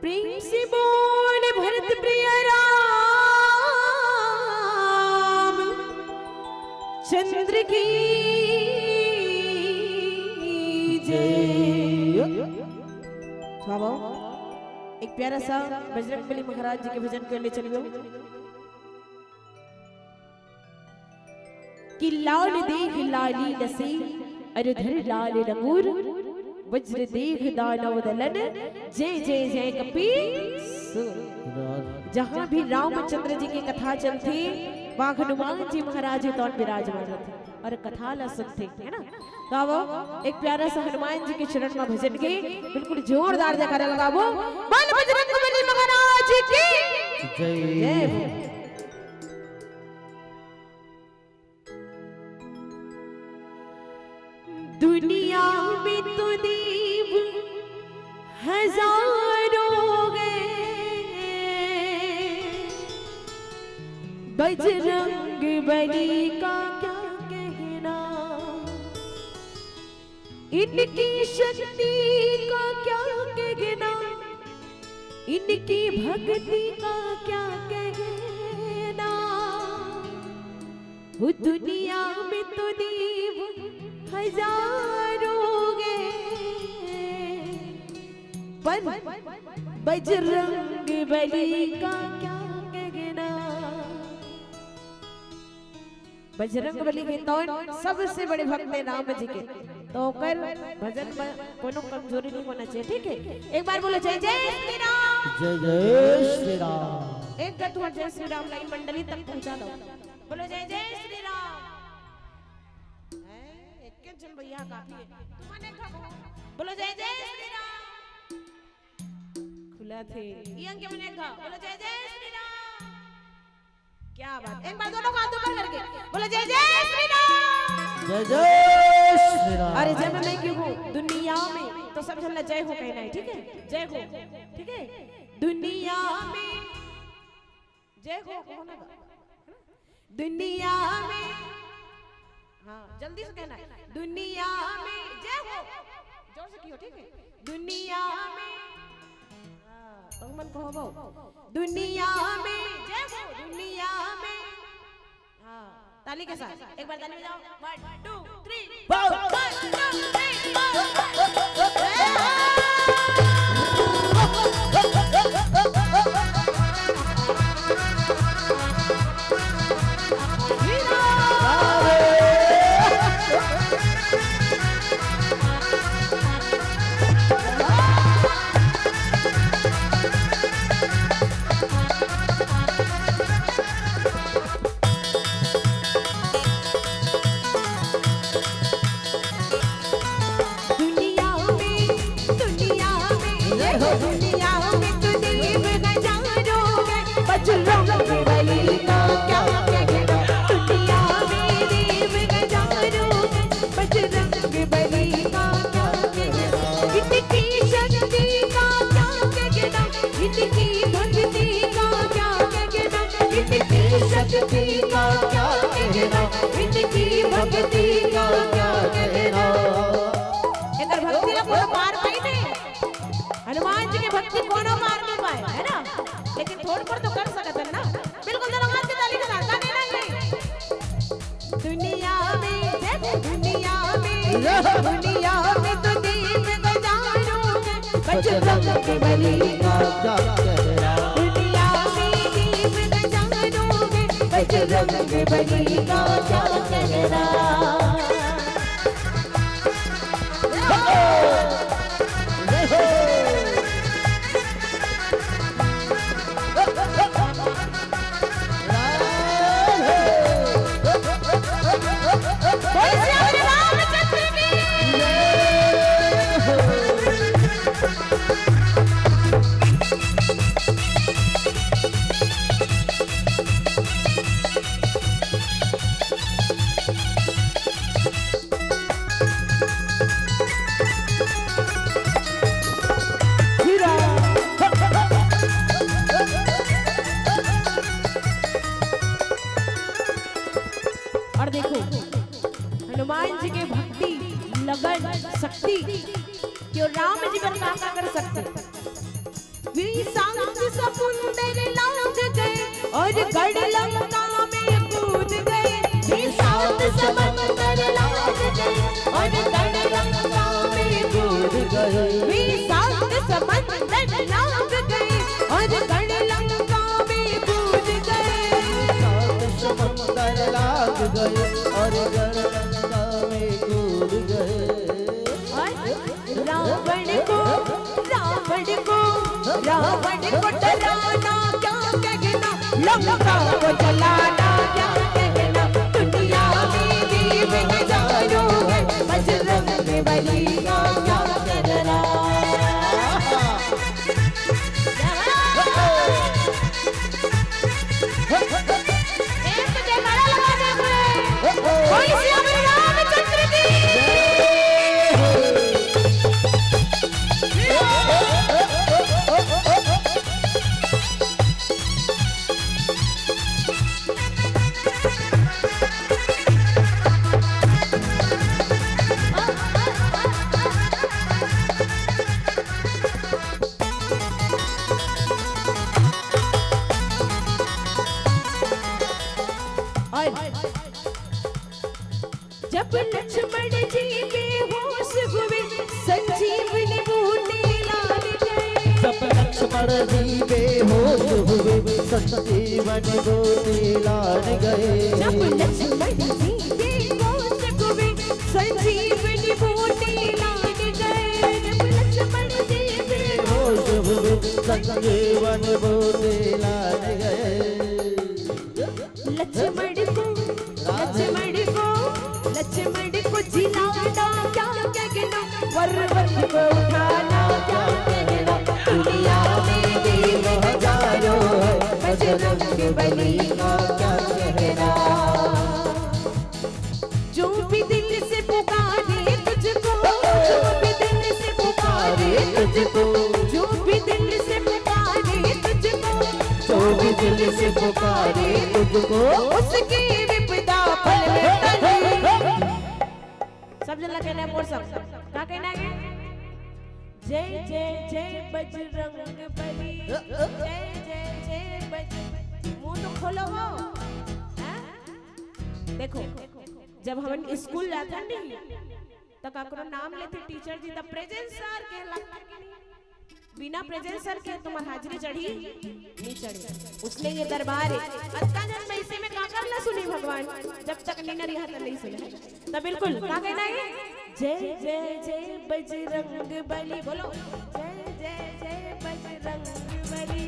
प्रेम से बोल भरत प्रिय राम चंद्र की जय। बाबा, एक प्यारा सा बजरंग बली महाराज जी के भजन कर ले चलियो। कि लाल देह लाली लसे, अर धर लाल लंगूर, वज्र देह दानव दलन, जय जय जय कपीस। जहाँ भी रामचंद्र जी के कथा चलथे, वहाँ हनुमान जी महाराज तौन विराजमान होथे और कथा ला सुनथे, है ना? तो आवो, एक प्यारा सा हनुमान जी के चरण में भजन के बिल्कुल जोरदार जयकारा लगावो। बोल बजरंग बली महाराज की जय। जय हो। दुनिया में तो देव हजारों गए, बजरंग बली का क्या कहना, इनकी शक्ति का क्या कहना, इनकी भक्ति का क्या कहना। वो दुनिया में तो देव हजारों गए, पर बजरंग बली का क्या कहना। बजरंग बली के तौन सबसे बड़े भक्त हे राम जी के, तो ओकर भजन में कोनो कमजोरी नहीं होना चाहिए, ठीक है? एक बार बोलो, जय जय श्री राम। जय जय श्री राम। एक गत हुआ जय श्री राम लाई मंडली तक पहुंचा दो। बोलो, जय जय श्री राम। हैं, एक के जन भैया काफी है। तुमन एक घा कहो। बोलो, जय जय श्री राम। खुला थे। इयंग के मन एक घा। बोलो, जय जय श्री राम। क्या बात। एक बार दोनों को हाथ ऊपर करके बोलो, जय जय श्री राम। जय जय श्री राम। अरे, जय मैं क्यों हूँ दुनिया में, तो सब झन ला जय हो कहना है, ठीक है? जय हो, ठीक है? दुनिया में जय हो, कहो ना। दुनिया में, हाँ, जल्दी से कहना है, दुनिया में जय हो। जोर से कियो, ठीक है? दुनिया में, हाँ, तो मन कहो वो, दुनिया में जय हो, दुनिया में। हाँ, ताली के साथ एक बार ताली बजाओ। One, two, three, four। One, two, three, four। दुनिया में, दुनिया में, ये हो दुनिया में तू दीप हजारों है, बजरंग बली का क्या कहना। दुनिया में दीप हजारों है, बजरंग बली का क्या कहना। इनकी शक्ति का क्या कहना, इनकी भक्ति का क्या कहना, इनकी शक्ति का क्या कहना, इनकी भक्ति का क्या कहना। एकर भक्ति ला कोनो पार पाई नहीं। हनुमान जी के भक्ति कोनो पार नहीं पाए, है ना? लेकिन थोड़ पर तो कर सकत है ना। बिल्कुल, दोनों हाथ के ताली के साथ, ताली नहीं। दुनिया में, जय हो दुनिया में, जय हो। दुनिया में तो दीप हजारों है, बजरंग बली का क्या कहना। दुनिया में दीप हजारों है, बजरंग बली का क्या कहना। जय हो। जय हो। और देखो, हनुमान जी के भक्ति, लगन, शक्ति, क्यों राम जी बर का का कर सकते। वे सात समुंदर लांघ गए और गढ़ लंका में कूद गए। वे सात समंदर लांघ गए और गढ़ लंका में कूद गए। वे सात समंदर लांघ गए और गढ़ लंका में कूद गए। सात समंदर लांघ गए और गढ़ लंका में कूद गए। और रावण को, रावण को, रावण को डराना क्या कहना, लंका को जलाना क्या कहना। दुनिया में दीप हजारों है, बजरंग बली का क्या कहना। एक तो जयकारा लगा दे पूरे। बोल श्री रामचंद्र की। और जब लक्ष्मण जी बेहोश हुए, संजीवनी बूटी लान गए। जब लक्ष्मण जी बेहोश हुए, संजीवनी बूटी लान गए। अब लक्ष्मण जी के कोस हुए, संजीवनी बूटी लान गए। अब लक्ष्मण जी के कोस हुए, संजीवनी बूटी लान गए। लक्ष्मण को, लक्ष्मण को, लक्ष्मण को जिलाना क्या कहना, पर्वत को उठाना क्या कहना, दुनिया में देव हजारों है, बजरंग बली को क्या कहना। जो भी दिल से पुकारे तुझको, जो भी दिल से पुकारे तुझको, जो भी दिल से पुकारे तुझको, जो भी दिल से पुकारे तुझको, उसकी विपदा पल में टली। सब जन ला कहना है मोर सब। का कहना है? जय जय जय बजरंग बली, जय जय जय बजरंग। मुंह तो खोलो हो। हैं? देखो, जब हमन स्कूल जाथन नहीं, त काकरो नाम लेथे टीचर जी, त प्रेजेंट सर के लगथे कि नहीं? बिना प्रेजेंट सर के तुम्हार हाजिरी चढ़ी? नहीं चढ़े। उसने ये दरबार है, अतका जन में इसे में काकर ला सुनी भगवान, जब तक नीना रिहा त नहीं सुने। त बिल्कुल का कहना है? जय जय जय बजरंग बली, बोलो। जय जय जय बजरंग बली,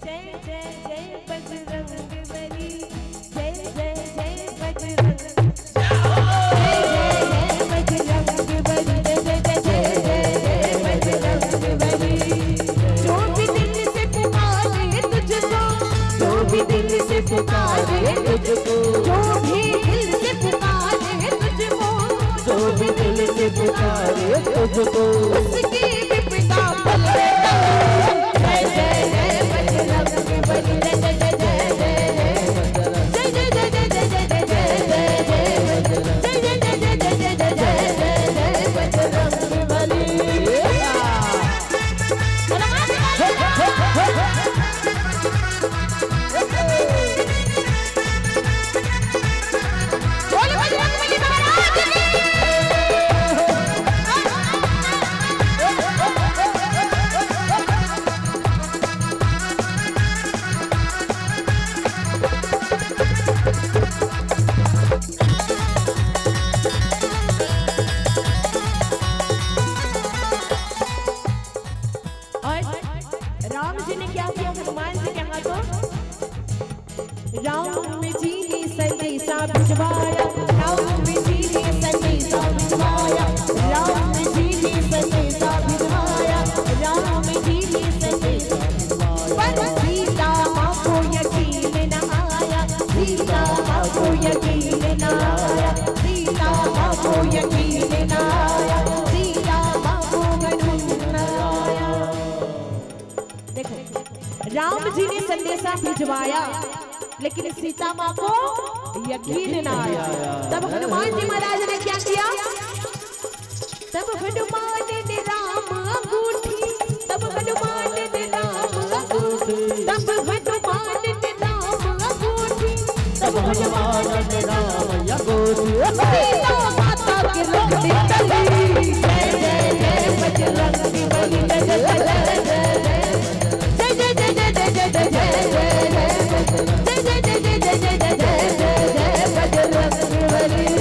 जय जय जय बजरंग बली, जय जय जय बजरंग, जय जय जय बजरंग बली, जय जय जय जय जय जय बजरंग बली। जो भी दिल से पुकारे तुझको, जो भी दिल से पुकारे तुझको, जो भी दिल से पुकारे तुझको, जो भी दिल से पुकारे तुझको, उसकी विपदा पल में टले। जय जय जय बजरंग बली, जय जय जय जय जय जय। जय जय जय जय जय जय जय जय जय बजरंग। जय जय जय जय जय जय जय जय जय बजरंग बली। और राम जी ने क्या किया? हनुमान जी के हाथों, राम जी ने संदेशा भिजवाया, राम जी ने संदेशा भिजवाया, राम जी ने संदेशा भिजवाया, राम जी ने संदेशा भिजवाया। पर सीता माँ को यकीन न आया, सीता माँ को यकीन न आया, सीता माँ को यकीन न आया, सीता माँ को यकीन न आया। देखो, राम जी ने संदेशा भिजवाया, लेकिन सीता माँ को यकीन ना आया। तब हनुमान जी महाराज ने क्या किया? तब हनुमान ने राम अंगूठी, तब हनुमान ने राम अंगूठी, तब हनुमान ने राम अंगूठी, तब हनुमान ने राम अंगूठी। सीता माता के रख दे तली। जय जय जय बजरंग बली, जय जय जय जय जय। जय जय जय जय जय जय जय जय जय। जय जय जय जय जय जय जय जय जय जय बजरंग बली।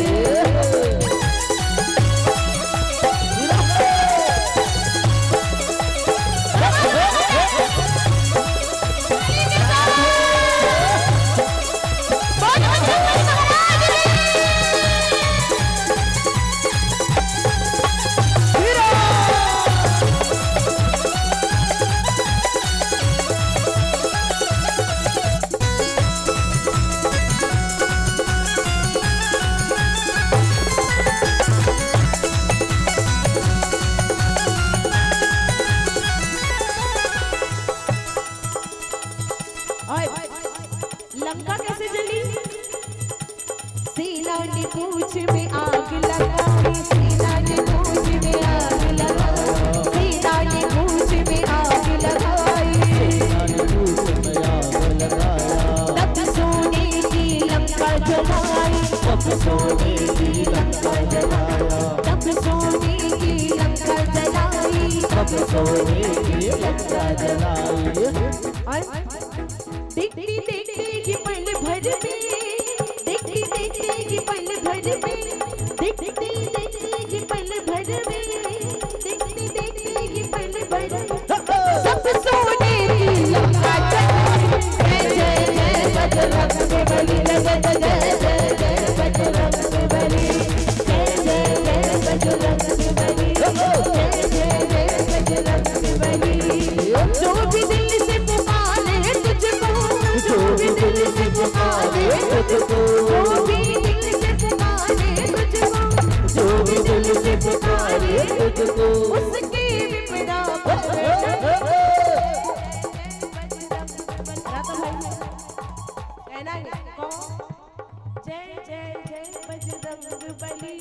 और लंका कैसे जली? सीता ने पूछ में आग लगाई, सीता ने पूछ में आग लगाई, सीता ने पूछ में आग लगाई। तब सोने की लंका जलाई, तब सोने की लंका जलाई, तब सोने की लंका जलाई, तब सोने की लंका जलाई। और देखती देखती ही पल भर में, देखती देखते देखते ये पल भर में, देखते देखते ये पल भर में, सब सोने की लंका चढ़े। जय जय जय बजरंग बली, जय जय जय जय बजरंग बली, जय जय जय बजरंग बली, जय जय जय बजरंग बली। जो भी दिल से पुकारे तुझको, जो भी दिल से पुकारे तुझको, जो भी दिल से पुकारे तुझको, जो भी दिल से पुकारे तुझको, उसके विपदा पर कहना है, कौन? जय जय जय बजरंग बली।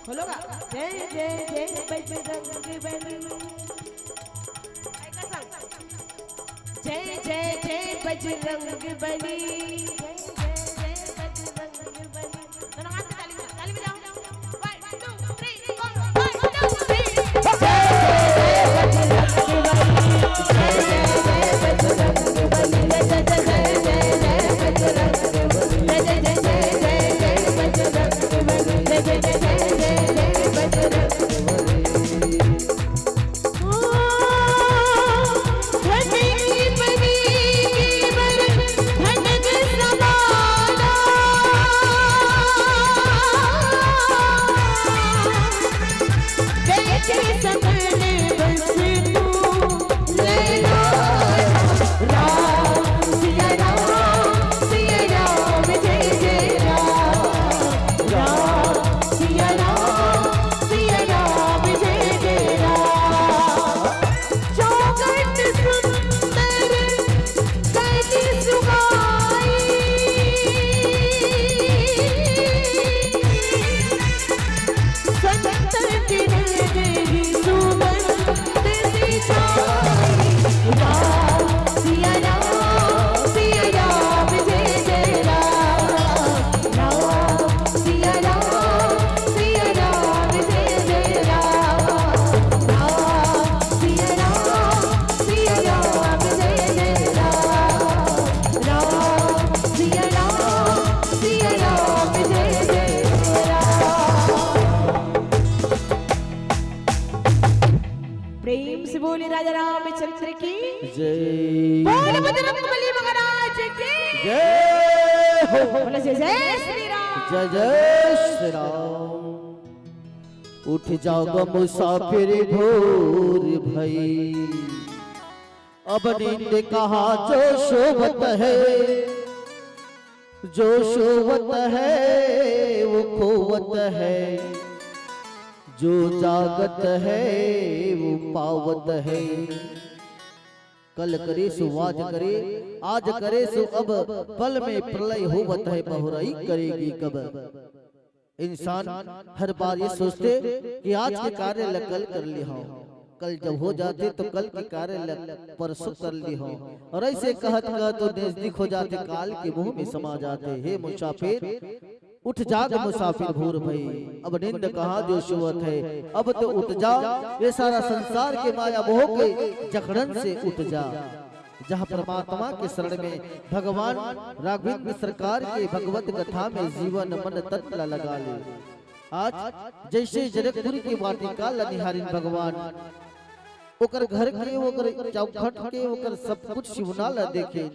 खोलोगा? जय जय जय बजरंग बली। जय जय जय बजरंग बली। जय जय जय बजरंग बली। दोनों हाथ में ताली बजाओ, ताली बजाओ। One, two, three, four, one, two, three। प्रेम से बोले राजा रामचंद्र की जय। बोल बजरंग बली महाराज की जय हो। बोलो जय जय श्री राम। जय जय श्री राम। उठ जाओ ग मुसाफिर भोर भई, अब नींद कहाँ जो सोवत है, जो सोवत है वो खोवत है, जो जागत है वो पावत है। कल करे सो आज करे, आज करे सो अब, पल में प्रलय होवत है, बहुरई करेगी कब। इंसान हर बार ये सोचते कि आज के कार्य ल कल कर लिहौं, कल जब हो जाते तो कल के कार्य ल परसों कर लिहौं, और ऐसे कहत कहत तो नजदीक हो जाते, काल के मुंह में समा जाते। हे मुसाफिर, उठ जाग मुसाफिर भोर भई, अब नींद कहाँ जो सोवत है, अब तो उठ जा, ये सारा संसार के माया मोह के जकड़न से उठ जा। जहाँ परमात्मा के शरण में भगवान राघवेंद्र सरकार के भगवत कथा में जीवन मन तन ला लगा ले। आज जैसे जनकपुर के वाटिका ला निहारिन भगवान, ओकर घर के, ओकर चौखट के, ओकर सब कुछ सिवना ला देखे।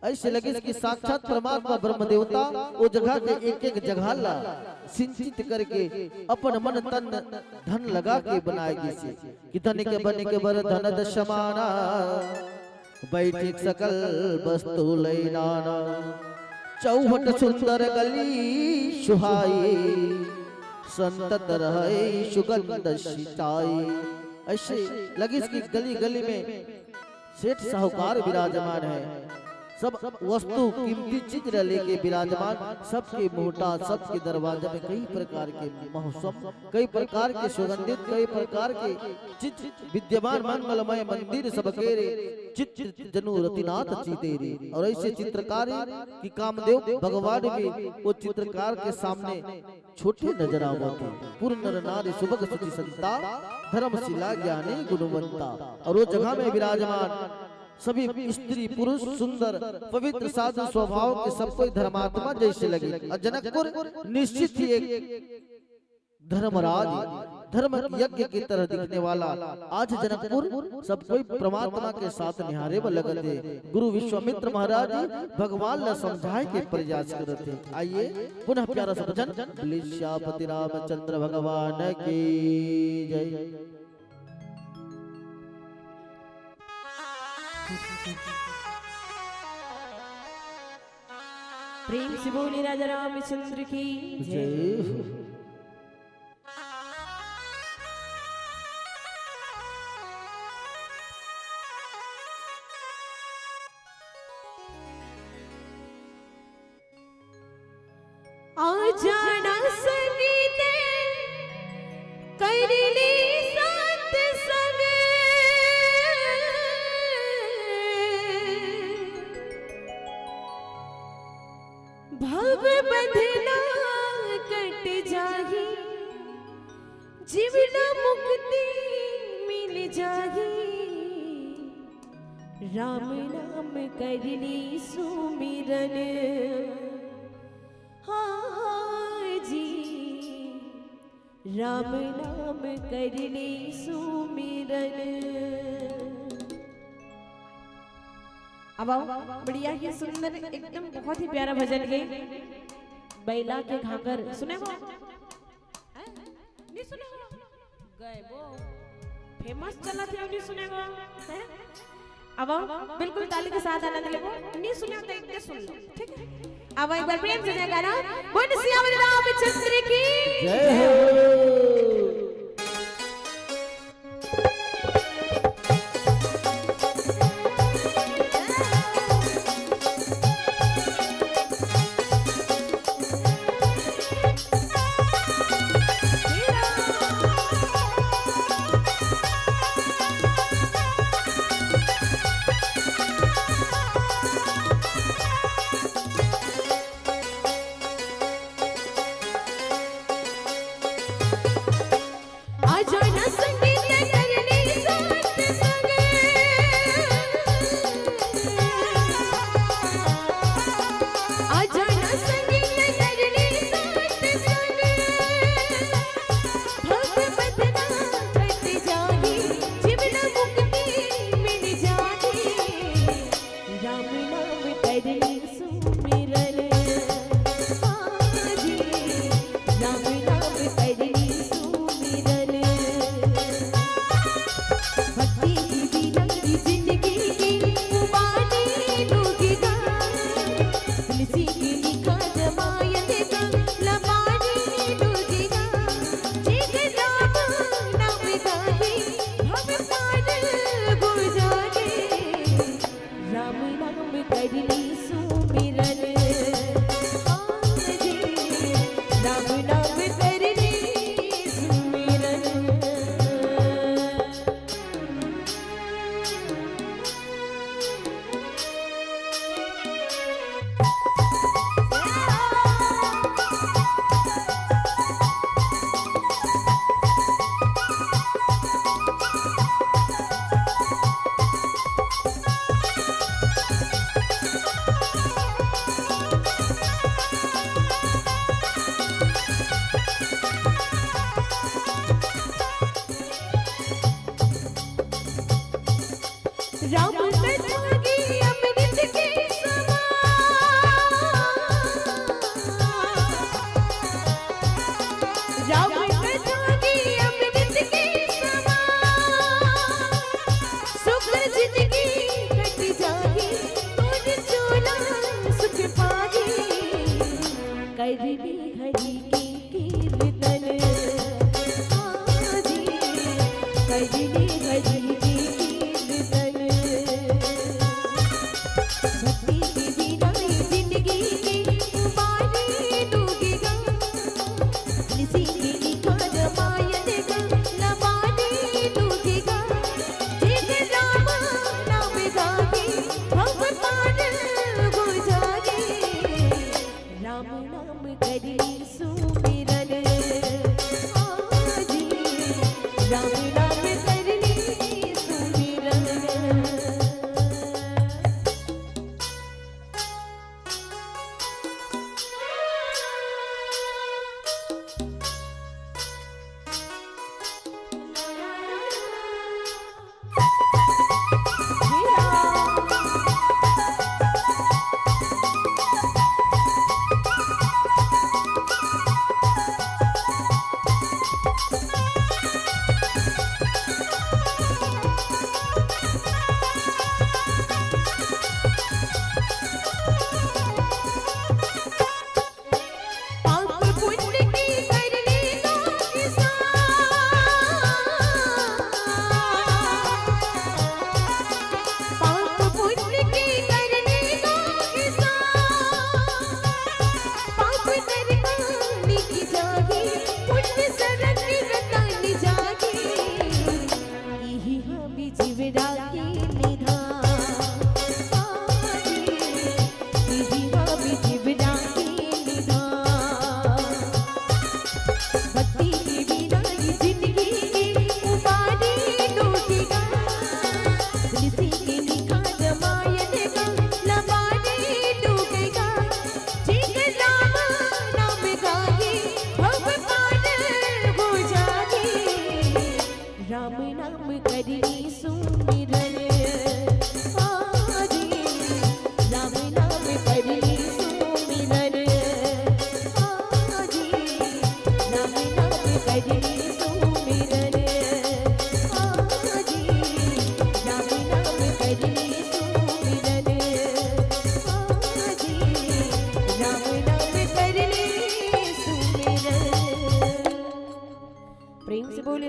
ऐसे लगिस कि साक्षात परमात्मा ब्रह्म देवता ओ जगह के एक एक जगह ला सिंचित करके अपन मन तन धन लगा के बनाए गिसे। कि धनिक बनिक बर धन दस समाना, बैठिक सकल वस्तु लई नाना। चौहट सुंदर गली सुहाई, संतत रहई सुगंध सिंचाई। ऐसे लगिस कि गली गली में सेठ साहूकार विराजमान है, सब वस्तु कीमती चीज ल लेके विराजमान, सबके मोहटा, सबके दरवाजा में कई प्रकार के मौसम, कई प्रकार के सुगंधित, कई प्रकार के चीज विद्यमान, मंगलमय मंदिर सबके रे, चित्र जनु रतिनाथ चिते रे। और ऐसे चित्रकार कि कामदेव भगवान भी वो चित्रकार के सामने छोटे नजर आवत हे। पूर्ण नर नारी सुभग सुचि संता, धर्मशिला ज्ञानी गुणवंता। और वो जगह में विराजमान सभी स्त्री पुरुष सुंदर पवित्र साधु स्वभाव के सब कोई धर्मात्मा जैसे लगे। और जनकपुर निश्चित ही एक धर्मराज, धर्म यज्ञ की तरह दिखने वाला। आज जनकपुर सब कोई परमात्मा के साथ निहारे बर लगत हे। गुरु विश्वामित्र महाराज जी भगवान ला समझाए के प्रयास करत हे। आइए पुनः प्यारा सा भजन। बोले सियापति रामचंद्र भगवान की जय। प्रेम से बोले राजा रामचंद्र की जय। जय हो। आ जाना संगी ते कर ले सत्संग। भव बंधना कट जाही, जीवन मुक्ति मिल जाही। राम नाम करनी सुमिरन, हाँ जी, राम नाम करनी सुमिरन। अब आओ, बढ़िया ही सुंदर, एकदम बहुत ही प्यारा भजन है, बैला के घाघर। सुने हो? हैं? नहीं सुने हो? गए वो। फेमस चला थे, नहीं सुने हो? हैं? अब आओ, बिल्कुल ताली के साथ आनंद लेबो। नहीं सुने हो तो एक बार सुन लो, ठीक है? अब एक बार प्रेम से जयकारा। बोल सियावर रामचंद्र की जय हो।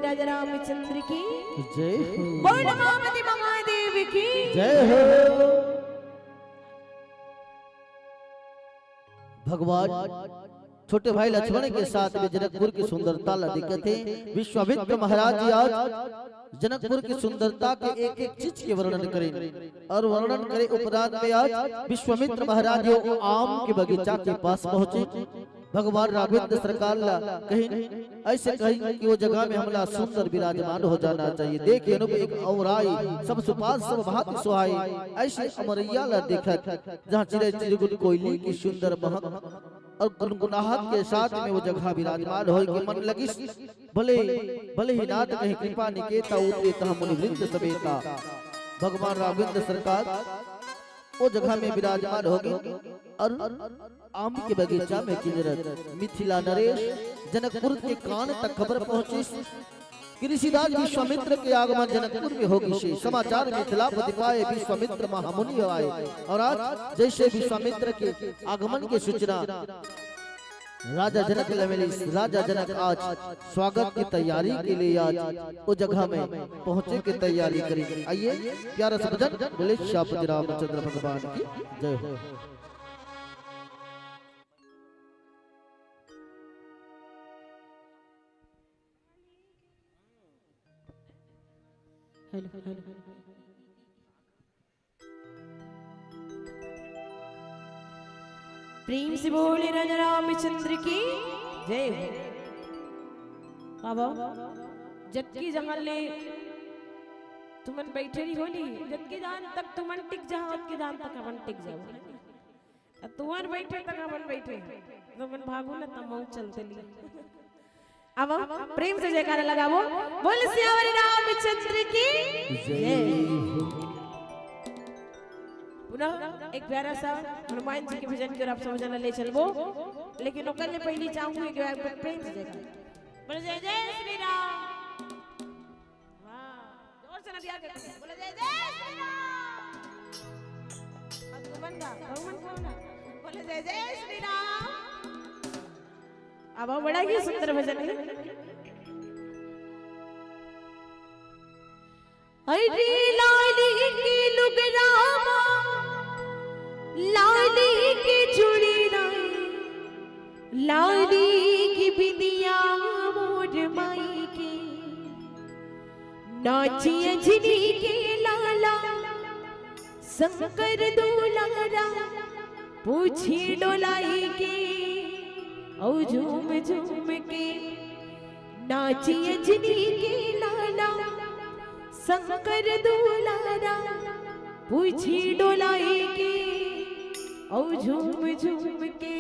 राजा रामचंद्र की। जय हो। बोल पार्वती महादेव की। जय हो। भगवान छोटे भाई लक्ष्मण के साथ में जनकपुर की सुंदरता ला देखत हे। विश्वामित्र महाराज जी आज जनकपुर की सुंदरता के एक एक चीज के वर्णन करें और वर्णन करे उपरांत में आज विश्वामित्र महाराज जी वो आम के बगीचा के पास पहुंचे। भगवान राघवेंद्र सरकार ला कहिन, ऐसे कहिन कि वो जगह में हमला सुंदर विराजमान हो जाना चाहिए। देख अनुप एक अउर आई, सब सुपास सब भांति सुहाई। ऐसे अमरैया ला देखत, जहाँ चिरई चिरगुन कोयली की सुंदर महक और गुनगुनाहट के साथ में वो जगह विराजमान होय के मन लगिस। भले, भले ही नाथ कहीं कृपा निकेता, उतरे तहाँ मुनिवृंद समेता। भगवान राघवेंद्र सरकार वो जगह में विराजमान होगे और आम के बगीचा में किंजरत मिथिला नरेश जनकपुर के कान तक खबर पहुंचिस कि ऋषिराज विश्वामित्र के आगमन जनकपुर में होगिस हे। समाचार मिथिलापति पाए, विश्वामित्र महामुनि आए। और आज जैसे विश्वामित्र के आगमन की सूचना राजा जनक ल मिलिस, राजा जनक आज स्वागत की तैयारी के लिए आज वो जगह में पहुंचे के तैयारी करी। आइए, प्यारा सा भजन, बोले श्यामपति रामचंद्र भगवान की जय हो। Hello, hello. प्रेम से बोले राजा रामचंद्र की जय हो। बाबा, जतकी जहां ले तुमन बैठे रही हो नी, जतकी जहां तक तुमन टिक जहां, ओतकी जहां तक हमन टिक जाबो। अब तुमन बैठे तक हमन बैठे, तुमन भागो ना, तब मऊ चलते ली। अब प्रेम से जयकारा लगाबो, बोल सियावर रामचंद्र की जय। पुनः एक प्यारा सा हनुमान जी के भजन के ओर आप सब जना ले चलबो, लेकिन ओकर ले पहली चाहूंगी एक बार प्रेम से जयकारा। बोल जय जय श्री राम। हाँ, जोर से नदिया के बोलो, जय जय श्री राम। अब तुमन गा, बहुमन कहो ना, बोलो जय जय श्री राम। अब बड़ा ही सुंदर भजन है। अरे लाली की लुगरा मा, लाली की चूड़ी ना, लाली की बिंदिया मोर माई के, नाची अंजनी के लाला, शंकर दुलारा, पूछी डोलाई के, औ झूम झूम के, नाची अंजनी के लाला, शंकर दुलारा, पूछी डोलाई के, औ झूम झूम के।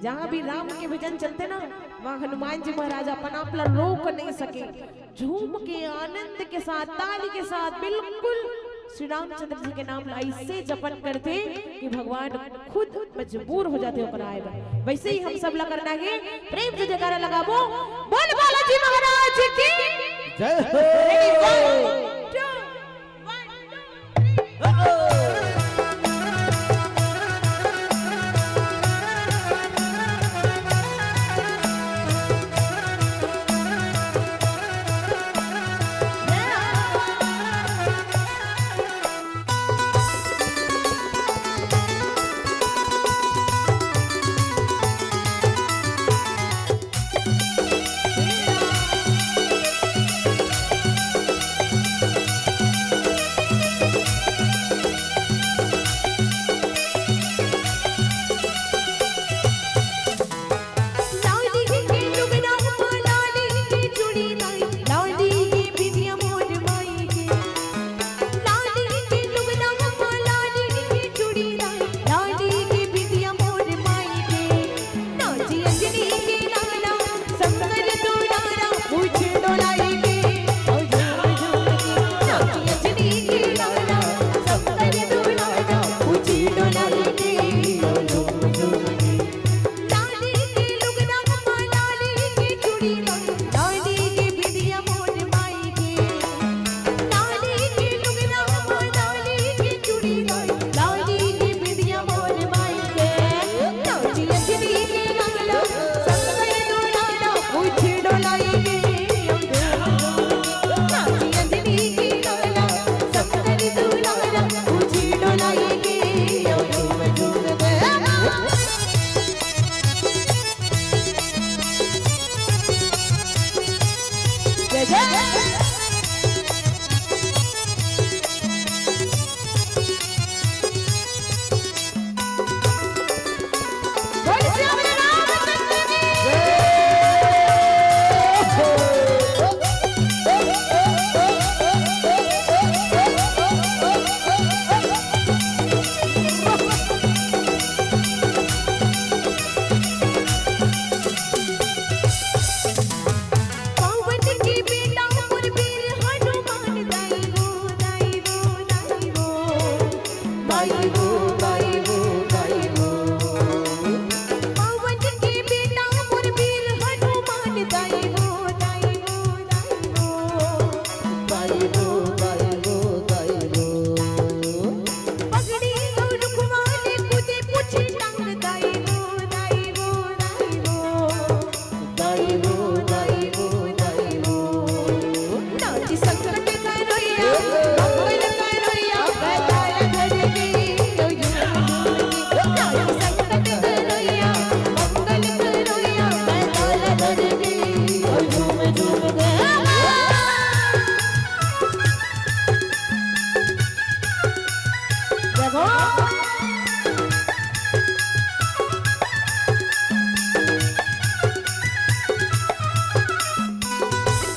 जहाँ भी राम के भजन चलते ना, वहाँ हनुमान जी महाराज अपन आप ला रोक नहीं सके। झूम के, आनंद के साथ, ताली के साथ, बिल्कुल श्री रामचंद्र जी के नाम ला ऐसे जपन करते कि भगवान खुद मजबूर हो जाते ओकरा आए बर। वैसे ही हम सब ला करना है, प्रेम से जयकारा लगाबो, बोल बालाजी महाराज की जय हो। Ready, one, two, one, two, three।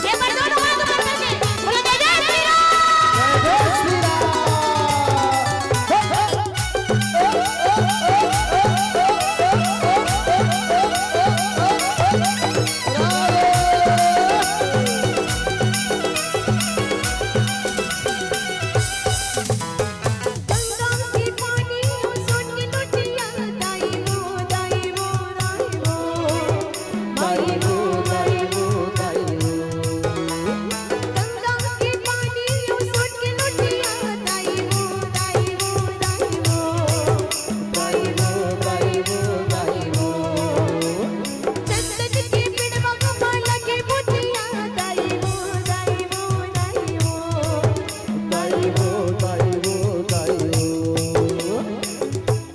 ये पर दोनों हाथ ऊपर करके बोलो, जय जय श्री राम।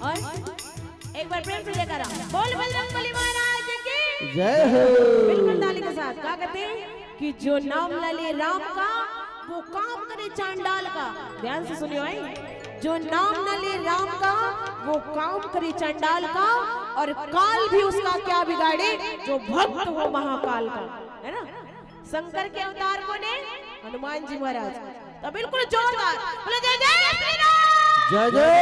और एक बार प्रेम से जयकारा। बोल बजरंग बली महाराज की। जय हो। बिल्कुल ताली के साथ। का कहते हैं कि जो नाम न ले राम का, वो काम करे चांडाल का। ध्यान से सुनियो, आई। जो नाम न ले राम का, वो काम करे चांडाल का, और काल भी उसका क्या बिगाड़े, जो भक्त हो महाकाल का, है ना। शंकर के अवतार कोन हे? हनुमान जी महाराज। तो बिल्कुल जोरदार बोले, जय जय श्री राम। जय जय।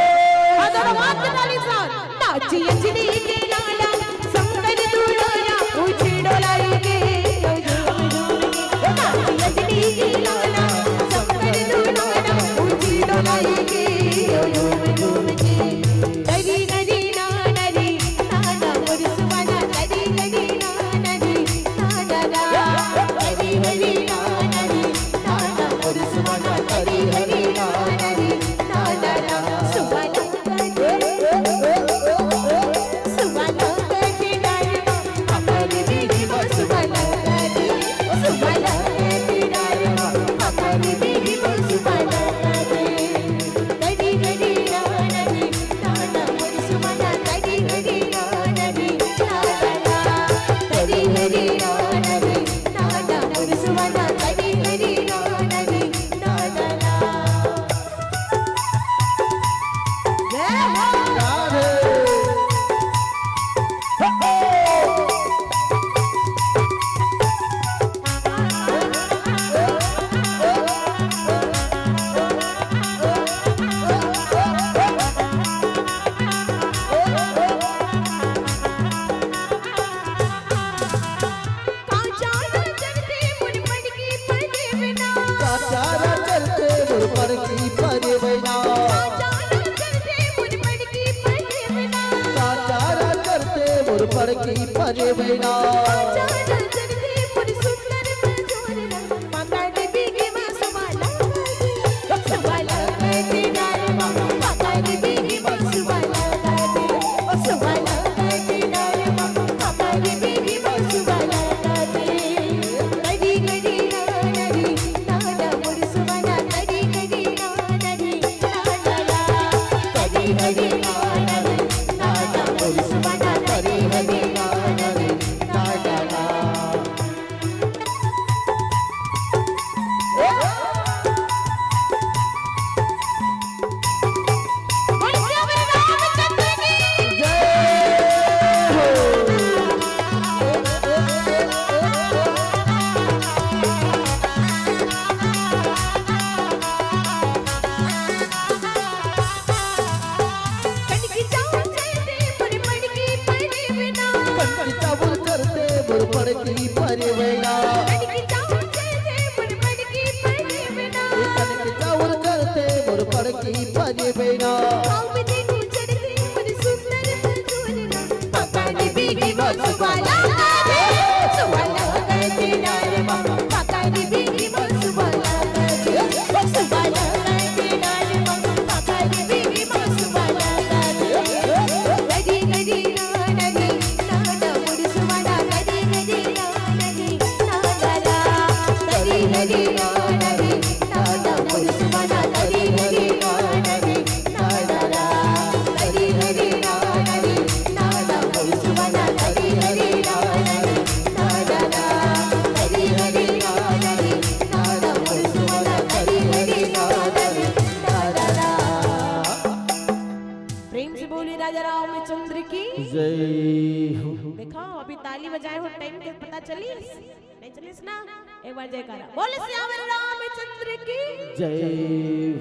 और दोनों हाथ के ताली से। नाची अंजनी के लाला, शंकर दुलारा, उछी डोलाई के। नाची अंजनी के लाला, शंकर दुलारा, उछी डोलाई के। झूम झूम के। हरी हरी ना हरी ना ना, मोर सुबाना, हरी हरी ना हरी ना ना ना। हरी हरी ना हरी ना ना, मोर सुबाना, हरी हरी ना हरी ना ना ना। सुबाना, सुबाना के डाल मा, अपन बीबी मा सुबाना के, सुबाना के डाल मा, अपन बीबी मा सुबाना के। हरी हरी ना हरी ना ना, मोर सुबाना, हरी हरी ना हरी ना ना। हरी हरी ना हरी ना ना, मोर सुबाना, हरी हरी ना हरी ना ना। जय हो। राधे। काचारा चलते मोर बड़की परेवना। काचारा चलते मोर बड़की परेवना। काचारा चलते मोर बड़की परेवना। काचारा चलते मोर बड़की परेवना। काचारा चलते मोर सुंदर बजोरना। पकड़ बीगी मा सुबाना के, सुबाना के डाल मा, पकड़ बीगी मा सुबाना के, सुबाना के डाल मा, पकड़ बीगी मा सुबाना के। करी करी ना नरी ना ना, मोर सुबाना, करी करी ना नरी ना ना। करी करी ना नरी ना ना, मोर सुबाना, करी करी ना नरी ना ना। कनकी चाउर चलते मोर बड़की परेवना। कनकी चाउर चलते मोर बड़की परेवना। कनकी चाउर चलते मोर बड़की परेवना। कनकी चाउर चलते मोर बड़की परेवना। पाँव में देहूँ चढ़ते मोर सुंदर बजोरना। पकड़ बीगी मा सुबाना के, सुबाना के डाल मा, पकड़ बीगी मा सुबाना के, सुबाना के डाल मा, पकड़ बीगी मा सुबाना के। हरी हरी ना हरी ना ना, मोर सुबाना, हरी हरी ना हरी ना ना। हरी हरी ना हरी ना ना, मोर सुबाना, हरी हरी ना हरी ना ना। प्रेम से बोली राजा रामचंद्र की। जय हो। देखा, अभी ताली बजाए हो, टाइम के पता चलिस? नहीं चलिस ना? एक बार जयकारा बोले, सियावर रामचंद्र की। जय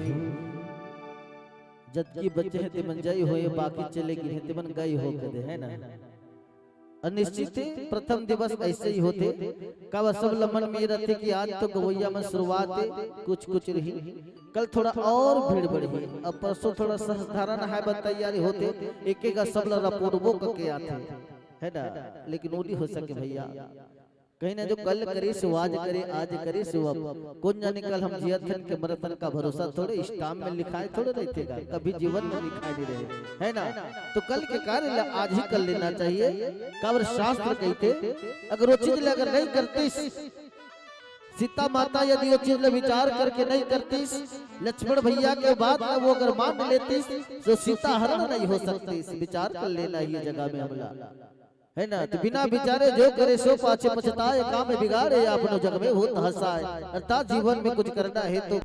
हो। जतकी बचे हे तेमन जय होए, बाकी चले गे हे तेमन गय हो कदे, है ना? अउ निश्चित हे, प्रथम दिवस ऐसे ही होथे। काबर सब ल मन में रथे कि आज तो गवैया मन शुरुआत हे, कुछ कुछ रही, कल थोड़ा और भीड़ बढ़ही, अब परसों थोड़ा साधारण है, बस तैयारी होथे, एक एक सब ल रपोटबो करके आथे, है ना? लेकिन वो नहीं हो सके भैया। कहीं ना जो कल करे सो आज करे, आज करे सो अब। कौन जाने कल हम जियत हन के मरत हन का भरोसा थोड़े, स्टाम्प में लिखाए थोड़े रहिथे का, कभी जीवन में लिखाए नहीं रहे, है ना? तो कल के कार्य ला आज ही कर लेना चाहिए। काबर शास्त्र कहथे, अगर वो चीज ला अगर नहीं करतिस, सीता माता यदि वो चीज ला विचार करके नहीं करतिस, लक्ष्मण भैया के बात ला वो अगर मान लेतिस, तो सीता हरण नहीं हो सकतिस। विचार कर लेना ये जगह में हमला, है ना? तो बिना विचारे जो करे सो पाछे पछताए, काम बिगाड़े आपनो जग में होत हंसाए। अर्थात जीवन में कुछ करना है तो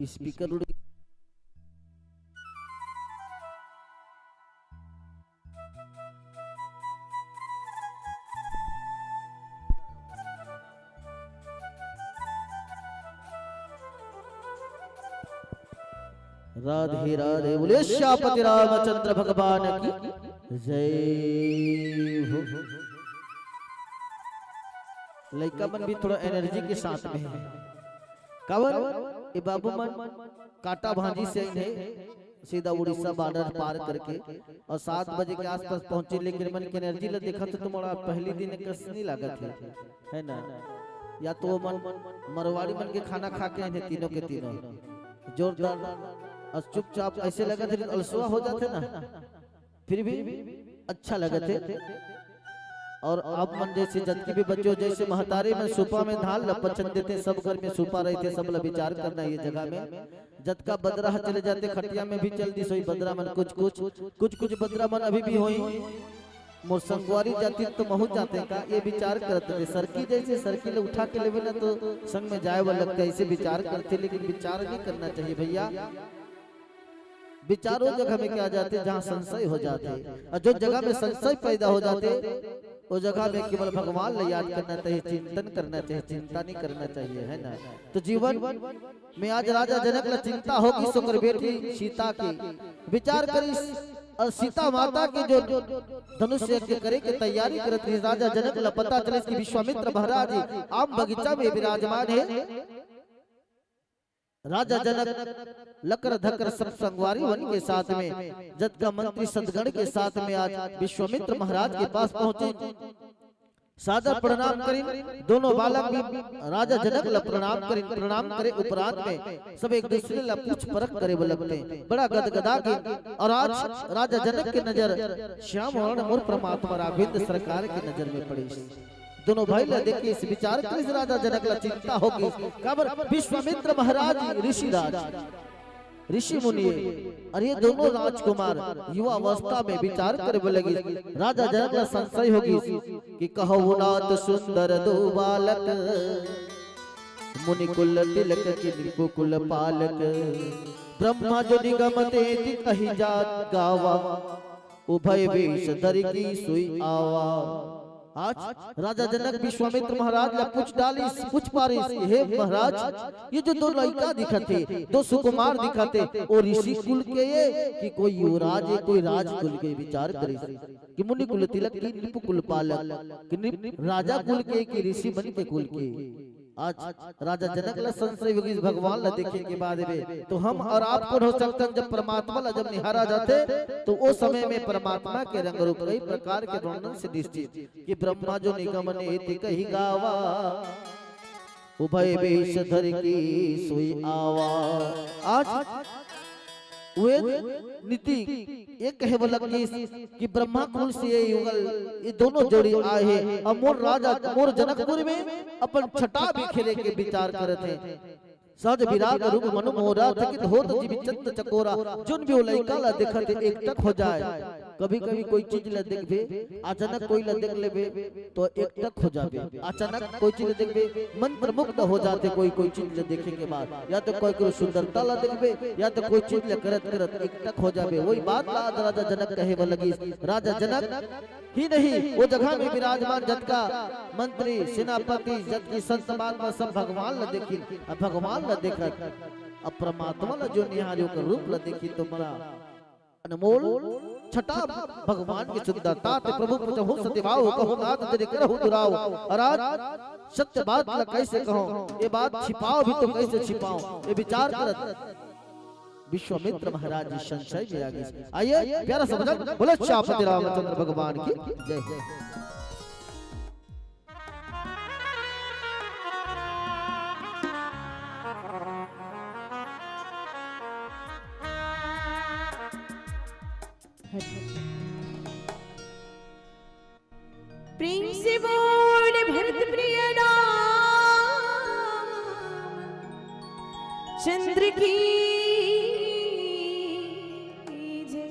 स्पीकर उड़ गया। राधे राधे, बोले श्यापति रामचंद्र भगवान की जय हो। लइका मन भी थोड़ा एनर्जी के साथ में है। काबर ये बाबू मन कांटा भांजी से आइन हे, सीधा उड़ीसा बॉर्डर पार करके, अउ सात बजे के आसपास पहुंचे, लेकिन मन के एनर्जी ला देखत हे तो मोला पहली दिन कस नहीं लागत हे, है ना? या तो वो मन मरवाड़ी मन के खाना खा के आइन हे तीनों के तीनों, जोरदार, अउ चुपचाप ऐसे लगत हे अलसुआ हो जाथे ना, फिर भी अच्छा लगत हे। अउ आप मन जैसे जतके भी बच्चों, जैसे महतारी मन सूपा में धान ल पचन देथे, सब घर में सूपा रहिथे, सब ल विचार करना ये जगह में। जतका बदरा ह चले जाथे, खटिया में भी चल दिस होही बदरा मन, कुछ कुछ, कुछ कुछ बदरा मन अभी भी होही। मोर संगवारी जाति तो महू जाते का, ये विचार करत हे, सरकी जैसे सरकी ल उठा के लेबे ना तो संग में जाए वाला लगथे, ऐसे विचार करथे, लेकिन विचार नहीं करना चाहिए भैया। विचार ओ जगह में क्या जाथे, जहाँ संशय हो जाथे, अउ जो जगह में संशय पैदा हो जाथे, ओ जगह में केवल भगवान ला याद करना चाहिए, चिंतन करना चाहिए, चिंता नहीं करना चाहिए, है ना? तो जीवन में आज राजा जनक ला चिंता होगिस ओकर बेटी सीता के, विचार करिस, अउ सीता माता के जो धनुष यज्ञ करे के तैयारी करत रहिस, राजा जनक ला पता चलिस कि विश्वामित्र महाराज आम बगीचा में विराजमान हे। राजा जनक लकर धकर सब संगवारी मन के साथ में, जतका मंत्री सदगण के साथ में आज विश्वामित्र महाराज के पास पहुंचे, सादर प्रणाम करिन। दोनों बालक भी राजा जनक ला प्रणाम करिन। प्रणाम करे उपरांत में सब एक दूसरे ला पूछ परख करे बर लगथे, बड़ा गदगदा गे। अउ आज राजा जनक के नजर श्याम वर्ण मोर परमात्मा राघवेंद्र सरकार के नजर में पड़िस। दोनों भाई ला देख के इस विचार करिस राजा जनक ला चिंता होगिस, काबर विश्वामित्र महाराज ऋषिराज, ऋषि मुनि, अउ ये दोनों राजकुमार युवा अवस्था में विचार करे बर लगिस। राजा जनक ला संशय होगिस कि कहु नाथ सुंदर दो बालक, मुनि कुल तिलक की नृप कुल पालक, ब्रह्मा जो निगम तेज कही जात गावा, उभय वेश धरि की सोई आवा। आज राजा जनक विश्वामित्र महाराज ला पूछ डालिस, पूछ पारिस, हे महाराज, ये जो दो लइका दिखत हे, दो सुकुमार दिखत हे, वो ऋषि कुल के ये कि कोई युवराज हे, कोई राज कुल के? विचार करिस कि मुनि कुल तिलक की नृप कुल पालक, कि नृप राजा कुल के कि ऋषि मन के कुल के? आज राजा जनक ला संशय होगिस भगवान ला देखे के बाद में, तो हम अउ आप कोन हो सकथन जब परमात्मा ला जब निहारा जाथे, तो ओ समय में परमात्मा के रंग रूप कई प्रकार के वर्णन से निश्चित कि ब्रह्मा जो निगम नेति कहि गावा, उभय वेश धरि की सोई आवा। आज वेद नीति ये कहे वाला कि, कि ब्रह्मा कुल से ये युगल, ये दोनों जोड़ी आए हे। अउ मोर राजा, मोर जनकपुर में अपन छटा बिखेरे के विचार करत हे। सहज विराग रूप मनु मोहरा, थकित होत जीव चित्त चकोरा। जोन भी वो लइका ला देखत हे, एकटक हो जाए। कभी कभी कोई चीज ला देखबे, अचानक कोई ला देख लेबे तो एकटक हो जाबे। अचानक कोई चीज ला देखबे, मंत्रमुग्ध हो जाथे कोई कोई चीज ला देखे के बाद। या तो कोई कोई सुंदरता ला देखबे, या तो कोई चीज ला करत करत एकटक हो जाबे। वही बात ला आज राजा जनक कहे बर लगिस। राजा जनक ही नहीं, वो जगह में विराजमान जतका मंत्री, सेनापति, जतकी संत महात्मा सब भगवान ला देखिन। अब भगवान ला देखत, अब परमात्मा ला जो निहारी, ओकर रूप ला देखिन तो बड़ा अनमोल छटा भगवान के सुंदरता ते प्रभु पूछहु सति भाव, कहूँ नाथ जनि करहु दुराव। अराज सत्य बात ला कैसे कहूँ, ये बात छिपाओ भी तो कैसे छिपाओ, ये विचार करत विश्वामित्र महाराज जी संशय में आ गए। आइए प्यारा सा भजन, बोले सियापति रामचंद्र भगवान की जय। प्रेम से बोल भरत प्रिय राम चंद्र की जय।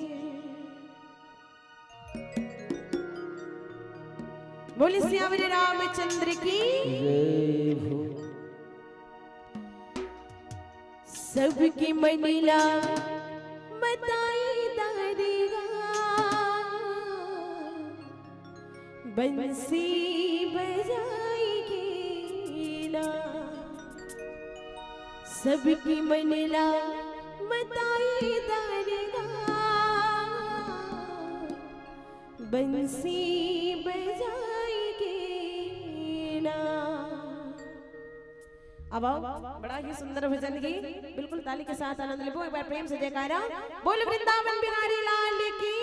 बोले सियावर रामचंद्र की। जय हो। सबके मन ला मताई दारेगा, बंसी बजाई के ना। सबके मन ला मताई दारेगा, बंसी बजाई के ना। अब आओ, बड़ा ही सुंदर भजन गीत, बिल्कुल ताली के साथ आनंद लेबो। एक बार प्रेम से जयकारा, बोल वृंदावन बिहारी लाल की।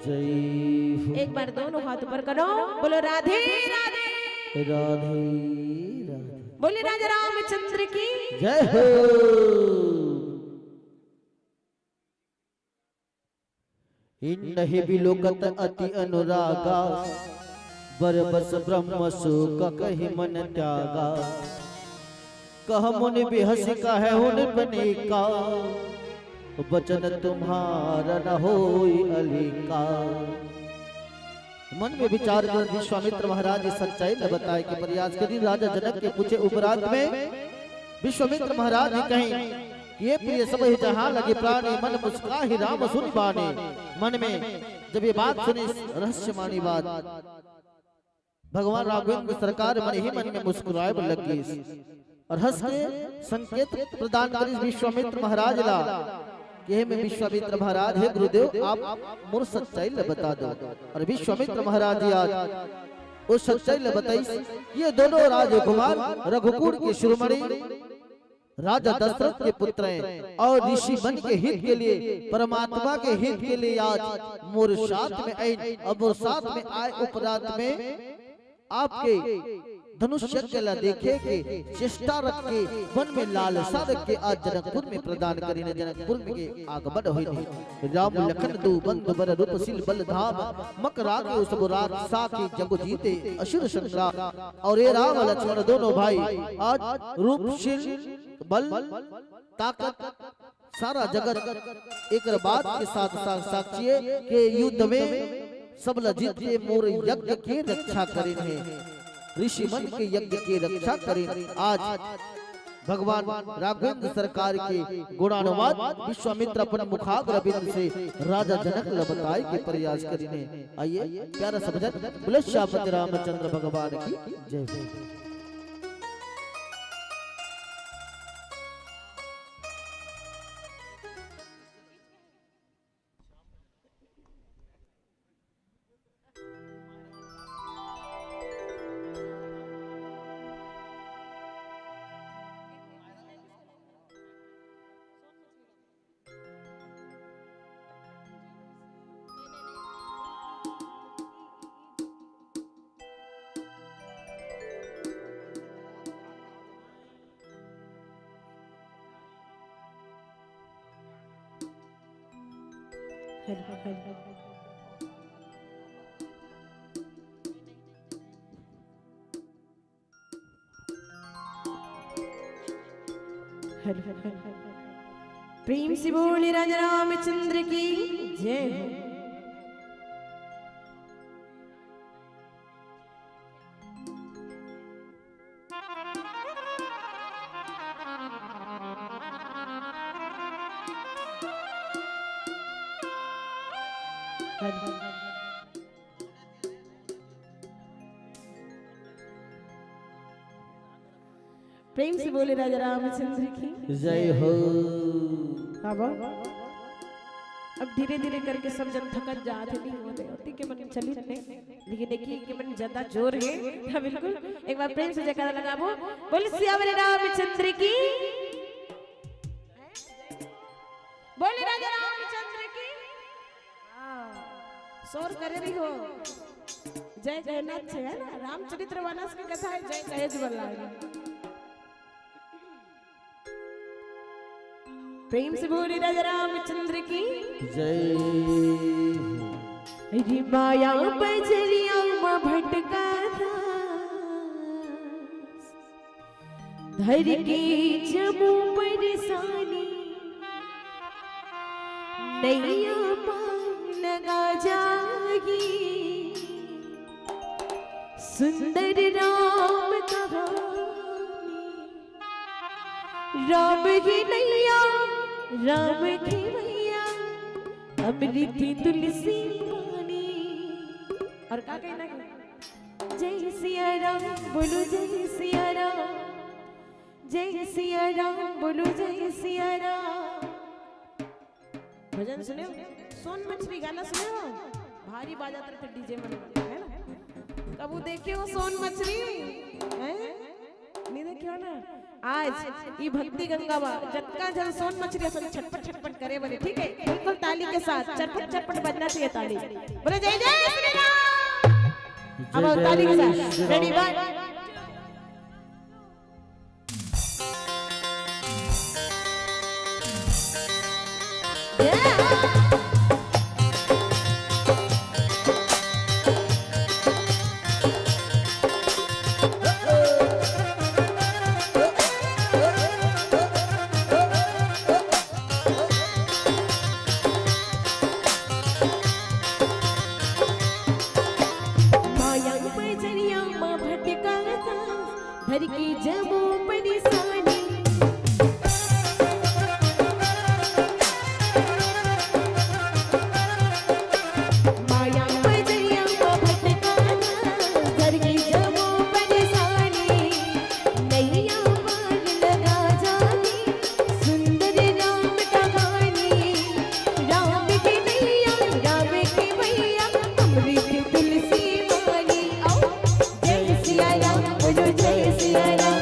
जय हो। एक बार दोनों हाथ ऊपर करो, बोलो राधे राधे। राधे राधे। बोले राजा रामचंद्र की। जय हो। इन्नहि बिलोकत अति अनुरागा, बरबस ब्रह्म शोक कहि मन त्यागा। कह मुनि बिहसि कहै हुनि बनेका, बचन तुम्हारा न होई अलेका। मन में विचार कर विश्वामित्र महाराज जी सच्चाई ल बताय के प्रयास करिन। राजा जनक के पूछे उपरांत में विश्वामित्र महाराज जी कहिन, ये प्रिय सबहि जहाँ लगे प्राणी, मन मुस्काहि राम सुनि बानी। मन में जब ये बात सुनी, रहस्यमानी बात, भगवान राघवेंद्र सरकार मन ही मन में मुस्कुराय बर लग गिस और हंस के संकेत प्रदान करिस विश्वामित्र महाराज ला। कहे में विश्वामित्र महाराज, हे गुरुदेव, आप मोर सच्चाई ल बता दो। और विश्वामित्र महाराज जी आज ओ सच्चाई ल बताइस। ये दोनों राजकुमार रघुकुल के शिरोमणि राजा दशरथ के पुत्र हैं और ऋषि मन के हित के लिए, परमात्मा के हित के लिए आज मोर साथ में आइन और मोर साथ में आय उपरांत में आपके धनुष यज्ञ ला देखे के चेष्टा रख के, मन में लालसा रख के आज जनकपुर में प्रदान करिन। जनकपुर में के आगमन होइने। राम लखन दो बंधु बर रूपशील बल धाम, मकरा के उसबो रात साकी जग जीते असुर संग्राम। और ये राम लक्ष्मण दोनों भाई आज रूपशील बल ताकत सारा जगत एकर बात के साथ साथ साक्षी हे के युद्ध में सबला जीत के मोर यज्ञ के रक्षा करिन हे, ऋषि मन के यज्ञ के रक्षा करिन। आज भगवान राघवेंद्र सरकार के गुणानुवाद विश्वामित्र अपन मुखाग्र बिंद से राजा जनक ल बताय के प्रयास करिन हे। आइए प्यारा सब जन बोले श्यामपति रामचंद्र भगवान की जय हो। Hello, hello. Hello, hello. प्रेम से बोले राजा रामचंद्र की जय हो। प्रेम से बोले राजा रामचंद्र की जय हो। बाबा, अब धीरे धीरे करके सब जन थकत जात हे, नहीं होते होती के मन चली नहीं, लेकिन देखिए के मन ज्यादा जोर है। हाँ, बिल्कुल, एक बार प्रेम से जयकारा लगाबो, बोले सियावर रामचंद्र की, बोले राजा रामचंद्र की। हाँ, शोर करे रही हो। जय कहना अच्छे है ना, रामचरित्र मानस की कथा है, जय कहे जी बल्ला। प्रेम से बोले राजा रामचंद्र की जय। अरे माया बजरिया में भटका था, धर के जम्मो परेशानी, नैया पार लगा जाही। सुंदर राम कहानी, राम की नैया, राम की मैया, अमृत तुलसी पानी। और का कहना है? जय सिया राम, बोलो जय सिया राम। जय सिया राम, बोलो जय सिया राम। भजन सुने हो? सोन मछली गाना सुने हो? भारी बाजा तरफ डीजे मन, है ना? कबू देखे हो सोन मछली? हैं? नहीं देखियो ना, आज ई भक्ति गंगा मा जतका झन सोन मछरी असन छटपट छटपट करे बने, ठीक है? बिल्कुल ताली के साथ चरपट चरपट बजना चाहिए ताली। बोले जय जय श्री राम। अब ताली के साथ ready one। माया बजरिया मा भटका था, धर के जम्मो परेशानी। माया बजरिया मा भटका था, धर के जम्मो परेशानी। नैया पार लगा जानी, सुंदर राम कहानी। राम के नैया, राम के भैया, अमृत तुलसी वाली। आओ। जय सिया राम, बोलो जय सिया राम।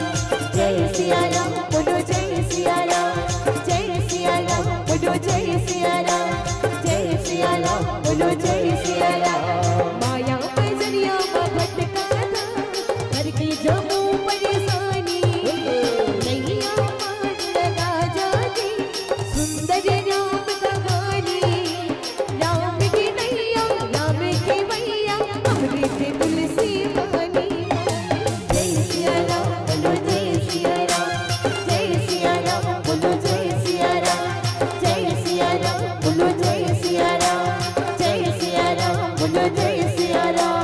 जय सिया राम, बोलो जय सिया राम। जय सिया राम, बोलो जय सिया राम। जय सिया राम, बोलो जय सिया राम। माया बजरिया मा भटका था, धर के जम्मो परेशानी। नैया पार लगा जानी, सुंदर राम कहानी। राम के नैया, राम के भैया, अमृत तुलसी वाली। जय सिया राम, बोलो जय सिया राम। जय सिया राम, बोलो जय सिया राम। जय सिया राम, बोलो जय सिया राम। जय सिया राम, बोलो जय सिया राम।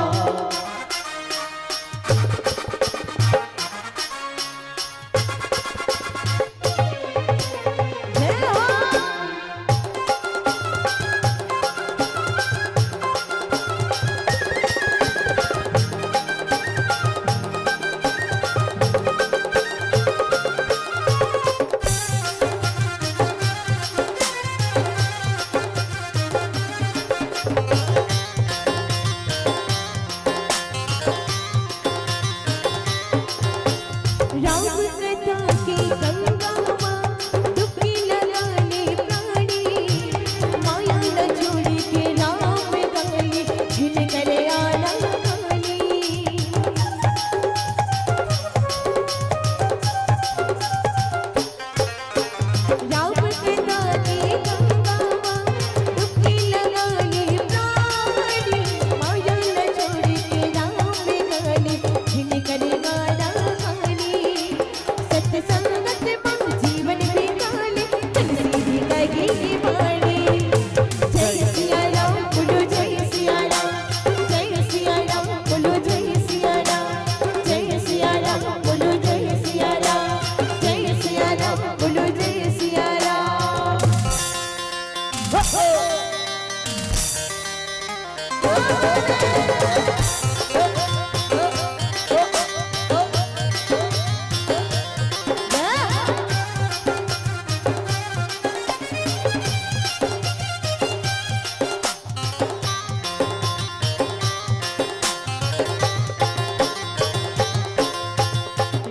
राम कथा के गंगा मा डुबकी लगाने प्राणी, माया न छोड़ के राम गाली, जिन करे आना खाली। राम कथा के गंगा मा डुबकी लगाने प्राणी, माया न छोड़ के राम गाली, जिन करे आना खाली। सत्संगत मा जीवन बिताले, तुलसी जी कही वाणी। जय सिया राम, बोलो जय सिया राम। जय सिया राम, बोलो जय सिया राम। जय सिया राम, बोलो जय सिया राम। जय सिया राम, बोलो जय सिया राम। हो, हो।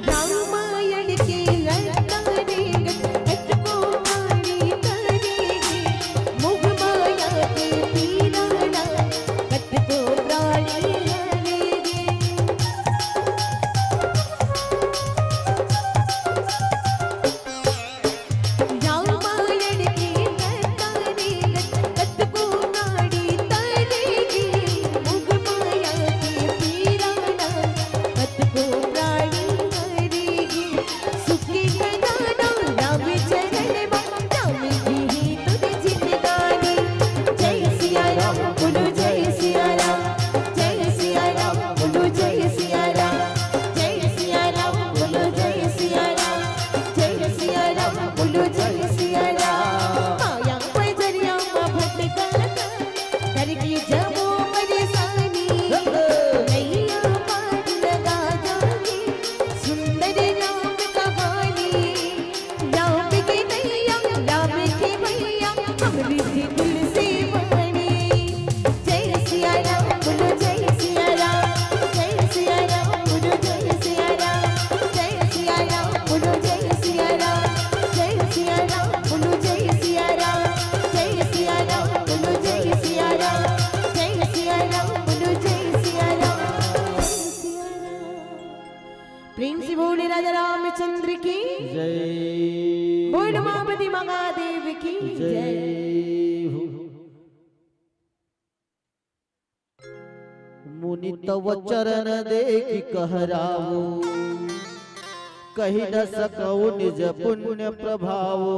रामायण के लड़का रे, कतको पानी तरे गे, मोह माया के पीरा ला, कतको प्राणी हरे गे। रामायण के कथा रे, कतको नाड़ी तरे गे, मोह माया के पीरा ला, कतको प्राणी हरे गे। सुखी ठिकाना राम चरण मा, राम की ही तुझ जिंदगानी। जय सिया राम, बोलो जय सिया राम। जय सिया राम, बोलो जय सिया राम। जय सिया राम, बोलो जय सिया राम। जय सिया राम, बोलो जय सिया राम। माया बजरिया मा भटका था, धर के जम्मो परेशानी। नैया पार लगा जानी, सुंदर राम कहानी। राम के नैया, राम के भैया, अमृत तुलसी वाणी। जय सिया राम, बोलो जय सिया राम। जय सिया राम, बोलो जय सिया राम। जय सिया जय। बोल उमापति महादेव की जय। जय हो। मुनि तव चरण देखि कहरावो, कहि न सकौ निज पुण्य प्रभावो।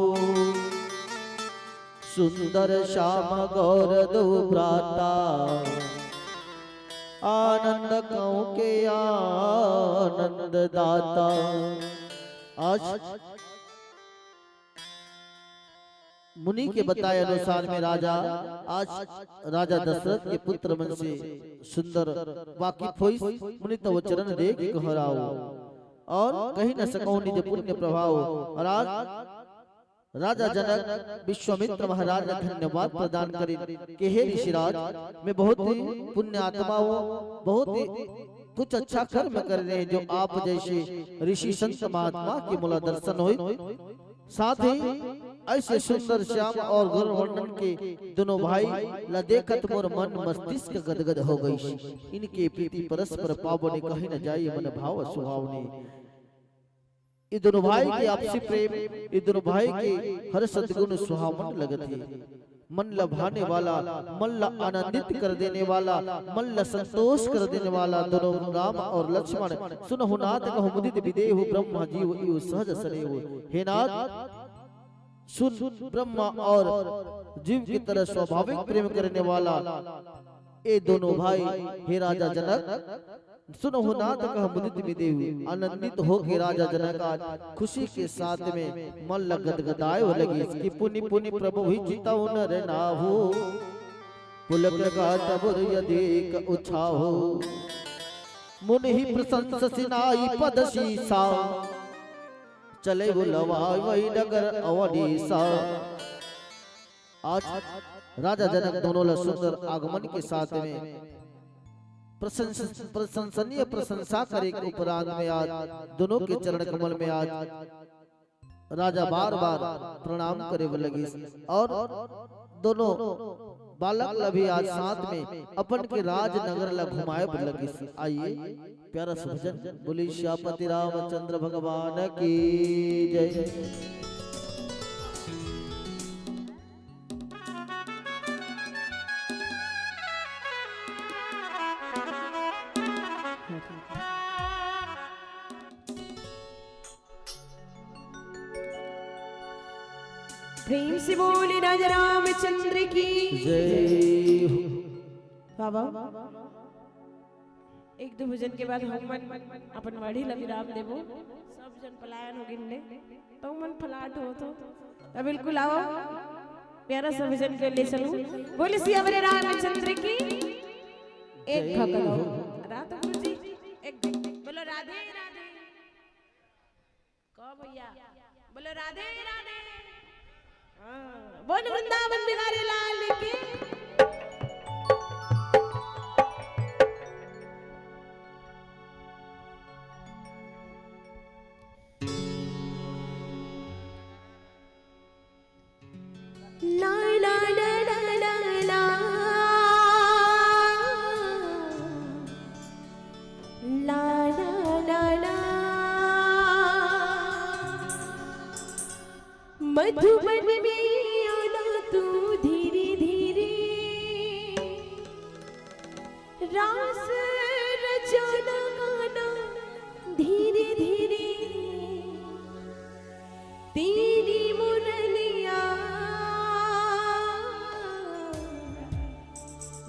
सुंदर श्याम गौर दो भ्राता, आनंद कहूँ के आनंद दाता। आज मुनि के बताए अनुसार में राजा, आज राजा दशरथ के पुत्र मन से सुंदर वाकिफ होइस। मुनि तव चरण देखि कहरावो, और कहि न सकौ निज पुण्य प्रभावो। और आज राजा जनक विश्वामित्र महाराज ला धन्यवाद प्रदान करिन कि हे ऋषिराज, मैं बहुत ही पुण्य आत्मा हूँ, बहुत ही कुछ अच्छा कर्म करे रहें, जो आप जैसे ऋषि संत महात्मा के मोला दर्शन होइस। साथ ही ऐसे सुंदर श्याम और गौर वर्णन के दोनों भाई ला देखत मोर मन मस्तिष्क गदगद हो गइस। इनके प्रीति परस्पर पावनी, कहि न जाय मन भाव सुहावनी। ये दोनों भाई के आपसी प्रेम, ये दोनों भाई के हर सद्गुण सुहावन लगत हे। मन लभाने वाला, मन ला आनंदित कर देने वाला, मन ला संतोष कर देने वाला दोनों राम और लक्ष्मण। सुनहु नाथ कहु मुदित विदेहु, ब्रह्मा जीव इव सहज सनेहु। हे नाथ, सुन, ब्रह्मा और जीव की तरह स्वाभाविक प्रेम करने वाला ये दोनों भाई, हे राजा जनक, सुनहु नाथ कहु मुदित विदेहु। आनंदित होके राजा जनक आज खुशी के साथ में मन ला गदगदाए हो लगिस कि पुनि पुनि प्रभु ही जितहु नर नाहु, पुलक काटब हृदय अधिक उछाहु। मुनि ही प्रशंससि नाई पद सीसा, चले वो लवाई वही नगर अवनीसा। आज राजा जनक दोनों ला सुंदर आगमन के साथ में प्रशंस-, प्रशंसनीय प्रशंसा करे के उपरांत में आज दोनों के चरण कमल में आज राजा बार बार प्रणाम करे बर लगिस और दोनों बालक ला भी आज साथ में अपन के राजनगर ला घुमाए बर लगिस। आइए, प्यारा सा भजन। बोलिए सियापति रामचंद्र भगवान की जय। प्रेम से बोले राजा रामचंद्र की जय हो। बाबा, एक दो भजन के बाद हम मन अपन वाणी ला विराम देबो। सब जन पलायन हो गिन ले, तो मन पलाट हो तो, तो बिल्कुल आओ, प्यारा सा भजन के ले चलूं। बोले सियावर रामचंद्र की। एक जय भक्त हो। राधा गुरु जी, एक बोलो राधे राधे। कहो भैया, बोलो राधे राधे। हाँ, बोल वृंदावन बिहारी लाल की। ला, ला, ला, ला, ला, ला। ला, ला, ला, ला। मधुबन में आना तू धीरे धीरे, रास रचाना गाना धीरे धीरे, तेरी मुरलिया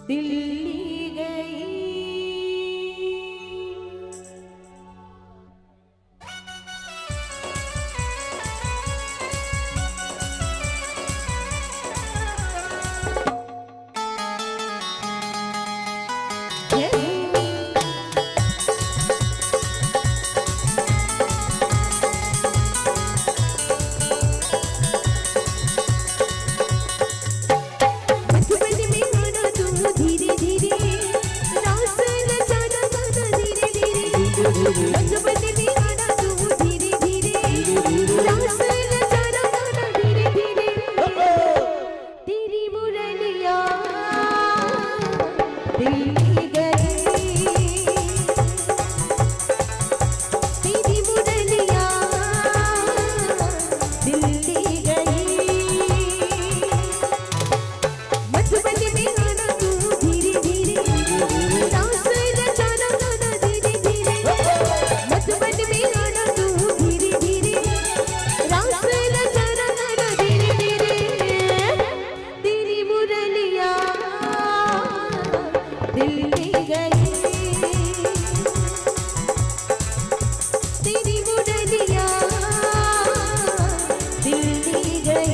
दिल्ली गई। तेरी मुरलिया दिल्ली गई, तेरी मुरलिया दिल ले गई तेरी मुरलिया, दिल ले गई।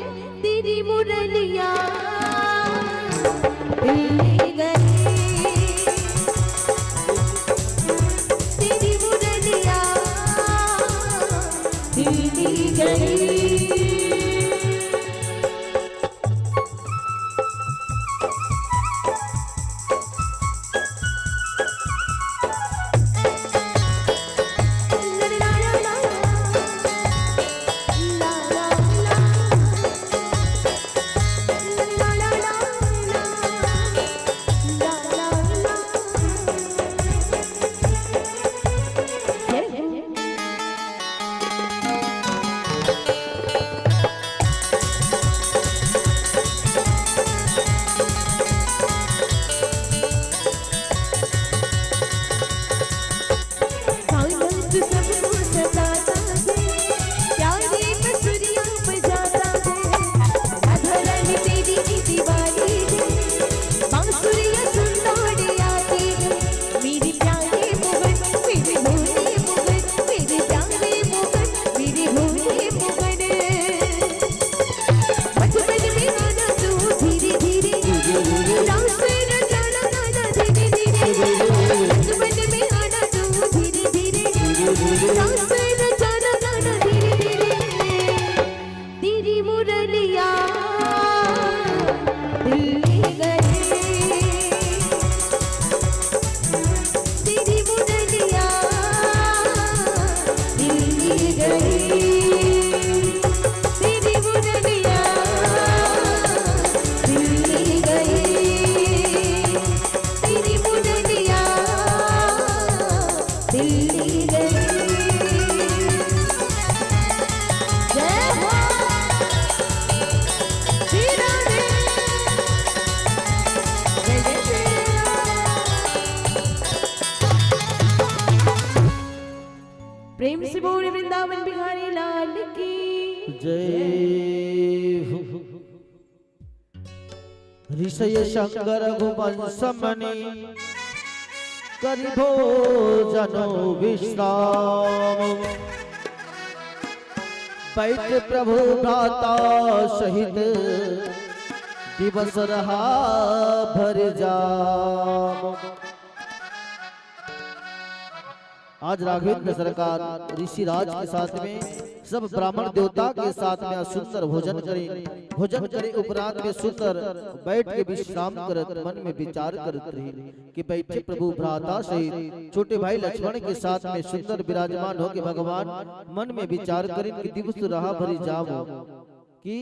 तेरी मुरलिया, दिल ले गई। तेरी मुरलिया, दिल ले गई। तेरी मुरलिया, दिल ले गई। तेरी मुरलिया, दिल ले गई। तेरी मुरलिया, दिल ले गई। तेरी मुरलिया, दिल ले गई। जय हो। श्री राधे। जय जय श्री राम। प्रेम से बोले वृंदावन बिहारी लाल की जय हो। ऋषय शंकर रघुवंश मणि करि भोजन विश्राम। बैठ प्रभु भ्राता सहित दिवस रहा भरि जाम। आज राघवेंद्र सरकार ऋषिराज के साथ में, सब ब्राह्मण देवता के साथ में आज सुंदर भोजन करे। भोजन करे उपरांत में सुंदर बैठ के विश्राम करत, मन में विचार करत रही कि बैठे प्रभु भ्राता सहित छोटे भाई लक्ष्मण के साथ में सुंदर विराजमान होके भगवान मन में विचार करें कि दिवस रहा भरि जाम, कि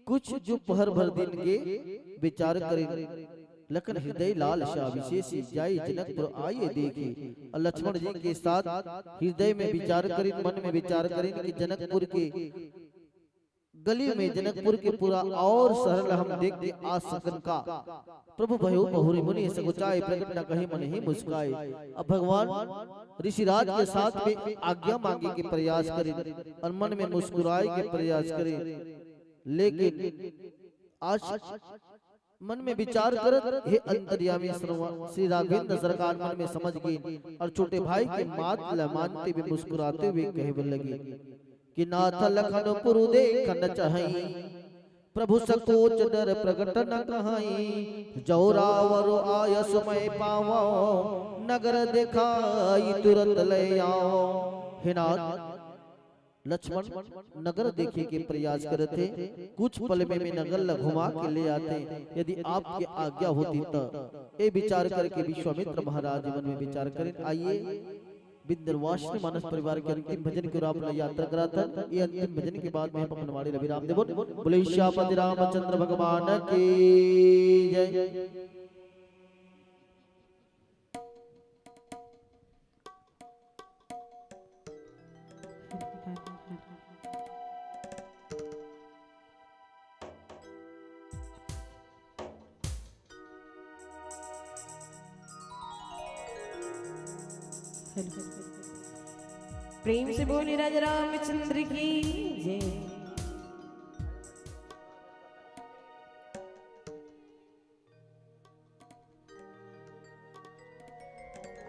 कुछ जो पहर भर दिन के विचार करें। लखन हृदय लाल श्या विशेष, जाई जनकपुर आए देखे। और लक्ष्मण जी के साथ हृदय में विचार करिन, मन में विचार करिन कि जनकपुर के गली में, जनकपुर के पुरा और शहर ला हम देख के आ सकन का। प्रभु भयो बहुरि मुनि सकुचाए, प्रगट न कहे मन ही मुस्काए। अब भगवान ऋषिराज के साथ में आज्ञा मांगे के प्रयास करिन और मन में मुस्कुराए के प्रयास करिन, लेकिन आज मन में विचार करत हे अंतर्यामी श्री राघवेंद्र सरकार मन में समझ गे और छोटे भाई के बात ल मानते हुए मुस्कुराते हुए कहे लगे कि नाथ लखन पुरु देखन चाही, प्रभु सकोच डर प्रगट न कहाई। जो रावरु आयस मय पावो, नगर देखाई तुरत ले आओ। हे नाथ, लक्ष्मण नगर देखे के प्रयास करत हे। कुछ पल में मैं नगर ला घुमा के ले आते, यदि आपके आज्ञा होती त। ए विचार करके विश्वामित्र महाराज मन में विचार करें। आइए, बिंदरवासिनी मानस परिवार के अंतिम भजन के ओर आप ला यात्रा कराथन। ये अंतिम भजन के बाद में अपन वाणी ला विराम देबो। बोले सियापति रामचंद्र भगवान की जय। प्रेम से बोले राजा रामचंद्र की जय।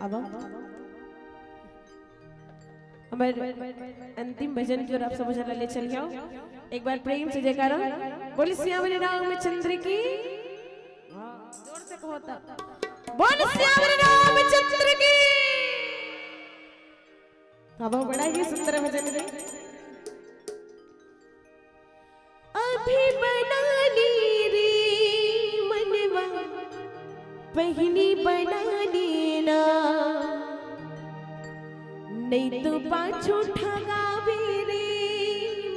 अब हम हमारे अंतिम भजन की ओर आप सब जरा ले चल जाओ। एक बार प्रेम से जयकारा। बोले सियावर रामचंद्र की। जोर से कहो तो। बोले सियावर रामचंद्र की। अब बड़ा ही सुंदर भजन है। अभी बना ले रे मनवा, पहिली बना लेना, नहीं तो पाछू ठगावे रे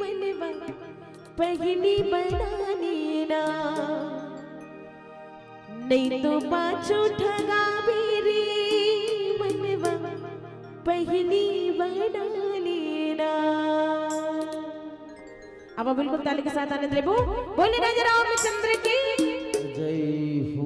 मनवा, पहिली बना लेना, नहीं तो पाछू ठगावे रे मनवा, पहिली बना लेना। अब बिल्कुल ताली के साथ आनंद लेबो। बोले राजा रामचंद्र की जय हो।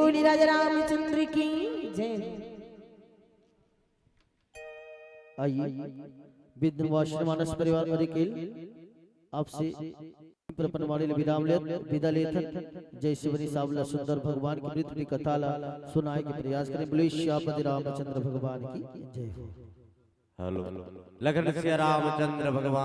बोली राजा रामचंद्र की जय। आइए, विद्वान मानस परिवार अधिकेल आपसे प्रपन वाणी ले विदा लेत, विदा लेथन। जैसे बनी सावला सुंदर भगवान की मृत्यु की कथा ला सुनाए के प्रयास करें। बोले श्यामपति रामचंद्र भगवान की जय हो। हेलो, लखन सिया रामचंद्र भगवान